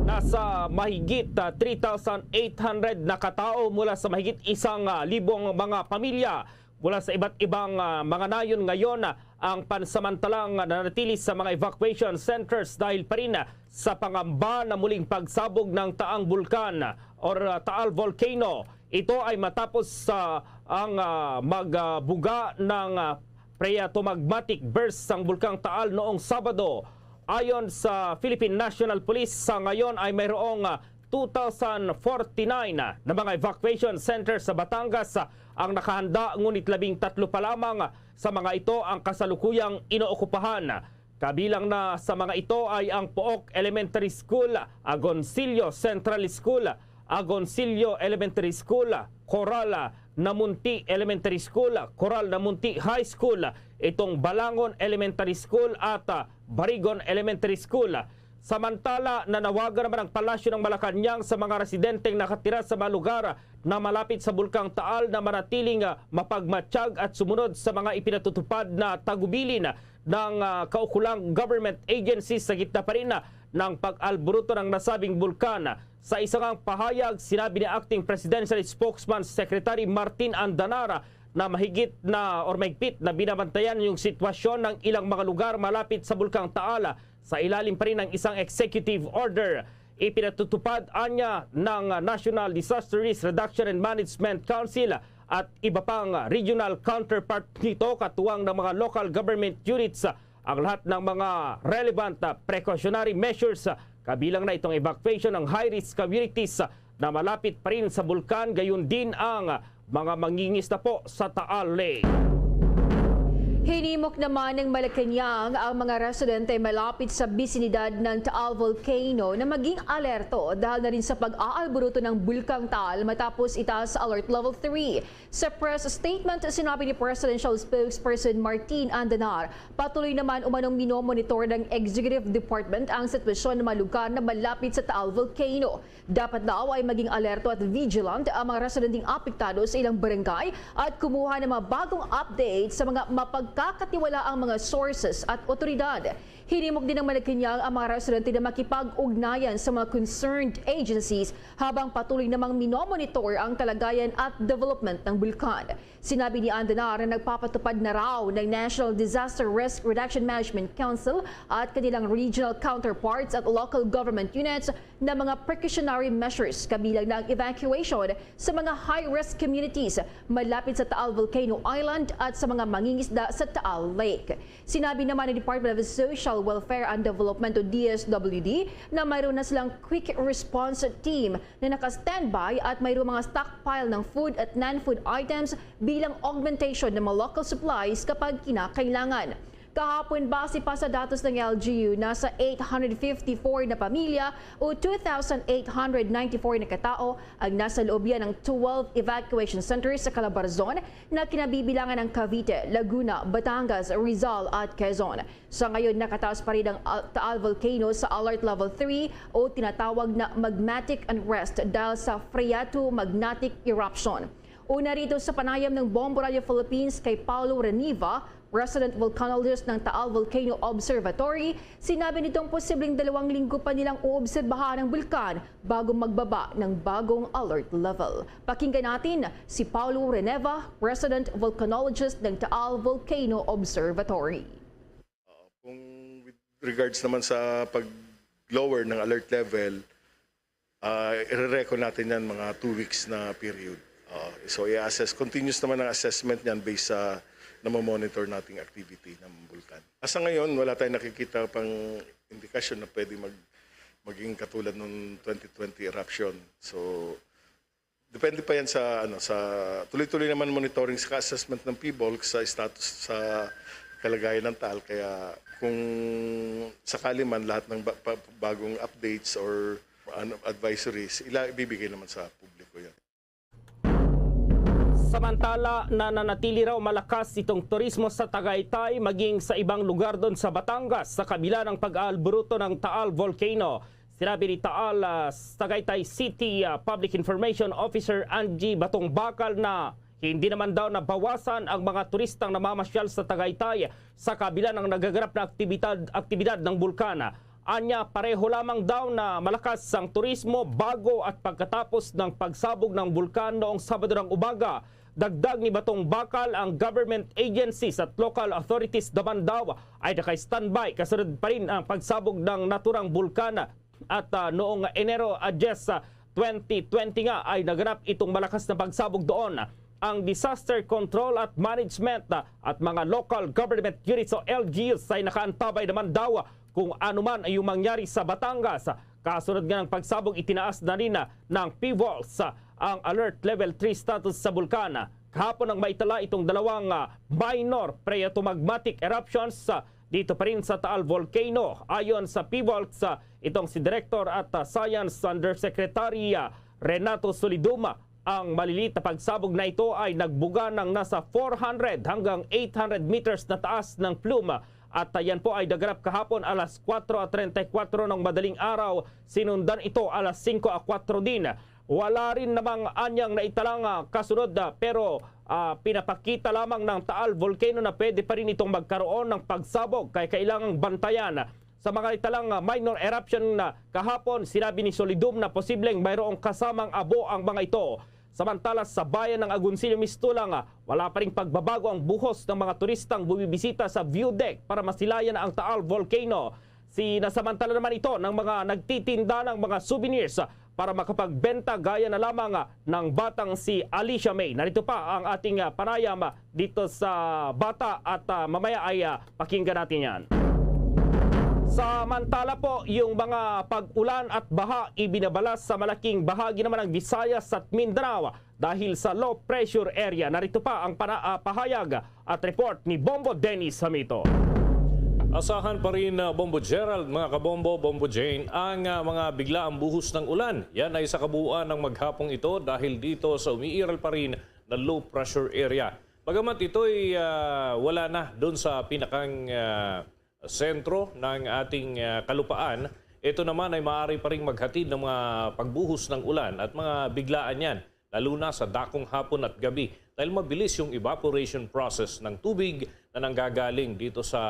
Nasa mahigit, ah, three thousand eight hundred na katao mula sa mahigit isang, ah, libong mga pamilya Mula sa iba't ibang, ah, mga nayon ngayon, ah, ang pansamantalang nanatili sa mga evacuation centers dahil pa rin, ah, sa pangamba na muling pagsabog ng Taal Bulkan or, ah, Taal Volcano. Ito ay matapos sa ang, ah, magbuga ng, ah, phreatomagmatic burst sang Bulkang Taal noong Sabado. Ayon sa Philippine National Police, sa ngayon ay mayroong, ah, two thousand forty-nine na mga evacuation center sa Batangas, ah, ang nakahanda, ngunit labing tatlo pa lamang sa mga ito ang kasalukuyang inookupahan. Kabilang na sa mga ito ay ang Pook Elementary School, Agoncillo Central School, Agoncillo Elementary School, Coral Namunti Elementary School, Coral Namunti High School, itong Balangon Elementary School at, ah, Barigon Elementary School. Samantala, nanawagan naman ang Palasyo ng Malacañang sa mga residenteng nakatira sa mga lugar na malapit sa Bulkang Taal na manatiling, ah, mapagmatiyag at sumunod sa mga ipinatutupad na tagubilin ng, ah, kaukulang government agencies sa gitna pa rin, ah, ng pag-alburuto ng nasabing bulkan. Sa isa ngang pahayag, sinabi ni Acting Presidential Spokesman Secretary Martin Andanar na mahigit na or mahigpit na binabantayan yung sitwasyon ng ilang mga lugar malapit sa Bulkang Taal sa ilalim pa rin ng isang executive order. Ipinatutupad anya ng National Disaster Risk Reduction and Management Council at iba pang regional counterpart nito, katuwang ng mga local government units, ang lahat ng mga relevant, ah, precautionary measures, ah, kabilang na itong evacuation ng high-risk communities, ah, na malapit pa rin sa bulkan, gayon din ang, ah, mga mangingisda po sa Taal Lake. Hinimok naman ng Malacañang ang mga residente malapit sa bisinidad ng Taal Volcano na maging alerto dahil na rin sa pag-aalburuto ng Bulkang Taal matapos itaas sa Alert Level three. Sa press statement, sinabi ni Presidential Spokesperson Martin Andanar, patuloy naman umanong minomonitor ng Executive Department ang sitwasyon ng mga lugar na malapit sa Taal Volcano. Dapat daw ay maging alerto at vigilant ang mga residenteng apektado sa ilang barangay at kumuha ng mga bagong update sa mga mapagkakatiwalaang mga sources at otoridad. Hinimok din ng Malacañang ang mga residente na makipag-ugnayan sa mga concerned agencies habang patuloy namang minomonitor ang kalagayan at development ng bulkan. Sinabi ni Andanar na nagpapatupad na raw ng National Disaster Risk Reduction Management Council at kanilang regional counterparts at local government units na mga precautionary measures, kabilang na ang evacuation sa mga high-risk communities malapit sa Taal Volcano Island at sa mga mangingisda sa Taal Lake. Sinabi naman ng Department of Social Welfare and Development o D S W D na mayroon na silang quick response team na naka-standby at mayroong mga stockpile ng food at non-food items bilang augmentation ng mga local supplies kapag kinakailangan. Kahapon, base pa sa datos ng L G U, nasa eight hundred fifty-four na pamilya o two thousand eight hundred ninety-four na katao ang nasa loob yan ng twelve evacuation centers sa Calabarzon na kinabibilangan ng Cavite, Laguna, Batangas, Rizal at Quezon. Sa ngayon, nakataas pa rin ang Al- Taal Volcano sa Alert Level three o tinatawag na magmatic unrest dahil sa phreatomagmatic eruption. Una rito sa panayam ng Bombo Radio Philippines kay Paulo Reniva, Resident Volcanologist ng Taal Volcano Observatory, sinabi nitong posibleng dalawang linggo pa nilang uobserbahan ang bulkan bago magbaba ng bagong alert level. Pakinggan natin si Paulo Reneva, Resident Volcanologist ng Taal Volcano Observatory. Uh, kung with regards naman sa pag-lower ng alert level, uh, ire-reckon natin yan mga two weeks na period. Uh, so i-assess, continuous naman ang assessment niyan based sa namomonitor nating activity ng bulkan. Asa ngayon, wala tayong nakikita pang indikasyon na pwede mag, maging katulad ng twenty twenty eruption. So, depende pa yan sa, ano, sa tuloy-tuloy naman monitoring sa assessment ng PHIVOLCS sa status sa kalagayan ng Taal. Kaya kung sakali man lahat ng ba- pa- bagong updates or ano, advisories, ila ibibigay naman sa publiko yan. Samantala, nananatili raw malakas itong turismo sa Tagaytay, maging sa ibang lugar doon sa Batangas, sa kabila ng pag-aalburuto ng Taal Volcano. Sinabi ni Taal, ah, Tagaytay City, ah, Public Information Officer Angie Batong Bakal na hindi naman daw nabawasan ang mga turistang namamasyal sa Tagaytay sa kabila ng nagaganap na aktibidad, aktibidad ng bulkan. Anya, pareho lamang daw na malakas ang turismo bago at pagkatapos ng pagsabog ng bulkan noong Sabado ng umaga. Dagdag ni Batong Bakal, ang government agencies at local authorities naman daw ay naka-standby kasunod pa rin ang pagsabog ng naturang bulkan at, ah, noong Enero, ah, diyes, ah, twenty twenty nga ay naganap itong malakas na pagsabog doon. Ang disaster control at management, ah, at mga local government units o L G Us ay nakaantabay naman daw kung ano man ay yung mangyari sa Batangas. Kasunod nga ng pagsabog, itinaas na rin, ah, ng PHIVOLCS, ah, ang alert level three status sa bulkan. Kahapon ang maitala itong dalawang, ah, minor phreatomagmatic eruptions, ah, dito pa rin sa Taal Volcano. Ayon sa PHIVOLCS, ah, itong si Director at, ah, Science Undersecretary, ah, Renato Soliduma, ang maliliit na pagsabog na ito ay nagbuga ng nasa four hundred hanggang eight hundred meters na taas ng plume. At, ah, yan po ay naganap kahapon alas kuwatro at treinta y kuwatro ng madaling araw. Sinundan ito alas singko a kuwatro din. Wala rin namang anyang naitalang, ah, kasunod, ah, pero, ah, pinapakita lamang ng Taal Volcano na pwede pa rin itong magkaroon ng pagsabog, kaya kailangang bantayan. Sa mga naitalang, ah, minor eruption na kahapon, sinabi ni Solidum na posibleng mayroong kasamang abo ang mga ito. Samantala, sa bayan ng Agoncillo Mistulang, ah, wala pa ring pagbabago ang buhos ng mga turistang bumibisita sa view deck para masilayan ang Taal Volcano. Sinasamantala naman ito ng mga nagtitinda ng mga souvenirs, ah, para makapagbenta, gaya na lamang, ah, ng batang si Alicia May. Narito pa ang ating, ah, panayam, ah, dito sa bata at, ah, mamaya ay, ah, pakinggan natin yan. Samantala po, yung mga pag-ulan at baha ibinabala sa malaking bahagi naman ng Visayas at Mindanao dahil sa low pressure area. Narito pa ang pana-, ah, pahayag at report ni Bombo Dennis Hamito. Asahan pa rin, ah, Bombo Gerald, mga kabombo, Bombo Jane, ang, ah, mga biglaang buhos ng ulan. Yan ay sa kabuuan ng maghapong ito dahil dito sa umiiral pa rin na low pressure area. Bagamat ito'y, ah, wala na doon sa pinakang, ah, sentro ng ating, ah, kalupaan, ito naman ay maaari pa ring maghatid ng mga pagbuhos ng ulan at mga biglaan yan, lalo na sa dakong hapon at gabi, dahil mabilis yung evaporation process ng tubig na nanggagaling dito sa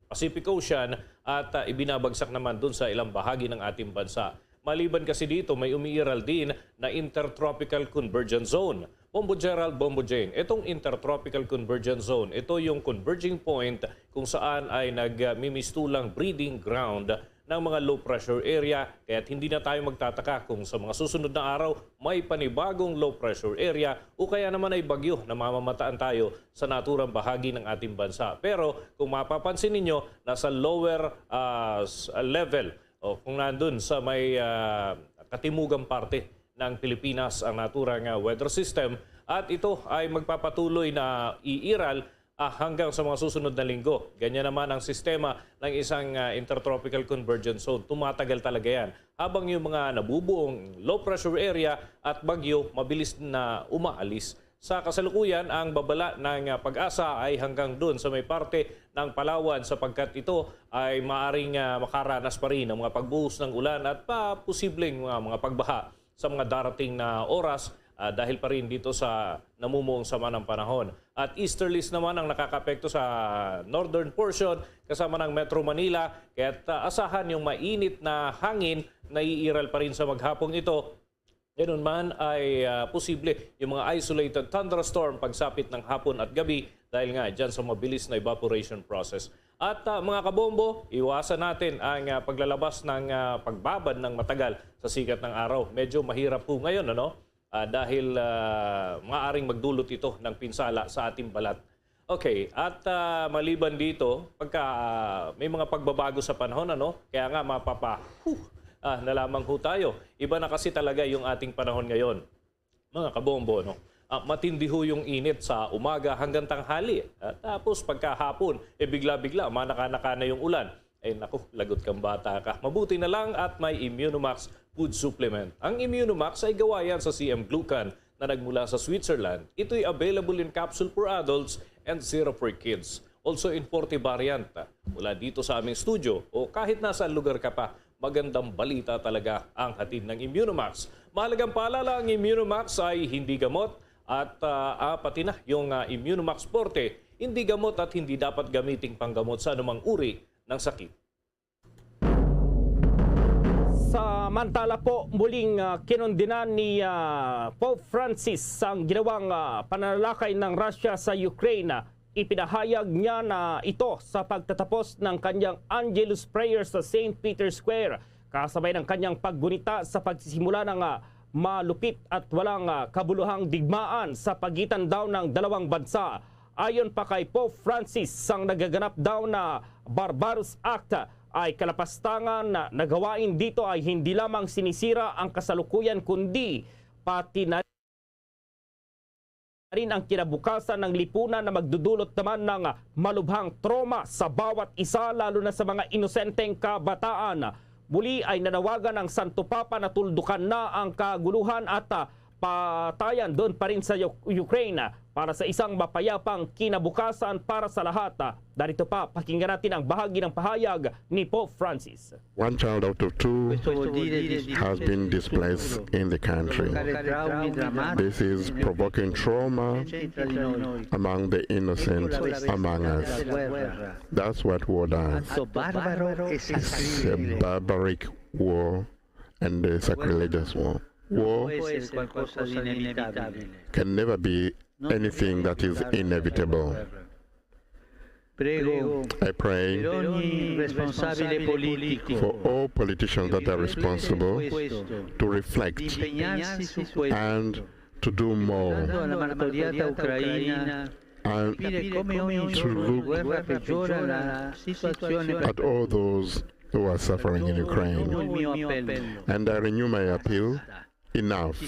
Pacific Ocean at, ah, ibinabagsak naman dun sa ilang bahagi ng ating bansa. Maliban kasi dito, may umiiral din na Intertropical Convergence Zone. Bombo Gerald, Bombo Jane, itong Intertropical Convergence Zone, ito yung converging point kung saan ay nagmimistulang breeding ground ng mga low pressure area, kaya't hindi na tayo magtataka kung sa mga susunod na araw may panibagong low pressure area o kaya naman ay bagyo na mamamataan tayo sa naturang bahagi ng ating bansa. Pero kung mapapansin ninyo, nasa lower, ah, s-, level o kung nandun sa may, ah, katimugang parte ng Pilipinas ang naturang, ah, weather system, at ito ay magpapatuloy na iiral, ah, hanggang sa mga susunod na linggo. Ganyan naman ang sistema ng isang, ah, intertropical convergence zone. Tumatagal talaga yan. Habang yung mga nabubuong low pressure area at bagyo, mabilis na umaalis. Sa kasalukuyan, ang babala ng, ah, PAGASA ay hanggang dun sa may parte ng Palawan, sapagkat ito ay maaring, ah, makaranas pa rin ng mga pagbuhos ng ulan at pa posibleng mga, mga pagbaha sa mga darating na oras, ah, dahil pa rin dito sa namumuong sama ng panahon. At easterlies naman ang nakakaapekto sa northern portion kasama ng Metro Manila, kaya't, ah, asahan yung mainit na hangin na iiral pa rin sa maghapong ito. Ganun man ay, ah, posible yung mga isolated thunderstorm pagsapit ng hapon at gabi dahil nga dyan sa mabilis na evaporation process. At, ah, mga kabombo, iwasan natin ang, ah, paglalabas ng, ah, pagbabad ng matagal sa sikat ng araw. Medyo mahirap po ngayon, ano? Ah, dahil, ah, maaaring magdulot ito ng pinsala sa ating balat. Okay, at, ah, maliban dito, pagka, ah, may mga pagbabago sa panahon, ano? Kaya nga, mapapa-, huh, ah, na lamang ho tayo. Iba na kasi talaga yung ating panahon ngayon, mga kabombo, no? Ah, matindi ho yung init sa umaga hanggang tanghali. Ah, tapos pagkahapon, eh, bigla-bigla, manaka-naka na yung ulan. Ay naku, lagot kang bata ka. Mabuti na lang at may Immunomax food supplement. Ang Immunomax ay gawa yan sa C M glucan na nagmula sa Switzerland. Ito'y available in capsule for adults and syrup for kids. Also in forty variant. Mula dito sa aming studio o kahit nasa lugar ka pa, magandang balita talaga ang hatid ng Immunomax. Mahalagang paalala, ang Immunomax ay hindi gamot at, ah, ah, pati na yung, ah, Immunomax Forte, hindi gamot at hindi dapat gamiting panggamot sa anumang uri ng sakit. Samantala po, muling, ah, kinundinan ni, ah, Pope Francis ang ginawang, ah, pananalakay ng Russia sa Ukraine. Ipinahayag niya na ito sa pagtatapos ng kanyang Angelus prayer sa Saint Peter's Square, kasabay ng kanyang paggunita sa pagsisimula ng, ah, malupit at walang, ah, kabuluhang digmaan sa pagitan daw ng dalawang bansa. Ayon pa kay Pope Francis, ang nagaganap daw na Barbarous Act ay kalapastangan na nagawain dito ay hindi lamang sinisira ang kasalukuyan, kundi pati na rin ang kinabukasan ng lipunan, na magdudulot naman ng malubhang trauma sa bawat isa, lalo na sa mga inosenteng kabataan. Muli ay nanawagan ang Santo Papa na tuldukan na ang kaguluhan at, ah, patayan doon pa rin sa U-, Ukraine para sa isang mapayapang kinabukasan para sa lahat. Narito pa, pakinggan natin ang bahagi ng pahayag ni Pope Francis. One child out of two has been displaced in the country. This is provoking trauma among the innocent among us. That's what war does. It's a barbaric war and a sacrilegious war. War can never be anything that is inevitable. I pray for all politicians that are responsible to reflect and to do more and to look at all those who are suffering in Ukraine. And I renew my appeal. Enough.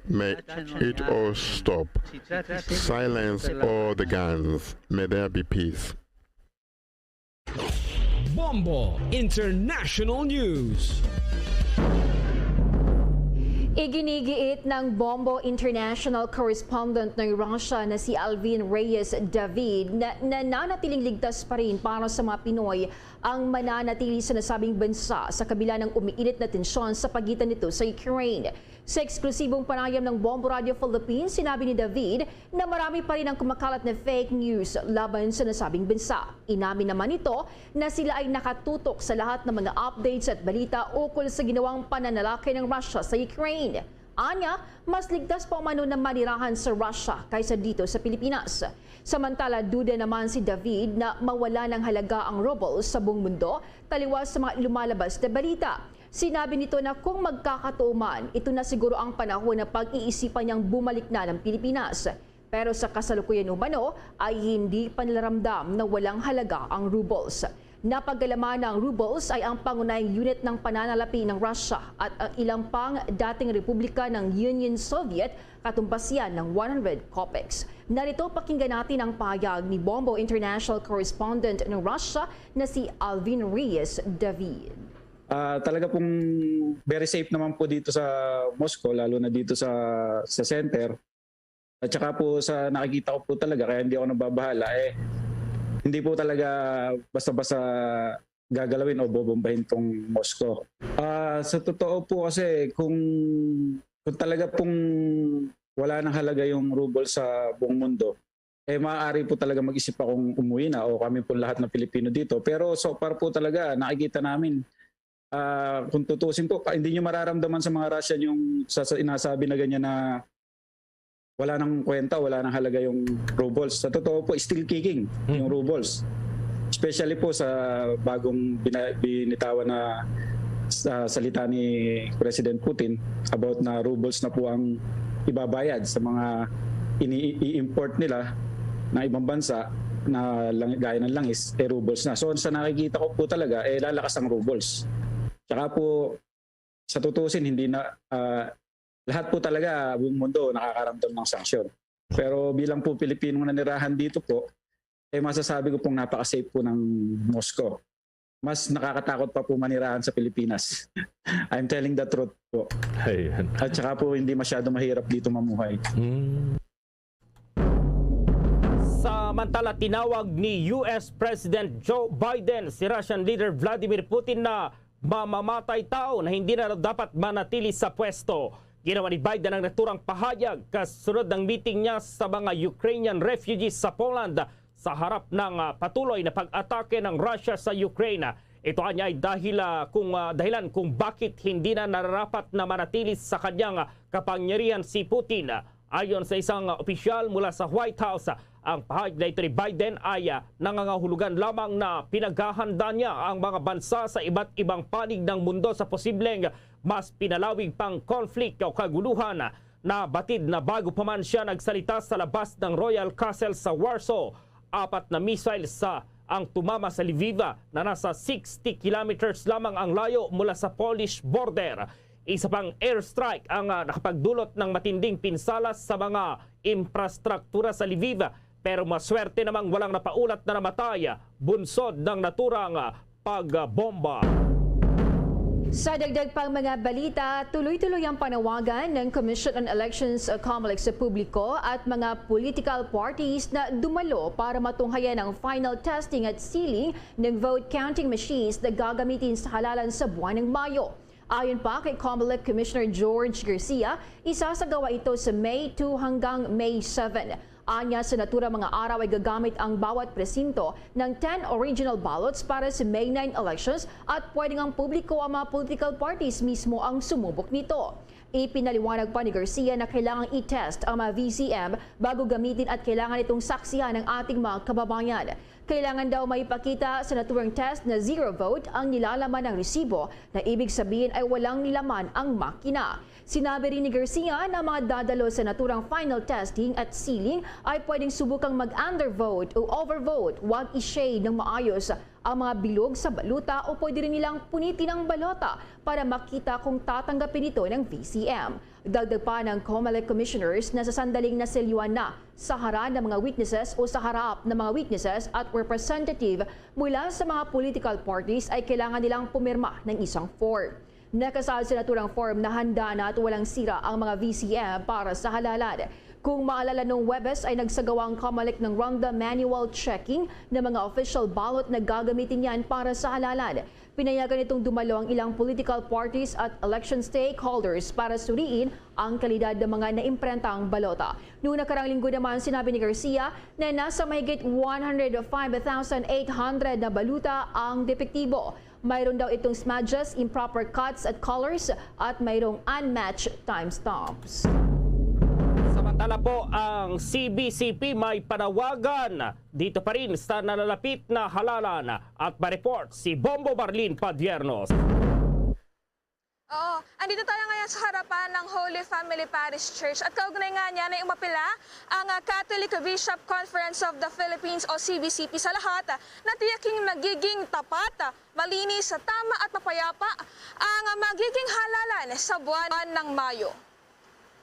May it all stop. Silence all the guns. May there be peace. Bombo International News. Iginigiit ng Bombo International correspondent ng Russia na si Alvin Reyes David na nananatiling ligtas pa rin para sa mga Pinoy ang mananatili sa nasabing bansa sa kabila ng umiinit na tensyon sa pagitan nito sa Ukraine. Sa eksklusibong panayam ng Bombo Radio Philippines, sinabi ni David na marami pa rin ang kumakalat na fake news laban sa nasabing bansa. Inamin naman nito na sila ay nakatutok sa lahat ng mga updates at balita ukol sa ginawang pananalakay ng Russia sa Ukraine. Anya, mas ligtas pa umano na manirahan sa Russia kaysa dito sa Pilipinas. Samantala, duda naman si David na mawala ng halaga ang ruble sa buong mundo, taliwas sa mga lumalabas na balita. Sinabi nito na kung magkakatuo man, ito na siguro ang panahon na pag-iisipan niyang bumalik na ng Pilipinas. Pero sa kasalukuyan umano ay hindi pa nila ramdam na walang halaga ang rubles. Napagalaman na ang rubles ay ang pangunahing unit ng pananalapi ng Russia at ang ilang pang dating republika ng Union Soviet, katumbas yan ng one hundred kopecks. Narito, pakinggan natin ang pahayag ni Bombo International Correspondent ng Russia na si Alvin Reyes David. Ah, talaga pong very safe naman po dito sa Moscow, lalo na dito sa, sa center. At saka po sa nakikita ko po talaga, kaya hindi ako nababahala, eh, hindi po talaga basta-basta gagalawin o bobombahin tong Moscow. Ah, sa totoo po kasi, kung, kung talaga pong wala nang halaga yung ruble sa buong mundo, eh, maaari po talaga mag-isip akong umuwi na o kami po lahat ng Pilipino dito. Pero so far po talaga, nakikita namin, ah, kung tutusin po, hindi nyo mararamdaman sa mga Russian yung sa, sa inasabi na ganyan na wala nang kwenta, wala nang halaga yung rubles. Sa totoo po, still kicking yung rubles. Especially po sa bagong bina-, binitawan na sa salita ni President Putin about na rubles na po ang ibabayad sa mga ini-, i-import nila na ibang bansa na lang-, gaya ng langis, eh, rubles na. So, sa nakikita ko po talaga, eh, lalakas ang rubles. Tsaka po, sa tutusin, hindi na, ah, lahat po talaga, buong mundo nakakaramdam ng sanksyon. Pero bilang po Pilipinong nanirahan dito po, eh, masasabi ko pong napaka-safe po ng Moscow. Mas nakakatakot pa po manirahan sa Pilipinas. I'm telling the truth po. Ayan. At saka po, hindi masyado mahirap dito mamuhay. Mm. Samantala, tinawag ni U S President Joe Biden si Russian leader Vladimir Putin na mamamatay tao na hindi na dapat manatili sa pwesto. Ginawa ni Biden ang naturang pahayag kasunod ng meeting niya sa mga Ukrainian refugees sa Poland sa harap ng, ah, patuloy na pag-atake ng Russia sa Ukraine. Ito anya ay dahil, ah, kung, ah, dahilan kung bakit hindi na nararapat na manatili sa kanyang, ah, kapangyarihan si Putin. Ayon sa isang, ah, opisyal mula sa White House, ah, ang pahayag na ito ni Biden ay, ah, nangangahulugan lamang na pinaghahanda niya ang mga bansa sa iba't ibang panig ng mundo sa posibleng mas pinalawig pang konflikto o kaguluhan. Nabatid na bago pa man siya nagsalita sa labas ng Royal Castle sa Warsaw, apat na missiles sa ang tumama sa Lviv na nasa sixty kilometers lamang ang layo mula sa Polish border. Isa pang airstrike ang, ah, nakapagdulot ng matinding pinsala sa mga infrastruktura sa Lviv, pero maswerte namang walang napaulat na namatay bunsod ng naturang, ah, pagbomba. Sa dagdag pang mga balita, tuloy-tuloy ang panawagan ng Commission on Elections, uh, COMELEC sa publiko at mga political parties na dumalo para matunghayan ang final testing at sealing ng vote counting machines na gagamitin sa halalan sa buwan ng Mayo. Ayon pa kay COMELEC Commissioner George Garcia, isasagawa ito sa May two hanggang May seven. Anya sa naturang mga araw ay gagamit ang bawat presinto ng ten original ballots para sa May nine elections at pwedeng ang publiko, ang mga political parties mismo ang sumubok nito. Ipinaliwanag pa ni Garcia na kailangang i-test ang mga V C M bago gamitin at kailangan itong saksihan ng ating mga kababayan. Kailangan daw maipakita sa naturang test na zero vote ang nilalaman ng resibo, na ibig sabihin ay walang laman ang makina. Sinabi rin ni Garcia na mga dadalo sa naturang final testing at sealing ay pwedeng subukang mag-undervote o overvote. Huwag i-shade ng maayos ang mga bilog sa balota o pwede rin nilang punitin ang balota para makita kung tatanggapin ito ng V C M. Dagdag pa ng COMELEC commissioners na sa sandaling nasilyuan na sa harap ng mga witnesses o sa harap ng mga witnesses at representative mula sa mga political parties ay kailangan nilang pumirma ng isang form. Nakasaad sa naturang form na handa na at walang sira ang mga V C M para sa halalan. Kung maalala, nung Huwebes ay nagsagawa ang COMELEC ng ronda manual checking ng mga official ballot na gagamitin niyan para sa halalan. Pinayagan nitong dumalo ang ilang political parties at election stakeholders para suriin ang kalidad ng mga naimprentang balota. Noong nakarang linggo naman, sinabi ni Garcia na nasa mahigit one hundred five thousand eight hundred na balota ang depektibo. Mayroon daw itong smudges, improper cuts at colors, at mayroong unmatched timestamps. Samantala po, ang C B C P may panawagan dito pa rin sa nalalapit na halalan at ma-report si Bombo Marlin Padiernos. Oo, andito tayo ngayon sa harapan ng Holy Family Parish Church at kaugnay nga niya na umapila ang, ah, Catholic Bishop Conference of the Philippines o C B C P sa lahat, ah, na tiyaking magiging tapat, ah, malinis, tama at mapayapa ang, ah, magiging halalan sa buwan ng Mayo.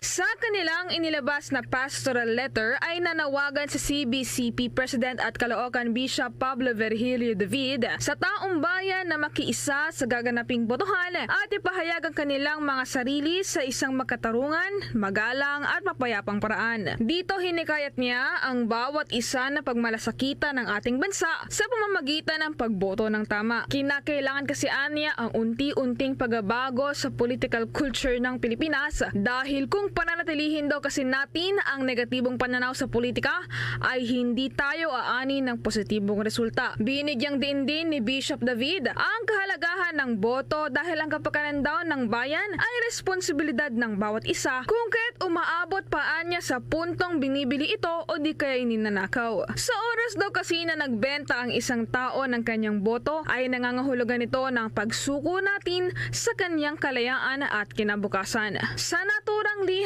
Sa kanilang inilabas na pastoral letter ay nanawagan si C B C P President at Caloocan Bishop Pablo Virgilio David sa taong bayan na makiisa sa gaganaping botohan at ipahayag ang kanilang mga sarili sa isang makatarungan, magalang at mapayapang paraan. Dito hinikayat niya ang bawat isa na pagmalasakitan ang ating bansa sa pamamagitan ng pagboto ng tama. Kinakailangan kasi anya ang unti-unting pagbabago sa political culture ng Pilipinas, dahil kung pananatilihin daw kasi natin ang negatibong pananaw sa politika, ay hindi tayo aani ng positibong resulta. Binigyang diin din ni Bishop David ang kahalagahan ng boto, dahil ang kapakanan daw ng bayan ay responsibilidad ng bawat isa, kung kaya't umaabot pa anya sa puntong binibili ito o di kaya'y ninanakaw. Sa oras daw kasi na nagbenta ang isang tao ng kanyang boto, ay nangangahulugan ito ng pagsuko natin sa kanyang kalayaan at kinabukasan. Sa naturang liham,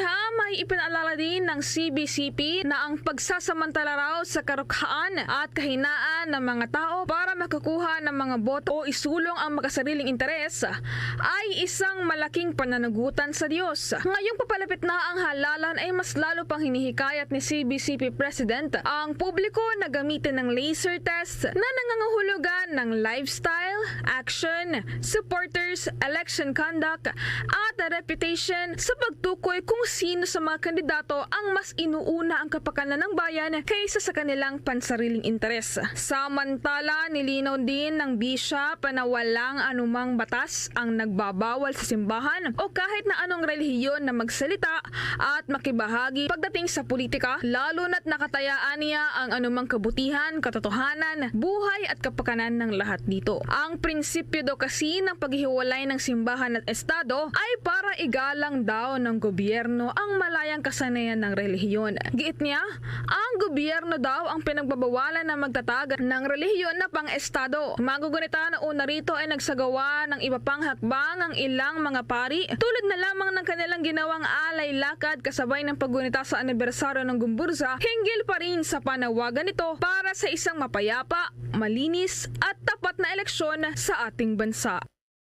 ay ipinaalala din ng C B C P na ang pagsasamantala raw sa karukhaan at kahinaan ng mga tao para makakuha ng mga boto o isulong ang makasariling interes ay isang malaking pananagutan sa Diyos. Ngayong papalapit na ang halalan, ay mas lalo pang hinihikayat ni C B C P President ang publiko na gamitin ng laser test na nangangahulugan ng lifestyle, action, supporters, election conduct, at reputation sa pagtukoy kung sino sa mga kandidato ang mas inuuna ang kapakanan ng bayan kaysa sa kanilang pansariling interes. Samantala, nilinaw din ng bishop na walang anumang batas ang nagbabawal sa simbahan o kahit na anong relihiyon na magsalita at makibahagi pagdating sa politika, lalo na't nakatayaan niya ang anumang kabutihan, katotohanan, buhay at kapakanan ng lahat dito. Ang prinsipyo daw kasi ng paghihiwalay ng simbahan at estado ay para igalang daw ng gobyerno ang malayang kasanayan ng relihiyon. Giit niya, ang gobyerno daw ang pinagbabawalan na magtatag ng relihiyon na pang-estado. Magugunita na una rito ay nagsagawa ng iba pang hakbang ang ilang mga pari, tulad na lamang ng kanilang ginawang alay lakad kasabay ng paggunita sa anibersaryo ng Gumburza, hinggil pa rin sa panawagan nito para sa isang mapayapa, malinis at tapat na eleksyon sa ating bansa.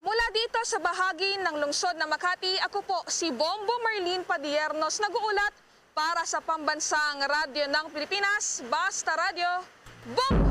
Mula dito sa bahagi ng lungsod ng Makati, ako po si Bombo Marlene Padiernos, nag-uulat para sa Pambansang Radyo ng Pilipinas, Basta Radyo, Bombo!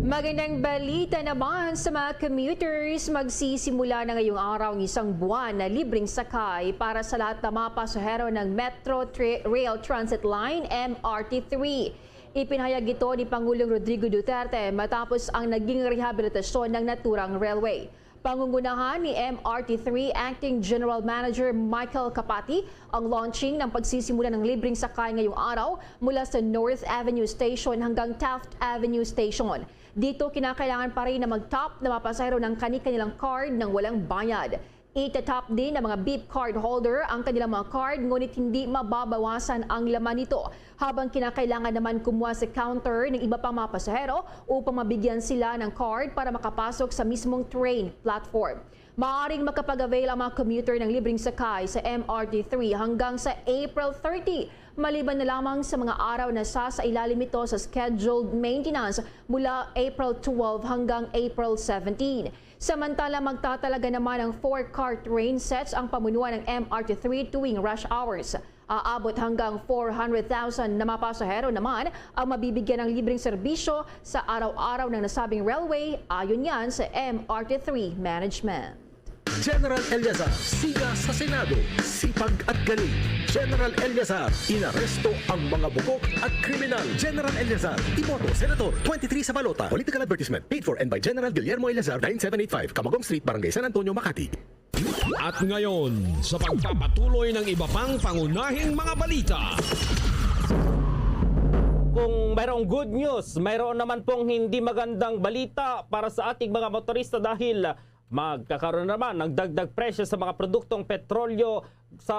Magandang balita naman sa mga commuters. Magsisimula na ngayong araw ang isang buwan na libreng sakay para sa lahat ng mga pasahero ng Metro Tra-, Rail Transit Line, M R T three. Ipinahayag ito ni Pangulong Rodrigo Duterte matapos ang naging rehabilitasyon ng naturang railway. Pangungunahan ni M R T three Acting General Manager Michael Capati ang launching ng pagsisimula ng libreng sakay ngayong araw mula sa North Avenue Station hanggang Taft Avenue Station. Dito, kinakailangan pa rin na mag-top na mga pasahero ng kani-kanilang card nang walang bayad. Itatap din ng mga beep card holder ang kanilang mga card, ngunit hindi mababawasan ang laman nito, habang kinakailangan naman kumuha sa counter ng iba pang mga pasahero upang mabigyan sila ng card para makapasok sa mismong train platform. Maaaring makapag-avail ang mga commuter ng libreng sakay sa M R T three hanggang sa April thirty, maliban na lamang sa mga araw na sasailalim ito sa scheduled maintenance mula April twelve hanggang April seventeen. Samantala, magtatalaga naman ng four car train sets ang pamunuan ng M R T three tuwing rush hours. Aabot hanggang four hundred thousand na mga pasahero naman ang mabibigyan ng libreng serbisyo sa araw-araw ng nasabing railway, ayon yan sa M R T three management. General Eleazar, siga sa Senado, sipag at galing. General Eleazar, inaresto ang mga bugok at kriminal. General Eleazar, iboto, Senator, twenty-three sa balota. Political advertisement, paid for and by General Guillermo Eleazar, nine seven eight five, Camagong Street, Barangay San Antonio, Makati. At ngayon, sa pagpapatuloy ng iba pang pangunahing mga balita. Kung mayroong good news, mayroon naman pong hindi magandang balita para sa ating mga motorista dahil magkakaroon naman ng dagdag presyo sa mga produktong petrolyo sa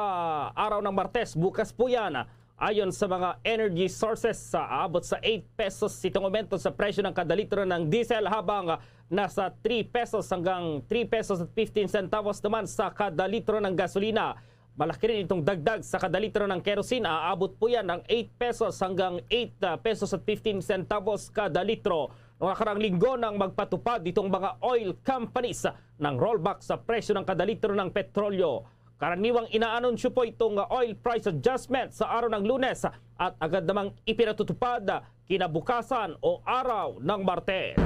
araw ng Martes. Bukas po yan. Ayon sa mga energy sources, sa aabot sa eight pesos itong aumento sa presyo ng kada litro ng diesel, habang nasa three pesos hanggang three pesos at fifteen centavos naman sa kada litro ng gasolina. Malaki rin itong dagdag sa kada litro ng kerosene. Aabot po yan ng eight pesos hanggang eight pesos at fifteen centavos kada litro. Noong nakaraang linggo nang magpatupad itong mga oil companies ng rollback sa presyo ng kada litro ng petrolyo. Karaniwang inaanunsyo po itong oil price adjustment sa araw ng Lunes at agad namang ipinatutupad kinabukasan o araw ng Martes.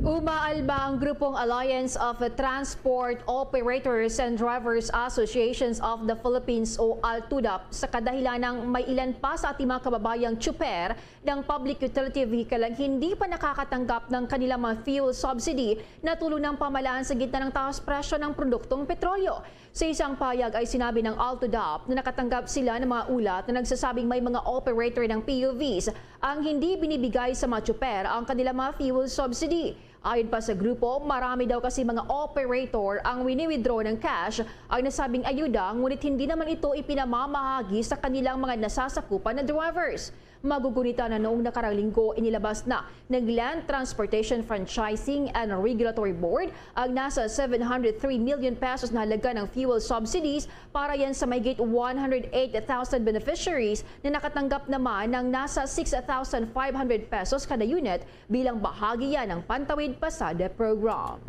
Umaalba ang grupong Alliance of Transport Operators and Drivers Associations of the Philippines o ALTUDAP sa kadahilanang may ilan pa sa ating mga kababayang tsuper ng public utility vehicle ang hindi pa nakakatanggap ng kanilang mga fuel subsidy na tulo ng pamahalaan sa gitna ng taas presyo ng produktong petrolyo. Sa isang pahayag ay sinabi ng ALTUDAP na nakatanggap sila ng mga ulat na nagsasabing may mga operator ng P U Vs ang hindi binibigay sa mga tsuper ang kanilang mga fuel subsidy. Ayon pa sa grupo, marami daw kasi mga operator ang wini-withdraw ng cash ang nasabing ayuda, ngunit hindi naman ito ipinamamahagi sa kanilang mga nasasakupan na drivers. Magugunita na noong nakaraang linggo, inilabas na ng Land Transportation Franchising and Regulatory Board ang nasa seven hundred three million pesos na halaga ng fuel subsidies para yan sa mahigit one hundred eight thousand beneficiaries na nakatanggap naman ng nasa six thousand five hundred pesos kada unit bilang bahagi yan ng Pantawid Pasada Program.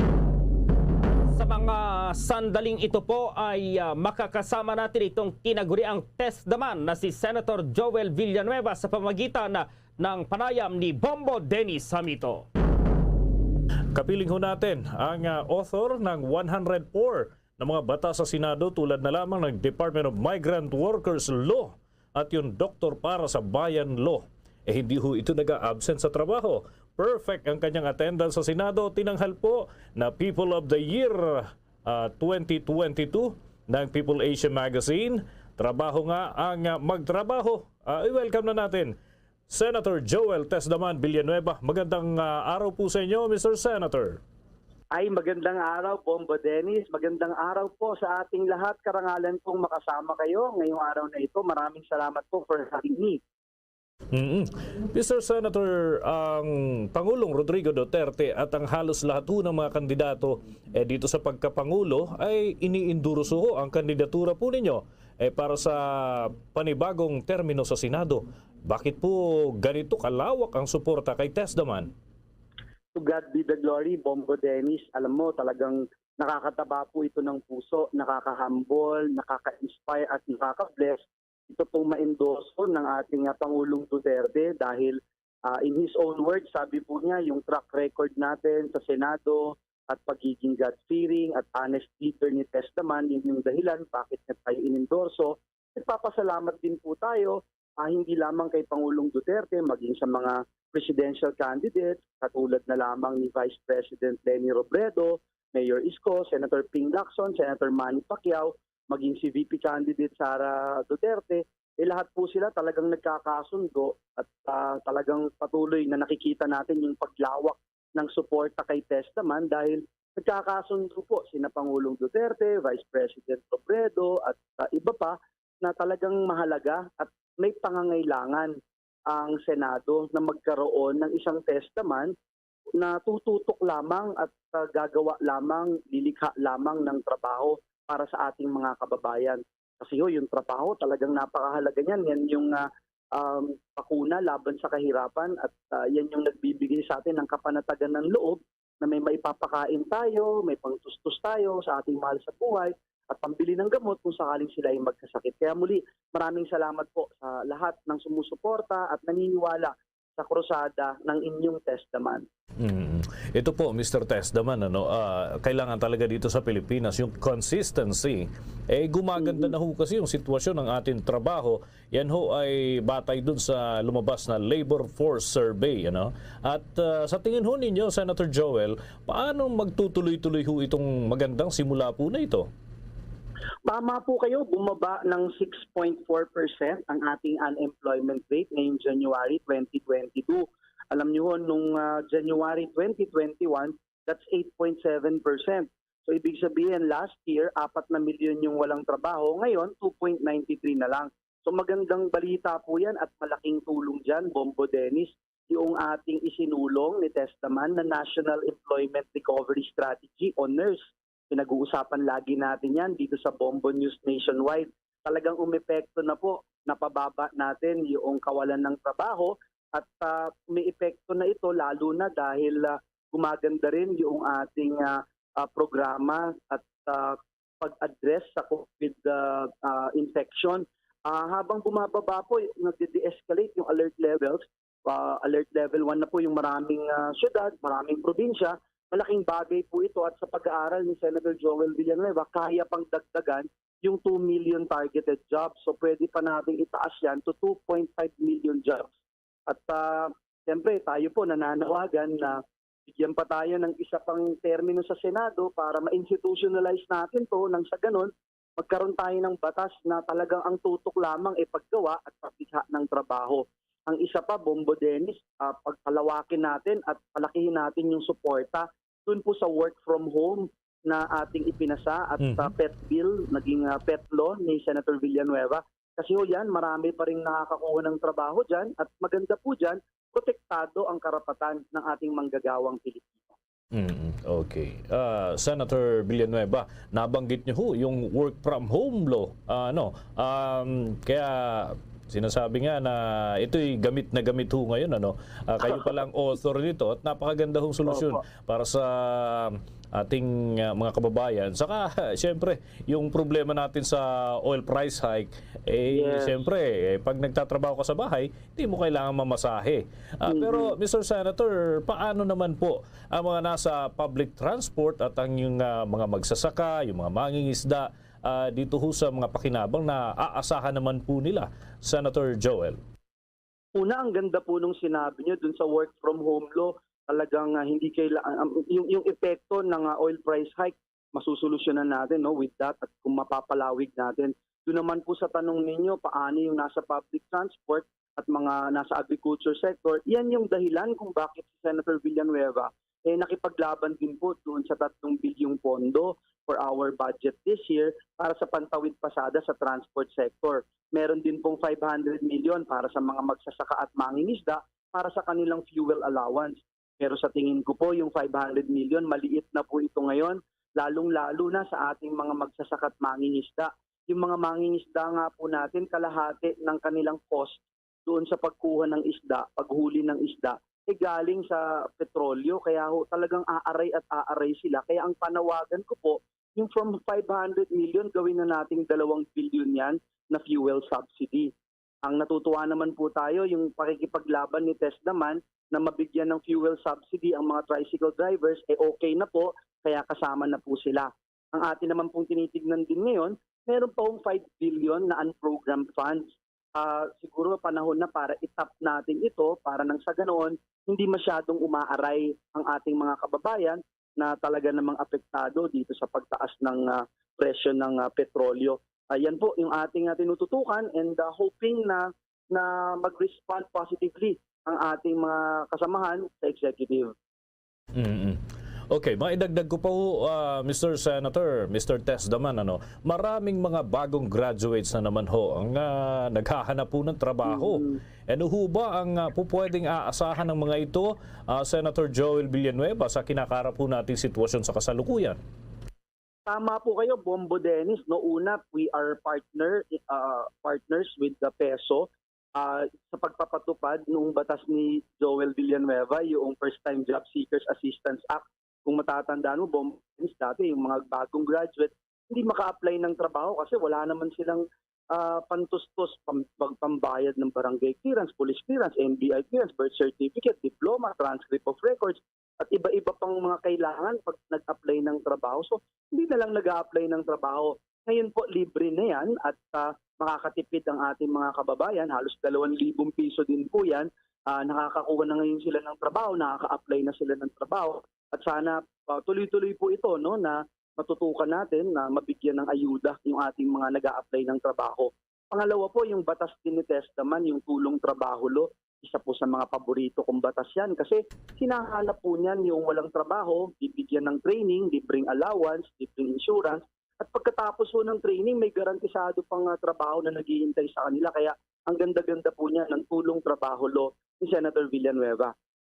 Sa mga sandaling ito po ay ah, makakasama natin itong tinaguriang test naman na si Senator Joel Villanueva sa pamagitan ng panayam ni Bombo Dennis Hamito. Kapiling ho natin ang ah, author ng one hundred or ng mga batas sa Senado, tulad na lamang ng Department of Migrant Workers Law at yung Doktor para sa Bayan Law, eh, hindi ho ito nag-a-absent sa trabaho. Perfect ang kanyang attendance sa Senado. Tinanghal po na People of the Year, ah, twenty twenty-two ng People Asia Magazine. Trabaho nga ang, ah, magtrabaho. Ah, i-welcome na natin Senator Joel Tesdaman Villanueva. Magandang, ah, araw po sa inyo, Mister Senator. Ay, magandang araw, Bombo Dennis. Magandang araw po sa ating lahat. Karangalan kong makasama kayo ngayong araw na ito. Maraming salamat po for having me. Mm. Mister Senator, ang Pangulong Rodrigo Duterte at ang halos lahat ho ng mga kandidato, eh, dito sa pagkapangulo ay iniendorso ho ang kandidatura po ninyo, eh, para sa panibagong termino sa Senado. Bakit po ganito kalawak ang suporta kay Tesdaman? To God be the glory, Bombo Dennis. Alam mo, talagang nakakataba po ito ng puso, nakaka-humble, nakaka-inspire at nakaka-bless. Ito pong ma-endorso ng ating, ah, Pangulong Duterte dahil, ah, in his own words, sabi po niya, yung track record natin sa Senado at pagiging God-fearing at honest leader ni Tesdaman, yun yung dahilan bakit niya tayo inendorso. Nagpapasalamat din po tayo, ah, hindi lamang kay Pangulong Duterte, maging sa mga presidential candidates, katulad na lamang ni Vice President Leni Robredo, Mayor Isko, Senator Ping Lacson, Senator Manny Pacquiao, maging si V P candidate Sara Duterte, eh, lahat po sila talagang nagkakasundo at, ah, talagang patuloy na nakikita natin yung paglawak ng suporta kay Tesdaman dahil nagkakasundo po sina Pangulong Duterte, Vice President Robredo at, ah, iba pa na talagang mahalaga at may pangangailangan ang Senado na magkaroon ng isang Tesdaman na tututok lamang at, ah, gagawa lamang, lilikha lamang ng trabaho para sa ating mga kababayan. Kasi ho, yung trabaho talagang napakahalaga niyan. Yan yung, ah, um, bakuna laban sa kahirapan at, ah, yan yung nagbibigay sa atin ng kapanatagan ng loob na may maipapakain tayo, may pangtustos tayo sa ating mahal sa buhay at pambili ng gamot kung sakaling sila ay magkasakit. Kaya muli, maraming salamat po sa lahat ng sumusuporta at naniniwala sa krusada ng inyong Tesdaman. Mm. Ito po, Mister Tesdaman, ano, ah, kailangan talaga dito sa Pilipinas yung consistency. Eh, gumaganda Mhm. na ho kasi yung sitwasyon ng ating trabaho. Yan ho ay batay dun sa lumabas na labor force survey, ano? At, ah, sa tingin ho ninyo, Senator Joel, paano magtutuloy-tuloy ho itong magandang simula po na ito? Tama po kayo, bumaba ng six point four percent ang ating unemployment rate ngayong January twenty twenty-two. Alam niyo ho, nung, ah, January twenty twenty-one, that's eight point seven percent. So, ibig sabihin, last year, apat na milyon yung walang trabaho. Ngayon, two point nine three na lang. So, magandang balita po yan at malaking tulong dyan, Bombo Dennis, yung ating isinulong ni Tesdaman na National Employment Recovery Strategy o nurse. Pinag-uusapan lagi natin yan dito sa Bombo News Nationwide. Talagang umepekto na po, napababa natin yung kawalan ng trabaho at, ah, may epekto na ito lalo na dahil, ah, gumaganda rin yung ating, ah, ah, programa at, ah, pag-address sa COVID, ah, ah, infection. Ah, habang bumababa po, nagde-de-escalate yung alert levels. Ah, alert level one na po yung maraming, ah, syudad, maraming probinsya. Malaking bagay po ito at sa pag-aaral ni Senator Joel Villanueva, kaya pang dagdagan yung two million targeted jobs. So, pwede pa nating itaas yan to two point five million jobs. At, ah, siyempre, tayo po nananawagan na bigyan pa tayo ng isa pang termino sa Senado para ma-institutionalize natin 'to nang sa gano'n, magkaroon tayo ng batas na talagang ang tutok lamang ay paggawa at paglikha ng trabaho. Ang isa pa, Bombo Dennis, ah, pagpalawakin natin at palakihin natin yung suporta dun po sa work from home na ating ipinasa at, Mhm. ah, pet bill, naging, ah, pet law ni Senator Villanueva. Kasi ho yan, marami pa rin nakakakuha ng trabaho dyan at maganda po dyan, protektado ang karapatan ng ating manggagawang Pilipino. Mm, okay. Ah, Senator Villanueva, nabanggit niyo ho yung work from home law. Ah, ano, um, kaya sinasabi nga na ito'y gamit na gamit ho ngayon, ano? Ah, kayo pala ang author nito at napakaganda hong solusyon Opo. para sa ating, ah, mga kababayan. Saka, siyempre, yung problema natin sa oil price hike, eh, Yes. siyempre, eh, pag nagtatrabaho ka sa bahay, di mo kailangan mamasahe. Ah, Mm-hmm. Pero, Mister Senator, paano naman po ang mga nasa public transport at ang yung, ah, mga magsasaka, yung mga mangingisda, ah, dito ho sa mga pakinabang na aasahan naman po nila, Senator Joel? Una, ang ganda po nung sinabi niyo dun sa work from home law. Talagang, ah, hindi kaila-, um, yung, yung epekto ng, ah, oil price hike, masusolusyonan natin, no, with that, at kung mapapalawig natin. Doon naman po sa tanong ninyo, paano yung nasa public transport at mga nasa agriculture sector, yan yung dahilan kung bakit si Senator Villanueva, eh, nakipaglaban din po doon sa tatlong bilyong pondo for our budget this year para sa pantawid pasada sa transport sector. Meron din pong five hundred million para sa mga magsasaka at mangingisda para sa kanilang fuel allowance. Pero sa tingin ko po, yung five hundred million, maliit na po ito ngayon, lalong-lalo na sa ating mga magsasaka at mangingisda. Yung mga mangingisda nga po natin, kalahati ng kanilang cost doon sa pagkuha ng isda, paghuli ng isda, eh, galing sa petrolyo. Kaya ho, talagang aaray at aaray sila. Kaya ang panawagan ko po, yung from five hundred million, gawin na nating dalawang billion yan na fuel subsidy. Ang natutuwa naman po tayo, yung pakikipaglaban ni Tess naman na mabigyan ng fuel subsidy ang mga tricycle drivers, eh, okay na po, kaya kasama na po sila. Ang atin naman pong tinitignan din ngayon, meron pa hong five billion na unprogrammed funds. Ah, siguro panahon na para i-tap natin ito para nang sa ganoon, hindi masyadong umaaray ang ating mga kababayan na talaga namang apektado dito sa pagtaas ng, ah, presyo ng, ah, petrolyo. Ayan po yung ating, ah, tinututukan and, ah, hoping na, na mag-respond positively ang ating mga kasamahan sa executive. Mm. Okay, maidagdag ko pa ho, ah, Mister Senator, Mister Tess Daman, ano, maraming mga bagong graduates na naman ho ang, ah, naghahanap po ng trabaho. Mm. Ano ho ba ang, ah, pupwedeng aasahan ng mga ito, ah, Senator Joel Villanueva, sa kinakarap po nating sitwasyon sa kasalukuyan? Tama po kayo, Bombo Dennis, no? Una, we are partner, ah, partners with the PESO, ah, sa pagpapatupad nung batas ni Joel Villanueva, yung First Time Job Seekers Assistance Act. Kung matatandaan mo, Bombo Dennis, dati yung mga bagong graduate, hindi maka-apply ng trabaho kasi wala naman silang, ah, pantustos, pam-, pag-, pambayad ng barangay clearance, police clearance, N B I clearance, birth certificate, diploma, transcript of records, at iba-iba pang mga kailangan pag nag-apply ng trabaho. So, hindi na lang nag-a-apply ng trabaho. Ngayon po, libre na yan at, ah, makakatipid ang ating mga kababayan. Halos dalawang libong piso din po yan. Ah, nakakakuha na ngayon sila ng trabaho, nakaka-apply na sila ng trabaho. At sana, ah, tuloy-tuloy po ito, no, na matutukan natin na mabigyan ng ayuda yung ating mga nag-a-apply ng trabaho. Pangalawa po, yung batas din ni Tess naman, yung tulong trabaho law, isa po sa mga paborito kong batas yan kasi hinahanap po niyan yung walang trabaho, bibigyan ng training, libreng allowance, libreng insurance, at pagkatapos po ng training, may garantisado pang, ah, trabaho na naghihintay sa kanila. Kaya ang ganda-ganda po niya ng tulong trabaho law ni Senator Villanueva.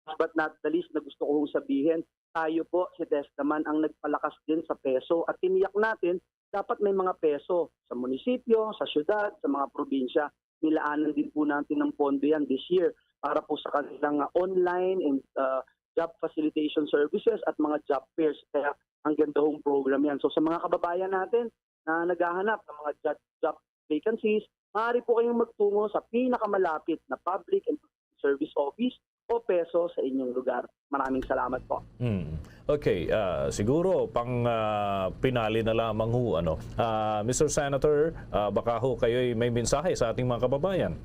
Last but not the least na gusto ko hong sabihin, tayo po, si Tess naman ang nagpalakas din sa PESO at tiniyak natin dapat may mga PESO sa munisipyo, sa syudad, sa mga probinsya. Nilaanan din po natin ng pondo yan this year para po sa kanilang, ah, online and, ah, job facilitation services at mga job fairs. Kaya ang ganda hong program yan. So sa mga kababayan natin na naghahanap ng mga job, job vacancies, maaari po kayong magtungo sa pinakamalapit na public and service office o PESO sa inyong lugar. Maraming salamat po. Hmm. Okay, ah, siguro pang, ah, pinali na lamang ho, ano. Ah, Mister Senator, ah, baka ho kayo'y may mensahe sa ating mga kababayan.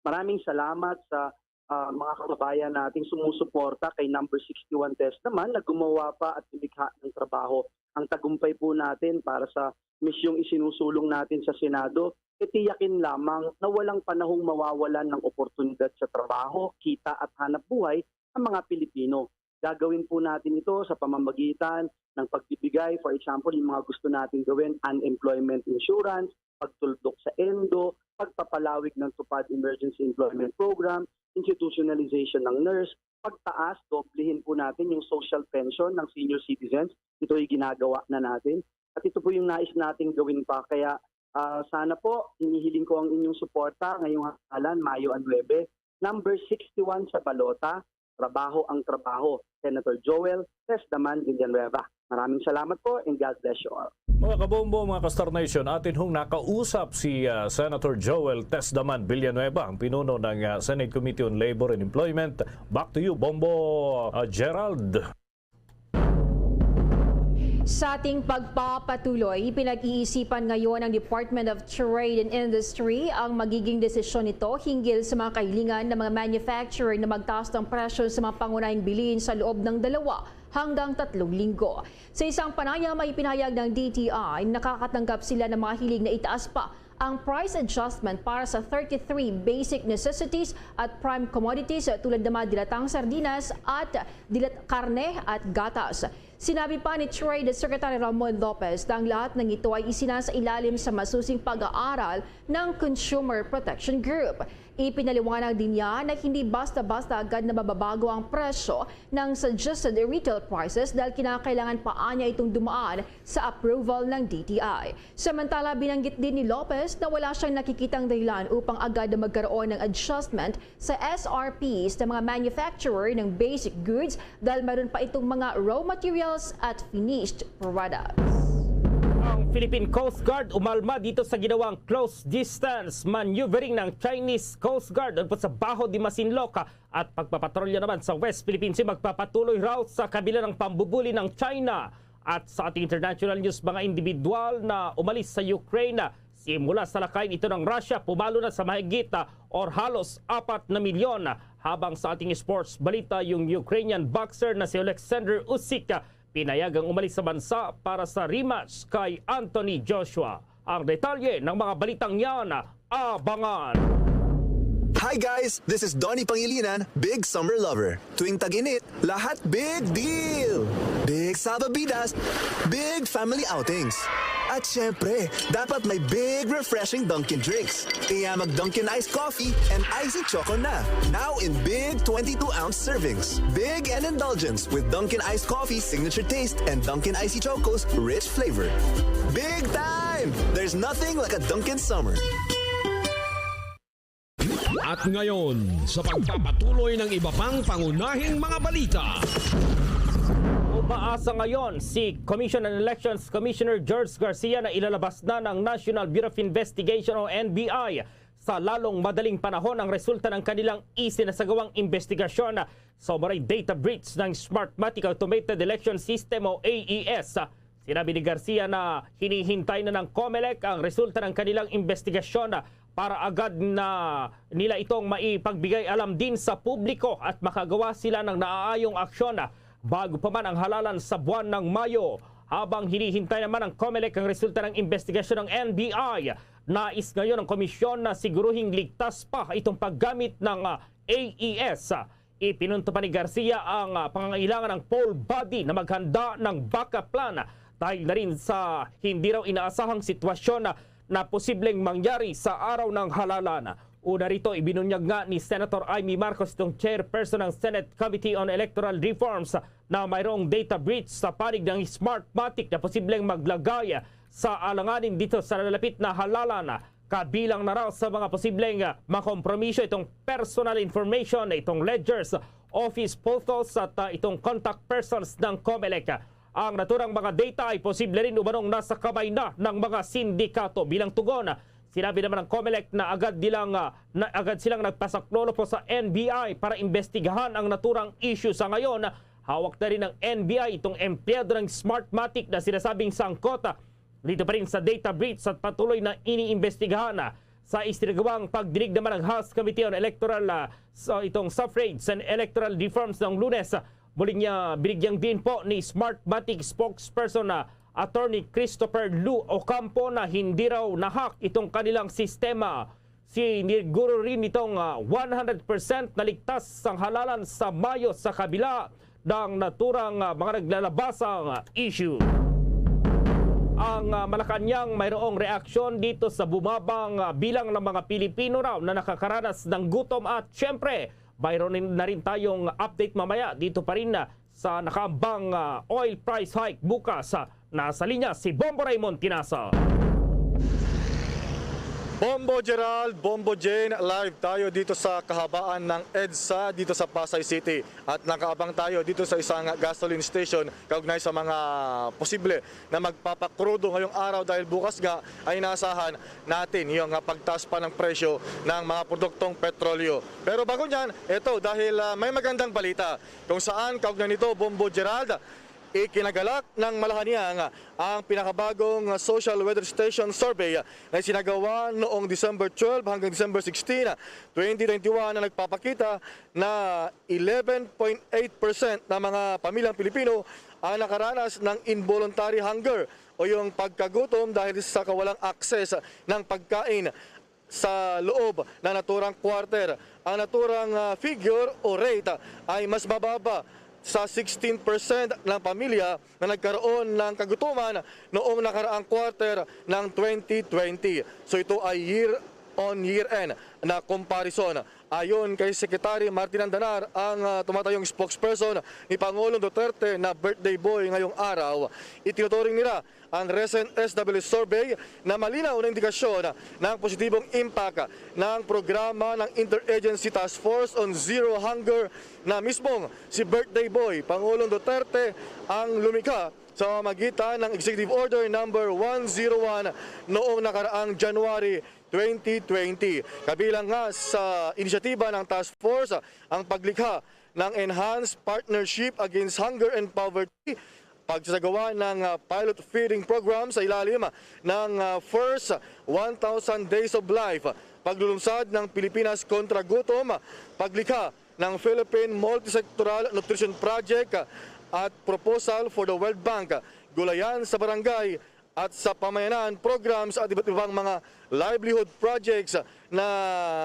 Maraming salamat sa, ah, mga kababayan nating sumusuporta kay Number sixty-one Tess naman na gumawa pa at lumikha ng trabaho. Ang tagumpay po natin para sa misyong isinusulong natin sa Senado, itiyakin lamang na walang panahong mawawalan ng oportunidad sa trabaho, kita at hanap buhay ang mga Pilipino. Gagawin po natin ito sa pamamagitan ng pagbibigay, for example, yung mga gusto natin gawin, unemployment insurance, pagtuldok sa ENDO, pagpapalawig ng TUPAD Emergency Employment Program, institutionalization ng nurse, pagtaas, doblehin po natin yung social pension ng senior citizens. Ito ay ginagawa na natin. At ito po yung nais nating gawin pa. Kaya, ah, sana po, hinihiling ko ang inyong suporta ngayong halalan, Mayo nuebe, number sixty-one sa balota, trabaho ang trabaho. Senator Joel Tesdaman Villanueva. Maraming salamat po and God bless you all. Mga kabombo, mga ka-Star Nation, atin hong nakausap si, ah, Senator Joel Tesdaman Villanueva, ang pinuno ng, ah, Senate Committee on Labor and Employment. Back to you, Bombo, ah, Gerald. Sa ating pagpapatuloy, pinag-iisipan ngayon ng Department of Trade and Industry ang magiging desisyon nito hinggil sa mga kahilingan ng mga manufacturer na magtaas ng presyo sa mga pangunahing bilhin sa loob ng dalawa hanggang tatlong linggo. Sa isang panayam ay ipinahayag ng D T I na nakakatanggap sila ng mga hiling na itaas pa ang price adjustment para sa thirty-three basic necessities at prime commodities tulad ng mga dilatang sardinas at dilat karne at gatas. Sinabi pa ni Trade Secretary Ramon Lopez na ang lahat ng ito ay isinasailalim sa masusing pag-aaral ng Consumer Protection Group. Ipinaliwanag din niya na hindi basta-basta agad na mababago ang presyo ng suggested retail prices dahil kinakailangan pa anya itong dumaan sa approval ng D T I. Samantala, binanggit din ni Lopez na wala siyang nakikitang dahilan upang agad na magkaroon ng adjustment sa S R Ps ng mga manufacturer ng basic goods dahil mayroon pa itong mga raw materials at finished products. Ang Philippine Coast Guard umalma dito sa ginawang close distance maneuvering ng Chinese Coast Guard upod sa Baho de Masinloc at pagpapatrolya naman sa West Philippine Sea magpapatuloy raw sa kabila ng pambubuli ng China. At sa ating international news, mga individual na umalis sa Ukraine simula sa lakayan ito ng Russia, pumalo na sa mahigit, ah, or halos apat na milyon. Habang sa ating sports balita, yung Ukrainian boxer na si Alexander Usyk, ah, pinayagang umalis sa bansa para sa rematch kay Anthony Joshua. Ang detalye ng mga balitang yan, abangan. Hi guys, this is Donnie Pangilinan, big summer lover. Tuwing tag-init, lahat big deal! Big salbabidas, big family outings. At syempre, dapat may big refreshing Dunkin' drinks. Kaya mag Dunkin' Ice Coffee and Icy Choco na. Now in big twenty-two ounce servings. Big and indulgence with Dunkin' Ice Coffee signature taste and Dunkin' Icy Choco's rich flavor. Big time! There's nothing like a Dunkin' Summer. At ngayon, sa pagpapatuloy ng iba pang pangunahing mga balita. Umaasa ngayon si Commission on Elections Commissioner George Garcia na ilalabas na ng National Bureau of Investigation o N B I sa lalong madaling panahon ang resulta ng kanilang isinasagawang investigasyon sa umano'y data breach ng Smartmatic Automated Election System o A E S. Sinabi ni Garcia na hinihintay na ng COMELEC ang resulta ng kanilang investigasyon para agad na nila itong maipagbigay alam din sa publiko at makagawa sila ng naaayong aksyon bago pa man ang halalan sa buwan ng Mayo. Habang hinihintay naman ng COMELEC ang resulta ng investigasyon ng N B I, nais ngayon ng komisyon na siguruhing ligtas pa itong paggamit ng, ah, A E S. Ipinunto pa ni Garcia ang, ah, pangangailangan ng poll body na maghanda ng backup plan dahil na rin sa hindi raw inaasahang sitwasyon na, na posibleng mangyari sa araw ng halalan. Una rito, ibinunyag nga ni Senator Imee Marcos, itong chairperson ng Senate Committee on Electoral Reforms, na mayroong data breach sa panig ng Smartmatic na posibleng maglagay sa alanganin dito sa nalalapit na halalan, kabilang na raw sa mga posibleng, ah, makompromiso itong personal information, itong ledgers, office photos at, ah, itong contact persons ng COMELEC. Ang naturang mga data ay posible rin umanong nasa kamay na ng mga sindikato. Bilang tugon, sinabi naman ng COMELEC na agad nilang, ah, na agad silang nagpasaklolo po sa N B I para imbestigahan ang naturang issue. Sa ngayon, hawak na rin ng N B I itong empleyado ng Smartmatic na sinasabing sangkot, ah, dito pa rin sa data breach at patuloy na iniimbestigahan, ah, sa isinagawang pagdinig naman ng House Committee on Electoral, ah, sa itong Suffrage and Electoral Reforms noong Lunes. Muli niya, binigyang din po ni Smartmatic spokesperson na Attorney Christopher Lou Ocampo na hindi raw na-hack itong kanilang sistema. Siniguro rin nitong, ah, one hundred percent naligtas ang halalan sa Mayo sa kabila ng naturang, ah, mga naglalabasang, ah, issue. Ang, ah, Malacañang mayroong reaksyon dito sa bumabang, ah, bilang ng mga Pilipino raw na nakakaranas ng gutom at, syempre, mayroon rin, na rin tayong update mamaya dito pa rin, ah, sa nakaambang, ah, oil price hike bukas. Ah, nasa linya si Bombo Raymond Tinasa. Bombo Gerald, Bombo Jane, live tayo dito sa kahabaan ng EDSA dito sa Pasay City. At nakaabang tayo dito sa isang gasoline station kaugnay sa mga posible na magpapakrudo ngayong araw dahil bukas nga ay inaasahan natin yung ah, pagtaas pa ng presyo ng mga produktong petrolyo. Pero bago niyan, ito dahil ah, may magandang balita kung saan kaugnay nito, Bombo Gerald, ikinagalak ng Malacañang ang pinakabagong social weather station survey na isinagawa noong December twelve hanggang December sixteen, twenty twenty-one, na nagpapakita na eleven point eight percent ng mga pamilyang Pilipino ang nakaranas ng involuntary hunger o yung pagkagutom dahil sa kawalang access ng pagkain sa loob ng naturang quarter. Ang naturang ah, figure o rate ay mas mababa sa sixteen percent ng pamilya na nagkaroon ng kagutuman noong nakaraang quarter ng twenty twenty. So ito ay year on year end na comparison. Ayon kay Secretary Martin Andanar, ang ah, tumatayong spokesperson ni Pangulong Duterte na birthday boy ngayong araw, itinuturing nila ang recent S W S survey na malinaw na indikasyon ng positibong impact ng programa ng Interagency Task Force on Zero Hunger na mismong si Birthday Boy Pangulong Duterte ang lumikha sa pamamagitan ng Executive Order Number one zero one noong nakaraang January twenty twenty. Kabilang nga sa inisyatiba ng task force ang paglikha ng Enhanced Partnership Against Hunger and Poverty, pagsasagawa ng ah, pilot feeding program sa ilalim ng ah, First one thousand Days of Life, paglulunsad ng Pilipinas kontra Gutom, paglikha ng Philippine Multisectoral Nutrition Project at proposal for the World Bank, gulayan sa barangay at sa pamayanan programs at iba't ibang mga livelihood projects na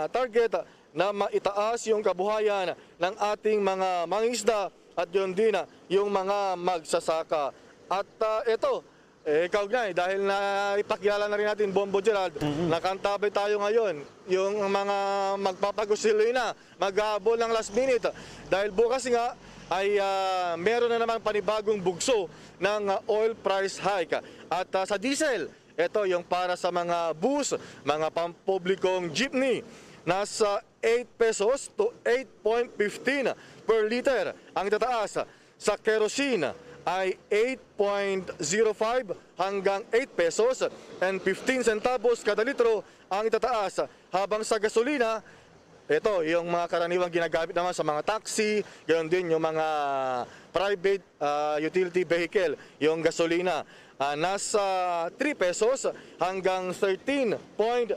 target na maitaas yung kabuhayan ng ating mga mangingisda at yun din yung mga magsasaka. At ah, eto, eh, kaugnay, dahil na ipakilala na rin natin, Bombo Gerald, Mm-mm. nakaantabay tayo ngayon, yung mga magpapagusiloy na, maghahabol ng last minute. Dahil bukas nga ay ah, meron na namang panibagong bugso ng ah, oil price hike. At ah, sa diesel, ito yung para sa mga bus, mga pampublikong jeepney, nasa eight pesos to eight point fifteen per liter ang itataas. Sa kerosene ay eight point zero five hanggang eight pesos and fifteen centavos kada litro ang itataas, habang sa gasolina, ito yung mga karaniwang ginagamit naman sa mga taxi, gayon din yung mga private ah, utility vehicle, yung gasolina. Ah, nasa three pesos hanggang thirteen point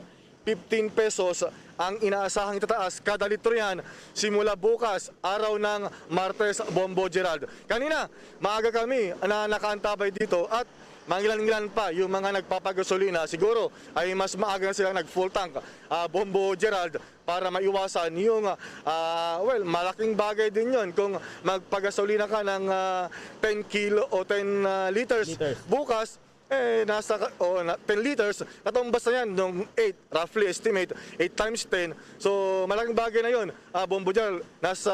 fifteen pesos ang inaasahang itataas kada litro yan simula bukas, araw ng Martes, Bombo Gerald. Kanina, maaga kami na nakaantabay dito at mangilan-ngilan pa yung mga nagpapagasolina. Siguro ay mas maaga na silang nag-full tank, ah, Bombo Gerald, para maiwasan yung, ah, well, malaking bagay din yon kung magpagasolina ka ng ah, ten kilo o ten ah, liters. Liters. Bukas, eh, nasa ka- o, na, ten liters, katumbas na yan nung eight, roughly estimate, eight times ten. So, malaking bagay na yon, ah, Bombo Gerald, nasa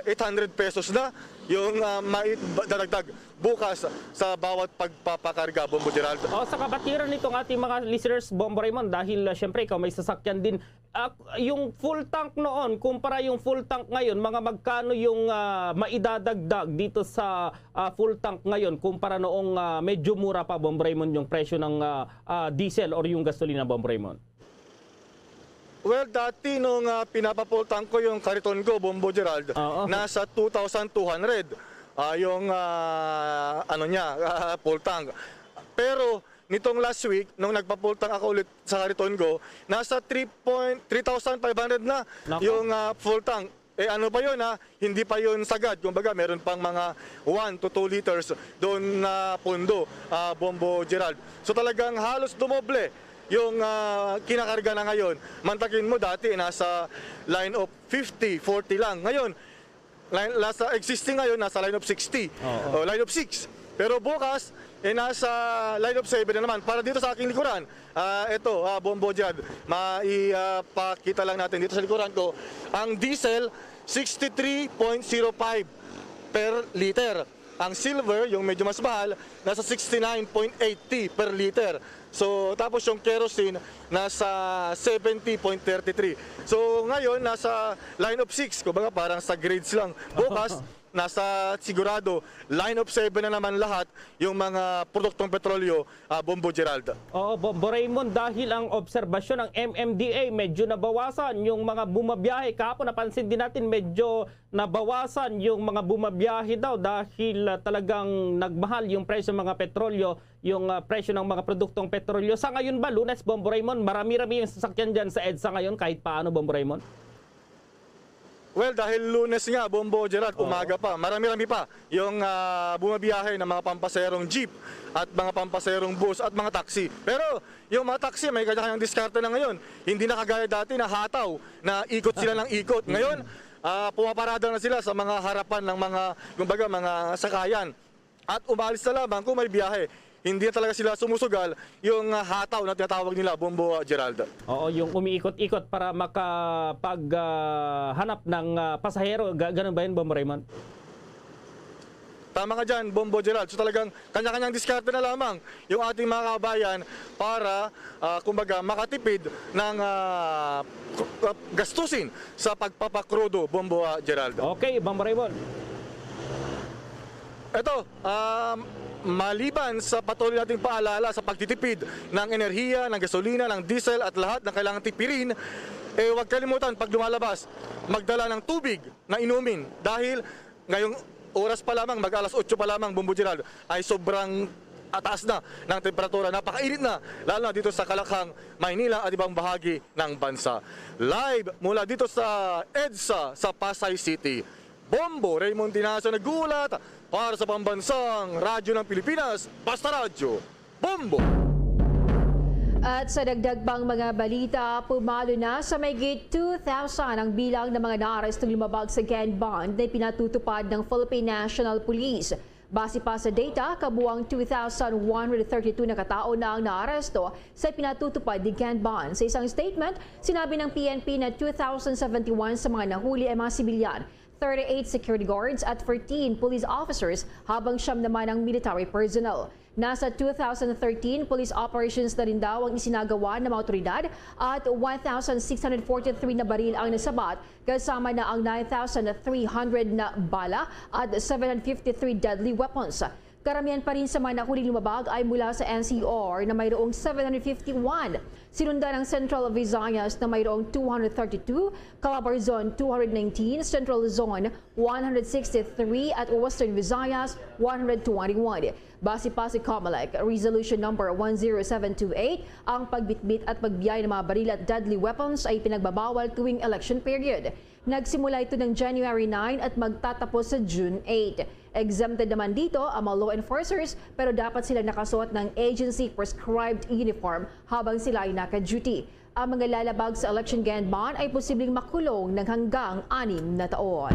eight hundred pesos na yung ah, maidadagdag bukas sa bawat pagpapakarga, Bombo Gerald. O, sa kabatiran nitong ating mga listeners, Bombo Raymond, dahil ah, syempre ikaw may sasakyan din, ah, yung full tank noon kumpara yung full tank ngayon, mga magkano yung ah, maidadagdag dito sa ah, full tank ngayon kumpara noong ah, medyo mura pa, Bombo Raymond, yung presyo ng ah, ah, diesel or yung gasolina, Bombo Raymond? Well, dati nung ah, pinapa-full tank ko yung Kariton ko, Bombo Gerald, Oo. nasa two thousand two hundred ah, yung ah, ano niya, ah, full tank. Pero nitong last week, nung nagpa-full tank ako ulit sa Kariton ko, nasa three point, three thousand five hundred na Nako. yung ah, full tank. Eh, ano pa yun, ha? Hindi pa yun sagad. Kumbaga, meron pang mga one to two liters doon na pundo, ah, Bombo Gerald. So, talagang halos dumoble yung ah, kinakarga na ngayon. Mantakin mo, dati nasa line of fifty, forty lang. Ngayon, line, nasa existing ngayon, nasa line of sixty. Oo. O, line of six. Pero bukas, eh, nasa line of seven na naman. Para dito sa aking likuran, ah, ito, ah, Bombo Gerald, maipakita lang natin dito sa likuran ko, ang diesel, sixty-three point zero five per liter. Ang silver, yung medyo mas mahal, nasa sixty-nine point eighty per liter. So, tapos yung kerosene, nasa seventy point thirty three. So, ngayon, nasa line of six, kumbaga parang sa grades lang. Bukas, nasa sigurado, line of seven na naman lahat yung mga produktong petrolyo, ah, Bombo Gerald. Oo, Bombo Raymond, dahil ang obserbasyon ng M M D A, medyo nabawasan yung mga bumabiyahe. Kahapon, napansin din natin, medyo nabawasan yung mga bumabiyahe daw dahil, ah, talagang nagmahal yung presyo ng mga petrolyo, yung, ah, presyo ng mga produktong petrolyo. Sa ngayon ba, Lunes, Bombo Raymond, marami-rami yung sasakyan dyan sa EDSA ngayon kahit paano, Bombo Raymond? Well, dahil Lunes nga, Bombo Gerald, Oo. umaga pa, marami-rami pa yung, ah, bumabiyahe ng mga pampaserong jeep at mga pampaserong bus at mga taxi. Pero yung mga taxi, may kanya-kanyang diskarte na ngayon. Hindi na kagaya dati na hataw, na ikot sila ng ikot. Ngayon, ah, pumaparada na sila sa mga harapan ng mga, kumbaga, mga sakayan. At umalis na lamang kung may biyahe. Hindi na talaga sila sumusugal yung, ah, hataw na tinatawag nila, Bombo, ah, Gerald. Oo, yung umiikot-ikot para makapag, ah, hanap ng, ah, pasahero. Ga-, ganun ba yun, Bombo Raymond? Tama ka dyan, Bombo Gerald. So, talagang kanya-kanyang diskarte na lamang yung ating mga kabayan para, ah, kumbaga, makatipid ng, ah, k-, ah, gastusin sa pagpapakrudo, Bombo, ah, Gerald. Okay, Bombo Raymond. Ito, um, maliban sa patuloy nating paalala sa pagtitipid ng enerhiya, ng gasolina, ng diesel at lahat ng kailangang tipirin, eh, huwag kalimutan, pag lumalabas, magdala ng tubig na inumin dahil ngayong oras pa lamang, mag alas otso pa lamang, Bombo Gerald, ay sobrang taas na ng temperatura. Napakainit na, lalo na dito sa Kalakhang, Maynila at ibang bahagi ng bansa. Live mula dito sa EDSA sa Pasay City, Bombo Raymond Tinaso nag-uulat para sa Pambansang Radyo ng Pilipinas, Basta Radyo, Bombo! At sa dagdag pang mga balita, pumalo na sa mahigit two thousand ang bilang ng mga naarestong lumabag sa gun ban na pinatutupad ng Philippine National Police. Base pa sa data, kabuang two thousand one hundred thirty-two na katao na ang naaresto sa pinatutupad ni gun ban. Sa isang statement, sinabi ng P N P na two thousand seventy-one sa mga nahuli ay mga sibilyan, thirty-eight security guards at fourteen police officers, habang siyam naman ang military personnel. Nasa two thousand thirteen police operations na rin daw ang isinagawa ng mga otoridad at one thousand six hundred forty-three na baril ang nasabat, kasama na ang nine thousand three hundred na bala at seven hundred fifty-three deadly weapons. Karamihan pa rin sa mga nahuling lumabag ay mula sa N C R na mayroong seven hundred fifty-one, sinundan ng Central Visayas na mayroong two hundred thirty-two, Calabarzon two hundred nineteen, Central Zone one hundred sixty-three, at Western Visayas one hundred twenty-one. Base pa sa COMELEC Resolution Number one zero seven two eight, ang pagbitbit at pagbiyay ng mga baril at deadly weapons ay pinagbabawal tuwing election period. Nagsimula ito ng January nine at magtatapos sa June eight. Exempted naman dito ang mga law enforcers, pero dapat sila nakasuot ng agency-prescribed uniform habang sila ay naka-duty. Ang mga lalabag sa election gun ban ay posibleng makulong ng hanggang anim na taon.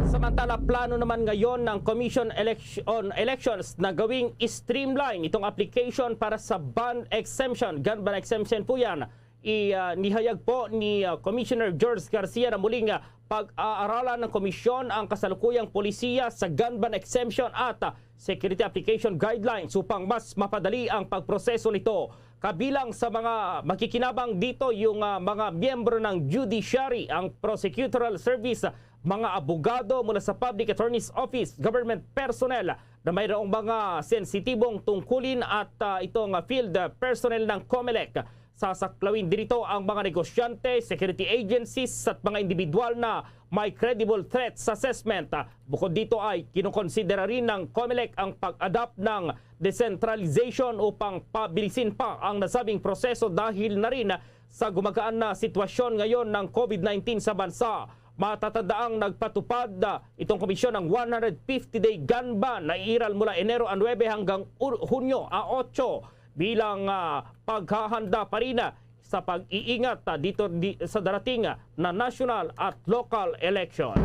Samantala, plano naman ngayon ng Commission Election, Elections na gawing streamline itong application para sa ban exemption. Gun ban exemption po yan. I, ah, nihayag po ni, ah, Commissioner George Garcia na muling, ah, pag-aaralan ng komisyon ang kasalukuyang polisiya sa gun ban exemption at, ah, security application guidelines upang mas mapadali ang pagproseso nito. Kabilang sa mga makikinabang dito yung, ah, mga miyembro ng judiciary, ang prosecutorial service, mga abogado mula sa Public Attorney's Office, government personnel na mayroong mga sensitibong tungkulin at, ah, itong, ah, field personnel ng COMELEC. Sasaklawin dito ang mga negosyante, security agencies at mga individual na may credible threats assessment. Bukod dito ay kinukonsidera rin ng COMELEC ang pag-adapt ng decentralization upang pabilisin pa ang nasabing proseso dahil na rin sa gumagaan na sitwasyon ngayon ng COVID nineteen sa bansa. Matatandaang nagpatupad, ah, itong komisyon ng one hundred fifty day gun ban na iiral mula Enero a nuebe hanggang Ur-, Hunyo a otso bilang, ah, paghahanda pa rin, ah, sa pag-iingat, ah, dito di, sa darating, ah, na national at local elections.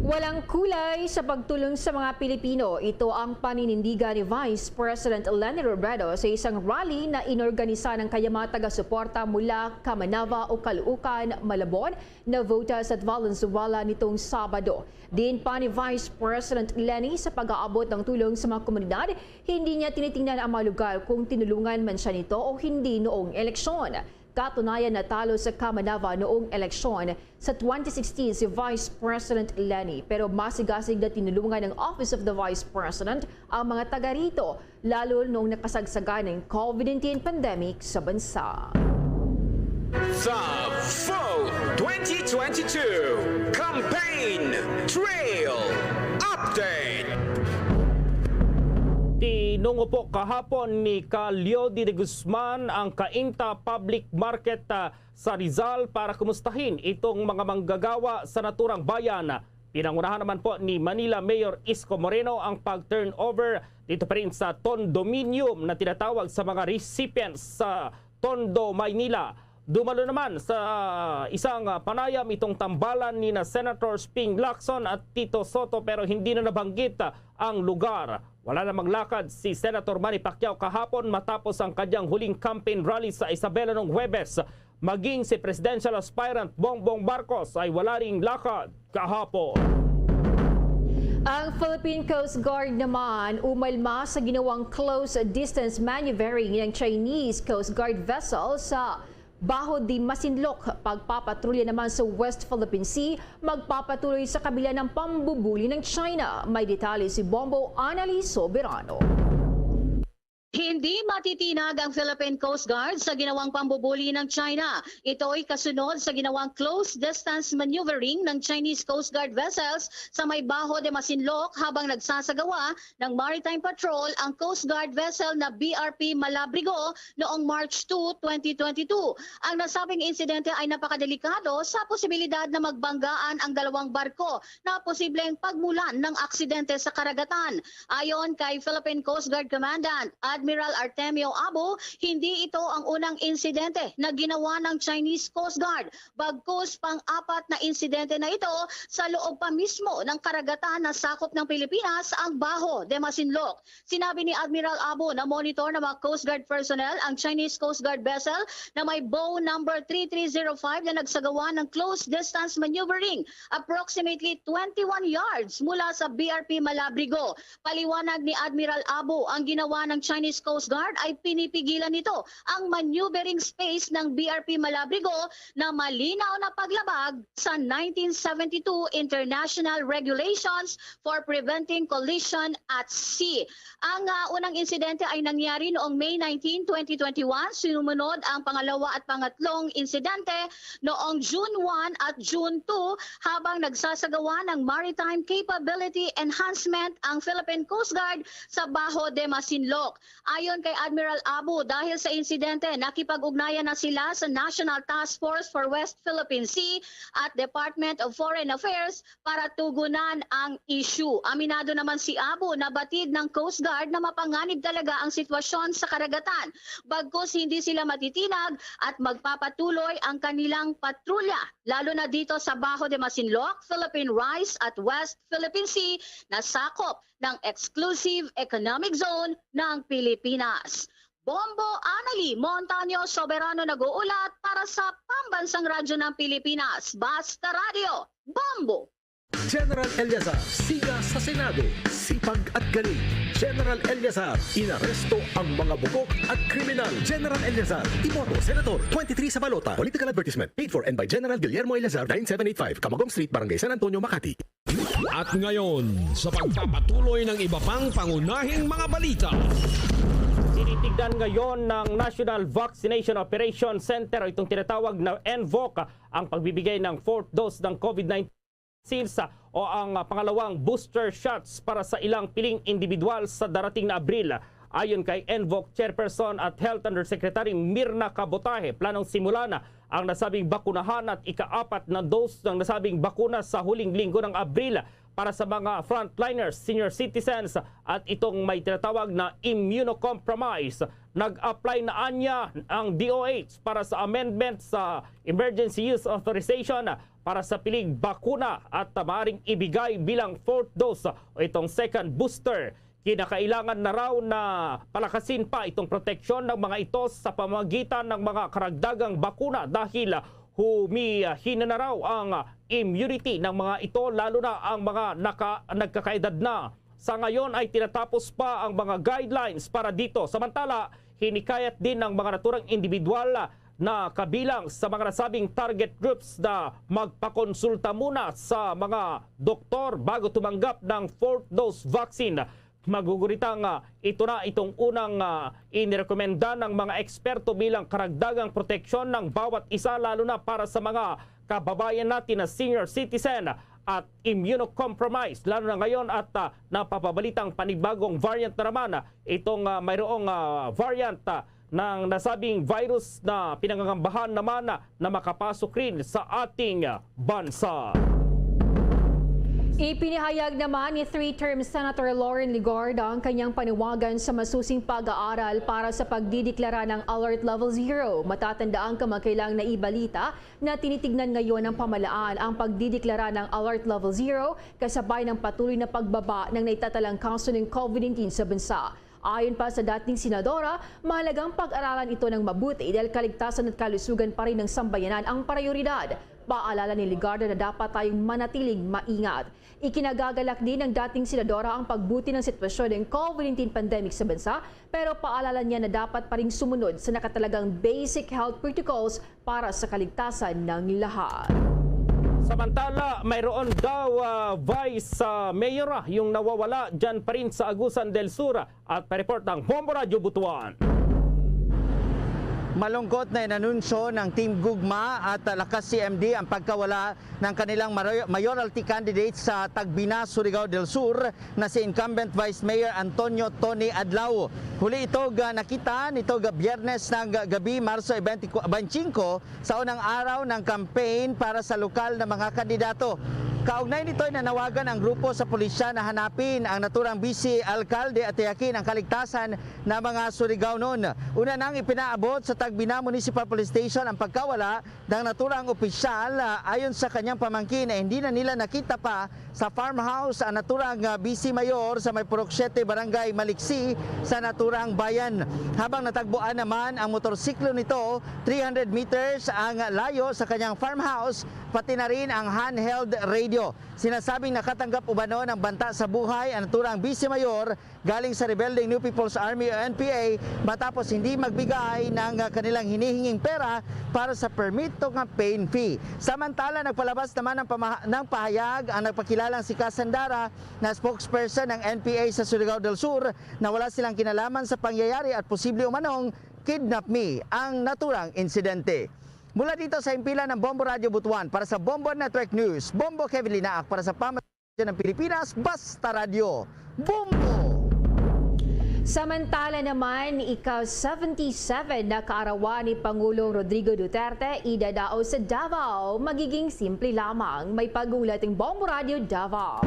Walang kulay sa pagtulong sa mga Pilipino. Ito ang paninindigan ni Vice President Leni Robredo sa isang rally na inorganisa ng kanyang mga taga-suporta mula Kamanava o Caloocan, Malabon, Navotas at Valenzuela nitong Sabado. Diin pa ni Vice President Leni sa pag-aabot ng tulong sa mga komunidad, hindi niya tinitingnan ang mga lugar kung tinulungan man siya nito o hindi noong eleksyon. Katunayan, natalo sa Kamanava noong eleksyon sa twenty sixteen si Vice President Leni, pero masigasig na tinulungan ng Office of the Vice President ang mga taga rito, lalo noong nakasagsagan ng COVID nineteen pandemic sa bansa. The Vote twenty twenty-two Campaign Trail Update. Tinungo po kahapon ni Ka Leody de Guzman ang Cainta Public Market, ah, sa Rizal para kumustahin itong mga manggagawa sa naturang bayan. Pinangunahan naman po ni Manila Mayor Isko Moreno ang pag-turnover dito pa rin sa condominium na tinatawag sa mga recipients sa Tondo, Maynila. Dumalo naman sa isang, ah, panayam itong tambalan ni na Senators Ping Lacson at Tito Sotto, pero hindi na nabanggit, ah, ang lugar. Wala namang lakad si Senator Manny Pacquiao kahapon matapos ang kanyang huling campaign rally sa Isabela nung Huwebes. Maging si presidential aspirant Bongbong Marcos ay wala ring lakad kahapon. Ang Philippine Coast Guard naman umalma sa ginawang close distance maneuvering ng Chinese Coast Guard vessel sa Baho de Masinloc. Pagpapatrolya naman sa West Philippine Sea, magpapatuloy sa kabila ng pambubuli ng China. May detalye si Bombo Anali Soberano. Hindi matitinag ang Philippine Coast Guard sa ginawang pambubuli ng China. Ito'y kasunod sa ginawang close distance maneuvering ng Chinese Coast Guard vessels sa may Baho de Masinloc habang nagsasagawa ng maritime patrol ang Coast Guard vessel na B R P Malabrigo noong March two, twenty twenty-two. Ang nasabing insidente ay napakadelikado sa posibilidad na magbanggaan ang dalawang barko na posibleng pagmulan ng aksidente sa karagatan. Ayon kay Philippine Coast Guard Commandant Admiral Artemio Abo, hindi ito ang unang insidente na ginawa ng Chinese Coast Guard. Bagkus, pang-apat na insidente na ito sa loob pa mismo ng karagatan na sakop ng Pilipinas, ang Baho de Masinloc. Sinabi ni Admiral Abo na monitor ng mga Coast Guard personnel ang Chinese Coast Guard vessel na may bow number three three zero five na nagsagawa ng close distance maneuvering approximately twenty-one yards mula sa B R P Malabrigo. Paliwanag ni Admiral Abo, ang ginawa ng Chinese Coast Guard ay pinipigilan nito ang maneuvering space ng B R P Malabrigo na malinaw na paglabag sa nineteen seventy-two International Regulations for Preventing Collision at Sea. Ang, ah, unang insidente ay nangyari noong May nineteen, twenty twenty-one. Sinumunod ang pangalawa at pangatlong insidente noong June one at June two, habang nagsasagawa ng maritime capability enhancement ang Philippine Coast Guard sa Baho de Masinloc. Ayon kay Admiral Abo, dahil sa insidente, nakipag-ugnayan na sila sa National Task Force for West Philippine Sea at Department of Foreign Affairs para tugunan ang issue. Aminado naman si Abo na batid ng Coast Guard na mapanganib talaga ang sitwasyon sa karagatan, bagkus hindi sila matitinag at magpapatuloy ang kanilang patrulya, lalo na dito sa Baho de Masinloc, Philippine Rise at West Philippine Sea na sakop ng Exclusive Economic Zone ng Pilipinas. Bombo Anali Montaño Soberano nag-uulat para sa Pambansang Radyo ng Pilipinas, Basta Radyo, Bombo! General Eleazar, siga sa Senado, sipag at galing. General Eleazar, inaresto ang mga bugok at kriminal. General Eleazar, iboto, Senator, twenty-three sa balota. Political advertisement paid for and by General Guillermo Eleazar, nine seven eight five, Camagong Street, Barangay San Antonio, Makati. At ngayon, sa pagpapatuloy ng iba pang pangunahing mga balita. Tinitignan ngayon ng National Vaccination Operation Center o itong tinatawag na NVOC ang pagbibigay ng fourth dose ng COVID nineteen vaccines o ang pangalawang booster shots para sa ilang piling individual sa darating na Abril. Ayon kay NVOC Chairperson at Health Undersecretary Mirna Cabotaje, planong simulan ang nasabing bakunahan at ikaapat na dose ng nasabing bakuna sa huling linggo ng Abril para sa mga frontliners, senior citizens at itong may tinatawag na immunocompromised. Nag-apply na anya ang DOH para sa amendment sa Emergency Use Authorization para sa piling bakuna at maaring ibigay bilang fourth dose o itong second booster. Kinakailangan na raw na palakasin pa itong proteksyon ng mga ito sa pamamagitan ng mga karagdagang bakuna dahil humihina na raw ang immunity ng mga ito, lalo na ang mga naka-, nagkakaedad na. Sa ngayon ay tinatapos pa ang mga guidelines para dito. Samantala, hinikayat din ng mga naturang individual na kabilang sa mga nasabing target groups na magpakonsulta muna sa mga doktor bago tumanggap ng fourth dose vaccine. Maguguritang, ah, ito na itong unang, ah, inirekomenda ng mga eksperto bilang karagdagang proteksyon ng bawat isa, lalo na para sa mga kababayan natin na senior citizen at immunocompromised, lalo na ngayon at, ah, napapabalitang panibagong variant na naman, ah, itong, ah, mayroong, ah, variant, ah, ng nasabing virus na pinangangambahan naman na makapasok rin sa ating bansa. Ipinahayag naman ni three-term Senator Loren Legarda ang kanyang panawagan sa masusing pag-aaral para sa pagdideklara ng Alert Level Zero. Matatandaan, kamakailang naibalita na tinitignan ngayon ng pamahalaan ang pagdideklara ng Alert Level Zero kasabay ng patuloy na pagbaba ng naitatalang kaso ng COVID nineteen sa bansa. Ayon pa sa dating senadora, mahalagang pag-aralan ito ng mabuti dahil kaligtasan at kalusugan pa rin ng sambayanan ang prayoridad. Paalala ni Legarda na dapat tayong manatiling maingat. Ikinagagalak din ng dating senadora ang pagbuti ng sitwasyon ng COVID nineteen pandemic sa bansa, pero paalala niya na dapat pa ring sumunod sa nakatalagang basic health protocols para sa kaligtasan ng lahat. Samantala, mayroon daw, ah, vice, ah, mayor, ah, yung nawawala dyan pa rin sa Agusan del Sur, ah, at pa-report ng Bombo Radyo Butuan. Malungkot na inanunsyo ng Team Gugma at, ah, Lakas C M D ang pagkawala ng kanilang maroy-, mayoralty candidate sa Tagbina, Surigao del Sur, na si incumbent Vice Mayor Antonio Tony Adlaw. Huli ito ga nakita nito ga Biyernes ng gabi, Marso twenty-five, sa unang araw ng campaign para sa lokal na mga kandidato. Kaugnay nito ay nanawagan ang grupo sa pulisya na hanapin ang naturang vice alkalde at tiyakin ang kaligtasan ng mga Surigaonon. Una nang ipinaabot sa Tagbina Municipal Police Station ang pagkawala ng naturang opisyal, ah, ayon sa kanyang pamangkin, eh, hindi na nila nakita pa sa farmhouse ang naturang, ah, vice mayor sa may Purok Siete, Barangay Maliksi, sa naturang bayan. Habang natagbuan naman ang motorsiklo nito, three hundred meters ang layo sa kanyang farmhouse, pati na rin ang handheld radio. Sinasabing nakatanggap umano ng banta sa buhay ang naturang vice mayor galing sa rebelde New People's Army o N P A matapos hindi magbigay ng, ah, kanilang hinihinging pera para sa permit o campaign fee. Samantala, nagpalabas naman ng pamaha-, ng pahayag ang nagpakilalang si Cas Sandara na spokesperson ng N P A sa Surigao del Sur na wala silang kinalaman sa pangyayari at posible umanong kidnap me ang naturang insidente. Mula dito sa himpilan ng Bombo Radyo Butuan, para sa Bombo Network News, Bombo Kevin Linaak, para sa Pama- ng Pilipinas, basta radyo, Bombo! Samantala naman, ika-seventy-seven na kaarawan ni Pangulong Rodrigo Duterte idadao sa Davao, magiging simple lamang. May pag-uulat ang Bombo Radio Davao.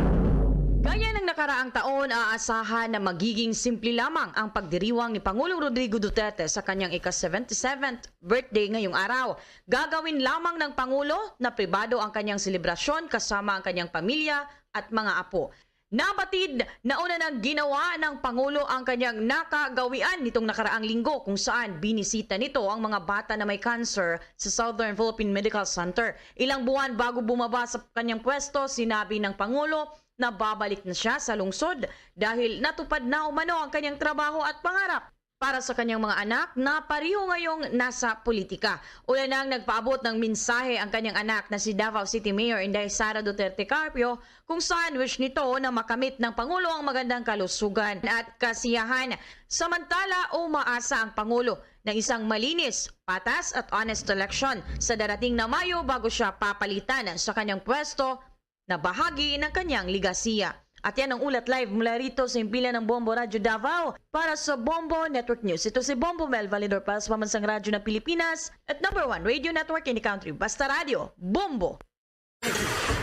Gaya ng nakaraang taon, aasahan na magiging simple lamang ang pagdiriwang ni Pangulong Rodrigo Duterte sa kanyang ika-seventy-seventh birthday ngayong araw. Gagawin lamang ng Pangulo na pribado ang kanyang selebrasyon kasama ang kanyang pamilya at mga apo. Nabatid na una nang ginawa ng Pangulo ang kanyang nakagawian nitong nakaraang linggo, kung saan binisita nito ang mga bata na may cancer sa Southern Philippine Medical Center. Ilang buwan bago bumaba sa kanyang pwesto, sinabi ng Pangulo na babalik na siya sa lungsod dahil natupad na umano ang kanyang trabaho at pangarap para sa kanyang mga anak na pareho ngayong nasa politika. Una nang nagpaabot ng mensahe ang kanyang anak na si Davao City Mayor Inday Sara Duterte Carpio, kung saan wish nito na makamit ng Pangulo ang magandang kalusugan at kasiyahan. Samantala, umaasa ang Pangulo ng isang malinis, patas at honest election sa darating na Mayo bago siya papalitan sa kanyang pwesto na bahagi ng kanyang legasiya. At yan ang ulat live mula rito sa himpilan ng Bombo Radyo Davao. Para sa Bombo Network News, ito si Bombo Mel Validor para sa Pambansang Radyo ng Pilipinas at number one radio network in the country. Basta Radyo, Bombo!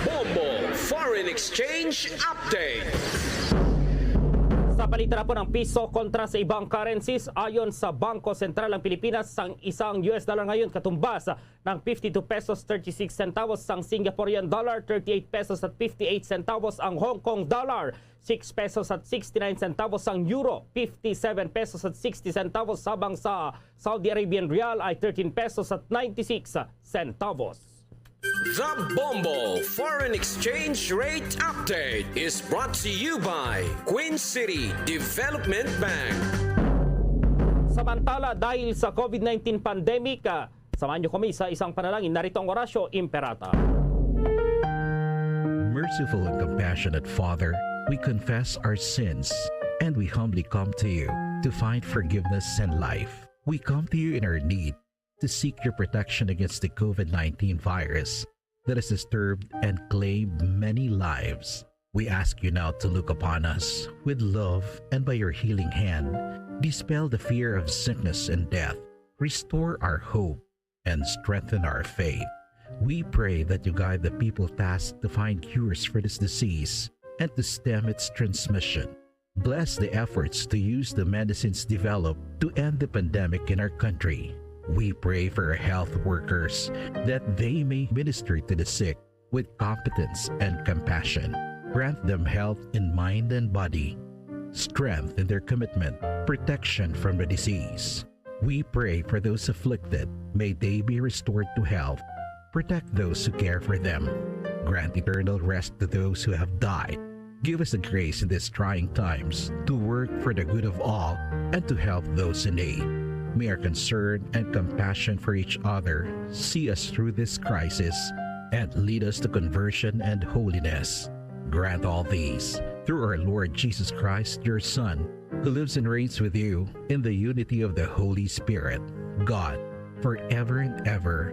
Bombo Foreign Exchange Update. Palitan na po ng piso kontra sa ibang currencies. Ayon sa Bangko Sentral ng Pilipinas, sang isang U S dollar ngayon katumbas ng fifty-two pesos thirty-six centavos, sang Singaporean dollar thirty-eight pesos at fifty-eight centavos, ang Hong Kong dollar six pesos at sixty-nine centavos, ang euro fifty-seven pesos at sixty centavos, habang sa Saudi Arabian rial ay thirteen pesos at ninety-six centavos. The Bombo Foreign Exchange Rate Update is brought to you by Queen City Development Bank. Samantala, dahil sa COVID nineteen pandemic, ah, samahan niyo kami sa isang panalangin. Narito ang Oratio Imperata. Merciful and compassionate Father, we confess our sins and we humbly come to you to find forgiveness and life. We come to you in our need to seek your protection against the COVID nineteen virus that has disturbed and claimed many lives. We ask you now to look upon us with love and by your healing hand, dispel the fear of sickness and death, restore our hope, and strengthen our faith. We pray that you guide the people tasked to find cures for this disease and to stem its transmission. Bless the efforts to use the medicines developed to end the pandemic in our country. We pray for our health workers that they may minister to the sick with competence and compassion. Grant them health in mind and body, strength in their commitment, protection from the disease. We pray for those afflicted. May they be restored to health. Protect those who care for them. Grant eternal rest to those who have died. Give us the grace in these trying times to work for the good of all and to help those in need. May our concern and compassion for each other see us through this crisis and lead us to conversion and holiness. Grant all these through our Lord Jesus Christ, your Son, who lives and reigns with you in the unity of the Holy Spirit, God, forever and ever.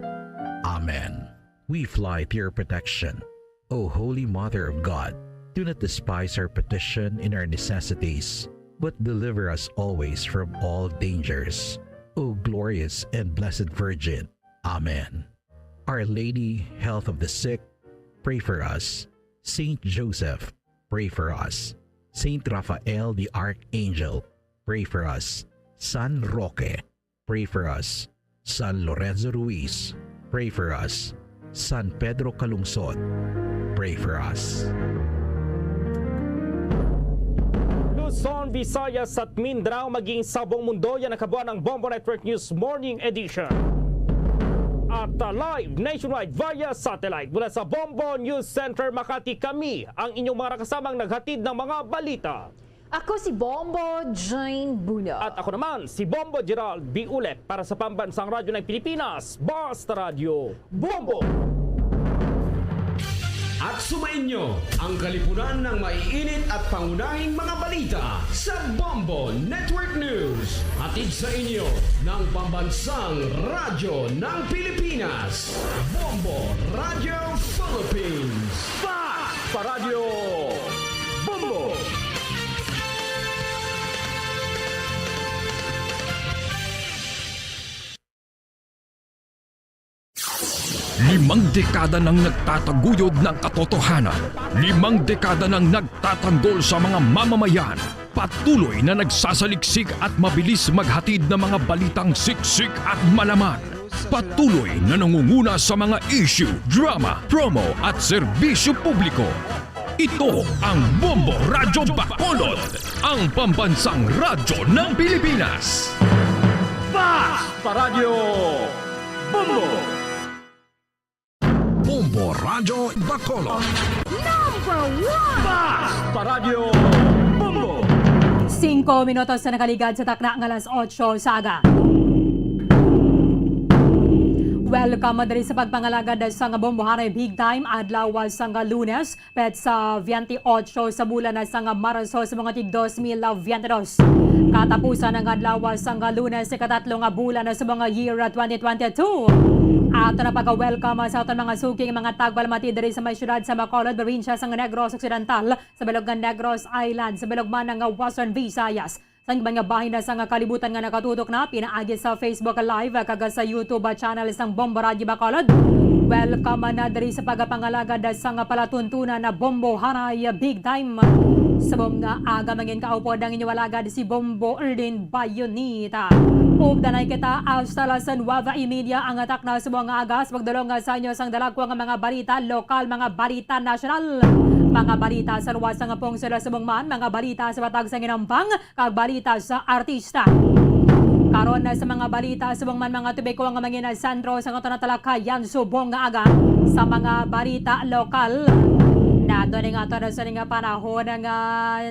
Amen. We fly to your protection, O Holy Mother of God. Do not despise our petition in our necessities, but deliver us always from all dangers, O glorious and blessed Virgin. Amen. Our Lady, Health of the Sick, pray for us. Saint Joseph, pray for us. Saint Raphael the Archangel, pray for us. San Roque, pray for us. San Lorenzo Ruiz, pray for us. San Pedro Calungsod, pray for us. Luzon, Visayas at Mindanao, maging sa buong mundo, yan ang kabuuan ng Bombo Network News Morning Edition. At, uh, live nationwide via satellite mula sa Bombo News Center Makati, kami ang inyong mga nakasamang naghatid ng mga balita. Ako si Bombo Jane Buno. At ako naman, si Bombo Gerald Biulep para sa Pambansang Radyo ng Pilipinas, Basta Radyo Bombo. At sumainyo ang kalipunan ng maiinit at pangunahing mga balita sa Bombo Network News. Hatid sa inyo ng Pambansang Radyo ng Pilipinas, Bombo Radyo Philippines. Basta Radyo Bombo! Limang dekada nang nagtataguyod ng katotohanan. Limang dekada nang nagtatanggol sa mga mamamayan. Patuloy na nagsasaliksik at mabilis maghatid ng mga balitang siksik at malaman. Patuloy na nangunguna sa mga issue, drama, promo at serbisyo publiko. Ito ang Bombo Radyo Bacolod, ang pambansang radyo ng Pilipinas. Basta Radyo Bombo! Bombo Radyo Bacolod. Number one! Basta Radyo Bombo! Singko minutos na nakaligad sa takna nga alas otso sa aga. Welcome diri sa pagpangalagad sa nga Bombo Haray Big Time, adlaw sa nga Lunes, petsa twenty-eight sa bulan na sa nga Marso sa mga tig dos mil veinte dos. Katapusan ang adlaw sa nga Lunes, ikatatlo nga bulan na sa mga year twenty twenty-two. Ato na pag-welcome sa aton mga suking mga tagpalamati diri sa may siyudad sa Bacolod, probinsya sa Negros Occidental, sa bilog nga Negros Island, sa bilog man nga Western Visayas, sa iban nga bahin na sa nga kalibutan nga nakatutok na pinaagi sa Facebook Live kag sa YouTube channel sang Bombo Radyo Bacolod. Welcome na diri sa pagapangalagad sa nga palatuntunan na Bombo Haray Big Time. Subong nga aga, mangin kaupod ang inyo alagad si Bombo Erlin Bayonita. Ug danay kita hasta las nueve y media ang atak na subong nga aga sa pagdulong nga sa inyo sang dalagko nga mga balita lokal, mga balita nasyonal, mga balita sa luwas nga pungsod subong man, mga balita sa batag sa ginampang, kag balita sa artista. Karon na sa mga balita subong man, mga tubiko nga mangin sentro sa aton talakayan subong nga aga sa mga balita lokal. Nadto ni nga aton sa nga panahon nga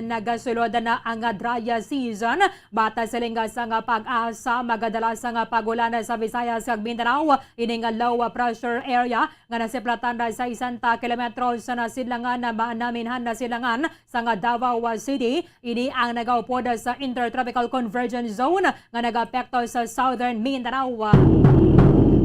nagasulod na ang dry season. Bata siling sa nga pag-asa, magadala sa nga pag-ulan sa Visayas kag Mindanao, ini nga low pressure area nga nasiplatan na sa sesenta kilometros sa nasidlangan na ma-, naminhan na silangan sa nga Davao City. Ini ang nagaupod sa Intertropical Convergence Zone nga nagaapekto sa Southern Mindanao.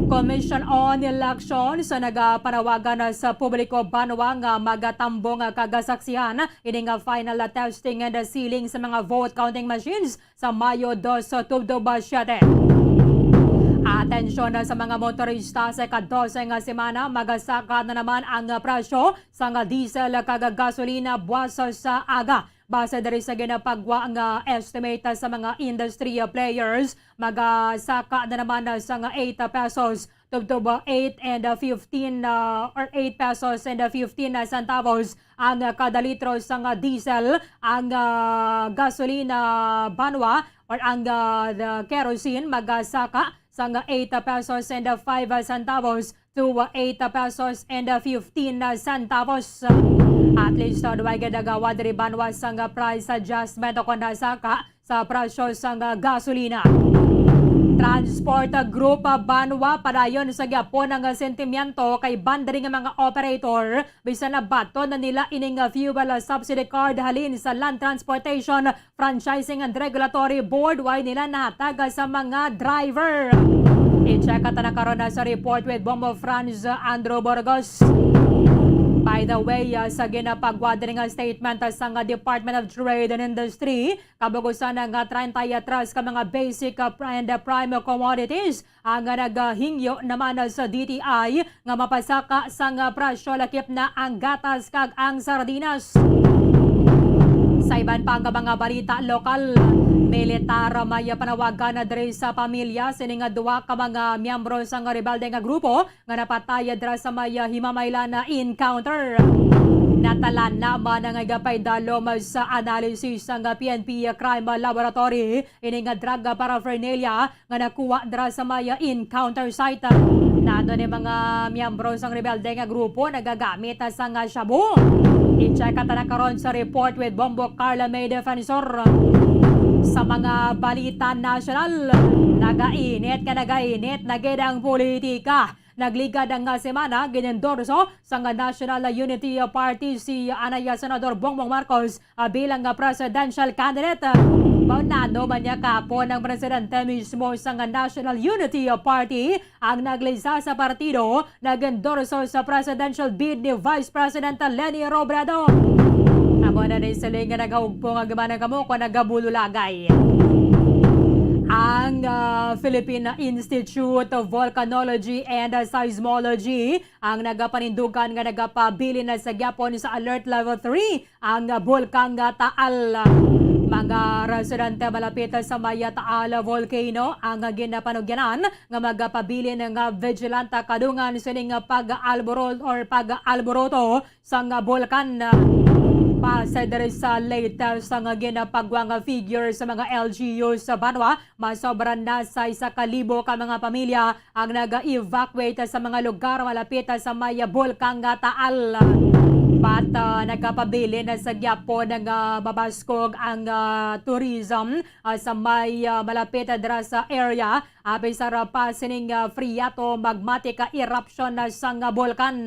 Commission on Elections nagapanawagan sa publiko banwa nga magatambong kag saksihan ini nga final testing and sealing sa mga vote counting machines sa Mayo dos tubtob siyete. Atensyon sa mga motorista, sa ikadose nga semana, magasaka na naman ang presyo sang diesel kag gasolina buwas sa aga. Base diri sa ginapagwa nga estimate sa mga industry players, magasaka na naman sang eight pesos tubtob eight and fifteen, ah, or eight pesos and fifteen centavos ang kada litro sang diesel. Ang, ah, gasolina banwa or ang, ah, the kerosene magasaka sang eight pesos and five centavos to eight pesos and fifteen centavos. At least, uh, duway gid nagawa diri banwa sang price adjustment o kon saka sa presyo sang gasolina. Transport Group Banwa padayon sa gyapon ang sentimiento kay banda nga mga operator, bisan na baton na nila ining fuel subsidy card halin sa Land Transportation Franchising and Regulatory Board, way nila nahatag sa mga driver. I-check ta na karon na sa report with Bombo Franz Andrew Burgos. By the way, uh, sa ginapagwa diri nga statement, uh, sang Department of Trade and Industry, kabugusan nga treinta y tres ka mga basic, uh, pri-, and, uh, prime commodities ang nagahingyo naman sa D T I nga mapasaka sang presyo, lakip na ang gatas kag ang sardinas. Sa iban pa nga mga balita lokal, militar may panawagan na diri sa pamilya sining duha ka mga miyembro sang rebelde nga grupo nga napatay dira sa may Himamaylan na encounter. Natalan naman ang igapay dalom sa analysis sang P N P Crime Laboratory ini nga drug paraphernalia nga nakuha dira sa may encounter site. Nado ni mga miyembro sang rebelde nga grupo nagagamit sang shabu. I-check ta na karon sa report with Bombo Carla May Defensor. Sa mga balita nasyonal, nagainit ka, nagainit na gid ang politika. Nagligad nga semana, ginendorso sang National Unity Party si anay Senador Bongbong Marcos, ah, bilang nga presidential candidate. Mao nano man niya kahapon ang presidente mismo sang National Unity Party ang naglisa sa partido, nag-endorso sa presidential bid ni Vice President Leni Robredo. Amo na ni siling nga nagahugpong ang iban nga kamo kon nagabululagay. Ang, ah, Philippine Institute of Volcanology and Seismology ang nagapanindugan nga nagapabilin na sa gyapon sa Alert Level three ang Bulkang Taal. Mga residente malapit sa may Taal Volcano ang ginapanugyanan nga magapabilin nga vigilant kadungan sining pag-alboroto or pag-alboroto sang bulkan. Base diri sa latest nga ginapagwa nga figure sa mga L G U sa banwa, masobra na sa isa ka libo ka mga pamilya ang nag-evacuate sa mga lugar malapit sa may Bulkang Taal. But, ah, nagapabilin na sa gyapon nga mabaskog ang, ah, tourism, ah, sa may, ah, malapit dira sa area, apin sa pa sining, ah, phreato magmatic, ah, eruption na sang bulkan.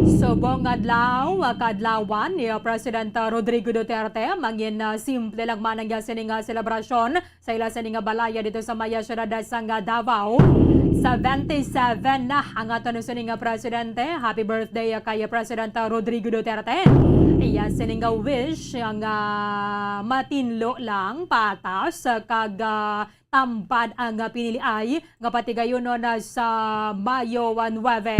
Subong adlaw, ah, kaadlawan ni, ah, President, ah, Rodrigo Duterte, mangin, ah, simple lang man ang sining, ah, selebrasyon sa ila sini nga balaya dito sa may siyudad sang Davao. Seventy-seven na ang aton sini nga presidente. Happy birthday kay President Rodrigo Duterte. Iya sini nga wish nga matinlo lang, patas, kag, ah, tambad ang piniliay nga patigayunon sa Mayo nuebe.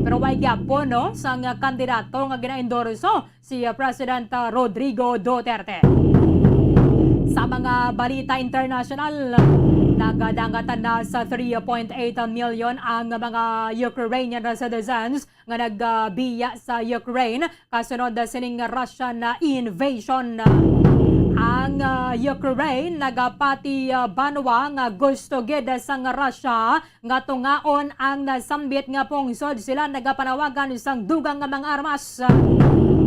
Pero way gyapon, no, sang kandidato nga gina-endorso si, ah, President, ah, Rodrigo Duterte. Sa mga balita international, nagadangatan na sa three point eight million ang mga Ukrainian citizens nga nagbiya sa Ukraine kasunod sining Russian invasion. Ang, ah, Ukraine nagapati, ah, banwa nga gusto gid sang Russia nga tungaon ang nasambit nga pungsod. Sila nagapanawagan sang dugang nga mga armas.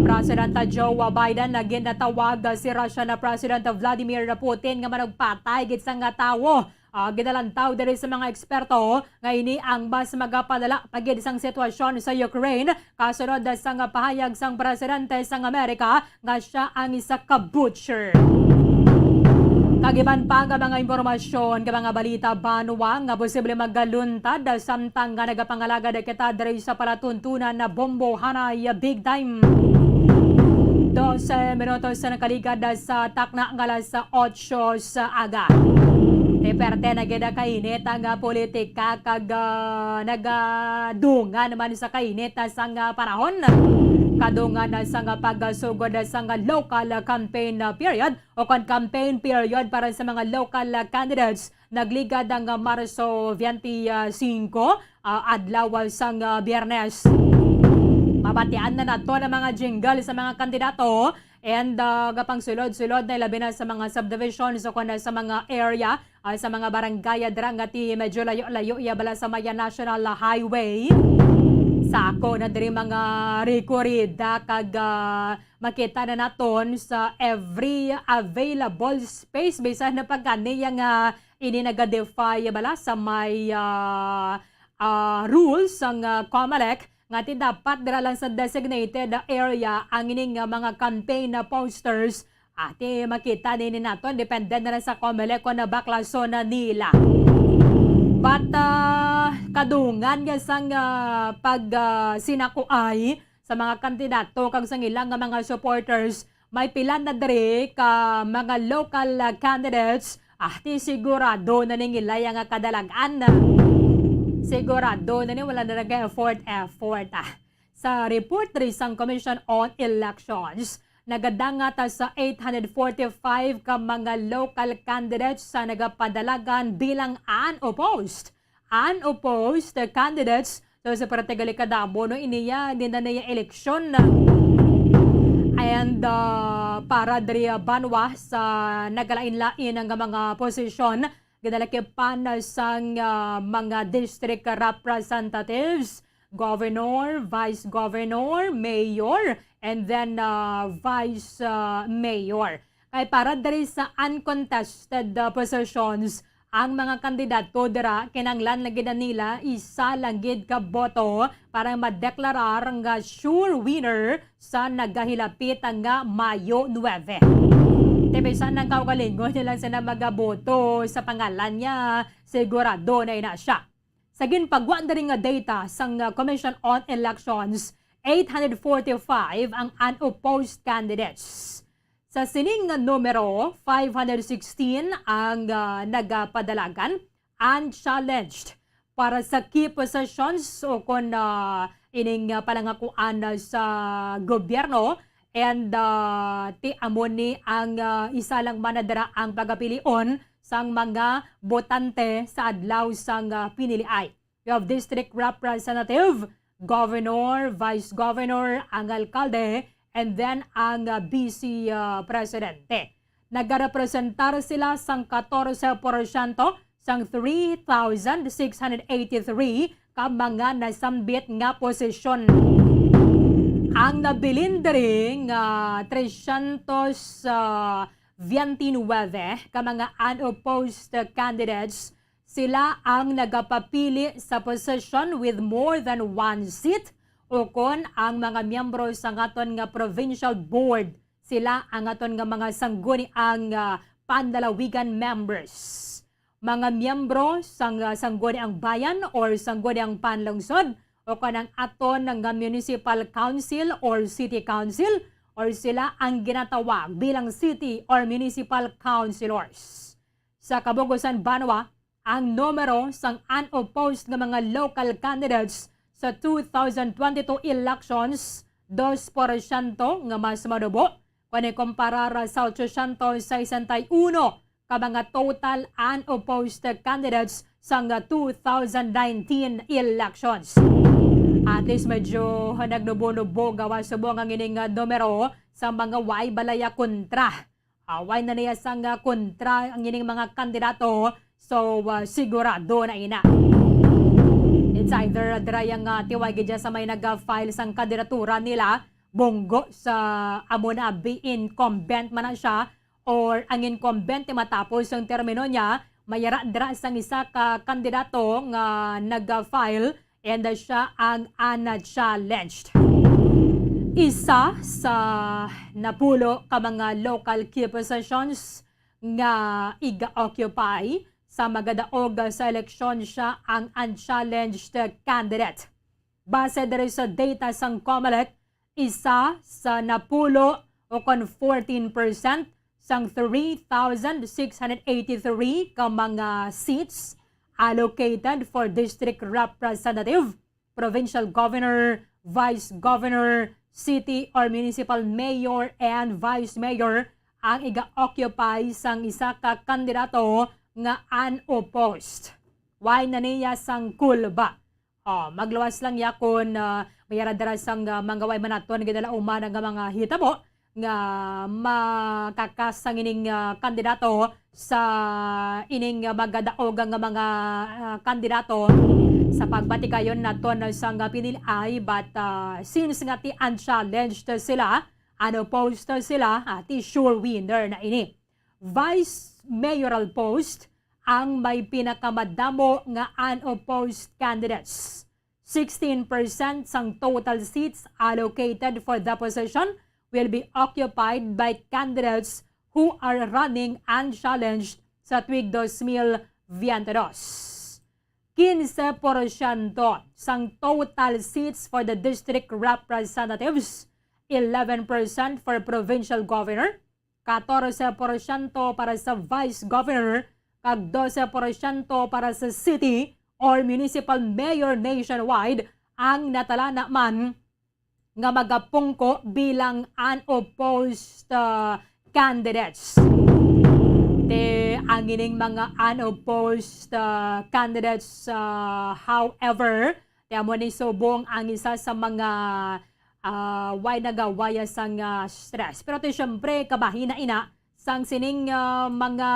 Presidente Joe Biden nagin natawag si Russian President Vladimir Putin nga manugpatay gid sang nga tawo. Ah, ginalantaw diri sa mga eksperto nga ini ang mas magapadala pa gid sang sitwasyon sa Ukraine, kasunod sang pahayag sang presidente sang Amerika nga siya ang isa ka butcher. Kag iban pa nga mga impormasyon, nga mga balita, banwa nga posible magaluntad samtang nga nagapangalagad kita diri sa palatuntunan na bombohanay big time. Dose minutos sa nakaligad sa takna nga alas otso sa aga. Te, perte na gid kainit ang, ah, politika kag, ah, nagadungan man sa kainit, ah, sang, ah, panahon. Kadungan na sang, ah, pagsugod, ah, sang, ah, local, ah, campaign, ah, period o kon campaign period para sa mga local, ah, candidates. Nagligad ang, ah, Marso twenty-five, ah, adlaw, ah, sang, ah, Biyernes. Mabatian na nato ang mga jingle sa mga kandidato. And, ah, gapangsulod-sulod na, labi na sa mga subdivisions o kon sa mga area, ah, sa mga barangay, ah, dira nga ti medyo layo-layo iya bala sa may National Highway. Sa ako na diri mga rekorida kag, ah, makita na naton sa every available space, bisan na pagkaniya nga ini naga-defy bala sa may, ah, ah, rules sang, ah, COMELEC nga ti dapat dira lang sa designated area ang ining, ah, mga campaign na posters. Ati makita nini naton, depende na lang sa COMELEC kon baklason na nila. But, ah, kadungan nga sang, ah, pag, ah, sinakuay sa mga kandidato kag sang ila nga mga supporters, may pila na diri ka mga local, ah, candidates, ah, ti sigurado na ning ilaya nga kadalag-an. Sigurado na ni wala na nag-effort-effort, ah. Sa report diri sang Commission on Elections, nagadangat sa eight hundred forty-five ka mga local candidates sa nagapadalagan bilang unopposed. Unopposed candidates. So, sa parte gali kadamo, no, iniya, din na niya eleksyon. And, ah, para diri, ah, banwa sa nagalain-lain nga mga posisyon, ginalakipan sang, ah, mga district representatives, governor, vice governor, mayor, and then, ah, vice, ah, mayor. Kay para diri sa uncontested, ah, positions, ang mga kandidato dira kinahanglan lang gid nila isa lang gid ka boto para madeklarar nga sure winner sa nagahilapit nga Mayo nuebe. Ti bisan ang kaugalingon nila sila magaboto sa pangalan niya, sigurado na ina siya. Sa ginpagwa diri nga data sang, uh, Commission on Elections, eight hundred forty-five ang unopposed candidates. Sa sining nga numero, five hundred sixteen ang, uh, nagapadalagan unchallenged para sa key positions o kon, uh, ining, uh, palangakuan sa gobyerno. And, uh, ti amo ni ang, uh, isa lang man na dira ang pagapilion sang mga botante sa adlaw sang, ah, piniliay. You have district representative, governor, vice governor, ang alkalde, and then ang, ah, vice, ah, presidente. Nagarepresentar sila sang katorse porsyento sang three thousand six hundred eighty-three ka mga nasambit nga posisyon. Ang nabilin diri nga trescientos, ah, veintinueve ka mga unopposed candidates, sila ang nagapapili sa position with more than one seat, ukon ang mga miyembro sa aton nga provincial board, sila ang aton nga mga sangguniang, ah, panlalawigan members. Mga miyembro sang, ah, Sangguniang Bayan or Sangguniang Panlungsod, o kanang aton nga municipal council or city council, or sila ang ginatawag bilang city or municipal councilors. Sa kabug-usan banwa, ang numero sang unopposed nga mga local candidates sa two thousand twenty-two elections, dos porsyento nga mas manubo kon ikumparar sa ochocientos sesenta y uno ka mga total unopposed candidates sang two thousand nineteen elections. At least medyo nagnubo-nubo gawas subong ang ining, ah, numero sa mga way balaya kontra. Ah, way na niya sang, ah, kontra ang ining mga kandidato. So, ah, sigurado na ina. It's either dira yang, ah, tiway gid sa may nag-file sang kandidatura nila, bunggo sa amo na bi incumbent man na siya, or ang incumbent matapos ang termino niya, mayara dira sang isa ka kandidato nga nag-file and siya ang unchallenged. Isa sa napulo ka mga local key positions nga iga-occupy sa magadaog sa eleksyon siya ang unchallenged candidate. Base diri sa data sang Comelec, isa sa napulo o kon fourteen percent sang three thousand six hundred eighty-three ka mga seats allocated for district representative, provincial governor, vice governor, city or municipal mayor, and vice mayor ang iga-occupy sang isa ka kandidato nga unopposed. Way na niya sang kulba. Oh, magluwas lang ya kon, ah, mayara dira sang, ah, mga way man naton ginalauman nga mga hitabo nga makakasang ining, ah, kandidato sa ining, ah, magadaog nga mga, ah, kandidato sa pagbatigayon naton sang pinilay, but, ah, since nga ti unchallenged sila, unopposed sila, ah, ti sure winner na ini. Vice mayoral post ang may pinakamadamo nga unopposed candidates. Sixteen percent sang total seats allocated for the position will be occupied by candidates who are running unchallenged sa tuig dos mil veinte dos. Quince porsyento sang total seats for the district representatives, eleven percent for provincial governor, katorse porsyento para sa vice governor, kag dose porsyento para sa city or municipal mayor nationwide ang natalana man nga magapungko bilang unopposed, uh, candidates. Te, ang ining mga unopposed, uh, candidates, uh, however, te amo ni subong ang isa sa mga, uh, way nagawaya sang, uh, stress. Pero te, syempre, kabahin na ina sang sining, uh, mga,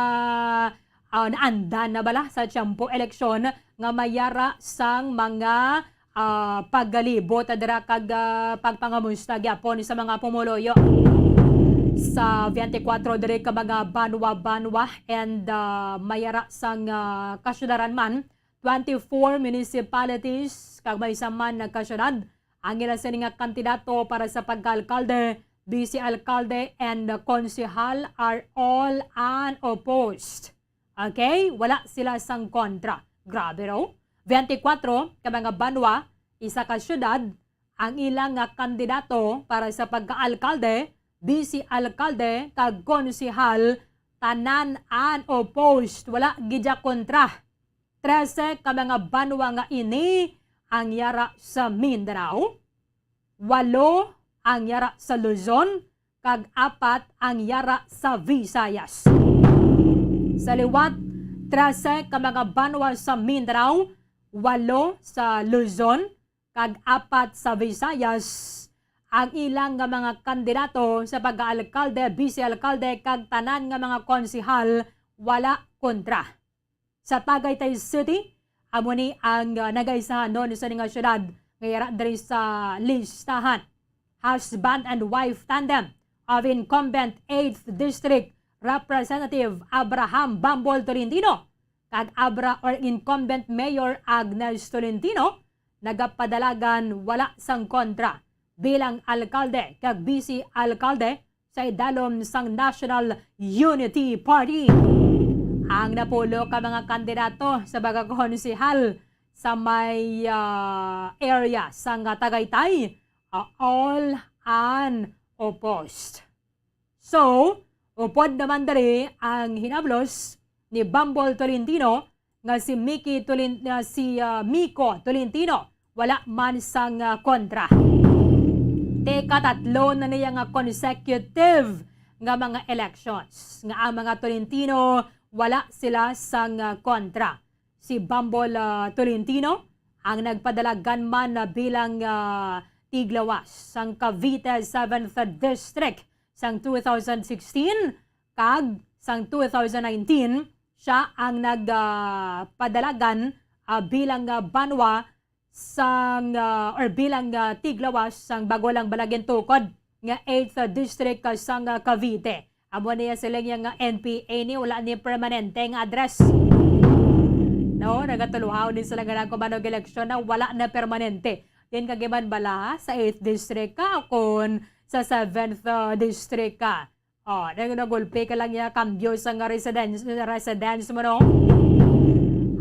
uh, naandan na bala sa tiyempo eleksyon nga mayara sang mga ah, paggalibot dira kag, ah, pagpangamusta gyapon sa mga pumuluyo sa twenty-four diri ka mga banwa-banwa and, ah, mayara sang, ah, kasyudaran man, twenty-four municipalities kag maysa man nga kasyudad ang ila sini nga kandidato para sa pagkaalkalde, vice alkalde and konsehal are all unopposed. Okay? Wala sila sang kontra. Grabe raw. Twenty-four ka mga banwa, isa ka syudad, ang ila nga kandidato para sa pagkaalkalde, vice alkalde, kag konsehal, tanan unopposed. Wala gid ya kontra. Trese ka mga banwa nga ini ang yara sa Mindanao. Walo ang yara sa Luzon, kag apat ang yara sa Visayas. Sa liwat, trese ka mga banwa sa Mindanao, walo sa Luzon, kag apat sa Visayas. Ang ilang nga mga kandidato sa pagkaalkalde, vice-alkalde, kag tanan nga mga konsehal wala kontra. Sa Tagaytay City, amo ni ang, ah, nagaisahanon sa nga syudad nga yara diri sa listahan. Husband and wife tandem of incumbent eighth District Representative Abraham Bambol Tolentino kag Abra or incumbent Mayor Agnes Tolentino nagapadalagan wala sang kontra bilang alkalde kag vice alkalde sa idalom sang National Unity Party. Ang napulo ka mga kandidato sa pagkakonsehal sa may, ah, area sang Tagaytay, ah, all unopposed. So, upod naman diri ang hinablos ni Bambol Tolentino nga si Miki Tolin-, nga si, ah, Miko Tolentino wala man sang, ah, kontra. Teka, tatlo na niya nga consecutive nga mga elections nga ang mga Tolentino wala sila sang, ah, kontra. Si Bambol, ah, Tolentino ang nagpadala gunman na bilang, ah, tiglawas sang Cavite seventh District sang two thousand sixteen, kag sang two thousand nineteen, siya ang nag, ah, padalagan, ah, bilang, ah, banwa sang, ah, or bilang, ah, tiglawas sang bago lang balagintukod nga eighth District, ah, sang, ah, Cavite. Amo niya sila niya nga N P A ni, wala ni permanente nga address. No, nagatuluhaw din sila nga nagkumanog eleksyon na wala na permanente. Din kagiban bala sa eighth District ka o kun sa seventh, ah, District ka. Oh, nag-, nagulpi ka lang niya, kambyo sa nga residence, residence mo, no?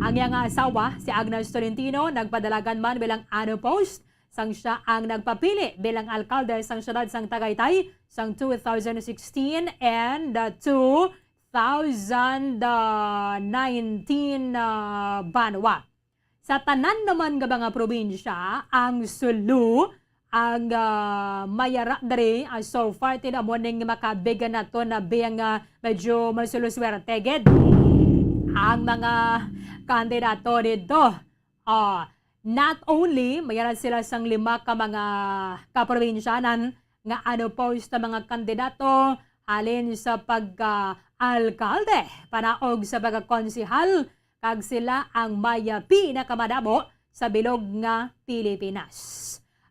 Ang iya nga asawa, si Agnes Tolentino, nagpadalagan man bilang unopposed, sang siya ang nagpapili bilang alkalde sang siyudad sang Tagaytay sang two thousand sixteen and, uh, two thousand nineteen, uh, banwa. Sa tanan naman nga mga probinsya, ang Sulu ang, ah, mayara diri, ah, so far, tinaamo ning makabig nato na biyang, ah, medyo masuluswerte gid ang mga kandidato dito. Ah, not only mayara sila sang lima ka mga kaprobinsyanan nga unopposed na mga kandidato halin sa pagka-alkalde, panaog sa pagkakonsehal, kag sila ang may, ah, pinakamadamo sa bilog nga Pilipinas.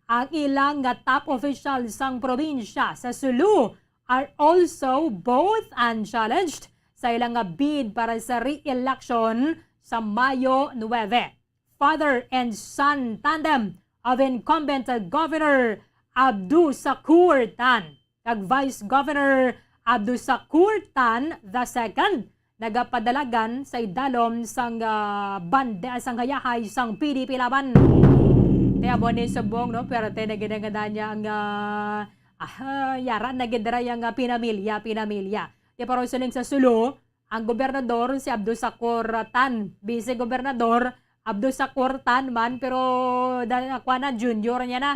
Ang ilang nga top official sang probinsya sa Sulu are also both unchallenged sa ilang nga bid para sa re-election sa Mayo nuebe. Father and son tandem of incumbent Governor Abdu Sakur Tan kag Vice Governor Abdu Sakur Tan the second nagapadalagan sa idalom sang, ah, bande-, sang hayahay sang P D P Laban. Kaya mo ni subong, no? Pero te, naginangada niya ang, ah, ah, yara na gid dira yang, ah, pinamilya, pinamilya. Di pero siling sa Sulu, ang gobernador si Abdu Sakur Tan, vice gobernador Abdu Sakur Tan man, pero da-, kuwan na, junior niya na.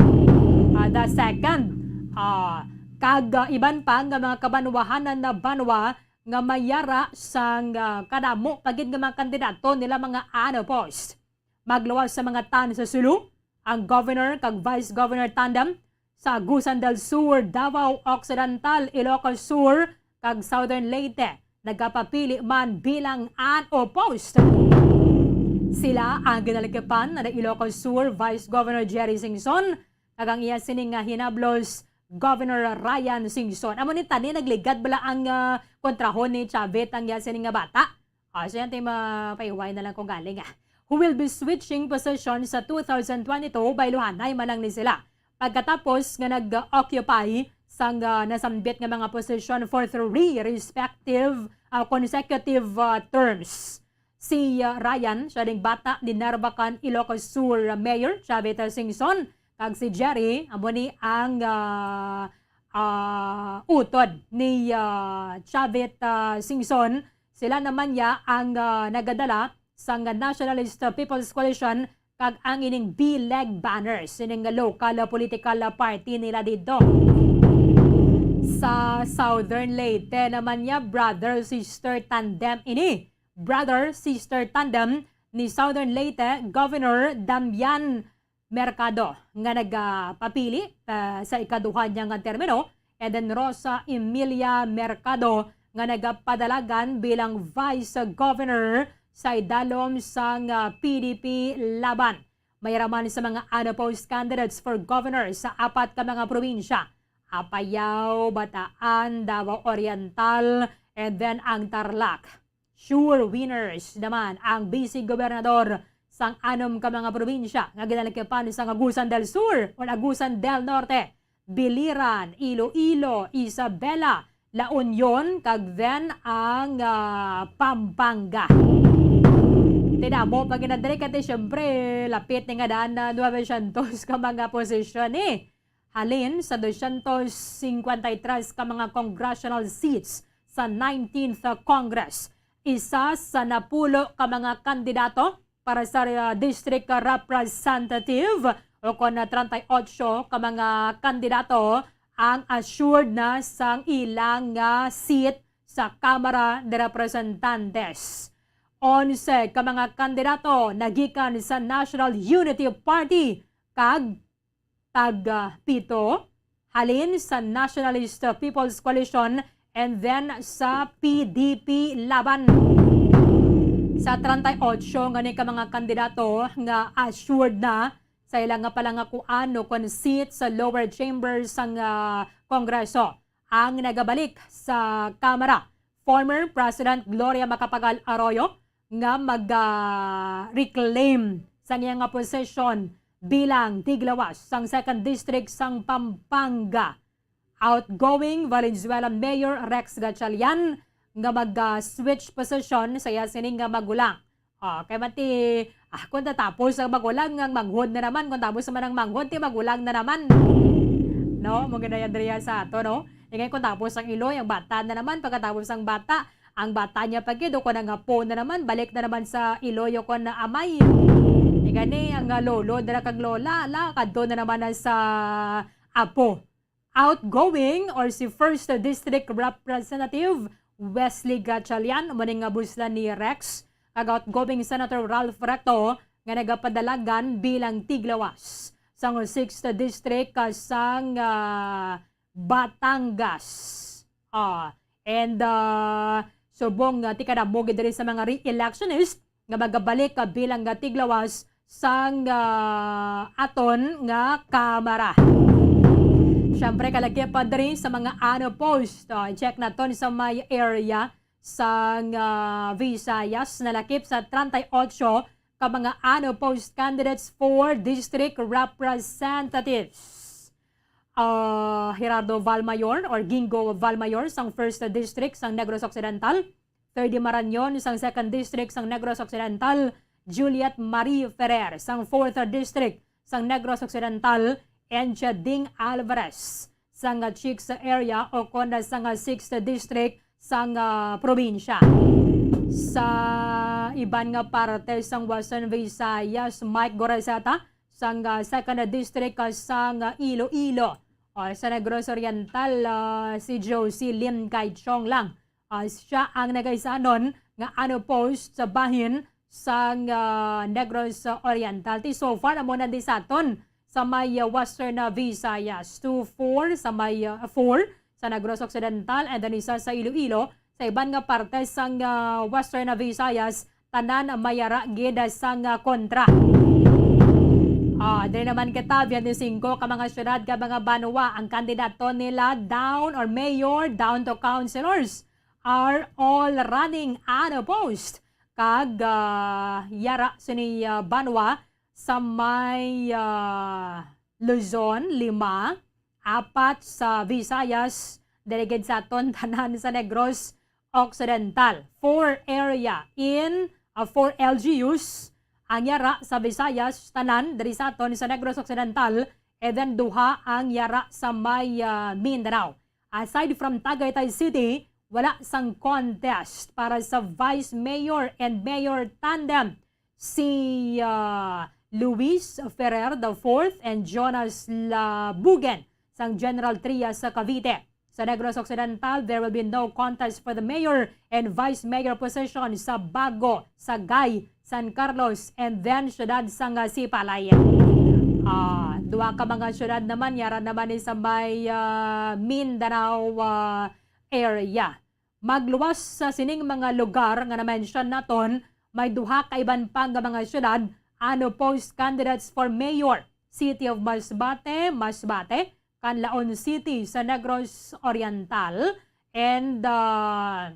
Ah, the second. Ah, kag, ah, iban pa nga mga kabanwahanan na banwa nga mayara sang, ah, kadamo pa gid nga mga kandidato nila mga unopposed. Magluwas sa mga tan sa Sulu, ang governor kag vice governor tandem sa Agusan del Sur, Davao Occidental, Ilocos Sur, kag Southern Leyte nagapapili man bilang unopposed. Sila ang ginalikipan na Ilocos Sur Vice Governor Jerry Singson kag ang iya sini nga hinablos Governor Ryan Singson. Amo ni tani nagligad bala ang, ah, kontrahon ni Chavit ang iya sini nga bata. Ah, so yan, tayo mapaiway na lang kung galing, ah. Who will be switching position sa two thousand twenty-two, bayluhanay man lang ni sila. Pagkatapos nga nag-occupy sang, ah, nasambit nga mga posisyon for three respective, ah, consecutive, ah, terms. Si, ah, Ryan, siya ding bata ni Narbacan, Ilocos Sur Mayor Chavit Singson, kag si Jerry, amo ni ang, ah, ah, utod ni, ah, Chavit, ah, Singson. Sila naman ya ang, ah, nagadala sang Nationalist People's Coalition kag ang ining B-Leg banners, ining local political party nila didto. Sa Southern Leyte naman ya, brother-sister tandem ini. Brother-sister tandem ni Southern Leyte Governor Damian Mercado nga nagapapili, ah, sa ikaduha niya nga termino, and then Rosa Emilia Mercado nga nagapadalagan bilang Vice Governor sa idalom sang, ah, P D P Laban. Mayra man sa mga unopposed candidates for governor sa apat ka mga probinsya, Apayao, Bataan, Davao Oriental, and then ang Tarlac. Sure winners naman ang vice gobernador sang anom ka mga probinsya nga ginalikipan sang Agusan del Sur o Agusan del Norte, Biliran, Iloilo, Isabela, La Union, kag then ang, ah, Pampanga. Tinamo pa ginadre kay siyempre lapit ni nga daan na nuebe syentos ka mga posisyon, eh. Halin sa dosyentos singkwenta y tres ka mga congressional seats sa nineteenth Congress, isa sa napulo ka mga kandidato para sa, ah, district representative, o kon, ah, treinta y ocho ka mga kandidato ang assured na sang ilang, ah, seat sa Kamara de Representantes. Onse ka mga kandidato nagikan sa National Unity Party kag tag, ah, pito halin sa Nationalist People's Coalition and then sa P D P Laban. Sa treinta y ocho ngani ka mga kandidato nga assured na sa ila nga palangakuan o kon seat sa lower chamber sang, ah, Kongreso ang nagabalik sa Kamara, former President Gloria Macapagal Arroyo nga mag, ah, reclaim sang iya nga posisyon bilang tiglawas sang Second District sang Pampanga. Outgoing Valenzuela Mayor Rex Gatchalian nga mag, ah, switch position sa iya sini nga magulang. Ah, kay mati, ah, kung tatapos ang magulang, ang manghod na naman. Kung tapos naman ang manghod, ti magulang na naman. No? Mo ginayan diriya sa ato, no? Ingay kung tapos ang iloy, ang bata na naman. Pagkatapos ang bata, ang bata niya pa gid, o kung ang apo na naman, balik na naman sa iloy o kung na amay. Ingani, ang, ah, lolo, dala kag lola, la, kadto na naman na sa apo. Outgoing or si First District Representative Wesley Gatchalian, amo ni nga buslan ni Rex, kag outgoing Senator Ralph Recto nga nagapadalagan bilang tiglawas sang Sixth District, ah, sang, ah, Batangas. Ah, and, ah, subong, ah, tikadamo gid diri sa mga re-electionist nga magabalik, ah, bilang, ah, tiglawas sang, ah, aton nga Kamara. Siyempre, kalakip pa diri sa mga unopposed. Ah, check naton sa may area sang, ah, Visayas, nalakip sa treinta y ocho ka mga unopposed candidates for district representatives. Ah, Gerardo Valmayor or Gingo Valmayor sang First District sang Negros Occidental, Ferdy Marañon sang Second District sang Negros Occidental, Juliet Marie Ferrer sang Fourth District sang Negros Occidental, and Cheding Alvarez sang Chicks area o kon sang Sixth District sang, ah, probinsya. Sa iban nga parte sang Western Visayas, Mike Gorazeta sang, ah, Second District, ah, sang, ah, Iloilo. O, sa Negros Oriental, ah, si Josie Lim Kay Chong lang. Ah, siya ang nagaisanon nga unopposed sa bahin sang, ah, Negros Oriental. Ti so far, amo na di sa aton sa may, ah, Western, ah, Visayas. Two four sa may, ah, four sa Negros Occidental, and then isa sa Iloilo. Sa iban nga parte sang, ah, Western, ah, Visayas, tanan may yara gid sang, ah, kontra. Ah, diri naman kita, twenty-five ka mga syudad kag mga banwa, ang kandidato nila down or mayor, down to councilors are all running unopposed. Kag, ah, yara sini, ah, banwa sa may, ah, Luzon, lima, apat sa Visayas, diri gid sa aton tanan sa Negros Occidental. Four area in, ah, four L G Us ang yara sa Visayas, tanan diri sa aton sa Negros Occidental, and then duha ang yara sa may, ah, Mindanao. Aside from Tagaytay City, wala sang contest para sa vice mayor and mayor tandem si, ah, Luis Ferrer the fourth and Jonas Labugen sang General Trias sa Cavite. Sa Negros Occidental, there will be no contest for the mayor and vice mayor position sa Bago, Sagay, San Carlos, and then syudad sang, ah, Sipalay. Ah, duha ka mga syudad naman, yara naman ni sa may, ah, Mindanao, ah, area. Magluwas sa sining mga lugar nga na-mention naton, may duha ka iban pa nga mga syudad unopposed candidates for mayor, City of Masbate, Masbate, Canlaon City sa Negros Oriental, and, ah,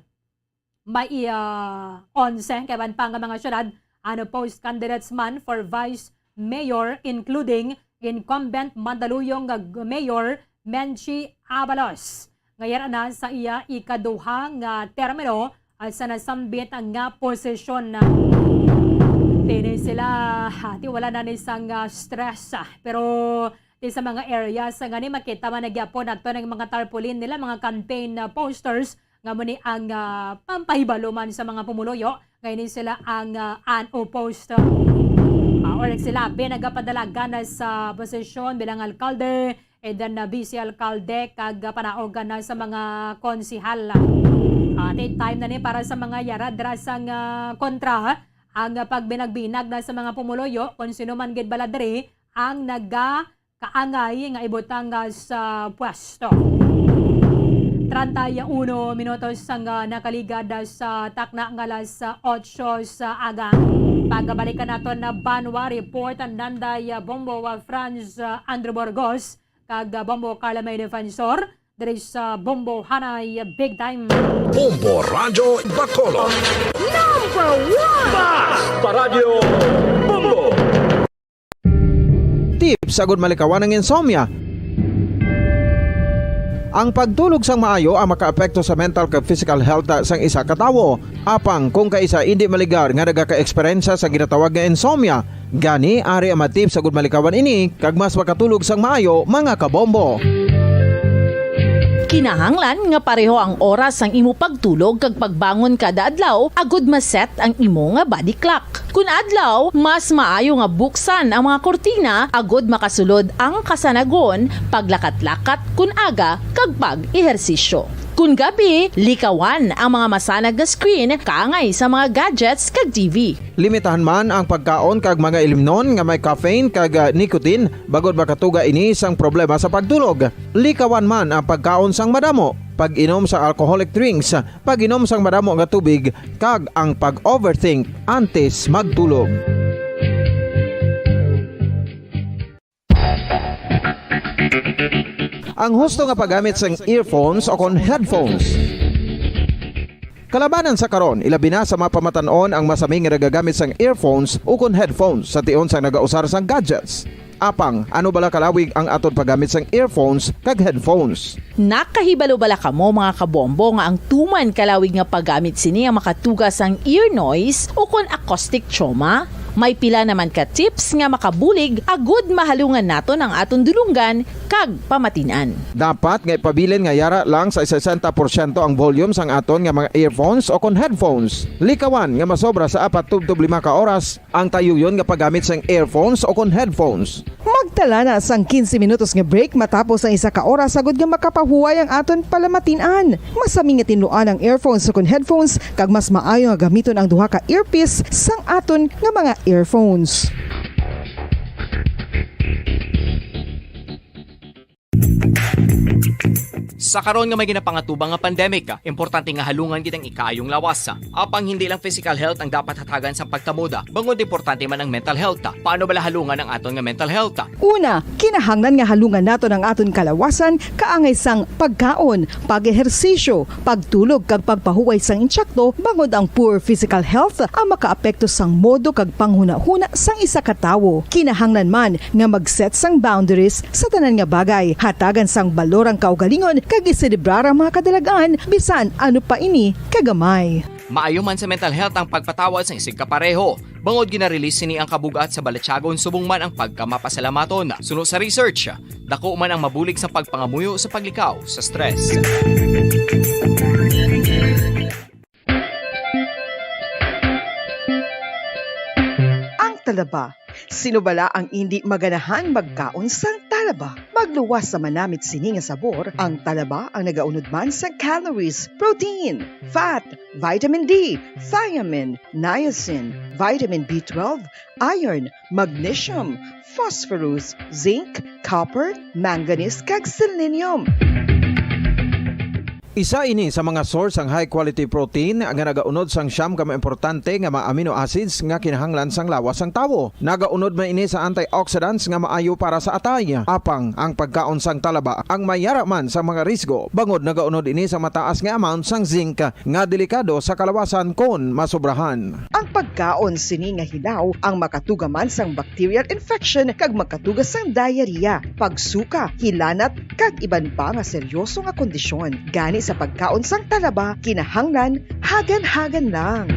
may, ah, onse ka iban pa nga mga syudad unopposed candidates man for vice mayor, including incumbent Mandaluyong nga g-, Mayor Menchie Abalos, nga yara na sa iya ikaduha nga termino, ah, sa nasambit nga posisyon. Tini sila, ah, ti wala na ni sang, ah, stress, ah. Pero ti sa mga areas nga ni makita man na gyapon naton ang mga tarpaulin nila, mga campaign, ah, posters, nga mo ni ang, ah, pampahibalo man sa mga pumuluyo nga ini sila ang, ah, unopposed, ah, or sila pinagadalagan na sa posisyon bilang alkalde, and then, ah, vice alkalde, kag, ah, panaog na sa mga konsihal. Ah, ti-, time na ni para sa mga yara dira sang, ah, kontra, ang, ah, pagbinagbinag na sa mga pumuluyo, kung sino man gid bala diri ang naga kaangay nga ibutang, ah, sa pwesto. Treinta y uno minutos ang, ah, nakaligad, ah, sa takna nga alas, ah, otso sa aga. Pagbalikan naton na banwa report ang Nanday, ah, Bombo, ah, Franz, ah, Andrew Burgos, kag, ah, Bombo Carla May Defensor, diri sa Bombo Hanay, ah, Big Time. Bombo Radyo Bacolod. Number one! Basta Radyo Bombo! Tips agud malikawan ang insomnia. Ang pagtulog sang maayo ang makaapekto sa mental kag physical health sang isa ka tawo. Apang kung kaisa indi maligar nga nagaka-eksperyensya sa ginatawag nga insomnia, gani ari ang mga tips agud malikawan ini kag mas makatulog sang maayo, mga kabombo. Kinahanglan nga pareho ang oras sang imo pagtulog kag pagbangon kada adlaw agud ma-set ang imo nga body clock. Kun adlaw, mas maayo nga buksan ang mga kurtina agud makasulod ang kasanagon, paglakat-lakat kun aga, kag pag-ehersisyo. Kun gabi, likawan ang mga masanag nga screen kaangay sa mga gadgets kag T V. Limitahan man ang pagkaon kag mga ilimnon nga may caffeine kag, ah, nicotine, bangod makatuga ini sang problema sa pagtulog. Likawan man ang pagkaon sang madamo, pag-inom sa alcoholic drinks, pag-inom sang madamo nga tubig, kag ang pag-overthink antes magtulog. Ang husto nga paggamit sang earphones o kon headphones. Kalabanan sa karon, ilabi na sa mga pamatan-on ang masami nga nagagamit sang earphones o kon headphones sa tion sang nagausar sang gadgets. Apang, ano bala kalawig ang aton paggamit sang earphones kag headphones? Nakahibalo bala kamo, mga kabombo, nga ang tuman kalawig nga paggamit sini ang makatuga sang ear noise o kon acoustic trauma? May pila naman ka tips nga makabulig agud mahalungan naton ang aton dulonggan kag pamatin-an. Dapat nga ipabilin nga yara lang sa sesenta porsyento ang volume sang aton nga mga earphones o kon headphones. Likawan nga masobra sa apat tubtob lima ka oras ang tayuyon nga paggamit sang earphones o kon headphones. Magtala na sang quince minutos nga break matapos ang isa ka oras agud nga makapahuway ang aton palamatin-an. Masami nga tinluan ang earphones o kon headphones, kag mas maayo nga gamiton ang duha ka earpiece sang aton nga mga earphones. Sa karon nga may ginapangatubang nga pandemic, importante nga halungan gid ang ikaayong lawas. Apang hindi lang physical health ang dapat hatagan sa pagtamod, bangod importante man ang mental health. Paano bala halungan ang aton nga mental health? Una, kinahanglan nga halungan naton ang aton kalawasan kaangay sang pagkaon, pag-ehersisyo, pagtulog kag pagpahuway sang insakto, bangod ang poor physical health ang makaapekto sang modo kag panghunahuna sang isa ka tawo. Kinahanglan man nga mag-set sang boundaries sa tanan nga bagay, hatagan sang balor ang kaugalingon kag iselebrar ang mga kadalag-an, bisan ano pa ini kagamay. Maayo man sa mental health ang pagpatawad sang isigkapareho, bangod gina-release sini ang kabug-at sa balatyagon subong man ang pagkamapasalamaton. Suno sa research, dako man ang mabulig sa pagpangamuyo sa paglikaw sa stress. Ang talaba. Sino bala ang indi maganahan magkaon sang talaba? Magluwas sa manamit sini nga sabor, ang talaba ang nagaunod man sa calories, protein, fat, vitamin D, thiamine, niacin, vitamin B twelve, iron, magnesium, phosphorus, zinc, copper, manganese, kag selenium. Isa ini sa mga source sang high quality protein nga nagaunod sang siyam ka mga importante nga mga amino acids nga kinahanglan sang lawas sang tawo. Nagaunod man ini sa antioxidants nga maayo para sa atay. Apang ang pagkaon sang talaba ang may yara man sa mga risgo, bangod nagaunod ini sa mataas nga amount sang zinc nga delikado sa kalawasan kon masobrahan. Ang pagkaon sini nga hilaw ang makatuga man sang bacterial infection kag makatuga sang diarrhea, pagsuka, hilanat, kag iban pa nga seryoso nga kondisyon. Gani sa pagkaon sang talaba, kinahanglan hagan-hagan lang.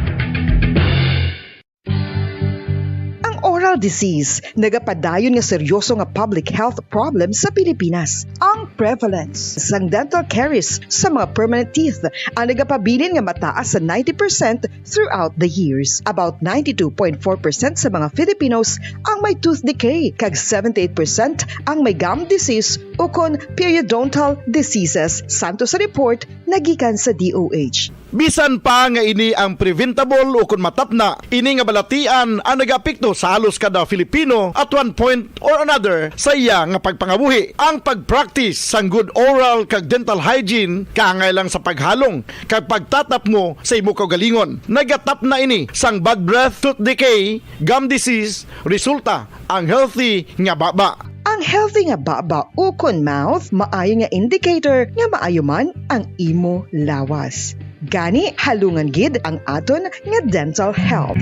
Ang oral disease, nagapadayon nga seryoso nga public health problem sa Pilipinas. Ang prevalence sang dental caries sa mga permanent teeth ang nagapabilin nga mataas sa ninety percent throughout the years. About ninety-two point four percent sa mga Filipinos ang may tooth decay, kag seventy-eight percent ang may gum disease ukon periodontal diseases, santo sa report nga gikan sa D O H. Bisan pa nga ini ang preventable ukon matapna, ini nga balatian ang nagaapekto sa halos kada Filipino at one point or another sa iya nga pagpangabuhi. Ang pag-practice sang good oral kag dental hygiene kaangay lang sa paghalong kag pagtatapmo sa imo kaugalingon. Nagatapna ini sang bad breath, tooth decay, gum disease, resulta ang healthy nga baba. Ang healthy nga baba ukon mouth maayo nga indicator nga maayo man ang imo lawas. Gani, halungan gid ang aton nga dental health.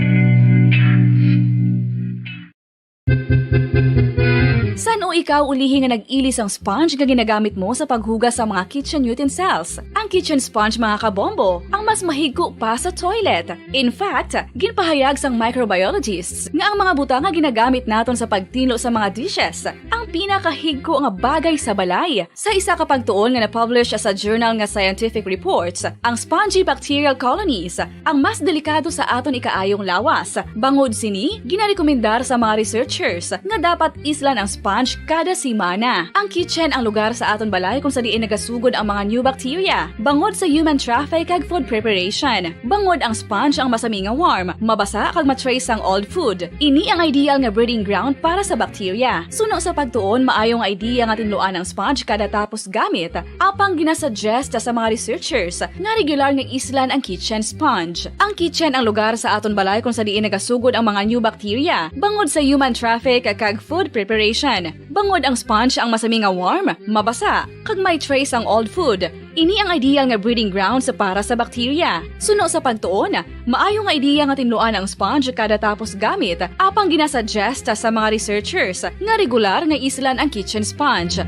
San-o ikaw ulihi nga nag-ili sang sponge nga ginagamit mo sa paghugas sa mga kitchen utensils? Ang kitchen sponge, mga kabombo, ang mas mahigko pa sa toilet. In fact, ginpahayag sang microbiologists nga ang mga butang nga ginagamit naton sa pagtinlo sa mga dishes ang pinakahigko nga bagay sa balay. Sa isa ka pagtuon nga na-publish sa journal nga Scientific Reports, ang spongy bacterial colonies ang mas delikado sa aton ikaayong lawas. Bangod sini, ginarekomendar sa mga researchers nga dapat islan ang sponge kada semana. Ang kitchen ang lugar sa aton balay kung sa diin nagasugod ang mga new bacteria, bangod sa human traffic kag food preparation. Bangod ang sponge ang masami nga warm, mabasa kag ma-trace ang old food. Ini ang ideal nga breeding ground para sa bacteria. Suno sa pagtuon, maayo nga idea nga tinluan ang sponge kada tapos gamit, apang ginasuggest sa mga researchers nga regular nga islan ang kitchen sponge. Ang kitchen ang lugar sa aton balay kung sa diin nagasugod ang mga new bacteria, bangod sa human traffic kag food preparation. Bangod ang sponge ang masami nga warm, mabasa, kag may trace ang old food, ini ang ideal nga breeding grounds para sa bacteria. Suno sa pagtuon, maayo nga ideya nga tinluan ang sponge kada tapos gamit, apang ginasuggest sa mga researchers nga regular nga islan ang kitchen sponge.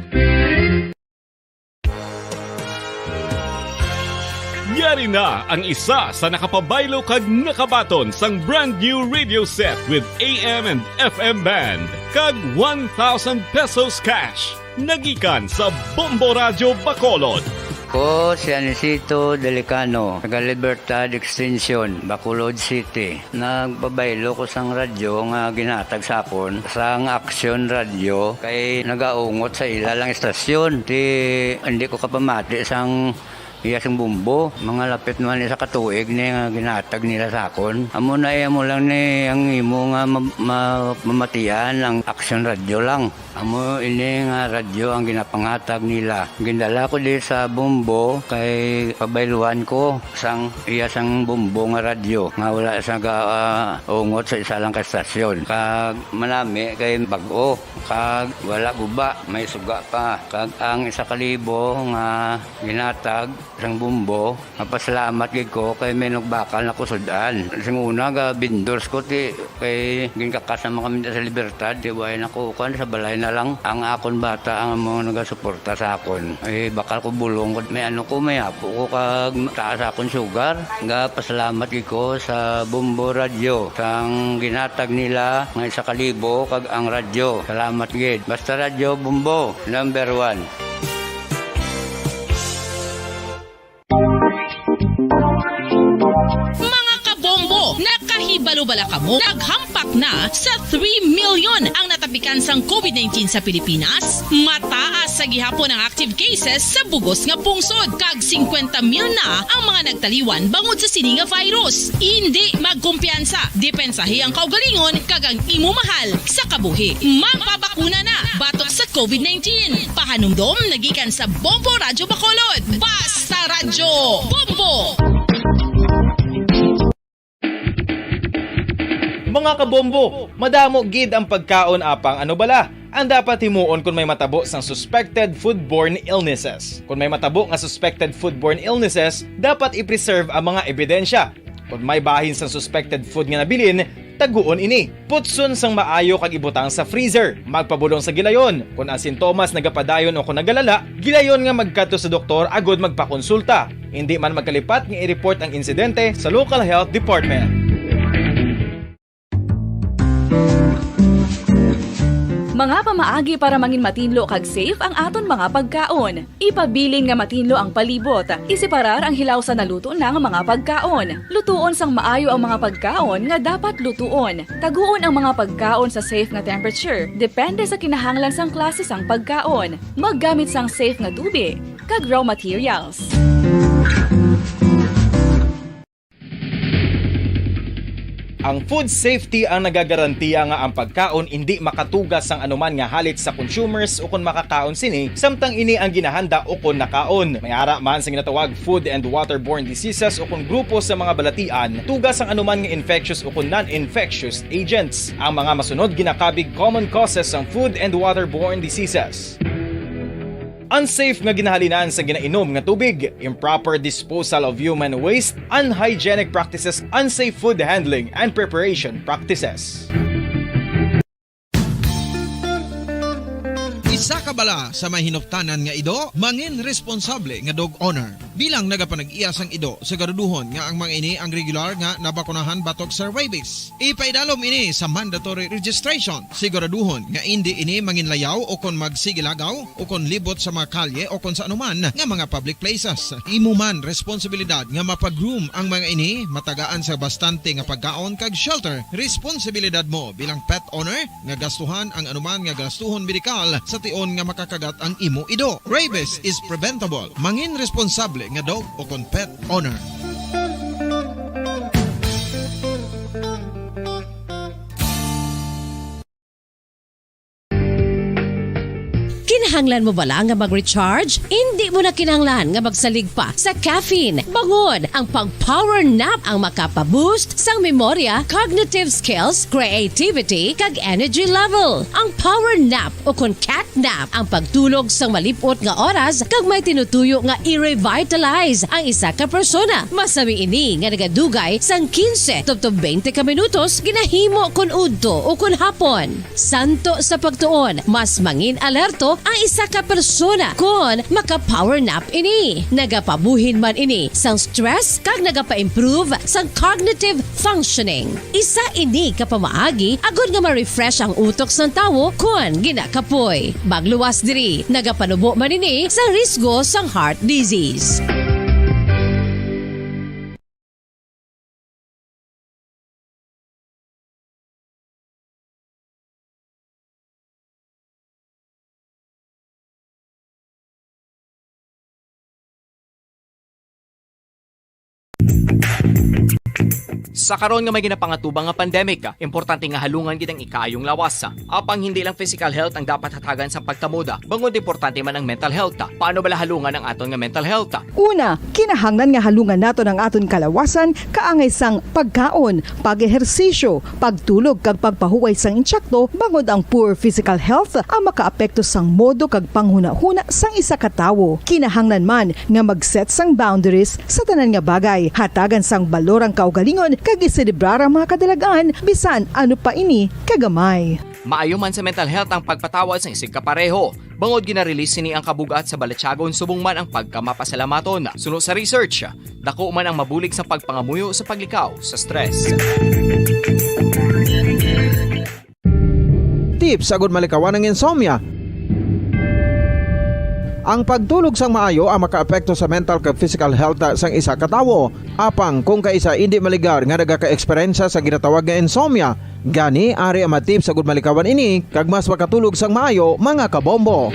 Yari na ang isa sa nakapabaylo kag nakabaton sang brand new radio set with A M and F M band kag one thousand pesos cash. Nagikan sa Bombo Radyo Bacolod. Ko si Anisito Delicano, taga Libertad Extension, Bacolod City. Nagpabaylo ko sang radyo nga ginhatag sa akon sang Action Radio, kay nagaungot sa ila lang istasyon. Ti, hindi ko kapamati sang iya sing Bombo. Mga lapit naman isa ka tuig ni nga ginhatag nila sa akon. Amo na, eh, amo lang ni ang imo nga ma-, ma-, mamatian ang Action Radio lang. Amo ini nga radyo ang ginapangatag nila. Gindala ko di sa Bombo kay pabayluan ko sang iya sang Bombo nga radyo nga wala sa ga-, ah, ungot sa isa lang ka estasyon. Kag manami kay bag-o, kag wala guba, may suga pa. Kag ang isa ka libo nga ginatag sang Bombo, mapasalamat gid ko kay may nagbakal na ko sud-an. Sing una, ga vendors ko, ti, kay ginkakas naman kami sa Libertad, ti, way na ko, kuan, sa balay na lang. Ang akon bata ang amo nagasuporta sa akon. Eh, bakal ko bulong ko, may ano ko, may apo ko, kag taas akon sugar. Ga pasalamat gid ko sa Bombo Radyo, sang ginatag nila nga isa ka libo, kag ang radyo. Salamat gid. Basta Radyo Bombo, number one. Mga kabombo, nakahibalo bala kamo? Naghampak na sa three million ang natapikan sang COVID nineteen sa Pilipinas. Mataas sa gihapon ang active cases sa bugos nga pungsod, kag singkwenta mil na ang mga nagtaliwan bangod sa sini nga virus. Indi magkumpiyansa, depensahi ang kaugalingon kag ang imo mahal sa kabuhi. Magpabakuna na batok sa COVID nineteen. Pahanumdom nagikan sa Bombo Radyo Bacolod. Basta Radyo Bombo! Mga kabombo, madamo gid ang pagkaon, apang ano bala ang dapat himuon kon may matabo sang suspected foodborne illnesses? Kon may matabo nga suspected foodborne illnesses, dapat i-preserve ang mga ebidensya. Kon may bahin sang suspected food nga nabilin, taguon ini. Putson sang maayo kag ibutang sa freezer. Magpabulong sa gilayon. Kon ang sintomas nagapadayon o kon nagalala, gilayon nga magkadto sa doktor agud magpakonsulta. Indi man magkalipat nga i-report ang insidente sa local health department. Mga pamaagi para mangin matinlo kag safe ang aton mga pagkaon. Ipabilin nga matinlo ang palibot. Iseparar ang hilaw sa naluto na nga mga pagkaon. Lutuon sang maayo ang mga pagkaon nga dapat lutuon. Taguon ang mga pagkaon sa safe nga temperature, depende sa kinahanglan sang klase sang pagkaon. Maggamit sang safe nga tubig kag raw materials. Ang food safety ang nagagarantiya nga ang pagkaon indi makatuga sang anuman nga halit sa consumers ukon makakaon sini, samtang ini ang ginahanda ukon nakaon. May ara man sa ginatawag food and waterborne diseases ukon grupo sa mga balatian, tuga sang anuman nga infectious ukon non-infectious agents. Ang mga masunod ginakabig common causes sang food and waterborne diseases. Unsafe nga ginahalinan sa ginainom nga tubig, improper disposal of human waste, unhygienic practices, unsafe food handling and preparation practices. Isa ka bala sa may hinuptanan nga ido, mangin responsable nga dog owner. Bilang nagapanag-iya sang ido, siguraduhon nga ang mga ini ang regular nga nabakunahan batok sa rabies. Ipaidalom ini sa mandatory registration. Siguraduhon nga indi ini manginlayaw o kon magsigilagaw o kon libot sa mga kalye o kon sa anuman nga mga public places. Imo man responsibilidad nga mapa-groom ang mga ini, matagaan sa bastante nga pagkaon kag shelter. Responsibilidad mo bilang pet owner nga gastuhan ang anuman nga gastuhon medikal sa tion nga makakagat ang imo ido. Rabies is preventable. Mangin responsable nga dog o kon pet owner. Kinahanglan mo bala nga mag-recharge? Indi mo na kinahanglan nga magsalig pa sa caffeine. Bangod ang pag-power nap ang makapa-boost sang memorya, cognitive skills, creativity, kag energy level. Ang power nap o kon cat nap ang pagtulog sang malip-ot nga oras kag may tinutuyo nga i-revitalize ang isa ka persona. Masami ini nga nagadugay sang quince tubtob twenty ka minutos ginahimo kon udto o kon hapon. Santo sa pagtuon, mas mangin-alerto ang isa ka persona kon maka-power nap ini. Nagapabuhin man ini sang stress kag nagapa-improve sang cognitive functioning. Isa ini ka pamaagi agod nga ma-refresh ang utok sang tawo kon ginakapoy. Magluwas diri, nagapanubo man ini sa risgo sang heart disease. Sa karon nga may ginapangatubang nga pandemic, importante nga halungan gid ang ikaayong lawas. Apang hindi lang physical health ang dapat hatagan sa pagtamod, bangod importante man ang mental health. Paano bala halungan ang aton nga mental health? Una, kinahanglan nga halungan naton ang aton kalawasan kaangay sang pagkaon, pag-ehersisyo, pagtulog kag pagpahuway sang intsakto, bangod ang poor physical health ang makaapekto sang modo kag panghunahuna sang isa ka tawo. Kinahanglan man nga mag-set sang boundaries sa tanan nga bagay, hatagan sang balor ang kaugalingon kag iselebrar ang mga kadalag-an bisan ano pa ini kagamay. Maayo man sa mental health ang pagpatawad sang isigkapareho, bangod gina-release sini ang kabug-at sa balatyagon subong man ang pagkamapasalamaton. Suno sa research, dako man ang mabulig sa pagpangamuyo sa paglikaw sa stress. Tips agud malikawan ang insomnia. Ang pagtulog sang maayo ang makaapekto sa mental kag physical health sang isa ka tawo. Apang kung kaisa indi maligar nga nagaka-eksperyensya sa ginatawag nga insomnia, gani ari ang mga tips agud malikawan ini kag mas makatulog sang maayo, mga kabombo.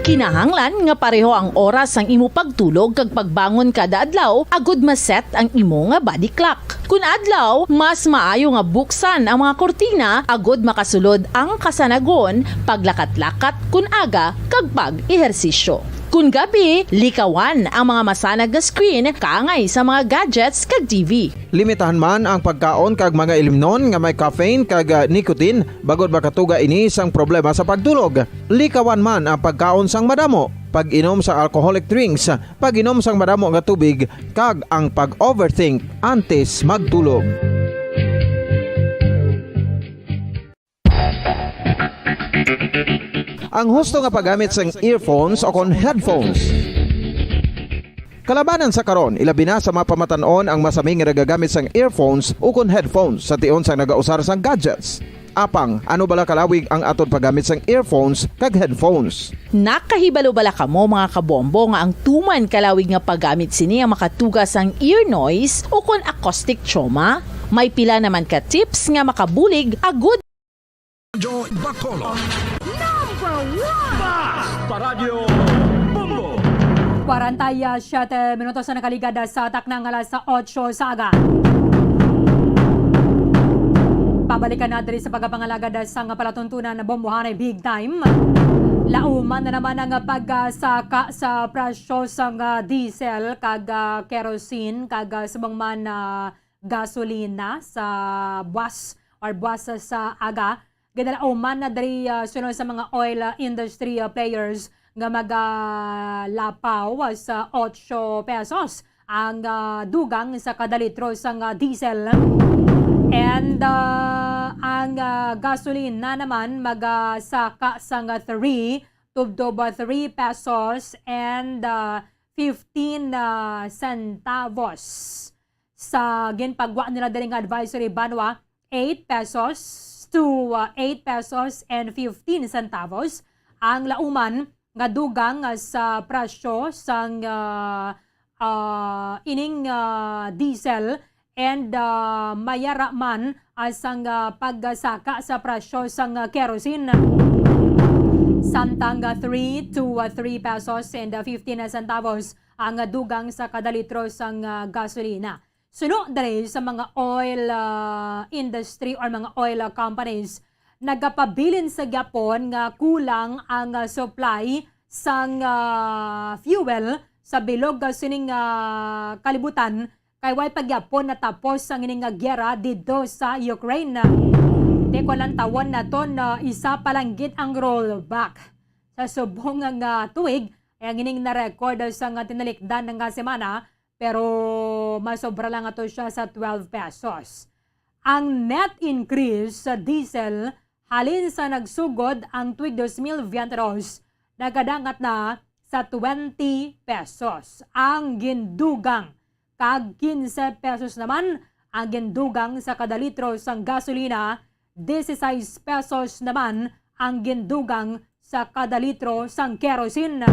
Kinahanglan nga pareho ang oras sang imo pagtulog kag pagbangon kada adlaw agud ma-set ang imo nga body clock. Kun adlaw, mas maayo nga buksan ang mga kurtina agud makasulod ang kasanagon, paglakat-lakat kun aga, kag pag-ehersisyo. Kun gabi, likawan ang mga masanag nga screen kaangay sa mga gadgets kag T V. Limitahan man ang pagkaon kag mga ilimnon nga may caffeine kag, ah, nicotine bangod makatuga ini sang problema sa pagtulog. Likawan man ang pagkaon sang madamo, pag-inom sa alcoholic drinks, pag-inom sang madamo nga tubig, kag ang pag-overthink antes magtulog. Ang husto nga paggamit sang earphones o kon headphones. Kalabanan sa karon, ilabi na sa mga pamatan-on ang masami nga nagagamit sang earphones ukon headphones sa tion sang nagausar sang gadgets. Apang, ano bala kalawig ang aton paggamit sang earphones kag headphones? Nakahibalo bala kamo, mga kabombo, nga ang tuman kalawig nga paggamit sini ang makatuga sang ear noise ukon acoustic trauma? May pila naman ka tips nga makabulig agud. Radyo Bacolod. Number one! Basta Radyo Bombo! Kwarenta y siyete minutos na nakaligad sa takna nga alas otso sa aga. Pabalikan na diri sa pagpangalagad sa nga palatuntunan na bombohanay big time. Lauman na naman ang pagsaka sa presyo sang, ah, diesel kag, ah, kerosene kag, ah, subong man, ah, gasolina sa buwas or buwas sa aga. Ginalauman na diri, ah, suno sa mga oil, ah, industry, ah, players nga magalapaw sa otso pesos ang, ah, dugang sa kada litro sang, ah, diesel. And, ah, ang, ah, gasolina naman magasaka sang, ah, three tubtob, ah, three pesos and, ah, fifteen, ah, centavos. Sa ginpagwa nila diri nga advisory banwa, eight pesos to, ah, eight pesos and fifteen centavos ang lauman nga dugang, ah, sa presyo sang, ah, ah, ining, ah, diesel and, ah, mayara man, ah, sang, ah, pagsaka sa presyo sang, ah, kerosene. Samtang, ah, three to, ah, three pesos and, ah, fifteen centavos ang, ah, dugang sa kada litro sang, ah, gasolina. Suno diri sa mga oil, ah, industry or mga oil, ah, companies, nagapabilin sa gyapon nga kulang ang, ah, supply sang, ah, fuel sa bilog, ah, sining, ah, kalibutan, kay way pa gyapon natapos ang ini nga giyera didto sa Ukraine. Di ko lang tawon naton, ah, isa pa lang gid ang rollback. Sa subong nga tuig, ay ang ining na-record sa nga tinalikdan nga semana, pero masobra lang ato siya sa twelve pesos. Ang net increase sa diesel halin sa nagsugod ang tuig dos mil veintidos nagadangat na sa twenty pesos ang gindugang, kag quince pesos naman ang gindugang sa kada litro sang gasolina, dieciséis pesos naman ang gindugang sa kada litro sang kerosene.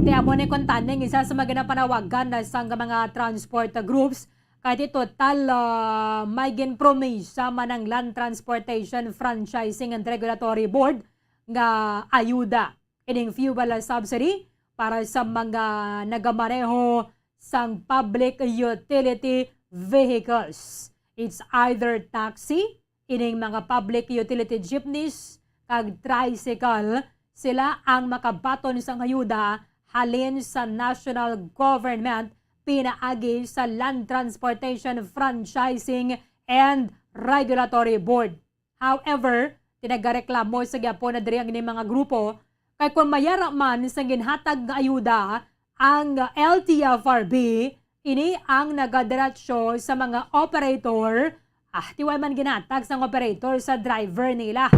Ti amo ni kuntani ang isa sa mga ginapanawagan na sang mga transport groups, kay ti total, ah, may ginpromisa man ang Land Transportation Franchising and Regulatory Board nga ayuda ining fuel subsidy para sa mga nagamaneho sang public utility vehicles. It's either taxi, ining mga public utility jeepneys, kag tricycle, sila ang makabaton sang ayuda halin sa national government pinaagi sa Land Transportation Franchising and Regulatory Board. However, ti nagareklamo sa gyapon na diri ang ining mga grupo, kay kon mayara man sang ginhatag nga ayuda ang L T F R B, ini ang nagadiretso sa mga operator, ah, ti way man ginhatag sang operator sa driver nila.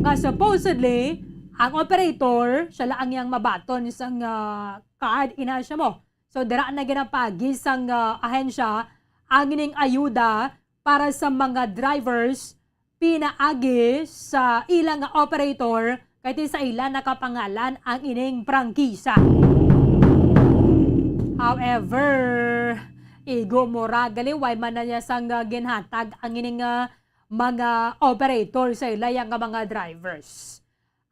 Nga supposedly, ang operator, siya lang ang mabaton sang, ah, card, ina siya mo. So, dira na ginapagi sang, ah, ahensya ang ining ayuda para sa mga drivers pinaagi sa ila nga operator kay ti sa ila nakapangalan ang ining prangkisa. However, igo mo ra gali, way man na niya sang, ah, ginhatag ang ining, ah, mga operator sa ila yang nga mga drivers.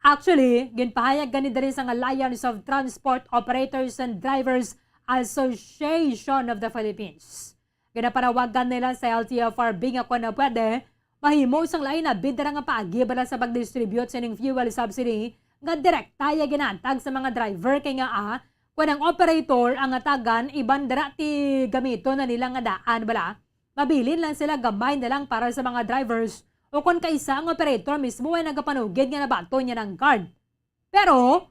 Actually, ginpahayag gani diri sang Alliance of Transport Operators and Drivers Association of the Philippines. Ginapanawagan nila sa L T F R B nga kon na pwede, mahimo sang lain na bidara nga paagi bala sa pag-distribute sining fuel subsidy nga direkta ya ginatag sa mga driver, kay nga, ah, kon ang operator ang atagan, iban dira ti gamiton na nila nga daan bala, mabilin lang sila, gamay na lang para sa mga drivers, o kon kaisa ang operator mismo ay nagapanugid nga nabaton niya ng card. Pero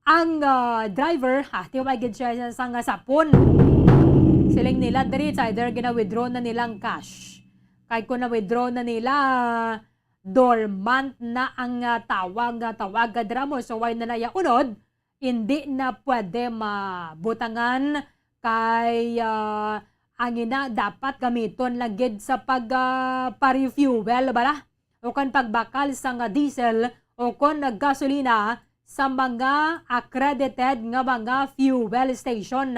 ang, ah, driver, ha, ti way gid siya sang sapon. Siling nila diri, it's either gina-withdraw na nilang cash. Kay kung na-withdraw na nila, dormant na ang, ah, tawag, ah, tawag, ah, dira mo. So, way na naya unod, hindi na pwede mabutangan kay, ah, ang ina dapat gamiton lang gid sa pag, ah, pa-refuel bala o kan pagbakal sang diesel o kon gasolina sa mga accredited nga mga fuel station.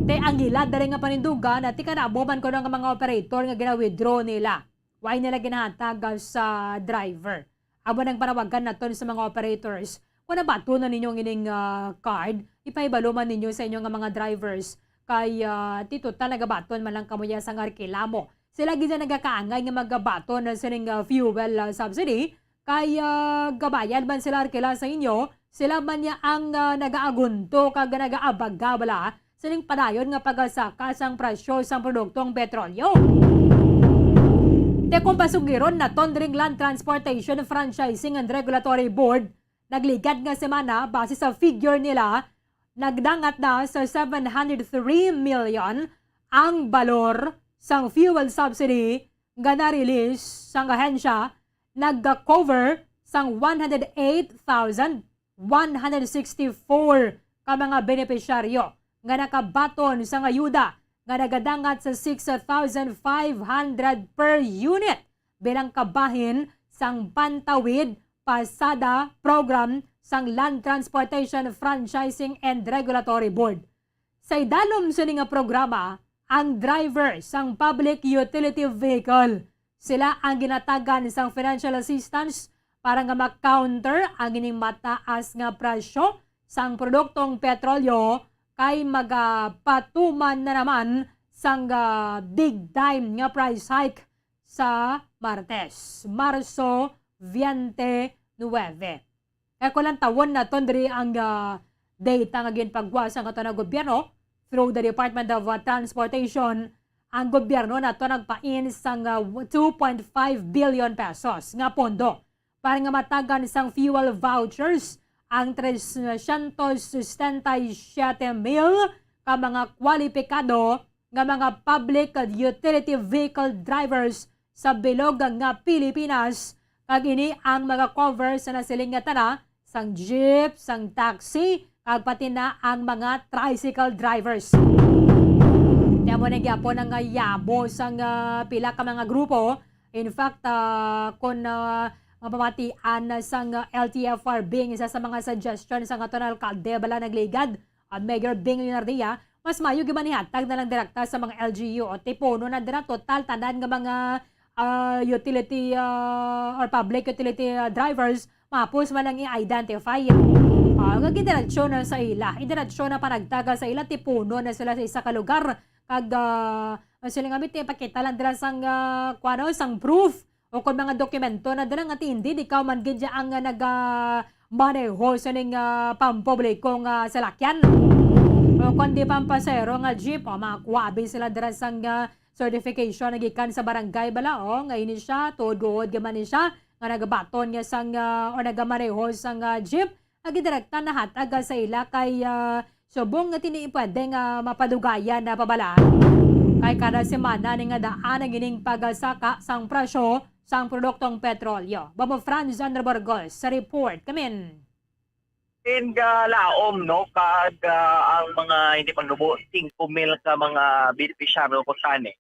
Te, ang ila dali nga panindugan, ti kanamo man kuno nga mga operator nga gina-withdraw nila. Why nila ginahatag sa driver? Amo nang panawagan naton sa mga operators. Kung nabaton na ninyo ang ining, ah, card, ipahibalo man ninyo sa inyo nga mga drivers kay, ah, ti total nagabaton man lang kamo ya sang reklamo. Sila gid ang nagakaangay nga magabaton na sining, ah, fuel, ah, subsidy kay, ah, gabayad man sila arkila sa inyo, sila man niya ang, ah, nagaagunto kag nagaabaga bala sining padayon nga pagasaka sang presyo sang produktong petrolyo. Te, kung pasugiron naton diri ang Land Transportation Franchising and Regulatory Board, nagligad nga semana, base sa figure nila, nagdangat na sa seven hundred three million ang balor sang fuel subsidy nga na-release sang ahensya, nagka-cover sang one hundred eight thousand one hundred sixty-four ka mga benepisyaryo nga nakabaton sang ayuda nga nagadangat sa six thousand five hundred per unit bilang kabahin sang Pantawid Pasada Program sang Land Transportation Franchising and Regulatory Board. Sa idalom sini nga programa, ang driver sang public utility vehicle, sila ang ginatagan sang financial assistance para nga ma-counter ang ining mataas nga presyo sang produktong petrolyo kay magapatuman na naman sang, ah, big time nga price hike sa Martes, Marso twenty-nine. Kaya kung lantawon naton diri ang, ah, data nga ginpagwa sang aton nga gobyerno through the Department of, ah, Transportation, ang gobyerno nato nagpain sang, ah, two point five billion pesos nga pondo para nga matagan sang fuel vouchers ang trescientos sesenta y siete mil ka mga kwalipikado nga mga public utility vehicle drivers sa bilog nga Pilipinas, kag ini ang mga cover sa nasiling nga tana, sang jeep, sang taxi, kag pati na ang mga tricycle drivers. Kaya mo na gyapon ang, ah, yabo sang, ah, pila ka mga grupo. In fact, ah, kung, ah, mapamatian na sang, ah, L T F R B, ang isa sa mga suggestion sang aton alkalde bala nagligad, ah, Mayor Bing Leonardia, mas maayo gyud man ihatag na lang direkta sa mga L G U o tipuno na dira total tanan nga mga, ah, utility, ah, or public utility, ah, drivers, mahapos man lang i-identify. Ah, nga gidiretsyo na sa ila, idiretsyo na panagtaga sa ila, tipuno na sila sa isa ka lugar kag, ah, sila nga biti, pakita lang dira sang, ah, kuwano, sang proof o kon mga dokumento na dira nga ti hindi ikaw man gid ang, ah, naga maneho sining, ah, pampubliko nga salakyan. O kon di pampasero nga jeep, o, makakuha abi sila dira sang, ah, certification na gikan sa barangay bala, o, nga ini siya, tuod-tuod gyud man ni siya, nga nagabaton niya sang, ah, o nagamaneho sang, ah, jeep, nga gidirekta nahatag sa ila kay, ah, subong nga ti ini pwede nga mapadugayan na pabala. Kay kada semana ni nga daan ang ining pagasaka sang presyo sang produktong petrolyo. Bamo Franz Andrew Burgos sa report. Kamin. In, ah, laom, no, kag, ah, ang mga hindi pagnubo, singko mil ka mga benepisyaryo ko sani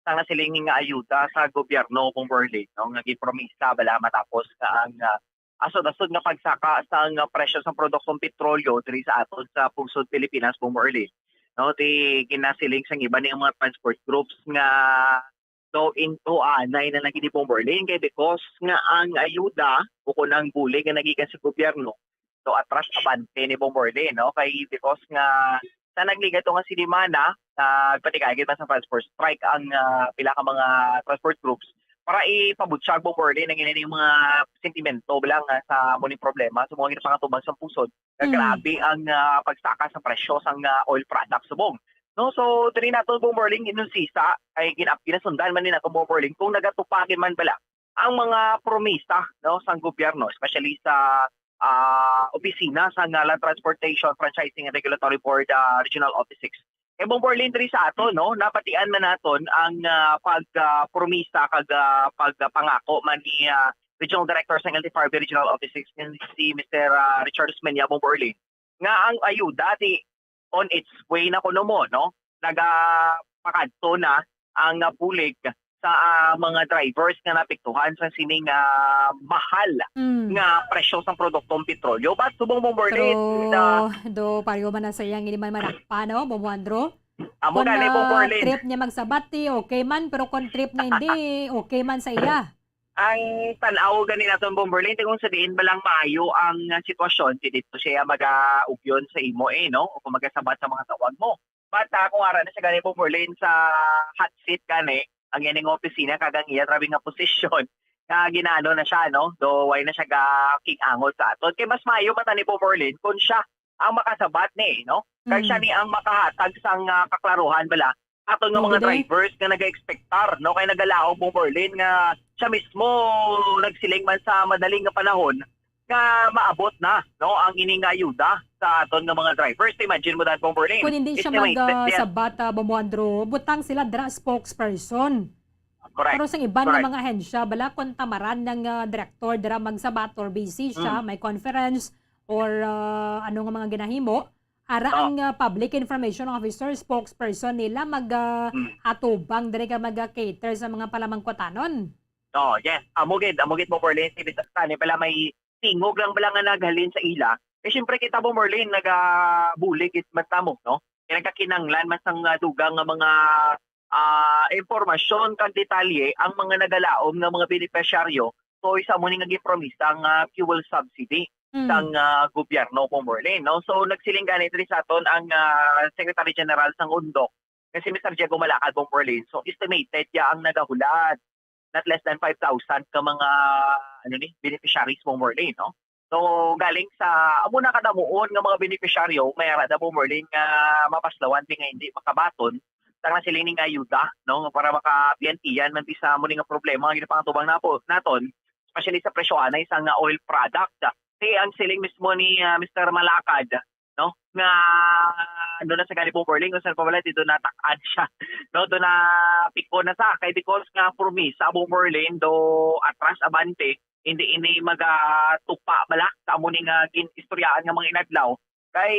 sang nasiling nga ayuda sa gobyerno, Bomberlin, no, nga gipromisa bala matapos nga ang, ah, asod-asod nga pagsaka sang presyo sang produktong petrolyo diri sa aton sa pungsod Pilipinas, Bomberlin, no, ti ginasiling sang iban nga mga transport groups nga daw into anay na lang gid ni Bomberlin kay because nga ang ayuda o kon ang bulig nga nagikan sa gobyerno, so atras abante ni Bomberlin, no? Kay because nga sa nagligad to nga sinimana, nagpatigagit man sa transport strike ang, ah, pila ka mga transport groups para ipabutyag, Bomberlin, ang ilang mga sentimento lang, ah, sa muning problema, sa mga ginapangatuban sa pusod. Nga Mm. grabe ang, ah, pagsaka sa presyo sang, ah, oil products subong. No, so diri nato, Bomberlin, inusisa ay gina-, ginasundan man ni nato, Bomberlin, kung nagatupagin man bala ang mga promisa, no, sang gobyerno, especially sa, ah, opisina sa Land Transportation Franchising and Regulatory Board, ah, Regional Office six. Kay Bomberlin, diri sa aton, no, nabatian man naton ang, ah, pag, ah, promisa kag, ah, pagpangako man ni, ah, Regional Director sa L T F R B Regional Office six, si Mister, ah, Richard Osmeña, Bomberlin, nga ang ayuda ti on its way na kuno mo, no? Naga, pakadto na ang, ah, bulig sa, ah, mga drivers nga naapektuhan sa sining, ah, mahal Mm. nga presyo sang produktong petrolyo. But subong, Ma'am Berlin, Pero, na do, pareho man na sa iya, hindi man manakpa, no, Ma'am Juandro? Amo Kung, gani, Ma'am ah, Berlin. Trip niya magsabat, eh, okay man, pero kung trip niya hindi, okay man sa iya. Ang tan-aw gani naton, Bomberlin, kung sa diin ba lang maayo ang sitwasyon, di dito siya mag-augyon sa imo, eh, no? O kung magasabat sa mga tawag mo. But, ah, kung ara na siya gani, Bomberlin, sa hot seat gani, ang ining opisina, kag ang iya grabe nga posisyon, nga ginaano na siya, no? Do, why na siya ga-king-angot sa aton? Kay mas maayo man tani, Bomberlin, kung siya ang makasabat ni, no? Kag siya Mm. ni ang makahatag sang, ah, kaklaruhan bala aton nga Mao mga gid, eh. drivers nga nagaekspektar, no? Kay nagalaom, Bomberlin, nga siya mismo nagsiling man sa madaling nga panahon nga maabot na, no, ang ini nga ayuda sa aton nga mga drivers. Imagine mo dan, Bomberlin. Kung hindi siya Estimated yan. mag, ah, sabat, ah, Bomboandro, butang sila dira spokesperson. Correct. Pero sa iban nga Correct. mga ahensya, bala, kung tamaran ng, ah, direktor dira magsabat or busy siya, Mm. may conference or, ah, ano nga mga ginahimo, ara Oh. ang, ah, public information officer, spokesperson nila mag, ah, Mm. atubang diri ka mag, ah, cater sa mga palamangkutanon. Oh, yes. Amo gid, amo gid, Bomberlin, si Mister Tani pala may tingog lang bala nga naghalin sa ila. Eh, siyempre kita, Bomberlin, nagabulig gid man tamo, no? Kaya nagkakinanglan man sang, ah, dugang nga mga, ah, impormasyon kag detalye ang mga nagalaom nga mga benepisyaryo. So, isa mo ni nga gipromisa nga fuel subsidy Mm. sang, ah, gobyerno, Bomberlin, no? So, nagsiling gani diri sa aton ang, ah, Secretary General sang undok nga si Mister Diego Malacad, Bomberlin. So, estimated ya ang nagahulat, not less than five thousand ka mga, ano ni, beneficiaries, Bomberlin, no? So, galing sa amo na kadamuon nga mga benepisyaryo, may ara na, Bomberlin, nga mapaslawan di nga hindi makabaton. Tang na sila ning ayuda, no, para makapiantiyan man di sa amo ni nga problema nga ginapangatuban na po naton, especially sa presyo anay sang, ah, oil product. Kay ang siling mismo ni, ah, Mister Malacad, no, nga ano na sa gani, Bomberlin, kung saan pa wala, dito natak-an siya, no, do na piko na sa kay because nga promisa, Bomberlin, do atras abante, hindi ini magatupa bala sa amo ni nga gin-istoryaan nga mga inadlaw. Kay,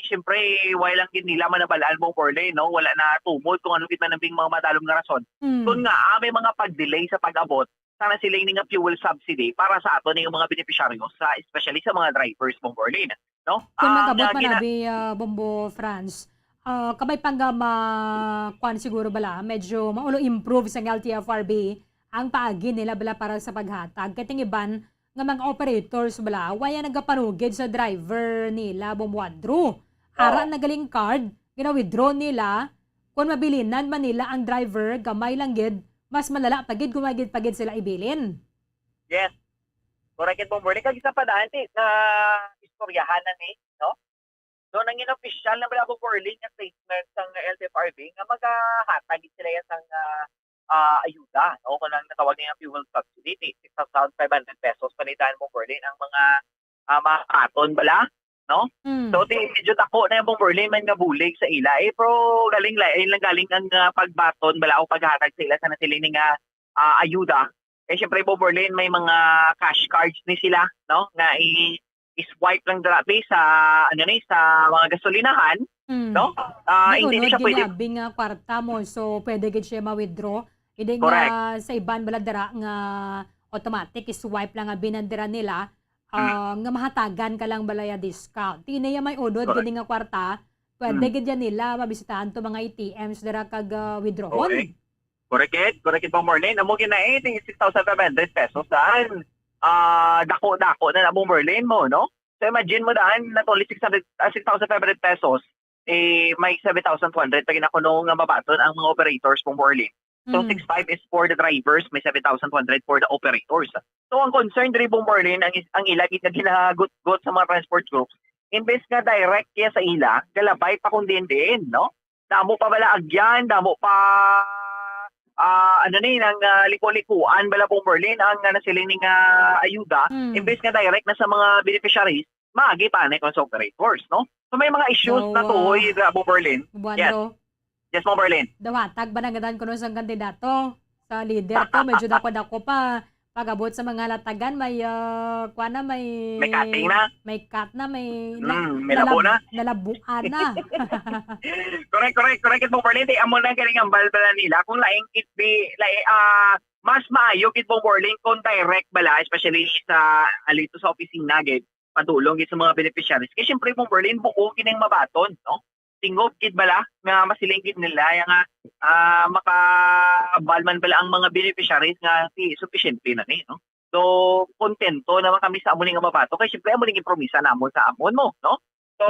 siyempre, wala lang gid nila manabalaan, Bomberlin, no? Wala na tumod kung ano gid man ang mga madalom nga rason. Mm. Kung nga, ah, may mga pag-delay sa pag-abot, sana sila ini nga fuel subsidy para sa ato ning mga benepisyaryo, sa, especially sa mga drivers, Bomberlin, no? Kung Ah, mag-abot nga man gina- abi, ah, Bombo Franz, ah, kabay pang, ah, ma-, kwan siguro bala, medyo maulo improve sa L T F R B ang paagi nila bala para sa paghatag. Kay ting iban nga mga operators bala, waya nagapanugid sa driver nila, Bombo Andrew. Ara Oo. nagaling card, gina-withdraw nila, kung mabilinan man nila ang driver, gamay lang gid, mas malala pa gid kung may gid pa gid sila ibilin. Yes. Correct it, Bomberlin. Kag isa pa daan, ti, na istoryahan na ni, no? So, nangin official na bala, Bomberlin, nga statement sang L T F R B nga magahatag gid sila yan sang, ah, ah, ayuda, no? Kung ang natawag niya fuel subsidy, ti, six thousand five hundred pesos panitan, Bomberlin, ang mga, ah, mga katon bala, no? Mm. So, ti, medyo dako na yung, Bomberlin, man nga bulig sa ila. Eh, pero galing la-, eh, lang galing ang, ah, pagbaton bala o paghatag sa ila sa nasiling nga, ah, ayuda. Eh, syempre, Bomberlin, may mga cash cards ni sila, no? Nga i-, i-swipe lang dira, be, sa, ano ni, sa mga gasolinahan, Mm. no? Ah, May hindi ni unod siya gini pwede. abi nga kwarta mo, so pwede gid siya ma-withdraw. Hindi Correct. nga sa iban bala dira nga automatic, i-swipe lang nga binandira nila, Mm. ah, nga mahatagan ka lang bala ya discount. Di na ya may unod Correct. gini nga kwarta, pwede Mm. gid yan nila mabisitahan to mga A T Ms dira kag, ah, withdrawon. Correct. Correct it, correct it, Bomberlin. Amo gina, eh, ting six thousand five hundred pesos daan. Ah, dako-dako na na, Bomberlin, mo, no? So, imagine mo daan, not only six hundred, ah, six thousand five hundred pesos, eh, may seven thousand two hundred pa ginakuno nga mabaton ang mga operators, Bomberlin. So, Mm. six five is for the drivers, may seven thousand two hundred for the operators. So, ang concern diri, Bomberlin, ang is-, ang ila gid nga ginagugot sa mga transport groups, imbes nga direct kaya sa ila, galabay pa kung diin-diin, no? Damo pa bala agyan, damo pa, ah, ano ni, nang, ah, liku-likuan bala, Bomberlin, ang, ah, nasiling ni nga ayuda, Mm. imbes nga direct na sa mga beneficiaries, maagi pa ni kung sa operators, no? So, may mga issues So, na ah, tuhoy, ah, Bomberlin. Yes. Buwanro. Yes, Bomberlin. Daw hatag ba na gadan kuno sang kandidato? Sa leader to, medyo dako-dako pa. Pag-abot sa mga latagan, may, ah, kuwan na, may May cutting na. May cut na, may na-, Mm, may labo nalab-, na. Nalabuan na. Correct, correct, correct. Ito, Berlin, di amo na galing ang balbala nila. Kung laing it be, laing, ah, mas maayo gid mo, Berlin, kung direct bala, especially sa alito sa opisina gid, padulong gid sa mga beneficiaries. Kay syempre, mo, Berlin, buo kining mabaton, no? Tingob gid bala nga masiling gid nila ya nga, ah, makabalman bala ang mga beneficiaries nga si sufisyente na ni, no? So, kontento naman kami sa amo ni nga mabato kay syempre amo ni gipromisa namon sa amon mo, no? So,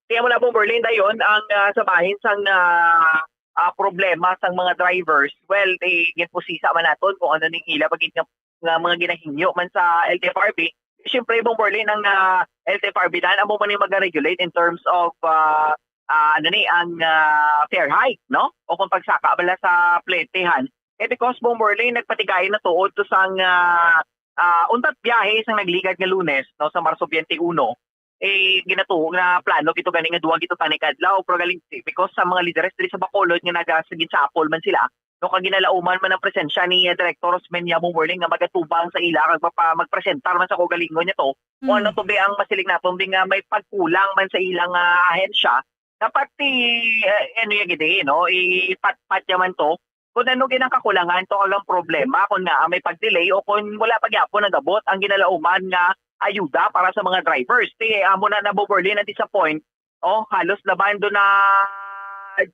kaya mo na, Bomberlin, dayon ang, ah, sa bahin sang, ah, ah, problema sang mga drivers. Well, eh, ginpusisa man naton kung ano ning ila bagid nga, nga mga ginahingyo man sa L T F R B. Siyempre, Bomberlin, ang, ah, L T F R B dan amo man yung mag-regulate in terms of, ah, ah, ano ni, ang, ah, fare hike, no? O kung pagsaka bala sa pletehan. Eh, because, Bomberlin, nagpatigayon na tuod to sang, ah, ah, untat biyahe sang nagligad nga Lunes, no, sa Marso twenty-one, eh, ginatuo nga plano gito gani nga duwa gito tanik adlaw, pero galing, because sa mga lideres diri sa Bacolod nga naga-, sa ginsapol man sila, no, kag ginalauman man ang presensya ni, eh, Director Rosmeña Bomberlin nga magatubang sa ila kag mapa-, magpresentar man sa kaugalingon niya to, kung ano Mm. to, be, ang masiling naton, be, nga may pagkulang man sa ilang, ah, ahensya, dapat i-, eh, ano ya gid, eh, no, ipatpat ya man to kung ano gid ang kakulangan to, ang problema, kung naa may pag-delay o kung wala pa gyapon nagabot ang ginalauman nga ayuda para sa mga drivers. Ti, amo na, na, Bomberlin, na-disappoint, oh, halos laban do na,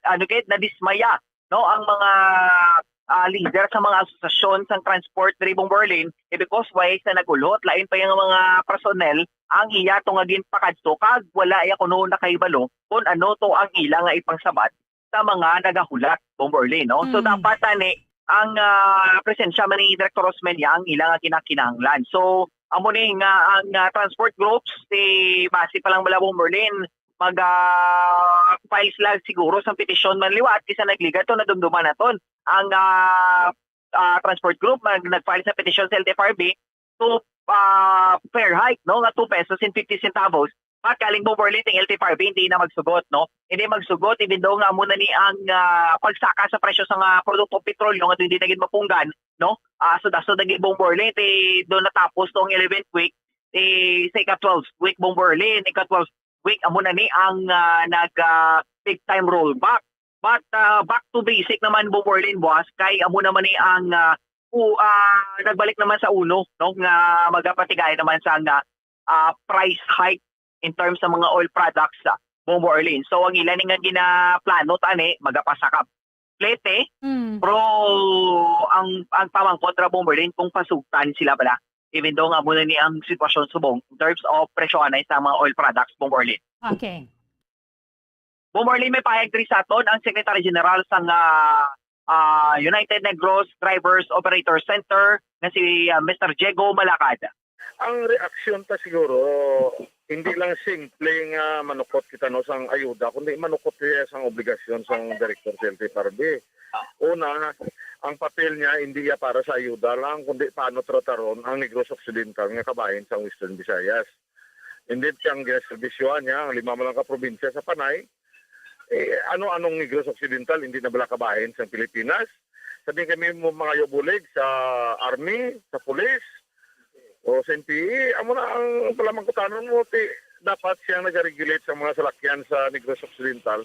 ano gid, nadismaya, no, ang mga, ah, leader sa mga asosasyon sang transport diri, Bomberlin, eh, because why sa nagulhot, lain pa yung mga personnel ang iya to nga ginpakadto kag wala iya kuno nakahibalo kung ano to ang ila nga ipangsabat sa mga nagahulat, Bomberlin, no? So, Mm. dapat tani ang, ah, presensya man ni Director Rosmeña ang ila nga ginakinahanglan. So, amo ni nga ang, ah, transport groups, si base pa lang bala, Bomberlin, mag, ah, file sila siguro sa petisyon man liwat kisa nagligad to, nadumduman naton. Ang, ah, ah, transport group mag, nag-file sa petisyon sa L T F R B to, ah, fare hike, no, nga two pesos and fifty centavos. But galing, Bomberlin, ting L T F R B hindi na magsugot, no? Hindi magsugot, even though nga amo na ni ang, ah, pagsaka sa presyo sa mga produkto petrolyo nga hindi na gid mapunggan, no? Ah, so daso na gid, Bomberlin, ti do natapos tong eleventh week, eh, sa ika-twelve week, Bomberlin, ika-twelve week, amo na ni ang, ah, nag, ah, big time rollback. But, ah, back to basic naman, Bomberlin, boss, kay amo naman ni ang, ah, u-, ah, nagbalik naman sa uno, no, nga magapatigay naman sa nga, ah, price hike in terms sa mga oil products, ah, Bomberlin. So, ang ila ni nga ginaplano tani, magapasaka plete, Mm. pero ang, ang pamangkot ra, Bomberlin, kung pasugtan sila bala, even though nga muna ni ang sitwasyon subong in terms of presyo anay sa mga oil products, Bomberlin. Okay. Bomberlin, may pahayag diri sa aton ang Secretary General sang, ah, ah, United Negros Drivers Operator Center nga si, ah, Mister Diego Malacad. Ang reaksyon ta siguro, hindi lang simple nga manukot kita, no, sang ayuda, kundi manukot siya sang obligasyon sang direktor sa L T F R B. Una, ang papel niya hindi iya para sa ayuda lang, kundi paano trataron ang Negros Occidental nga kabahin sang Western Visayas. Hindi siyang ginaservisyohan niya ang lima man lang ka probinsya sa Panay. Eh, ano-anong Negros Occidental, hindi na bala kabahin sa Pilipinas? Sabi kami mo mga bulig sa army, sa police, o sa N P A, amo na ang palamangkutanon mo, ti, dapat siyang nag-regulate sa mga salakyan sa Negros Occidental.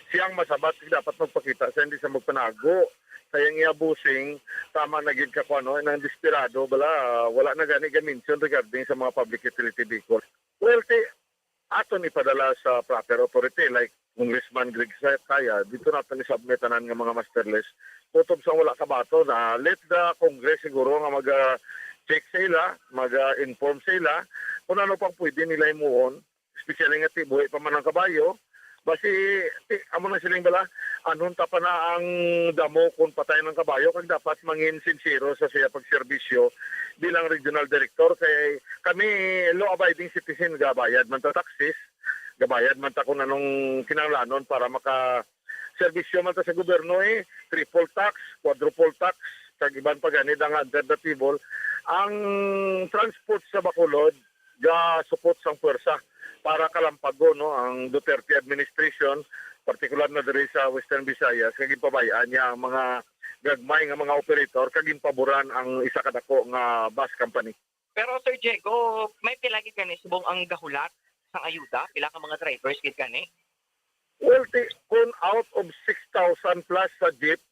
Siyang masabat, dapat magpakita siya, hindi siya magpanago. Kaya ang iya busing, tama na gid ka kung ano, nang desperado, bala, wala na gani ga-mention regarding sa mga public utility vehicle. Well, ti, aton ipadala sa proper authority, like Congressman Greg Sa-, Saya, dito natin isubmit tanan nga mga master list. Kutob sa wala kabato na, let the Congress siguro nga mag-, ah, check sa ila, mag-, ah, inform sa ila kung ano pang pwede nila himuon, especially nga ti buhi pa man ang kabayo. Basi, ti, amo na siling bala, anhon ta pa na ang damo kung patay ng kabayo, kag dapat mangin sincero sa siya pagserbisyo bilang regional director. Kay kami, law-abiding citizen, gabayad man ta taxes, gabayad man ta kung anong kinahanglanon para maka serbisyo man ta sa gobyerno, eh, triple tax, quadruple tax, kag iban pa gani nga under the table. Ang transport sa Bacolod, ga-support sang puwersa para kalampagon, no, ang Duterte administration, partikular na diri sa Western Visayas, nga ginpabayaan niya ang mga gagmay nga mga operator kag ginpaboran ang isa ka dako nga bus company. Pero Sir Diego, may pila gid gani subong ang gahulat sang ayuda? Pila ka mga drivers gid gani? Well, ti, kung out of six thousand plus sa jeep,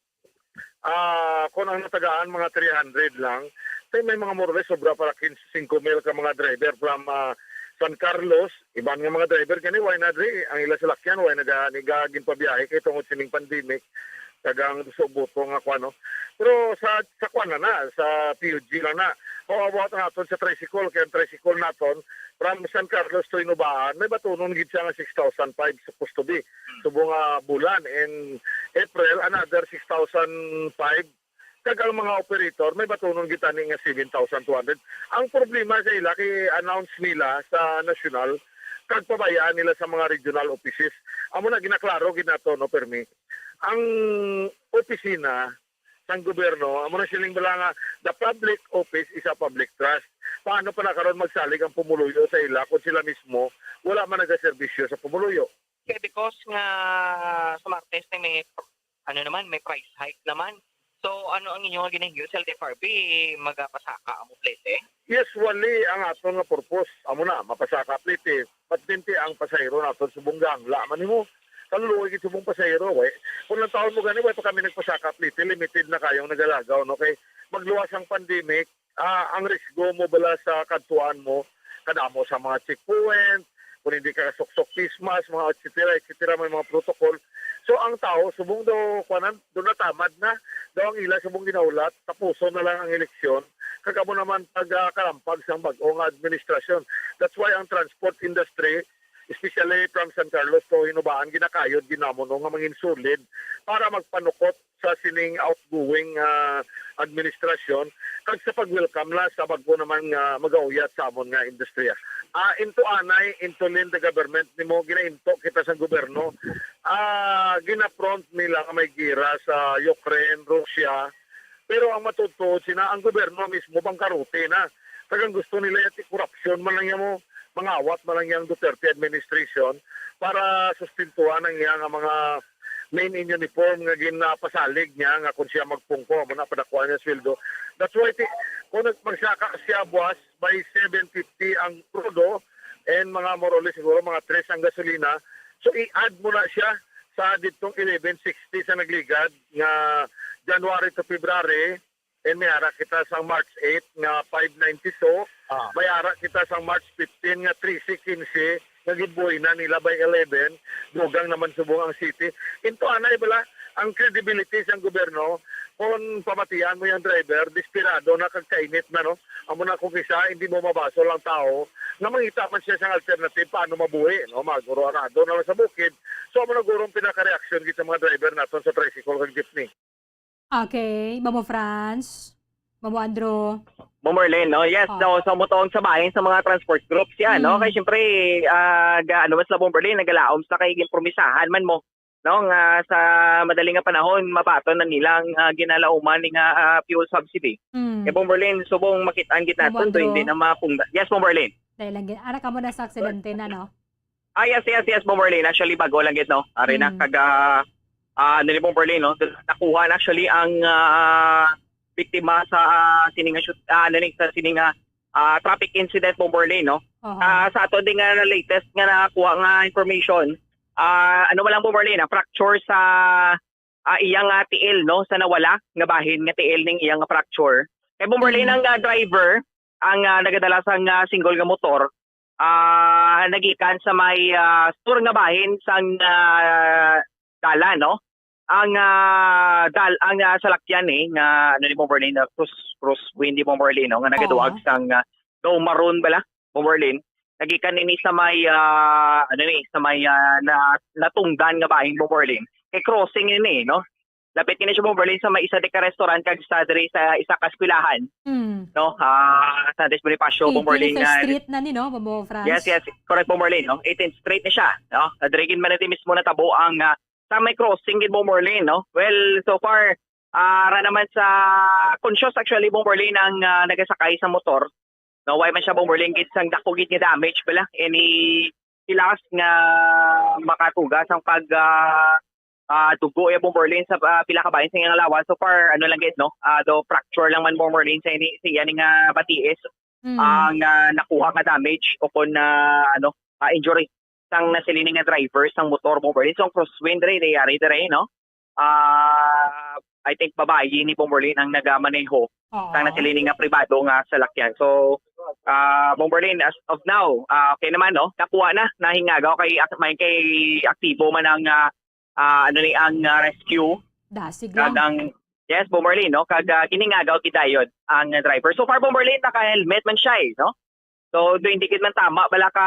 ah kung ang natagaan mga three hundred lang, then may mga more or less sobra para kinse, singko mil ka mga driver from ah, San Carlos. Iban nga mga driver gani, why na diri? Ang ila salakyan, why na gani ga ginpabiyahe kay tungod sining pandemic. Tagang subuto nga kuan, no? Pero sa sa kuan na na, sa P U G lang na. How about ang aton sa tricycle? Kay ang tricycle naton, from San Carlos to Inubaan, may batunon gid siya nga six thousand five supposed to be. Subong nga bulan in April, another six thousand five. Kag ang mga operator, may batunon gid tani nga seven thousand two hundred. Ang problema sa ila, kay announce nila sa national, kag pabayaan nila sa mga regional offices. Amo na, ginaklaro gid nato, no, permi. Ang opisina sang gobyerno, amo na siling bala nga, the public office is a public trust. Paano pa na karon magsalig ang pumuluyo sa ila kung sila mismo wala man nagaserbisyo sa pumuluyo? Kaya because nga sa Martes na may, ano naman, may price hike naman. So ano ang inyo nga ginahimo sa L T F R B? Magapasaka ang moblete? Usually, ang aton nga purpose, amo na, mapasaka plete. But then, ti, ang pasahero naton subong gangla man nimo. Kaluluoy gid subong pasahero, way. Kung lang taon mo gani, way pa kami nagpasaka plete, limited na kayong nagalagaw, no? Kay magluwas ang pandemic, ah, ang risgo mo bala sa kadtuan mo, kadamo sa mga checkpoint, kung hindi ka suksok face mask, mga et cetera, et cetera, may mga protocol. So ang tao, subong daw, kuanan, doon natamad na daw ang ila subong ginahulat, tapuson na lang ang eleksyon, kag amo naman pag ah, kalampag sang bag-o nga administrasyon. That's why ang transport industry, especially from San Carlos to Hinubaan, ginakayod gid namo, no, nga mangin solid para magpanukot sa sining outgoing ah, administrasyon kag sa pag-welcome na sa bag-o naman nga magauyat sa amon nga industriya. Ah, into anay, into lean the government nimo, ginainto kita sa gobyerno. Ah, gina-front nila nga may gira sa Ukraine, Russia. Pero ang matuod-tuod sina, ang gobyerno mismo bangkarote na. Kag ang gusto nila, yati, korupsyon man lang yan mo, mangawat man lang yang Duterte administration para sustentuhan ang iya nga mga men in uniform nga ginapasalig niya nga kung siya magpungko, amo na padakuan niya sweldo. That's why ti, kung nag- magsaka siya buwas by seven fifty ang krudo and mga more or less siguro mga tres ang gasolina, so i-add mo na siya sa ditong eleven sixty sa nagligad nga January to February, and may ara kita sa March eight nga five ninety-two, may ara kita sa March fifteen nga trese quince nga gibuhay na nila by eleven, dugang naman subong ang city. Into anay bala, ang credibility sang gobyerno, kung pamatian mo yung driver, desperado na kag kainit na, no? Amo na kung kisa, hindi mo mabasol ang tao nga mangita man siya sang alternative paano mabuhi, no? Maguro-arado na lang sa bukid. So, amo na guro ang pinaka-reaction gid sa mga driver naton sa tricycle kag jeepney. Okay, Mamo Franz, Mamo Andrew. Bomberlin, no? Yes, Ah. no, sa mutong sa bahin sa mga transport groups yan, no? Mm. Kay siyempre, ah, ga, ano, mas la Bomberlin, nagalaom sa kay gimpromisahan man mo, no? Nga sa madaling nga panahon, mabaton na nilang ah, ginalauman ni nga ah, fuel subsidy. Mm. Kay Bomberlin, subong makitaan gid naton, Bomandro. Hindi na mapungda. Yes, Bomberlin. Dahil lang gid, ara ka mo na sa aksidente na, no? Ah, yes, yes, yes, Bomberlin. Actually, bago lang gid, no? Ari na, Mm. kag, ah, ah, ano ni Bomberlin, no? Nakuha na actually ang ah, biktima sa ah, sining nga shoot, ah, ano ni, sa sining nga ah, traffic incident, Bomberlin, no? Oho. Ah, sa ato din nga latest nga nakuha nga information, ah, ano man lang, Bomberlin, ah, fracture sa ah, iyang ah, tiil, no? Sa nawala nga bahin nga tiil ning iyang fracture. Kay Bomberlin, Mm. ang ah, driver, ang ah, nagadala sang ah, single nga motor, ah, nagikan sa may ah, sur nga bahin sang ah, dalan, no? Ang ah, dal ang ah, salakyan eh nga ano ni Bomberlin, ah, cross crosswind ni Bomberlin, no? Nga nagaduag Oo. sang ah, daw maroon bala, Bomberlin. Nagikan ini sa may ah, ano ni, sa may ah, na, natungdan nga bahin, Bomberlin. Kay crossing ini, no? Lapit kini siya, Bomberlin, sa may isa di ka restaurant kag sa diri sa isa ka eskwelahan, Mm. no? Ah, San Andres Bonifacio, Eighteen Bomberlin, sa ah, street na ni, no, Mamo Franz? Yes, yes. Correct, Bomberlin, no? Eighteenth Street ni siya, no? Nadiri gid man dito mismo natabo ang ah, sa may crossing gid, Bomberlin, no? Well, so far, ah, ara naman sa conscious actually, Bomberlin, ang ah, nagasakay sa motor. No, why man siya, Bomberlin, gid sang dako gid nga damage bala. Any hilas nga makatuga sang pag ah, ah, dugo ya, Bomberlin, sa, ah, pila ka bahin sa iyang lawas. So far, ano lang gid, no? Ah, do fracture lang man, Bomberlin, sa ini, sa iya ni nga batiis. Mm. Ang, ah, nakuha nga damage o kon, ah, ano, ah, injury sang nasiling nga driver sang motor, Bomberlin. So, ang crosswind diri, diri, diri, no? Ah, I think babayi ni, Bomberlin, ang nagamaneho sang, oo, nasiling nga pribado nga salakyan. So, ah, Bomberlin, as of now, ah, okay naman, no? Nakuha na, nahingagaw kay, may kay aktibo man ang, ah, ah, ano ni, ang, ah, rescue. Dasig kag lang. Ang, yes, Bomberlin, no? Kag, ah, giningagaw gid dayon ang driver. So far, Bomberlin, naka-helmet man siya, eh, no? So, do hindi gid man tama bala ka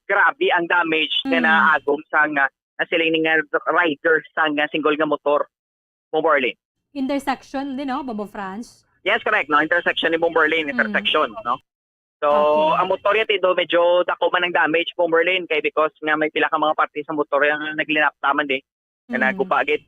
grabe ang damage nga, mm, naagom sang, ah, nasiling nga rider sang, ah, single nga motor, Bomberlin. Intersection din, no, Bombo France? Yes, correct, no? Intersection ni Bomberlin, mm, intersection, no? So, okay, ang motor ya, Tido, medyo dako man ang damage, Bomberlin, kay because nga may pila ka mga parte sa motor ya nga naglinapta man di, nga, mm, naguba gid,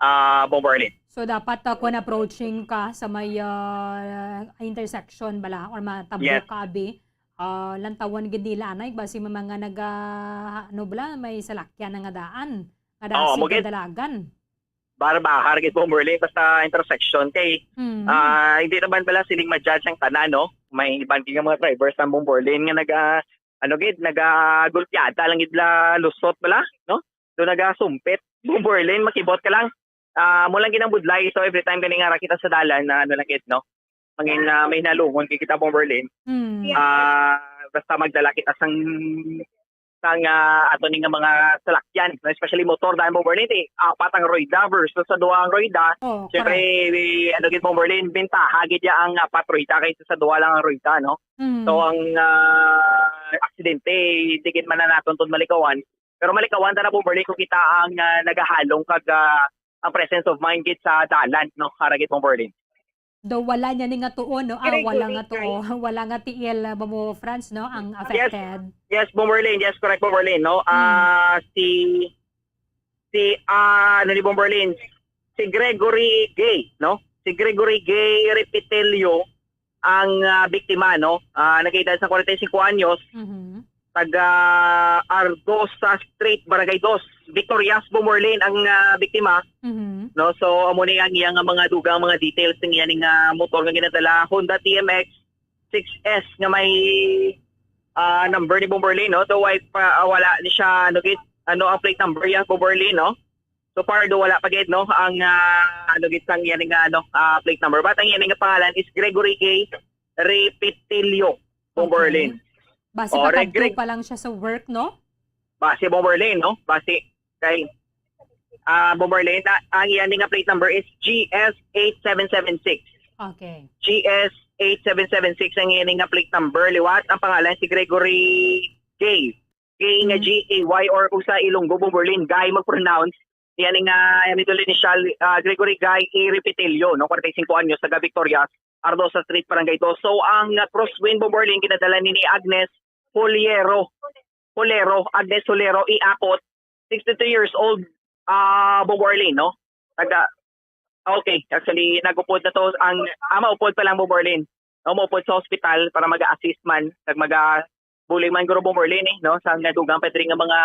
ah, Bomberlin. So, dapat, ah, kung approaching ka sa may, ah, intersection bala or matabok, yes, ka, abi, ah, lantawon gid nila, anay, basi may mga naga-, ano bala, may salakyan na nga daan, nga, oo, dasig mo gid, kadalagan. Bahar-bahar gid, Bomberlin, basta intersection kay, mm, ah, hindi naman bala siling ma-judge ang tanan, no? May iban gid nga mga drivers ang, Bomberlin, nga naga-, ano gid, nagagulpiada lang gid la lusot bala, no? Do nagasumpit, Bomberlin, makibot ka lang. Ah, mo lang gid ang budlay. So, every time gani nga ra kita sa dalan na ano lang gid, no? Mangin, ah, may nalungon gid kita, Bomberlin. Mm. Ah, basta magdala kita sang, sang, ah, ato ni nga mga salakyan, no? Especially motor, dahil, Bomberlin, eh, apat ang rueda versus sa duha ang rueda. Oh, siyempre, correct, eh, ano gid, Bomberlin, bentaha gid ya ang apat rueda kaysa sa duha lang ang rueda, no? Mm. So, ang, ah, aksidente, di gid man na naton tun malikawan. Pero malikawan ta na, Bomberlin, kung kita ang, ah, nagahalong kag, ah, ang presence of mind gid sa dalan, no? Ara gid, Bomberlin. Do wala niya ni nga tuo, no? Ah, wala nga tuo. Wala nga tiil, ah, Bombo France, no? Ang, yes, affected. Yes, Bomberlin. Yes, correct, Bomberlin, no? Mm. Ah, si, si, ah, ano ni, Bomberlin? Si Gregory Gay, no? Si Gregory Gay Repitelio ang, ah, biktima, no? Ah, nag-edad sa kwarenta y cinco anyos, mhm, taga Ardosa Street, Barangay Dos, Victorias, Bomberlin, ang, ah, biktima, mhm, no? So, amo ni ang iyang mga dugang mga details ng iyang, ah, motor nga ginadala, Honda T M X six S nga may, ah, number ni Bomberlin, no? Though wala pa, ah, wala ni siya, ano, gid, ano ang plate number ya, Bomberlin, no? So far, do wala pa gid, no, ang, ah, ano gid sang iyang, ano, ah, plate number. But ang iyang pangalan is Gregory K. Repetilio, Bomberlin. Okay. Basi, oh, pa kadto pa lang siya sa work, no? Basi, Bomberlin, no? Basi kay, ah, Bomberlin, ah, ang iyang nga plate number is G S eight seven seven six. Okay. G S eight seven seven six ang iyang nga plate number. Liwat, ang pangalan si Gregory K. K nga, mm, G A Y, or kung sa Ilonggo, Bomberlin, Guy mag-pronounce. Yan nga, ah, middle initial, ah, Gregory Guy E. Repitelio, no, kwarenta y singko anyos, taga Victorias, Ardosa Street, Barangay Dos. So, ang, ah, crosswind, Bomberlin, ginadala ni, ni Agnes Poliero. Polero, Agnes Solero, iakot, sixty-two years old, ah, Bomberlin, no? Taga, okay, actually, nagupod na to, ang, ah, maupod pa lang, Bomberlin. No, maupod sa hospital para mag-assist man, kag maga-, bulig man, guro, Bomberlin, eh, no? Sa nadugang pa diri nga mga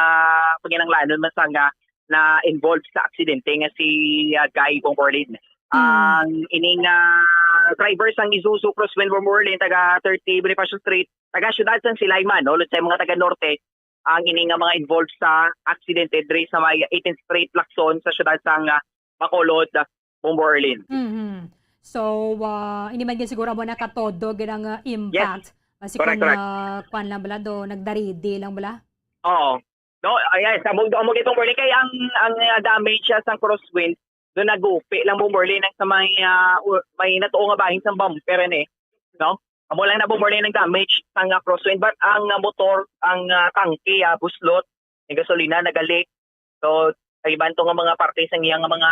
panginahanglanon man sa nga na-involved sa aksidente nga si, ah, Guy Bomberlin. Hmm. Ang ining, ah, driver sang Isuzu Crosswind, Bomberlin, taga thirty Bonifacio Street, taga siyudad sang Silay man, no? Let's say, mga taga Norte, ang ini nga mga involved sa aksidente diri sa may eighteenth Street, Lacson, sa siyudad sang, ah, Bacolod, Bombo Erlin. Mhm. So, ah, ini man gyud siguro amo nakatodo gyud ang, ah, impact. Yes. Basi correct, kung, correct. Ah, kuwan lang bala do, nagdaridi lang bala. Oo. No, ah, yes, amo, amo gyud, Bombo Erlin, kay ang, ang, ah, damage siya sa crosswind, do nagupi lang, Bombo Erlin, ang sa may, ah, u-, may natuo nga bahin sa bumper, eh. No? Amo lang na, Bombo Erlin, ang damage sang, ah, crosswind, but ang, ah, motor, ang, ah, tangke, ah, buslot, ang gasolina naga-leak. So, ang iban to nga mga parte sang iyang mga,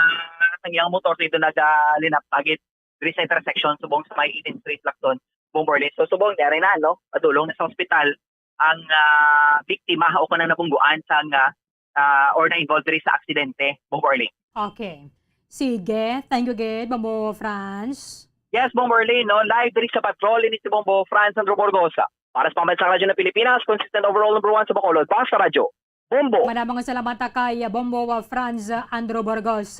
sang iyang motor dito nagalinaptagit diri sa intersection subong sa may eighteenth Street, Lacson, Bombo Erlin. So, subong, diari na, no? Padulong na sa ospital ang, ah, biktima o kung ang nabungguan sang, ah, ah, or na-involved diri sa aksidente, Bombo Erlin. Okay. Sige. Thank you, gid, Bombo Franz. Yes, Bombo Erlin, no? Live diri sa Patrol, ini si Bombo Franz Andrew Borgosa. Para sa Pambansang Radyo ng Pilipinas, consistent overall number one sa Bacolod, Basta Radyo. Bombo. Madamo nga salamat kay Bombo, uh, Franz, uh, Andrew Burgos.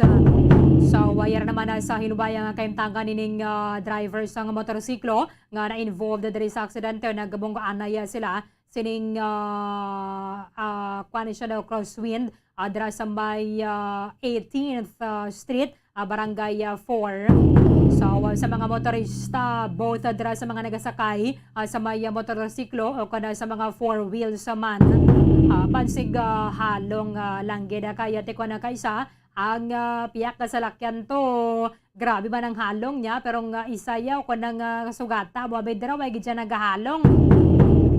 So, uh, yara naman na sa hinubay ang kahimtangan nining, uh, driver sang motorsiklo nga na-involved diri sa aksidente. Nagbunggo anay, uh, sila sining, uh, uh, kuwan siya daw, crosswind, uh, dira sa may, uh, eighteenth, uh, Street, uh, Barangay, uh, four. So, uh, sa mga motorista, both, uh, dira sa mga nagasakay, ah, sa may, ah, motorsiklo o kana sa mga four wheels man. Ah, bansig, ah, halong, ah, lang gid, ah, kaya ti kuwan na kaisa ang, ah, piyak nga salakyan to. Grabe man ang halong niya, pero nga isa yaw kuwan nga sugata, buabay dira, way gid siya nagahalong.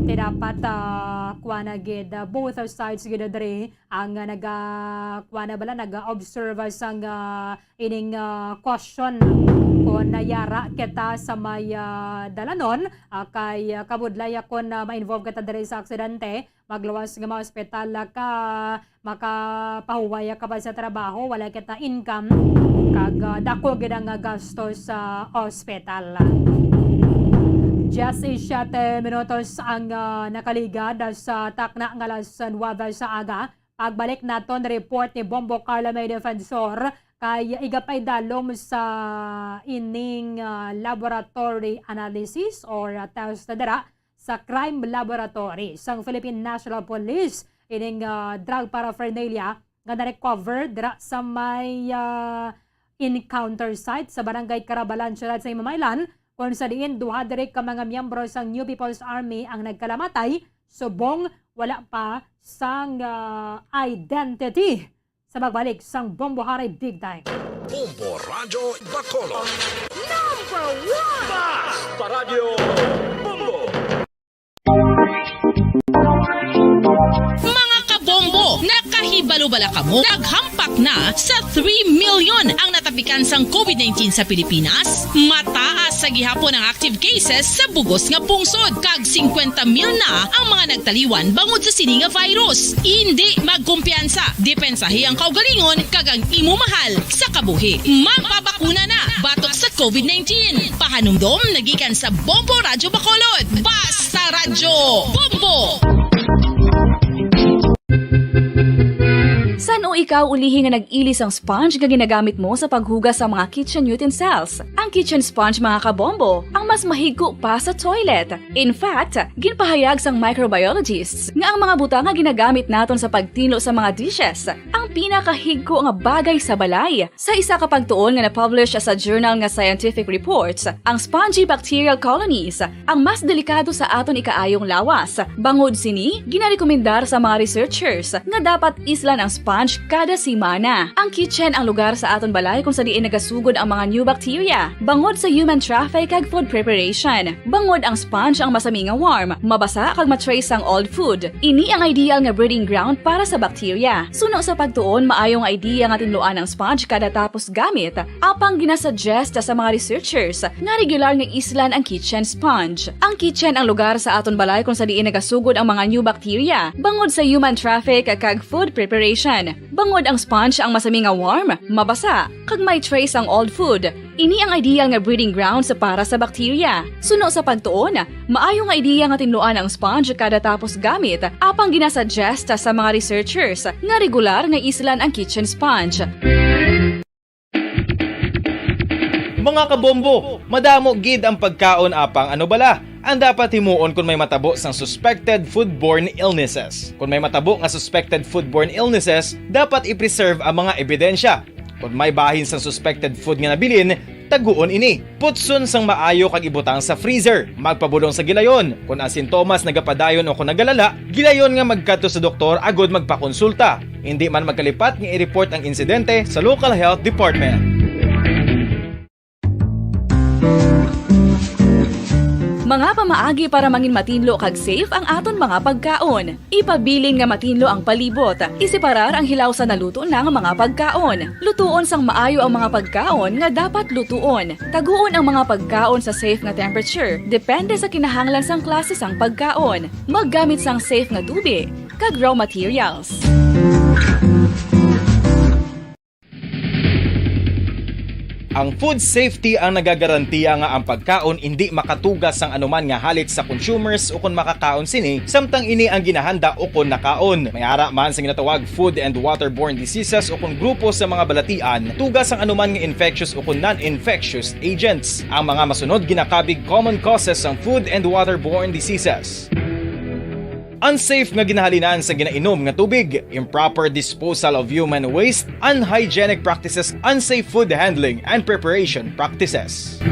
Ti dapat, ah, kuwan na gid, ah, both sides gid diri ang, ah, naga-, kuwan na bala, naga-observe sang, ah, ining, ah, question. Kon nayara kita sa may, ah, dalanon, ah, kay, ah, kabudlay kon, ah, ma-involve kita diri sa aksidente, magluwas nga ma-ospital ka, makapahuway ka pa sa trabaho, wala kita income, kag, ah, dako gid ang, ah, gasto sa ospital. Diyes y siyete minutos ang, ah, nakaligad sa takna nga alas nuwebe sa aga. Pagbalik naton report ni Bombo Carlo May Defensor, kay igapay dalom sa ining, ah, laboratory analysis or, ah, test dira sa crime laboratory sang Philippine National Police, ining, ah, drug paraphernalia nga na-recover dira sa may, ah, encounter site sa Barangay Carabalan, siyudad sa Imamaylan, kung sa diin duha diri ka mga miyembro sang New People's Army ang nagkalamatay, subong wala pa sang, ah, identity. Sa pagbalik sang Bombo Haray Big Time. Bombo Radyo Bacolod. Number one! Basta Radyo Bombo! Mga kabombo, nakahibalo bala kamo? Naghampak na sa three million ang natapikan sang covid nineteen sa Pilipinas. Mataas sa gihapon ang active cases sa bugos nga pungsod, kag singkwenta mil na ang mga nagtaliwan bangod sa sini nga virus. Indi magkumpiyansa, depensahi ang kaugalingon kag ang imo mahal sa kabuhi. Magpabakuna na batok sa covid nineteen. Pahanumdom nagikan sa Bombo Radyo Bacolod. Basta Radyo Bombo! San-o ikaw ulihi nga nag-ili sang sponge nga ginagamit mo sa paghugas sa mga kitchen utensils? Ang kitchen sponge, mga kabombo, ang mas mahigko pa sa toilet. In fact, ginpahayag sang microbiologists nga ang mga butang nga ginagamit naton sa pagtinlo sa mga dishes ang pinakahigko nga bagay sa balay. Sa isa ka pagtuon nga na-publish sa journal nga Scientific Reports, ang spongy bacterial colonies ang mas delikado sa aton ikaayong lawas. Bangod sini, ginarekomendar sa mga researchers nga dapat islan ang sponge kada semana. Ang kitchen ang lugar sa aton balay kung sa diin nagasugod ang mga new bacteria, bangod sa human traffic kag food preparation. Bangod ang sponge ang masami nga warm, mabasa kag ma-trace ang old food. Ini ang ideal nga breeding ground para sa bacteria. Suno sa pagtuon, maayo nga idea nga tinluan ang sponge kada tapos gamit. Apang ginasuggest sa mga researchers nga regular nga islan ang kitchen sponge. Ang kitchen ang lugar sa aton balay kung sa diin nagasugod ang mga new bacteria, bangod sa human traffic kag food preparation. Bangod ang sponge ang masami nga warm, mabasa, kag may trace ang old food. Ini ang ideal nga breeding grounds para sa bacteria. Suno sa pagtuon, maayo nga idea nga tinluan ang sponge kada tapos gamit, apang ginasuggest sa mga researchers nga regular nga islan ang kitchen sponge. Mga kabombo, madamo gid ang pagkaon apang ano bala ang dapat himuon kon may matabo sang suspected foodborne illnesses. Kon may matabo nga suspected foodborne illnesses, dapat i-preserve ang mga ebidensya. Kon may bahin sang suspected food nga nabilin, taguon ini. Putson sang maayo kag ibutang sa freezer. Magpabulong sa gilayon. Kon ang sintomas nagapadayon o kon nagalala, gilayon nga magkadto sa doktor agud magpakonsulta. Indi man magkalipat nga i-report ang insidente sa local health department. Mga pamaagi para mangin matinlo kag safe ang aton mga pagkaon. Ipabilin nga matinlo ang palibot. Iseparar ang hilaw sa naluto na nga mga pagkaon. Lutuon sang maayo ang mga pagkaon nga dapat lutuon. Taguon ang mga pagkaon sa safe nga temperature, depende sa kinahanglan sang klase sang pagkaon. Maggamit sang safe nga tubi kag raw materials. Ang food safety ang nagagarantiya nga ang pagkaon indi makatuga sang anuman nga halit sa consumers ukon makakaon sini, samtang ini ang ginahanda ukon nakaon. May ara man sa ginatawag food and waterborne diseases ukon grupo sa mga balatian, tuga sang anuman nga infectious ukon non-infectious agents. Ang mga masunod ginakabig common causes sang food and waterborne diseases. Unsafe nga ginahalinan sa ginainom nga tubig, improper disposal of human waste, unhygienic practices, unsafe food handling, and preparation practices.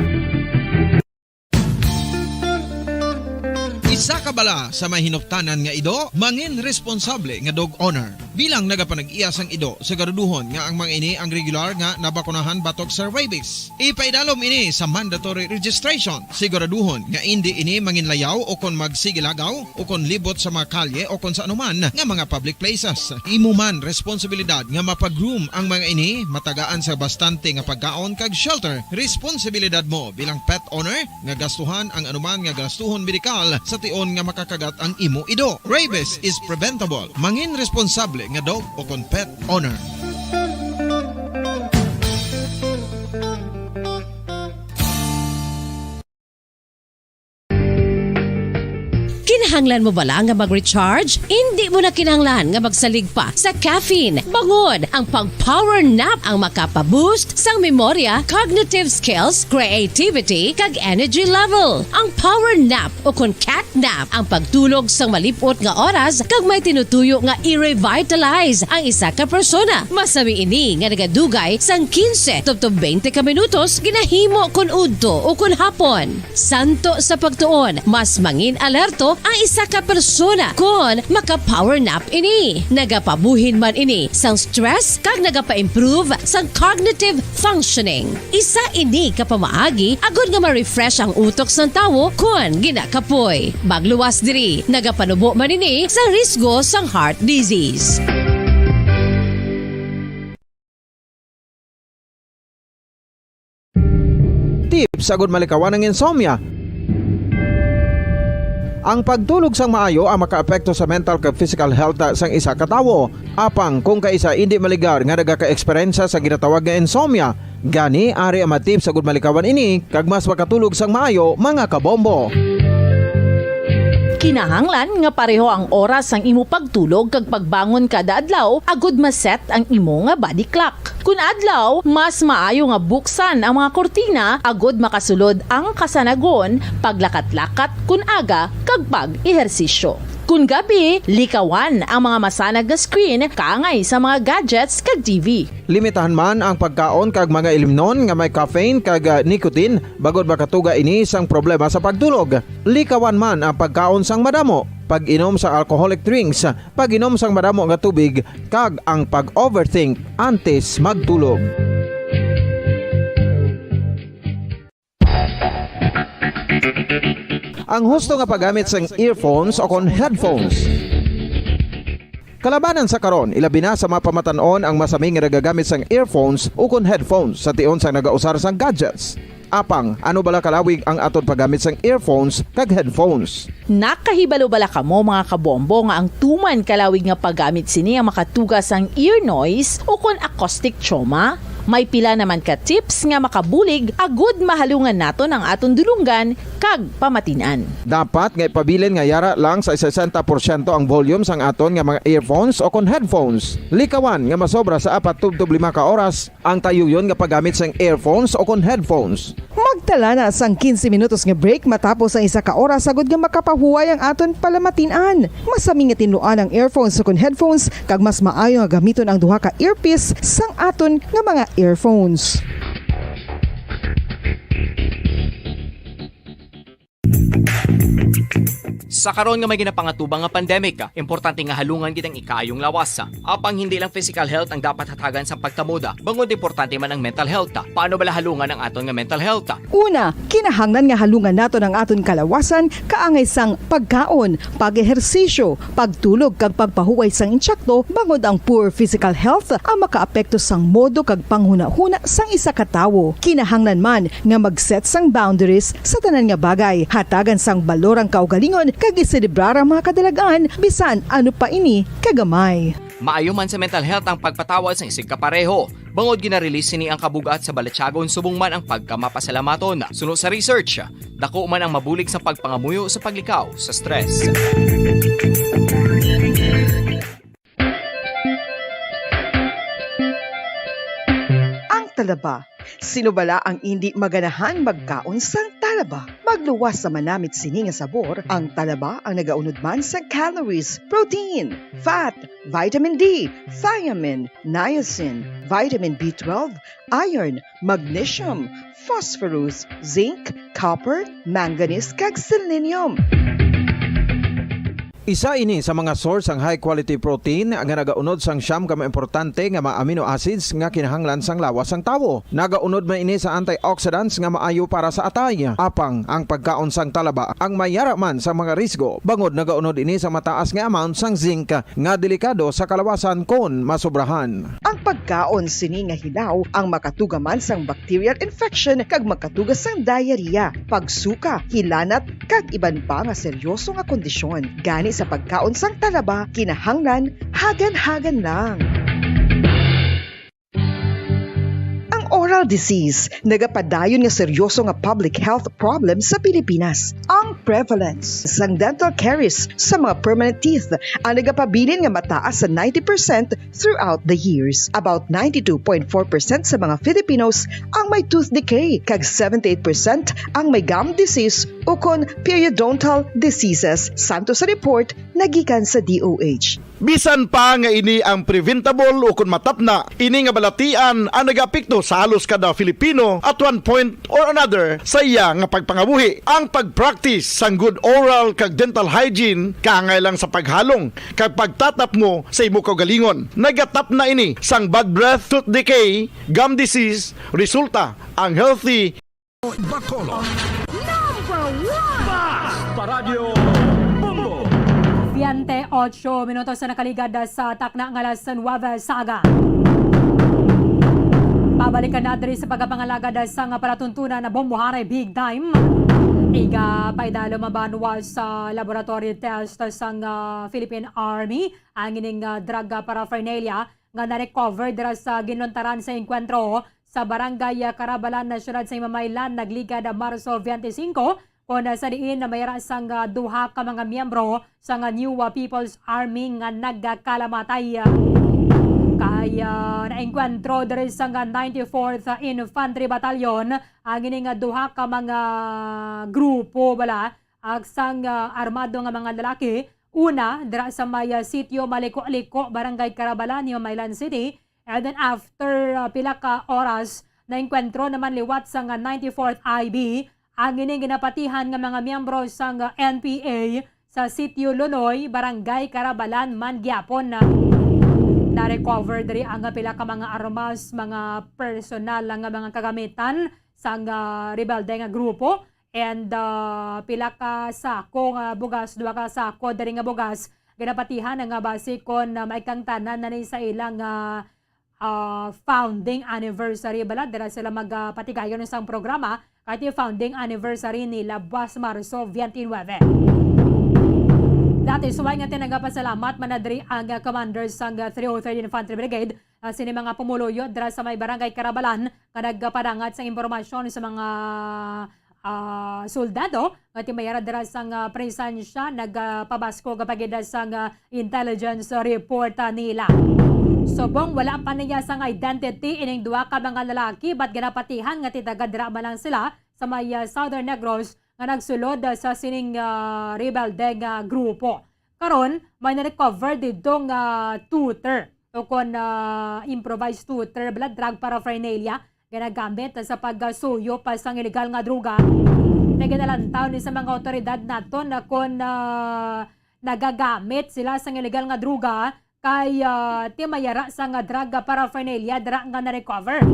Isa ka bala sa may hinuptanan nga ido, mangin responsable nga dog owner. Bilang nagapanag-iya sang ido, siguraduhon nga ang mga ini ang regular nga nabakunahan batok sa rabies. Ipaidalom ini sa mandatory registration. Siguraduhon nga indi ini manginlayaw o kon magsigilagaw o kon libot sa mga kalye o kon sa anuman nga mga public places. Imo man responsibilidad nga mapag-groom ang mga ini, matagaan sa bastante nga pagkaon kag shelter. Responsibilidad mo bilang pet owner nga gastuhan ang anuman nga gastuhon medikal sa tion nga makakagat ang imo ido. Rabies is preventable. Mangin responsable nga dog o kon pet owner. Kinahanglan mo bala nga mag-recharge? Indi mo na kinahanglan nga magsalig pa sa caffeine. Bangod ang pag-power nap ang makapa-boost sang memorya, cognitive skills, creativity, kag energy level. Ang power nap o kon cat nap ang pagtulog sang malip-ot nga oras kag may tinutuyo nga i-revitalize ang isa ka persona. Masami ini nga nagadugay sang quince tubtob twenty ka minutos ginahimo kon udto o kon hapon. Santo sa pagtuon, mas mangin alerto ang isa ka persona kon maka-power nap ini. Nagapabuhin man ini sang stress kag nagapa-improve sang cognitive functioning. Isa ini ka pamaagi agod nga ma-refresh ang utok sang tawo kon ginakapoy. Magluwas diri, nagapanubo man ini sa risgo sang heart disease. Tips agud malikawan ang insomnia. Ang pagtulog sang maayo ang makaapekto sa mental kag physical health sang isa ka tawo. Apang kung kaisa indi maligar nga nagaka-eksperyensya sa ginatawag nga insomnia, gani ari ang mga tips agud malikawan ini kag mas makatulog sang maayo, mga kabombo. Kinahanglan nga pareho ang oras sang imo pagtulog kag pagbangon kada adlaw agud ma-set ang imo nga body clock. Kun adlaw, mas maayo nga buksan ang mga kurtina agud makasulod ang kasanagon, paglakat-lakat kun aga, kag pag-ehersisyo. Kun gabi, likawan ang mga masanag nga screen kaangay sa mga gadgets kag T V. Limitahan man ang pagkaon kag mga ilimnon nga may caffeine kag, ah, nicotine, bangod makatuga ini sang problema sa pagtulog. Likawan man ang pagkaon sang madamo, pag-inom sa alcoholic drinks, pag-inom sang madamo nga tubig, kag ang pag-overthink antes magtulog. Ang husto nga paggamit sang earphones o kon headphones. Kalabanan sa karon, ilabi na sa mga pamatan-on ang masami nga nagagamit sang earphones o kon headphones sa tion sang nagausar sang gadgets. Apang, ano bala kalawig ang aton paggamit sang earphones kag headphones? Nakahibalo bala kamo, mga kabombo, nga ang tuman kalawig nga paggamit sini ang makatuga sang ear noise o kon acoustic trauma? May pila naman ka tips nga makabulig agud mahalungan naton ang aton dulonggan kag pamatin-an. Dapat nga ipabilin nga yara lang sa sesenta porsyento ang volume sang aton nga mga earphones o kon headphones. Likawan nga masobra sa apat tubtob lima ka oras ang tayuyon nga paggamit sang earphones o kon headphones. Magtala na sang quince minutos nga break matapos ang isa ka oras agud nga makapahuway ang aton palamatin-an. Masami nga tinluan ang earphones o kon headphones, kag mas maayo nga gamiton ang duha ka earpiece sang aton nga mga earphones. Sa karon nga may ginapangatubang nga pandemic, importante nga halungan gid ang ikaayong lawas. Apang hindi lang physical health ang dapat hatagan sa pagtamod, bangod importante man ang mental health. Paano bala halungan ang aton nga mental health? Una, kinahanglan nga halungan naton ang aton kalawasan kaangay sang pagkaon, pag-ehersisyo, pagtulog kag pagpahuway sang insakto, bangod ang poor physical health ang makaapekto sang modo kag panghunahuna sang isa ka tawo. Kinahanglan man nga mag-set sang boundaries sa tanan nga bagay. Hatagan sang balor ang kaugalingon kag iselebrar ang mga kadalag-an, bisan ano pa ini kagamay. Maayo man sa mental health ang pagpatawad sang isigkapareho. Bangod gina-release sini ang kabugat sa balatyagon subong man ang pagkamapasalamaton. Suno sa research, dako man ang mabulig sa pagpangamuyo sa paglikaw sa stress. Ang talaba. Sino bala ang indi maganahan magkaon sang talaba? Magluwas sa manamit sini nga sabor, ang talaba ang nagaunod man sang calories, protein, fat, vitamin D, thiamine, niacin, vitamin B twelve, iron, magnesium, phosphorus, zinc, copper, manganese, kag selenium. Isa ini sa mga source sang high-quality protein nga nagaunod sang siyam ka mga importante nga mga amino acids nga kinahanglan sang lawas sang tawo. Nagaunod man ini sa antioxidants nga maayo para sa atay. Apang ang pagkaon sang talaba ang may yara man sa mga risgo, bangod nagaunod ini sa mataas nga amount sang zinc nga delikado sa kalawasan kon masobrahan. Ang pagkaon sini nga hilaw ang makatuga man sang bacterial infection kag makatuga sang diarrhea, pagsuka, hilanat, kag iban pa nga seryoso nga kondisyon. Gani sa pagkaon sang talaba, kinahanglan hagan-hagan lang. Ang oral disease nagapadayon nga seryoso nga public health problem sa Pilipinas. Ang prevalence sang dental caries sa mga permanent teeth ang nagapabilin nga mataas sa ninety percent throughout the years. About ninety-two point four percent sa mga Filipinos ang may tooth decay, kag seventy-eight percent ang may gum disease ukon periodontal diseases, santo sa report nagikan sa D O H. Bisan pa nga ini ang preventable ukon matapna, ini nga balatian ang nagaapekto sa halos kada Filipino at one point or another sa iya nga pagpangabuhi. Ang pag-practice sang good oral kag dental hygiene kaangay lang sa paghalong kag pagtatapmo sa imo kaugalingon. Nagatapna ini sang bad breath, tooth decay, gum disease, resulta ang healthy Bacolod. Number one! Basta Radyo Bombo! Veinte ocho minutos na nakaligad sa takna nga alas nuebe sa aga. Pabalikan na diri sa pagpangalagad sa nga palatuntunan na Bombohare Big Time. Iga paidalo mabanwa sa laboratory test sang ah, Philippine Army ang ining ah, drug paraphernalia nga na-recover dira sa ginluntaran sa engkwentro sa Barangay Carabalan, Syudad sa Himamaylan, nagligad Marso twenty-five, kon sa diin na mayara sang ah, duha ka mga miyembro sang ah, New ah, People's Army nga nagkalamatay. Kay ah, naengkwentro diri sang ah, ninety-fourth Infantry Battalion ang ini nga duha ka mga grupo bala ag sang ah, armado nga mga lalaki. Una, dira sa may ah, sitio Maliko-liko, Barangay Carabalan, Himamaylan City, and then after ah, pila ka oras, naengkwentro naman liwat sang ah, ninety-fourth I B ang ining ginapatihan nga mga miyembro sang ah, N P A sa sitio Lunoy, Barangay Carabalan man gyapon. Na-recover diri ang ah, pila ka mga armas, mga personal nga mga kagamitan sang ah, rebelde nga grupo. And ah, pila ka sako nga bugas, duha ka sako diri nga bugas, ginapatihan nga basi kon ah, maikangtanan na ni sa ilang ah, ah, founding anniversary bala. Dira sila magapatigayon sang programa kay founding anniversary nila buwas Marso twenty-nine. That is why nga tinagapasalamat man na diri ang ah, commander sang ah, three oh third Infantry Brigade, ah, sini mga pumuluyo dira sa may Barangay Carabalan nga nagpadangat sa impormasyon sa mga ah, soldado nga timayara dira sang ah, presensya nagapabaskog pa gid sang ah, intelligence report ah, nila. Subong wala pa niya sang identity ining duha ka mga lalaki, but ginapatihan nga titaga dira man lang sila sa may ah, Southern Negros nga nagsulod ah, sa sining ah, rebelde nga grupo. Karon, may na-recover didto nga tutor o kon ah, improvised tutor bala, drug paraphernalia ginagamit sa pagsuyo pa sang illegal nga droga. Naginalantaw ni sa mga otoridad naton na kon ah, nagagamit sila sang illegal nga droga kay ah, timayara sang drug paraphernalia dira nga na-recover.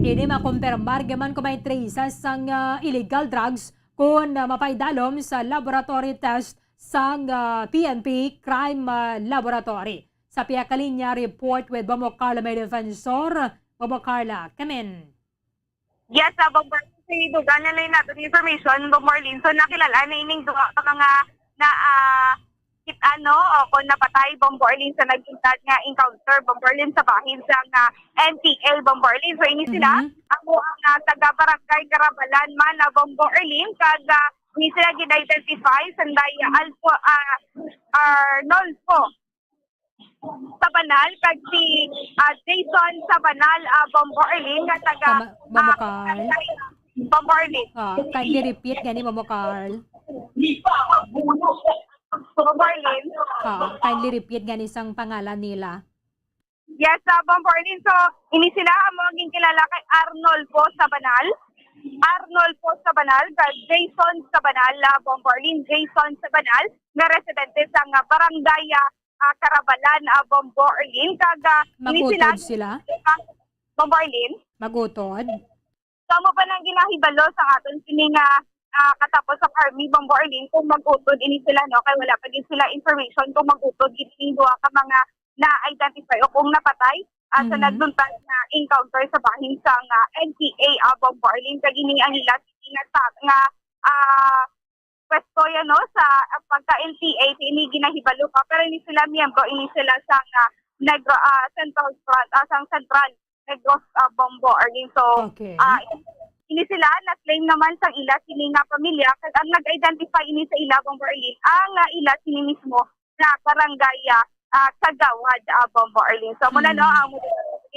Ini makumpirmar gaman kung may traces sang ah, illegal drugs kon ah, mapaidalom sa laboratory test sang ah, P N P Crime ah, Laboratory. Sa Pia Kalinya, report with Bombo Carla May Defensor. Bombo Carla, come in. Yes, uh, Bombo, si Dugan na lang natin information, Bombo Arlene. So, nakilala na ining duha ka mga na ah, kit-an, no, o kon napatay, Bombo Arlene, sa nagluntad nga encounter, Bombo Arlene, sa bahin sang N P A, Bombo Arlene. So, ini sila, Mhm. amo ang, ah, taga Barangay Carabalan man, ah, Bombo Arlene, kag, ah, ini sila gin-identify, sanday Alpo, ah, Arnolfo Sabanal, kag si, ah, Jason Sabanal, ah, Bombo Arlene, nga taga, Tama, Bombo ah, Carl. Bombo Arlene. Ah, kindly repeat gani, Bombo Carl. Bombo Arlene. Ah, kindly repeat gani sang pangalan nila. Yes, ah, Bombo Arlene. So, ini sila amo ang ginkilala kay Arnolfo Sabanal. Arnolfo Sabanal, kag Jason Sabanal, ah, Bombo Arlene. Jason Sabanal, nga residente sa nga barangay, ah, ah, Carabalan, ah, Bombo Arlene. Kag, ah, ini sila, Mag-utod sila? Bombo Arlene. Mag-utod? So, amo pa nang ginahibalo sa aton sini nga, ah, katapos sa army, Bombo Arlene, kung mag-utod ini sila, no, kay wala pa gid sila information kung mag-utod gid ining duha ka mga na-identify o kung napatay, ah, sa Mhm. nagluntad nga encounter sa bahin sang, ah, N P A, ah, Bombo Arlene. Kag ini ang ila sini nga ta-, nga, ah, pwesto yan, no, sa, ah, pagka N P A, ini ginahibalo pa, pero ini sila miyembro, ini sila sang, ah, Negro, ah, Central Front, ah, sang Central Negros, ah, Bombo Arlene. So, Okay. ah, ini sila na-claim naman sang ila sini nga pamilya, kag ang nag-identify ini sa ila, Bombo Arlene, ang, ah, ila sini mismo na barangay, ah, ah, Kagawad, ah, Bombo Arlene. So, muna, no, Mm. ang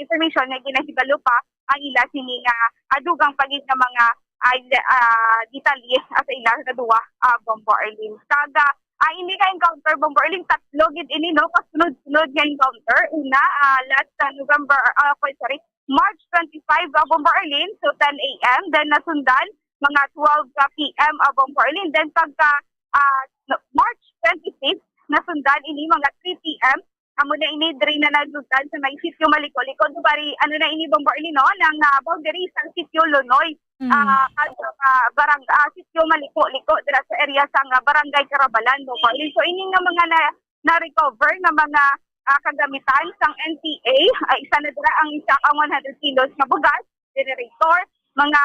information nga ginahibalo pa ang ila sini nga, ah, dugang pa gid nga mga, ah, ila-, ah, detalye, ah, sa ila nga duwa, ah, Bombo Arlene. Kag, ah, ah, ini nga encounter, Bombo Arlene, tatlo gid ini, no, kasunod-sunod nga encounter. Una, ah, last, ah, November, ah, sorry, March twenty-five, ah, Bombo Arlene, so ten A M. Then nasundan, mga twelve ka P M, ah, Bombo Arlene. Then pagka, ah, no, March twenty-fifth, nasundan ini mga three P M. Amo na ini diri na nagluntad sa may Sitio Maliko-liko. Bali, ano na ini, Bombo Arlene, no? Nang, ah, boundary sang Sitio Lonoy. Mm. Ah, kag, ah, barang-, ah, Sitio Maliko-liko dira sa area sang, ah, Barangay Carabalan, Bombo Arlene. So, ini nga mga na, na-recover nga mga, ah, kagamitan sang N P A, ay isa na dira ang isa ka one hundred kilos nga bugas, generator, mga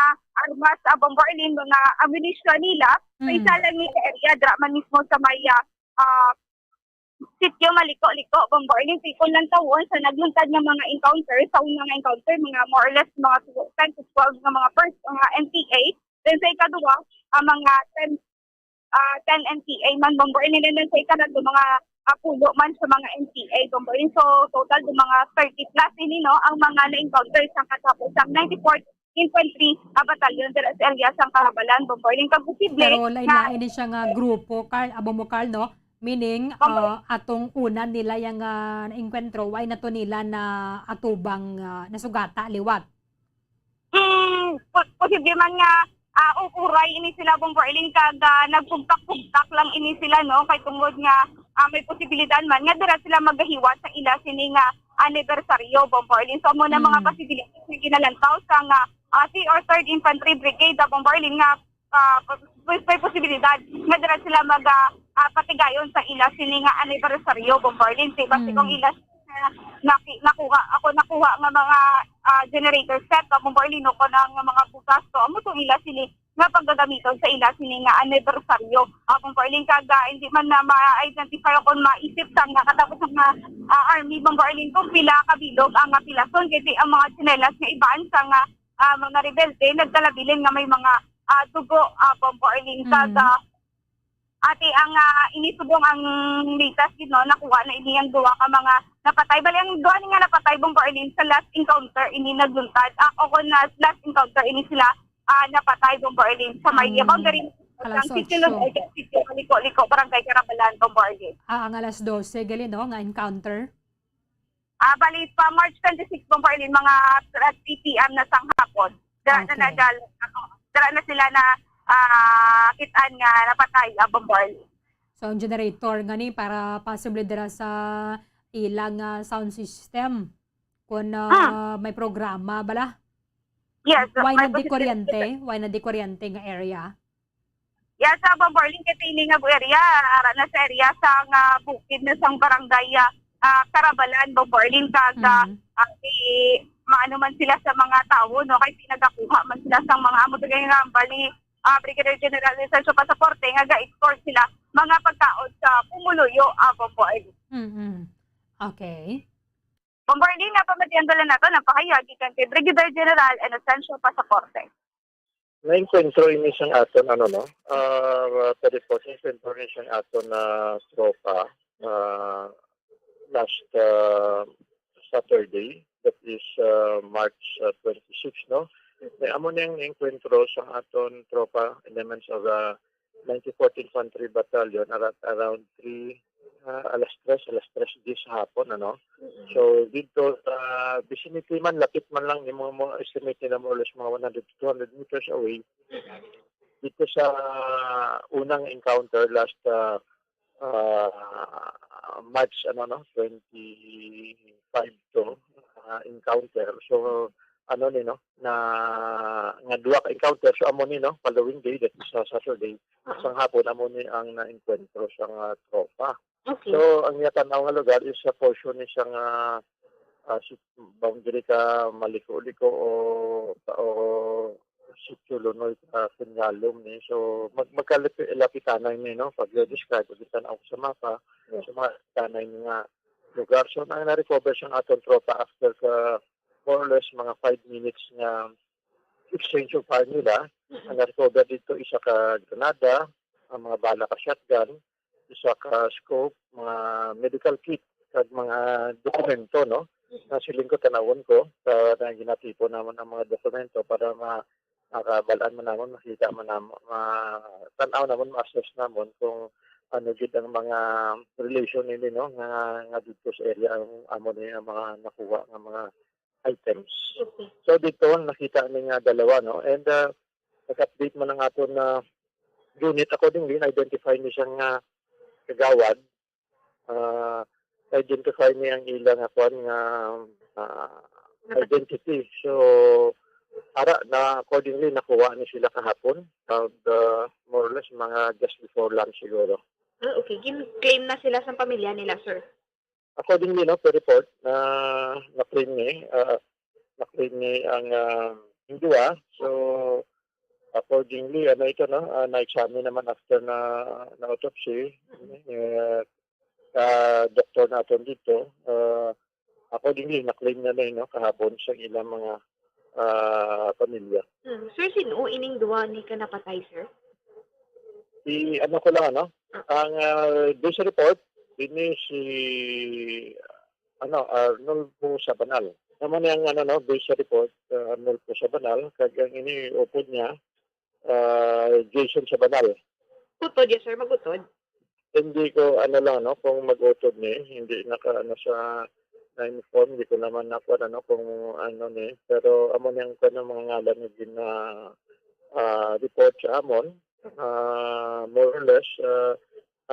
armas, ah, Bombo Arlene, mga ammunition nila. So, isa Mm. lang ni sa area, dira man mismo sa may, ah, ah, Sitio Maliko-liko, Bombo Arlene. Kung lantawon sa nagluntad nga mga encounter, sa unang encounter, mga more or less, mga ten to twelve nga mga first, mga N P A. Then sa ikaduha, ang mga ten ah, ten N P A man, Bombo Arlene, and then sa ikaduha, mga, ah, pulo man sa mga N P A, Bombo Arlene. So, total do mga thirty plus ini, no, ang mga na-encounter sa katapos ang ninety-fourth Infantry, ah, Battalion dira sa area sang Carabalan, Bombo Arlene. Kag posible Pero lain-lain ni siya nga grupo, Carl, abo mo, Carl, no? Meaning, Bombo ah, atong una nila yang, ah, naengkwentro, wala na to nila na atubang, ah, nasugata liwat. Mm, po-, posible man nga, ah, uray ini sila, Bombo Arlene, kag, ah, nagpugtak-pugtak lang ini sila, no? Kay tungod nga, ah, may posibilidad man nga dira sila magahiwat sa ila sini nga anibersaryo, Bombo Arlene. So, amo na mga Mm. posibilidad nga ginalantaw sa nga, ah, three or third Infantry Brigade, ah, Bombo Arlene, nga, ah, may, may posibilidad nga dira sila mag, ah, ah, patigayon sa ila sini nga anibersaryo, Bombo Arlene. Kay basi Mm. kung ila na, naki-, nakuha, ako nakuha nga mga, ah, generator set, ah, Bombo Arlene, ko na nga mga bugas, so amo tong ila sini nga pagagamiton sa ila sini nga anibersaryo. Ah, Bombo Arlene, kag, ah, hindi man na ma-identify o kung maisip sa nga katapos nga, ah, army, Bombo Arlene, kung pila ka bilog ang napilason, kay di ang mga tsinelas nga ibaan sa nga, ah, mga rebelde nagkalabilin nga may mga, ah, dugo, ah, Bombo Arlene, kag, Mm. ah, Ati ang, ah, ini subong ang latest gid, no, nakuha na ini ang duha ka mga napatay. Bali, ang duha ni nga napatay, Bombo Arlene, sa last encounter ini nagluntad. Ah, o kung na last encounter ini sila, ah, napatay, Bombo Arlene, sa may Ang boundary alas ang Sitio otso. Luzon, Sitio Maliko-liko, Barangay Carabalan, Bombo Arlene. Ah, ang alas dose gali, no, nga encounter? Ah, bali, pa March twenty-six, Bombo Arlene, mga three P M na sang hapon. Dira na Okay. nadal-, ano, dira na sila na, ah, kit-an nga napatay, ah, Bombo Arlene. So, ang generator nga ni para possible dira sa ilang, ah, sound system kung, ah, Hmm. may programa bala? Yes, Why may na di posibilidad. Kuryente? Why na di kuryente nga area? Yes, ah, Bombo Arlene, kay ini nga area, ara na sa area sang, ah, bukid na sang barangay, ah, ah, Carabalan, Bombo Arlene, kag, ah, Mm. ah, di maano man sila sa mga tawo, no, kay pinagakuha man sila sang mga amo to kay nga bali, ah, Brigadier General Inocencio Pasaporte nga ga-escort sila mga pagkaon sa pumuluyo, ah, Bombo Arlene. Mm-mm. Okay. Bombo Arlene, nga pamatian dala nato, nagpahayag gikan kay Brigadier General Inocencio Pasaporte. Naengkwentro ini sang aton, ano, no? Ah, pwede po, naengkwentro ini sang aton na tropa, ah, last, ah, Saturday, that is, ah, March, ah, twenty-six, no? May amo ni ang engkwentro sang aton tropa, elements of the ninety-fourth Infantry Battalion, around, around three, ah, alas tres, alas tres diyes sa hapon, ano? Mm-mm. So, dito sa vicinity man, lapit man lang, yung mga, mga estimate nila, more or less, mga one hundred to two hundred meters away. Mm-mm. Dito sa unang encounter last, ah, ah, March, ano, no, twenty-five to, ah, encounter. So, ano ni, no, na, nga duha ka encounter. So, amo ni, no, following day, that is, ah, Saturday, Oo. sang hapon, amo ni ang naengkwentro sang, ah, tropa. Okay. So, ang iya tan-aw nga lugar is sa portion ni sang, ah, ah, si, boundary ka Maliko-liko o, o Sitio Lunoy ka Kunyalom ni. So, mag-, magkalapit-, lapitanay ni, no? Pag describe, pag tan-aw ko sa mapa, Yes. so, mga tanay ni nga lugar. So, na, na-recover sang aton tropa after ka more or less mga five minutes nga exchange of fire nila. Mm-mm. Ang na-recover dito, isa ka granada, ang mga bala ka shotgun, isa ka scope, mga medical kit, kag mga dokumento, no? Mm-mm. Na siling ko, tanawon ko, sa na ginatipon naman ang mga dokumento para ma-, makabal-an man namon, makita man namon, ma-, tan-aw namon, ma-assess namon kung ano gid ang mga relation nini, no, nga, nga dito sa area ang amo ni ang mga nakuha nga mga items. Okay. So, dito nakita ni nga dalawa, no, and, ah, nag-update man ang aton na unit accordingly, na-identify ni siya nga kagawad, ah, identify ni ang ila nga kwan nga, ah, Naka- identity. So, ara na accordingly nakuha ni sila kahapon, pag, ah, more or less mga just before lunch siguro. Ah, okay. Gin-claim na sila sa pamilya nila, sir? Accordingly, no, per report na na-claim ni, ah, na-claim ni ang, ah, ang duwa. So, accordingly, ano ito, no, ah, na-examine naman after na, na autopsy, eh, sa doktor naton dito, ah, accordingly, na-claim na na, no, kahapon sa ilang mga, ah, pamilya. Hmm. Sir, sino ining duwa ni ka napatay, sir? Si, ano ko lang, ano, Ah. ang, ah, based sa report, ini si, ano, Arnulfo Sabanal. Naman ang, ano, no, based sa report, ah, Arnulfo Sabanal, kag ang ini upod niya, ah, Jason Sabanal. Utod, yes, sir, mag-utod. Hindi ko, ano lang, no, kung mag-utod ni, hindi naka, ano, sa na-inform, hindi ko naman nakuha, ano, kung ano ni. Pero amo ni ang kuwan ng mga ngalan nga gina, ah, report sa amon. Ah, more or less, ah,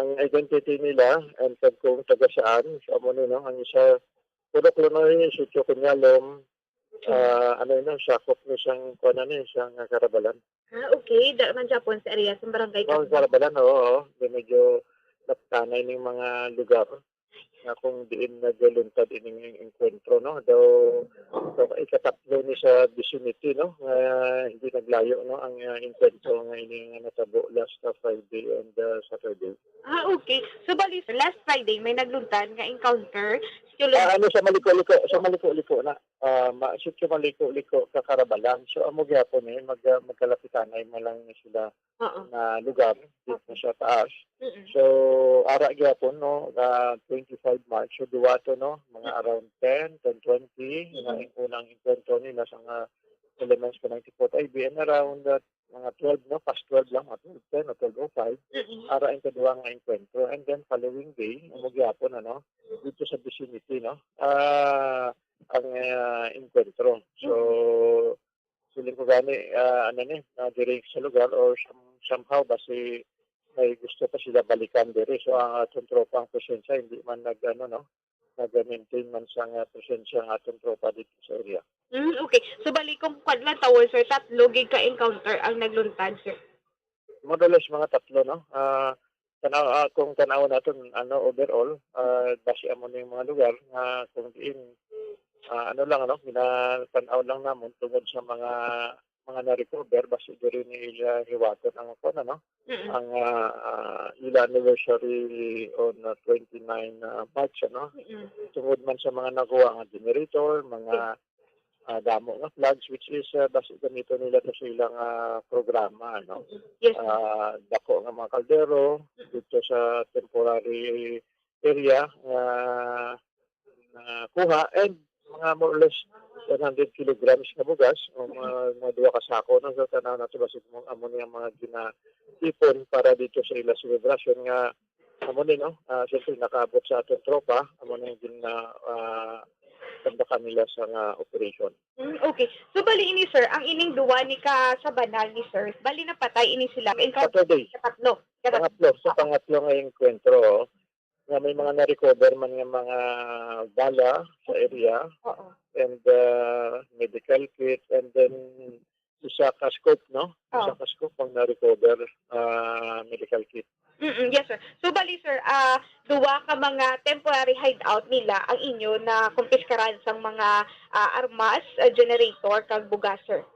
ang identity nila and kag kung taga saan, so amo ni, no, ang isa, Purok Lunoy, Sitio Kunyalom, ah, ano yun, sakop ni siyang, kuwan na ni, siyang, ah, Karabalan. Ah, okay. Da man Japon sa area sa barangay Oh, Kapwa. Karabalan, oo, oo. Di medyo natanay ning mga lugar nga kung diin nagluntad ining enkwentro, no? Daw, daw ikatatlo ni sa vicinity, no? Nga hindi naglayo, no? Ang, ah, enkwentro nga ini nga natabo last, ah, Friday and, ah, Saturday. Ah, okay. So, bali, last Friday, may nagluntad nga encounter. Sitio Lun- Ah, ano, sa Maliko-liko, sa Maliko-liko na. Ah, ma-, Sitio Maliko-liko, Kakarabalan. So, amo gyapon, eh, mag-, ah, magkalapitanay mo lang sila Oo. na lugar dito Okay. sa taas. Mm-mm. So, ara gyapon, no, ah, twenty-five March. So, duwa to, no, mga Mm. around ten, ten twenty, Mm-mm. na yung unang enkwentro nila sa mga elements ko ninety-fourth I B, and around, ah, mga twelve, no, past twelve lang, mga twelve ten o twelve oh five, Mm-mm. ara ang kadua nga enkwentro. And then, following day, amo gyapon, ano, dito sa vicinity, no, ah, ang, ah, enkwentro. So, Mm-mm. feeling ko gani, ah, ano ni, na diri sa lugar or some-, somehow basi may gusto pa sila balikan diri. So, ang aton tropa ang presensya, hindi man nag, ano, no, nag-maintain man sa nga presensya ang aton tropa dito sa area. Mm, okay. So, bali kung kwan lang tawon, sir, tatlo gid ka encounter ang nagluntad, sir? More or less, mga tatlo, no? Ah, tanaw, ah, kung tanaw naton, ano, overall, ah, base amo ning mga lugar nga kung diin, ah, ano lang, ano, ginatanaw lang namon tungod sa mga mga na-recover, basi diri ni ila hiwaton ang, kuwan, ano, Mm-mm. ang, ah, ah, ila anniversary on, ah, twenty-nine, ah, March, ano. Mm-mm. Tungod man sa mga nakuha nga generator, mga, Yes. ah, damo nga flags, which is, ah, basi gamiton nila to sa ilang, ah, programa, ano. Mm-mm. Yes, sir. Ah, dako nga mga kaldero, Mm-mm. dito sa temporary area nga nakuha, and mga more or less one hundred kilograms nga bugas o mga, mga duha ka sako, no? So, tanaw nato basi mo, amo ni ang mga ginatipon para dito sa ila selebrasyon nga amo ni, no? Ah, siyempre, nakaabot sa aton tropa, amo ni ang gina-, ah, tambakan nila sa nga operation. Mm, okay. So, bali ini, sir, ang ining duwa ni ka sa banal ni sir, bali napatay ini sila. Encounter Saturday. Katatlo. Katat- Pangatlo, sa pangatlo nga engkwentro, nga may mga na-recover man nga mga bala sa area, Oo. and, ah, medical kit, and then isa ka scope, no? Isa Oo. ka scope ang na-recover, ah, medical kit. Mm-mm, yes, sir. So, bali, sir, ah, duwa ka mga temporary hideout nila ang inyo na kumpiskaran sang mga, ah, armas, ah, generator, kag bugas, sir?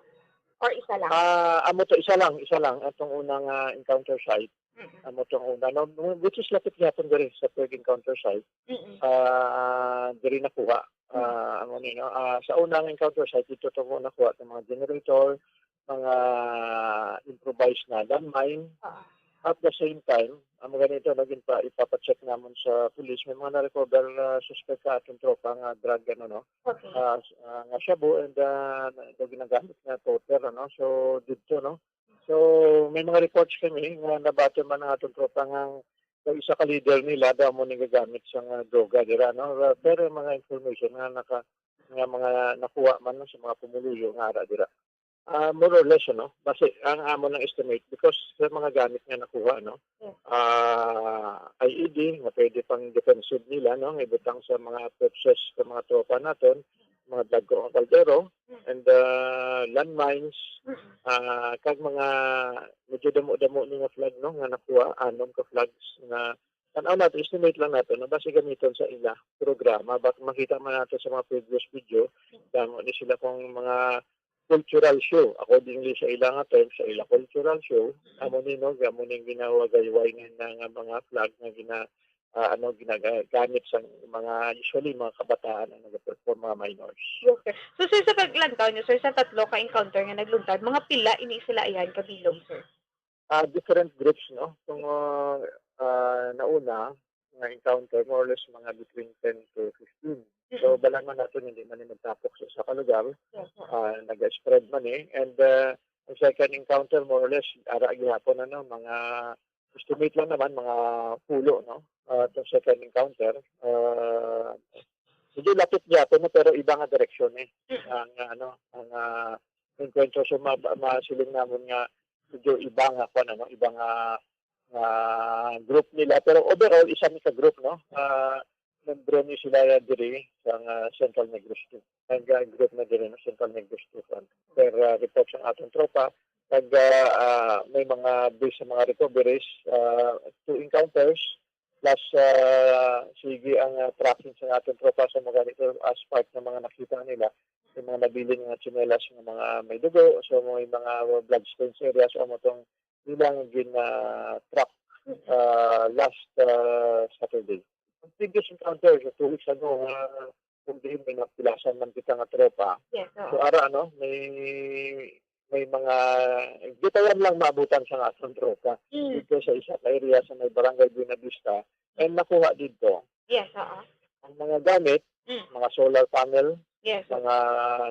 Or isa lang? Ah, amo to, isa lang, isa lang. Atong unang, ah, encounter site. Mm-mm. Amo tong una, no, which is lapit gyapon diri sa third encounter site. Mm-mm. Ah, diri nakuha. Mm. Ah, amo ni, no? Ah, sa unang encounter site, dito to mo nakuha ang mga generator, mga improvised na landmine. Oo. At the same time, amo ganito, naging pa, ipapacheck namon sa police, may mga na-recover na suspect sa atong tropa nga drug, ano, no? Okay. Ah, s-, ah, nga shabu, and, ah, na, na ginagamit nga toter, ano? So, dito, no? So, may mga reports kami nga nabaton man ang atong tropa nga ang isa ka leader nila daw mo nagagamit sa nga droga dira, no? Uh, pero mga information nga naka-, nga mga nakuha man, no, sa mga pumuluyo nga ara dira. Ah, more or less, ano, base ang amo ng estimate because sa mga gamit nga nakuha, no? Yes. Ah, I E D nga pwede pang defensive nila, no, nga ibutang sa mga purses sa mga tropa naton, mga dagko nga kaldero, Mm. and, ah, landmines, Mm. ah, kag mga medyo damo-damo ni nga flag, no, nga nakuha, anom ka flags nga tan-aw nato, estimate lang nato, no, base gamiton sa ila programa. But makita man nato sa mga previous video, Mm. damo ni sila kung mga cultural show. Accordingly sa ila nga term, sa ila cultural show, Mm. amo ni, no, amo ni ginawagayway ni na nga mga flag nga gina-, ah, ano, ginagamit sa mga, usually, mga kabataan ang nag-perform, mga minors. Yes, sir. So, sir, sa paglantaw niyo, sir, sa tatlo ka encounter nga nagluntad, mga pila ini sila ayan kabilog, sir? Ah, different groups, no? Kung, ah, ah, nauna nga encounter, more or less, mga between ten to fifteen. So, Mm-mm. balangan natin, hindi man ni magtapok sa isa ka lugar. Yes, sir. Ah, nag-spread man eh. And, ah, ang second encounter, more or less, ara gihapon, ano, mga estimate lang naman, mga pulo, no? Ah, itong second encounter, ah, medyo lapit gihapon, no? Pero iba nga direksyon eh. Mm. Ang, ano, ang, ah, enkwentro. So, ma-, ma-, masiling naman nga medyo iba nga, kwan, ano, iba nga, nga group nila. Pero overall, isa ni ka group, no? Ah, membro ni sila diri sa nga Central Negros two. Ang, ah, group na diri, no? Central Negros two, kwan. Per, ah, report sa atong tropa, pag, ah, ah, may mga, based sa mga recoveries, ah, two encounters, plus, ah, sige ang, ah, tracking sa atong tropa sa mga ganito as part ng mga nakita nila, yung mga nabilin nga tsinelas, yung mga may dugo, so may mga blood stains area, so amo tong ilang gin, ah, track, ah, last, ah, Saturday. Ang previous encounter, sa two weeks ago, ah, kung diin may napilasan man kita nga tropa. Yes, oo. So, ara, ano, may, may mga, di pa yan lang maabutan sa atong tropa. Mm. Dito sa isa ka area sa may Barangay Buenavista, and nakuha dito. Yes, oo. Ang mga gamit, Mm. mga solar panel, Yes, sir. mga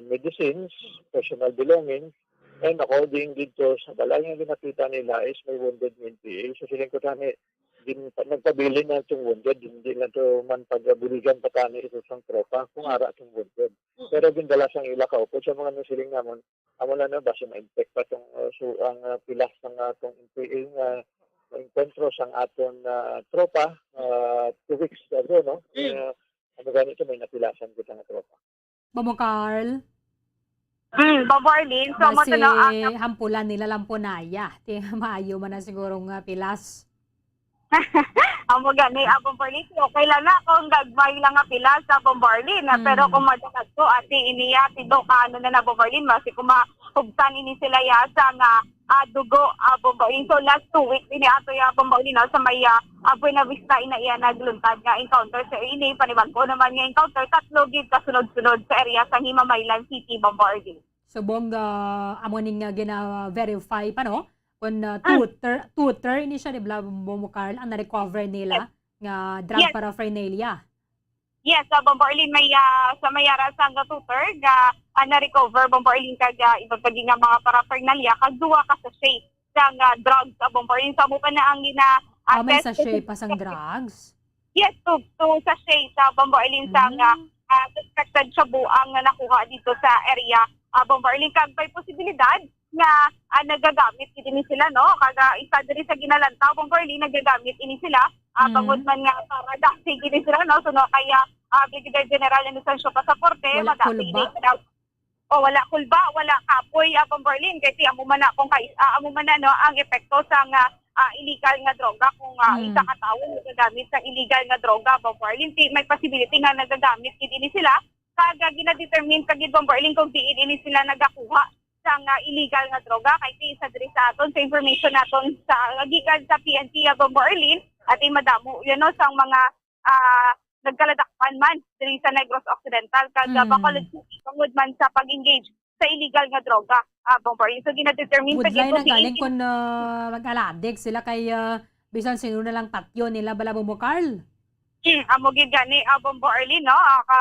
medicines, Mm. personal belongings, and according dito sa balay nga ginapita nila is may wounded nga N P A. So, siling ko tani, gin-, nagpabilin na itong wounded, hindi na ito man pagbuligan pa tani ito sang tropa kung Mm. ara itong wounded. Mm. Pero gindala sang ila kaupod sa mga nasiling namon, amo na, no, basi ma-infect pa tong, uh, su-, ang, uh, pilas ng atong N P A nga maengkwentro sang aton, uh, tropa, uh, two weeks ago, no? Mm. Uh, ano ganito, may napilasan kita nga tropa. Mamo Carl? Mm, Mamo Arlene, so, amo Basi to na ang hampulan nila Lampunaya. Ti, maayo man na siguro nga pilas. Amo gani, ah, Bombo Arlene, okay lang na kung gagmay lang nga pila sa Bombo Arlene, ah, pero kung madalag to, ati iniya, tido ka, ano na na, Bombo Arlene, basi kung mahubsan ini sila ya sa nga, ah, dugo, ah, Bombo Arlene. So, last two weeks, ini ato ya, Bombo Arlene, no, sa may, ah, ah, Buena Vista, ina iya nagluntad nga encounter sa ini, panibag-o naman nga encounter, tatlo gid kasunod-sunod sa area sa Himamaylan City, Bombo Arlene. Subong, ah, amo ning, ah, gina-verify pa, no? Kung, ah, Mm. two ter-, two ter ini siya, di ba, Bombo Carl, ang na-recover nila Yes. nga drug Yes. paraphernalia. Yes, sa Bombo Arlene, may, ah, sa may ara sa nga two ter, ah, ah, na-recover, Bombo Arlene, kag, ah, iba pa gid nga mga paraphernalia, kag duha ka sachet sang, ah, drugs, ah, Bombo Arlene. So, amo pa na ang gina, ah, Ah, may test sachet kasi pa sang drugs? Yes, two, two sachet sa Bombo Arlene sang, ah, Mm. ah, suspected shabu ang nakuha dito sa area, ah, Bombo Arlene. Kag may posibilidad nga, ah, nagagamit gid ini sila, no? Kag, ah, isa diri sa ginalantaw, Bombo Arlene, nagagamit ini sila, ah, Mm. bangod man nga para dati gid sila, no? So, no, kaya, ah, Brigadier General Inocencio Pasaporte, Wala madati kulba? ini sila. O, wala kulba, wala kapoy, ah, Bombo Arlene, kay ti amo man na kung kay, ah, amo man na, no, ang epekto sa nga, ah, illegal nga droga kung, ah, Mm. isa ka tawo nagagamit sa illegal nga droga, Bombo Arlene, ti may possibility nga nagagamit gid ini sila. Kag, ah, gina-determine pa gid, Bombo Arlene, kung diin ini sila nagakuha sa nga illegal nga droga, kay ti isa diri sa aton, sa information naton sa, gikan sa P N P, ah, Bombo Arlene, ati madamo, you know, sang mga, ah, nagkaladakpan man diri sa Negros Occidental, kag, ah, Mm. Bacolod City, tungod man sa pag-engage sa illegal nga droga, ah, Bombo Arlene. So, gina-determine pa Budlay gid na kung diin galing kung, ah, mag-aladig sila kay, ah, bisan sino na lang patyon nila, bala, Bombo Carl? Hmm, amo gid gani, ah, Bombo Arlene, no? Ah, ka,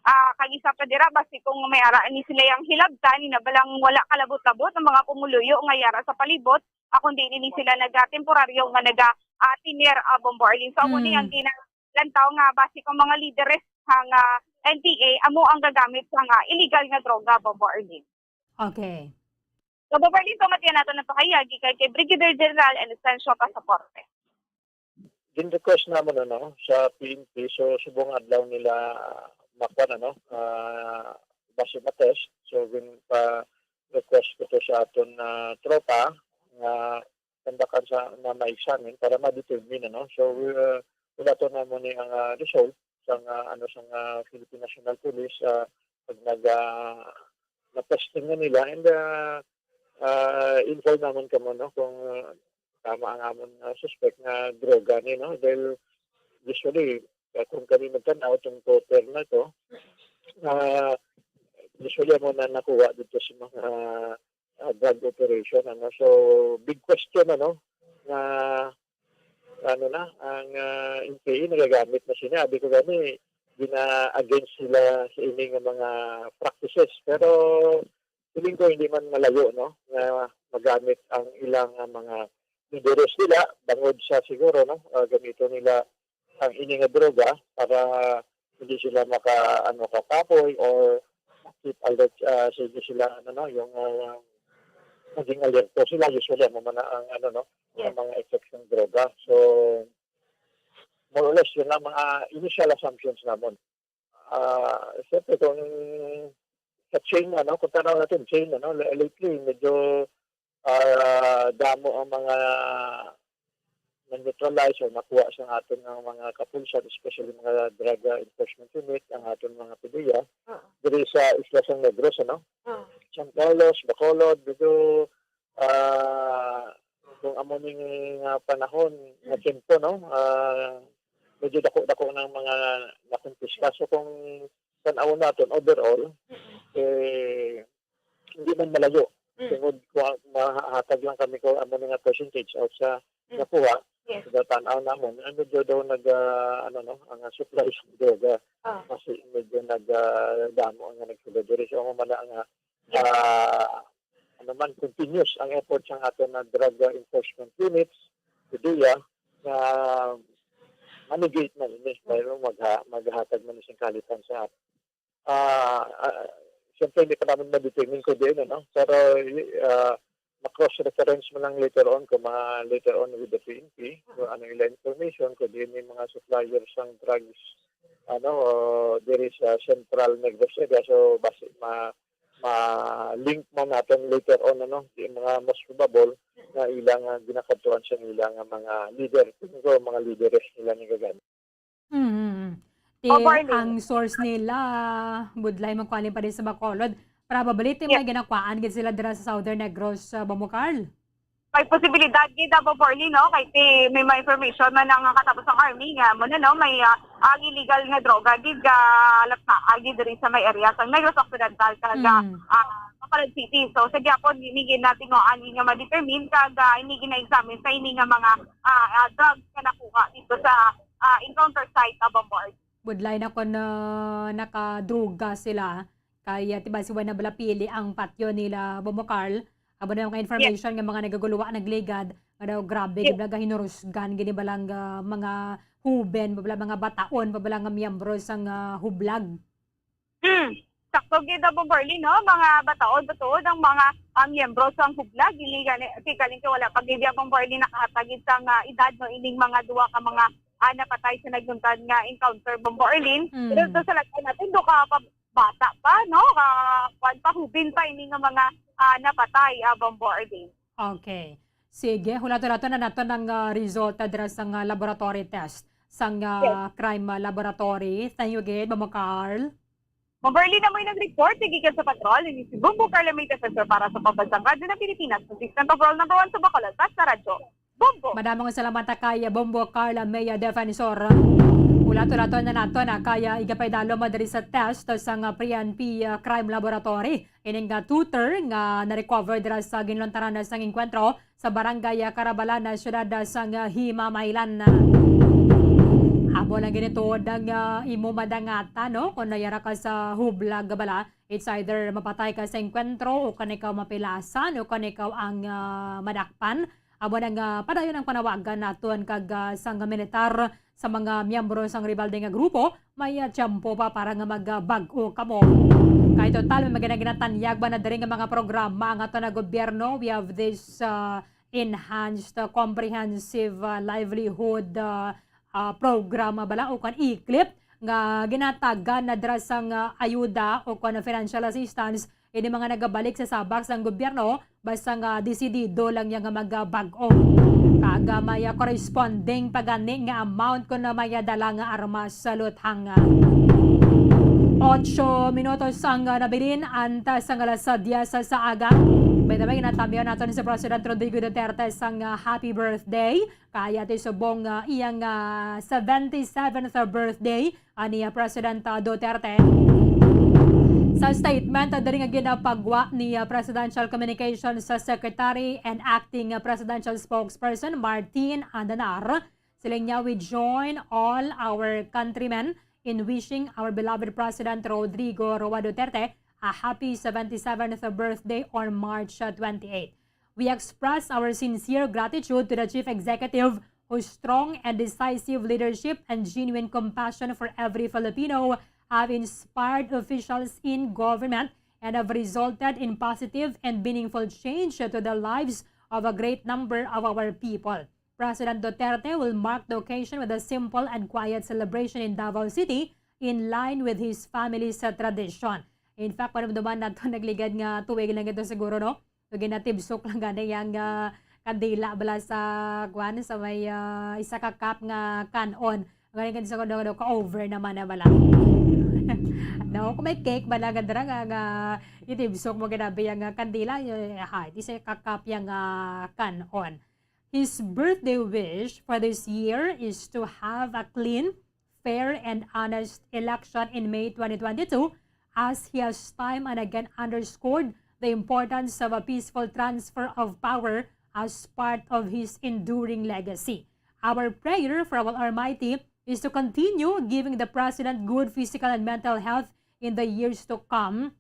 ah, kag isa pa dira, basi kung may ara ni sila yang hilabtan, ni na balang wala kalabot-labot ang mga pumuluyo nga yara sa palibot, ah, kundi nini sila naga-, temporaryo nga naga, ah, tener, ah, Bombo Arlene. So, amo ni Hmm. ang ginalantaw nga basi kung mga lideres sang, ah, N P A, amo ang gagamit sa nga illegal nga droga, Bombo Arlene. Okay. So, Bombo Arlene, so, matiyan nato na pakayagi kay, kay Brigadier General Inocencio Pasaporte. Gin-request namon, ano, sa P N P, so, subong adlaw nila makuha, ano, ah, base ma-test. So, gin-, pa-request ko to sa aton, ah, tropa nga kandakan sa, na ma-examine para ma-determine, ano. So, we, ah, wala to namo ni ang, ah, result sa nga, ano, sa nga Philippine National Police, ah, pag nag, ah, na-testing na nila, and, ah, ah, inform naman kamo, no, kung, ah, tama ang amon, ah, suspect nga droga ni, no? Dahil usually, ah, kung kami magtanaw, itong total na to, ah, usually, amo na nakuha dito sa mga, ah, drug operation, ano? So, big question, ano, na, ano na, ang, ah, N P A nagagamit na sini. Abi ko gani, gina-against sila sa ini nga mga practices. Pero, feeling ko hindi man malayo, no, nga magamit ang ilang, ah, mga lideres nila, bangod sa siguro, no, ah, gamiton nila ang ini nga droga para hindi sila maka, ano, kakapoy or keep alert, ah, sige sila, ano, no, yung, ah, maging alerto sila. Usually, amo man na ang, ano, no, ang Yes. mga effects ng droga. So, more or less, yun ang mga initial assumptions namon. Ah, siyempre, kung sa chain, ano, kung tanaw natin, chain, ano, la-, lately, medyo, ah, damo ang mga na-neutralize or nakuha sa aton nga mga kapulisan, especially mga Drug, ah, Enforcement Unit, ang aton mga PDEA, Oo. diri sa Isla San Negros, ano? Oo. San Carlos, Bacolod, medyo, ah, kung amo ning, ah, panahon nga Mm. tiyempo, no? Ah, medyo dako-dako ng mga nakumpiska. So, kung tan-awon naton overall, Mm. eh, hindi man malayo. Mm. Tungod kung mahatag lang kami kung amo ni nga percentage out sa Mm. nakuha, Yes. sa tan-aw namon, ah, medyo daw nag, ah, ano, no, ang, ah, supply sa droga. Ah. Kasi medyo nag, ah, damo ang nagsulod diri. So, amo man na ang, ah, Yes. ah, ano man, continuous ang efforts sang aton nga drug, ah, enforcement units, sa DEA, nga ma-negate man ini, Mm. pero magha-, maghatag man sing kahalipan sa, ah, ah, siyempre, hindi pa namin ma-determine kung diin, ano? Pero, ah, ma-cross-reference mo lang later on kung mga, later on with the P N P, kung ano ila information, kung diin may mga suppliers sang drugs, ano, o diri sa Central Negros area. So, basi ma-, ma-link man natin later on, ano, yung mga most probable, nga ilang, ah, ginakadtuan siya nila nga mga leader. Siguro mga lideres nila ni gagamit. Mm. Ti Opo, Arlene. Ang source nila, budlay man kuan pa din sa Bacolod. Probably, ti Yes. may ginakwaan gid sila dira sa Southern Negros, ah, Bombo Carl. May posibilidad gid, ah, Bombo Arlene, no? Kay ti may mga information man ang katapos ang army nga mo na, no? May, ah, ang illegal nga droga gid ga lapna agi diri sa may area sa Negros Occidental kag, ah, Mm. ah, Bacolod City. So, sa gyapon, ini gid natin mo ani nga ma-determine kag, ah, ini gid na-examine sa ini nga mga, ah, ah, drugs nga nakuha dito sa, ah, encounter site, ah, Bombo Arlene. Budlay na kon, ah, nakadroga sila. Kay, ah, ti basi wala na bala pili ang patyo nila, Bombo Carl. Amo na yung Yes. information nga mga nagaguluwa, nagligad, nga daw grabe Yes. gid bala hinurusgan gini balang, ah, mga huben, pa bala mga bataon, pa bala nga miyembro sang, ah, hublag. Hmm. Sakto gid, ah, Bombo Arlene, no? Mga bataon, batuod ang mga, ah, miyembro sang hublag, ini gani, ti galing kay wala pa gid, ah, Bombo Arlene, nakahatag gid sang, ah, edad, no, ining mga duha ka mga, ah, napatay sa nagluntad nga encounter, Bombo Arlene. Mm. Pero to sa lagay natin, do ka pa, bata pa, no? Ka, kwan pa, hubin pa ini nga mga, ah, napatay, ah, Bombo Arlene. Okay. Sige, hulaton naton na naton ang, ah, result, ah, dira sang, ah, laboratory test sang, ah, Yes. crime, ah, laboratory. Thank you gid, Mama Carl. Bombo Arlene, amo yung nag-report, gikan sa patrol, ini si Bombo Carl Amita Sensor para sa Pambansang Radyo ng Pilipinas, consistent overall number one sa Bacolod, basta radyo. Bombo! Madamong salamat kay Bombo Carla Mea Defensor. Ulat-ulaton na nato na kay, ah, igapaydalo mo diri sa test sang, ah, P N P, ah, Crime Laboratory. Ining, ah, tutor nga na-recover dira sa ginluntaran na sang engkwentro sa Barangay, ah, Carabalana, siyudad, ah, sang, ah, Himamaylan. Amo lang ginituod ang, ah, imo madangata, no? Kung nayara ka sa hublag bala, it's either mapatay ka sa engkwentro o kan ikaw mapilasan o kan ikaw ang, ah, madakpan. Amo na nga padayon ang panawagan naton kag, ah, sang militar sa mga miyembro sang rebelde nga grupo, may, ah, tiyempo pa para nga magbag-o kamo. Kay total, may mga ginatanyag ba na diri nga mga programa ang ato na gobyerno? We have this, ah, enhanced, ah, comprehensive, ah, livelihood, ah, ah, program, ah, bala o kan E-CLIP nga ginatagan na dira sang, ah, ayuda o kan financial assistance ini mga nagabalik sa sabak sang gobyerno, basta nga desidido lang niya nga magabag-o. Kag, ah, may, ah, corresponding pa gani nga amount kon may, ah, dala nga armas sa luthang. Ocho minutos ang, ah, nabilin antes sang alas diyes sa aga. By the way, ginatamyaw naton si President Rodrigo Duterte sang, ah, happy birthday. Kaya ti subong, ah, iyang, ah, seventy-seventh birthday, ani, ah, President, ah, Duterte. Sa statement, ah, diri nga ginapagwa ni, ah, Presidential Communications Secretary and Acting, ah, Presidential Spokesperson Martin Andanar, siling niya, "We join all our countrymen in wishing our beloved President Rodrigo Roa Duterte a happy seventy-seventh birthday on March, uh, twenty-eighth. We express our sincere gratitude to the Chief Executive, whose strong and decisive leadership and genuine compassion for every Filipino have inspired officials in government and have resulted in positive and meaningful change to the lives of a great number of our people. President Duterte will mark the occasion with a simple and quiet celebration in Davao City in line with his family's, uh, tradition." In fact, madumduman nato nagligad nga tuig lang ito siguro, no? So, ginatibsok lang gani yang, ah, kandila bala sa, kwan, sa may, ah, isa ka cup nga kan-on. Ang galing kasi sa kuno, ka-over naman na bala. No, kung may cake bala nga dira nga, nga itibsok mo ginabi yang, ah, kandila, eh, ha, isa ka cup yang, ah, kan-on. His birthday wish for this year is to have a clean, fair, and honest election in May twenty twenty-two, as he has time and again underscored the importance of a peaceful transfer of power as part of his enduring legacy. Our prayer for our Almighty is to continue giving the President good physical and mental health in the years to come,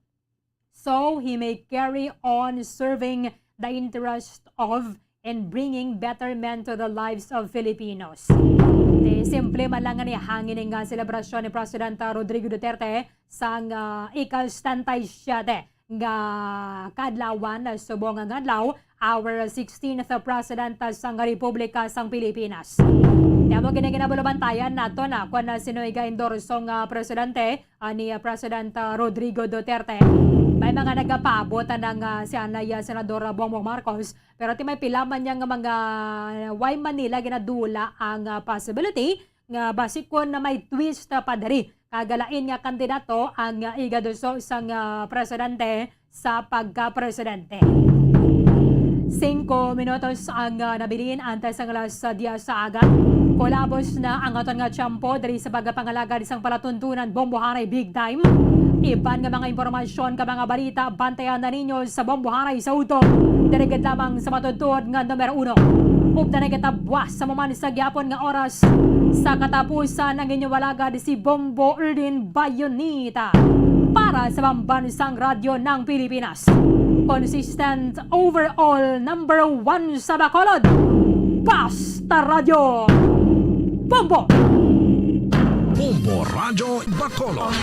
so he may carry on serving the interest of and bringing betterment to the lives of Filipinos. Ti simple man lang nga nihangin nga selebrasyon ni Presidente Rodrigo Duterte sang, ah, ika-setenta y siyete nga kaadlawan, subong nga adlaw, our sixteenth President sang Republika sang Pilipinas. Kaya mo gini ginabulabantayan nato na kung na sino'y ga-endorso nga presidente, ah, ni, ah, President, ah, Rodrigo Duterte. May mga nagapaabot, ah, ng, ah, si anay, ah, Senador, ah, Bongbong Marcos. Pero ti may pila man niya nga mga, ah, why man nila ginadula ang, ah, possibility nga basi kon na may twist, ah, pa diri kag lain nga kandidato ang, ah, igaduso sang, ah, presidente sa pagka-presidente. Singko minutos ang, ah, nabilin antes sang alas diyes sa aga. Kulabos na ang aton nga tiyempo diri sa pagpangalagad sang palatuntunan Bombohanay Big Time. Iban nga mga impormasyon ka mga balita, bantayan na ninyo sa Bombohanay sa Utog. Diri gid lamang sa matutuod nga numero uno. Ug na nagatabuas sa maman sa gyapon nga oras sa katapusan ang inyong alagad si Bombo Erdin Bayonita para sa Pambansang Radyo ng Pilipinas. Consistent overall number one sa Bacolod. Basta Radyo Bombo! Bombo Radyo Bacolod.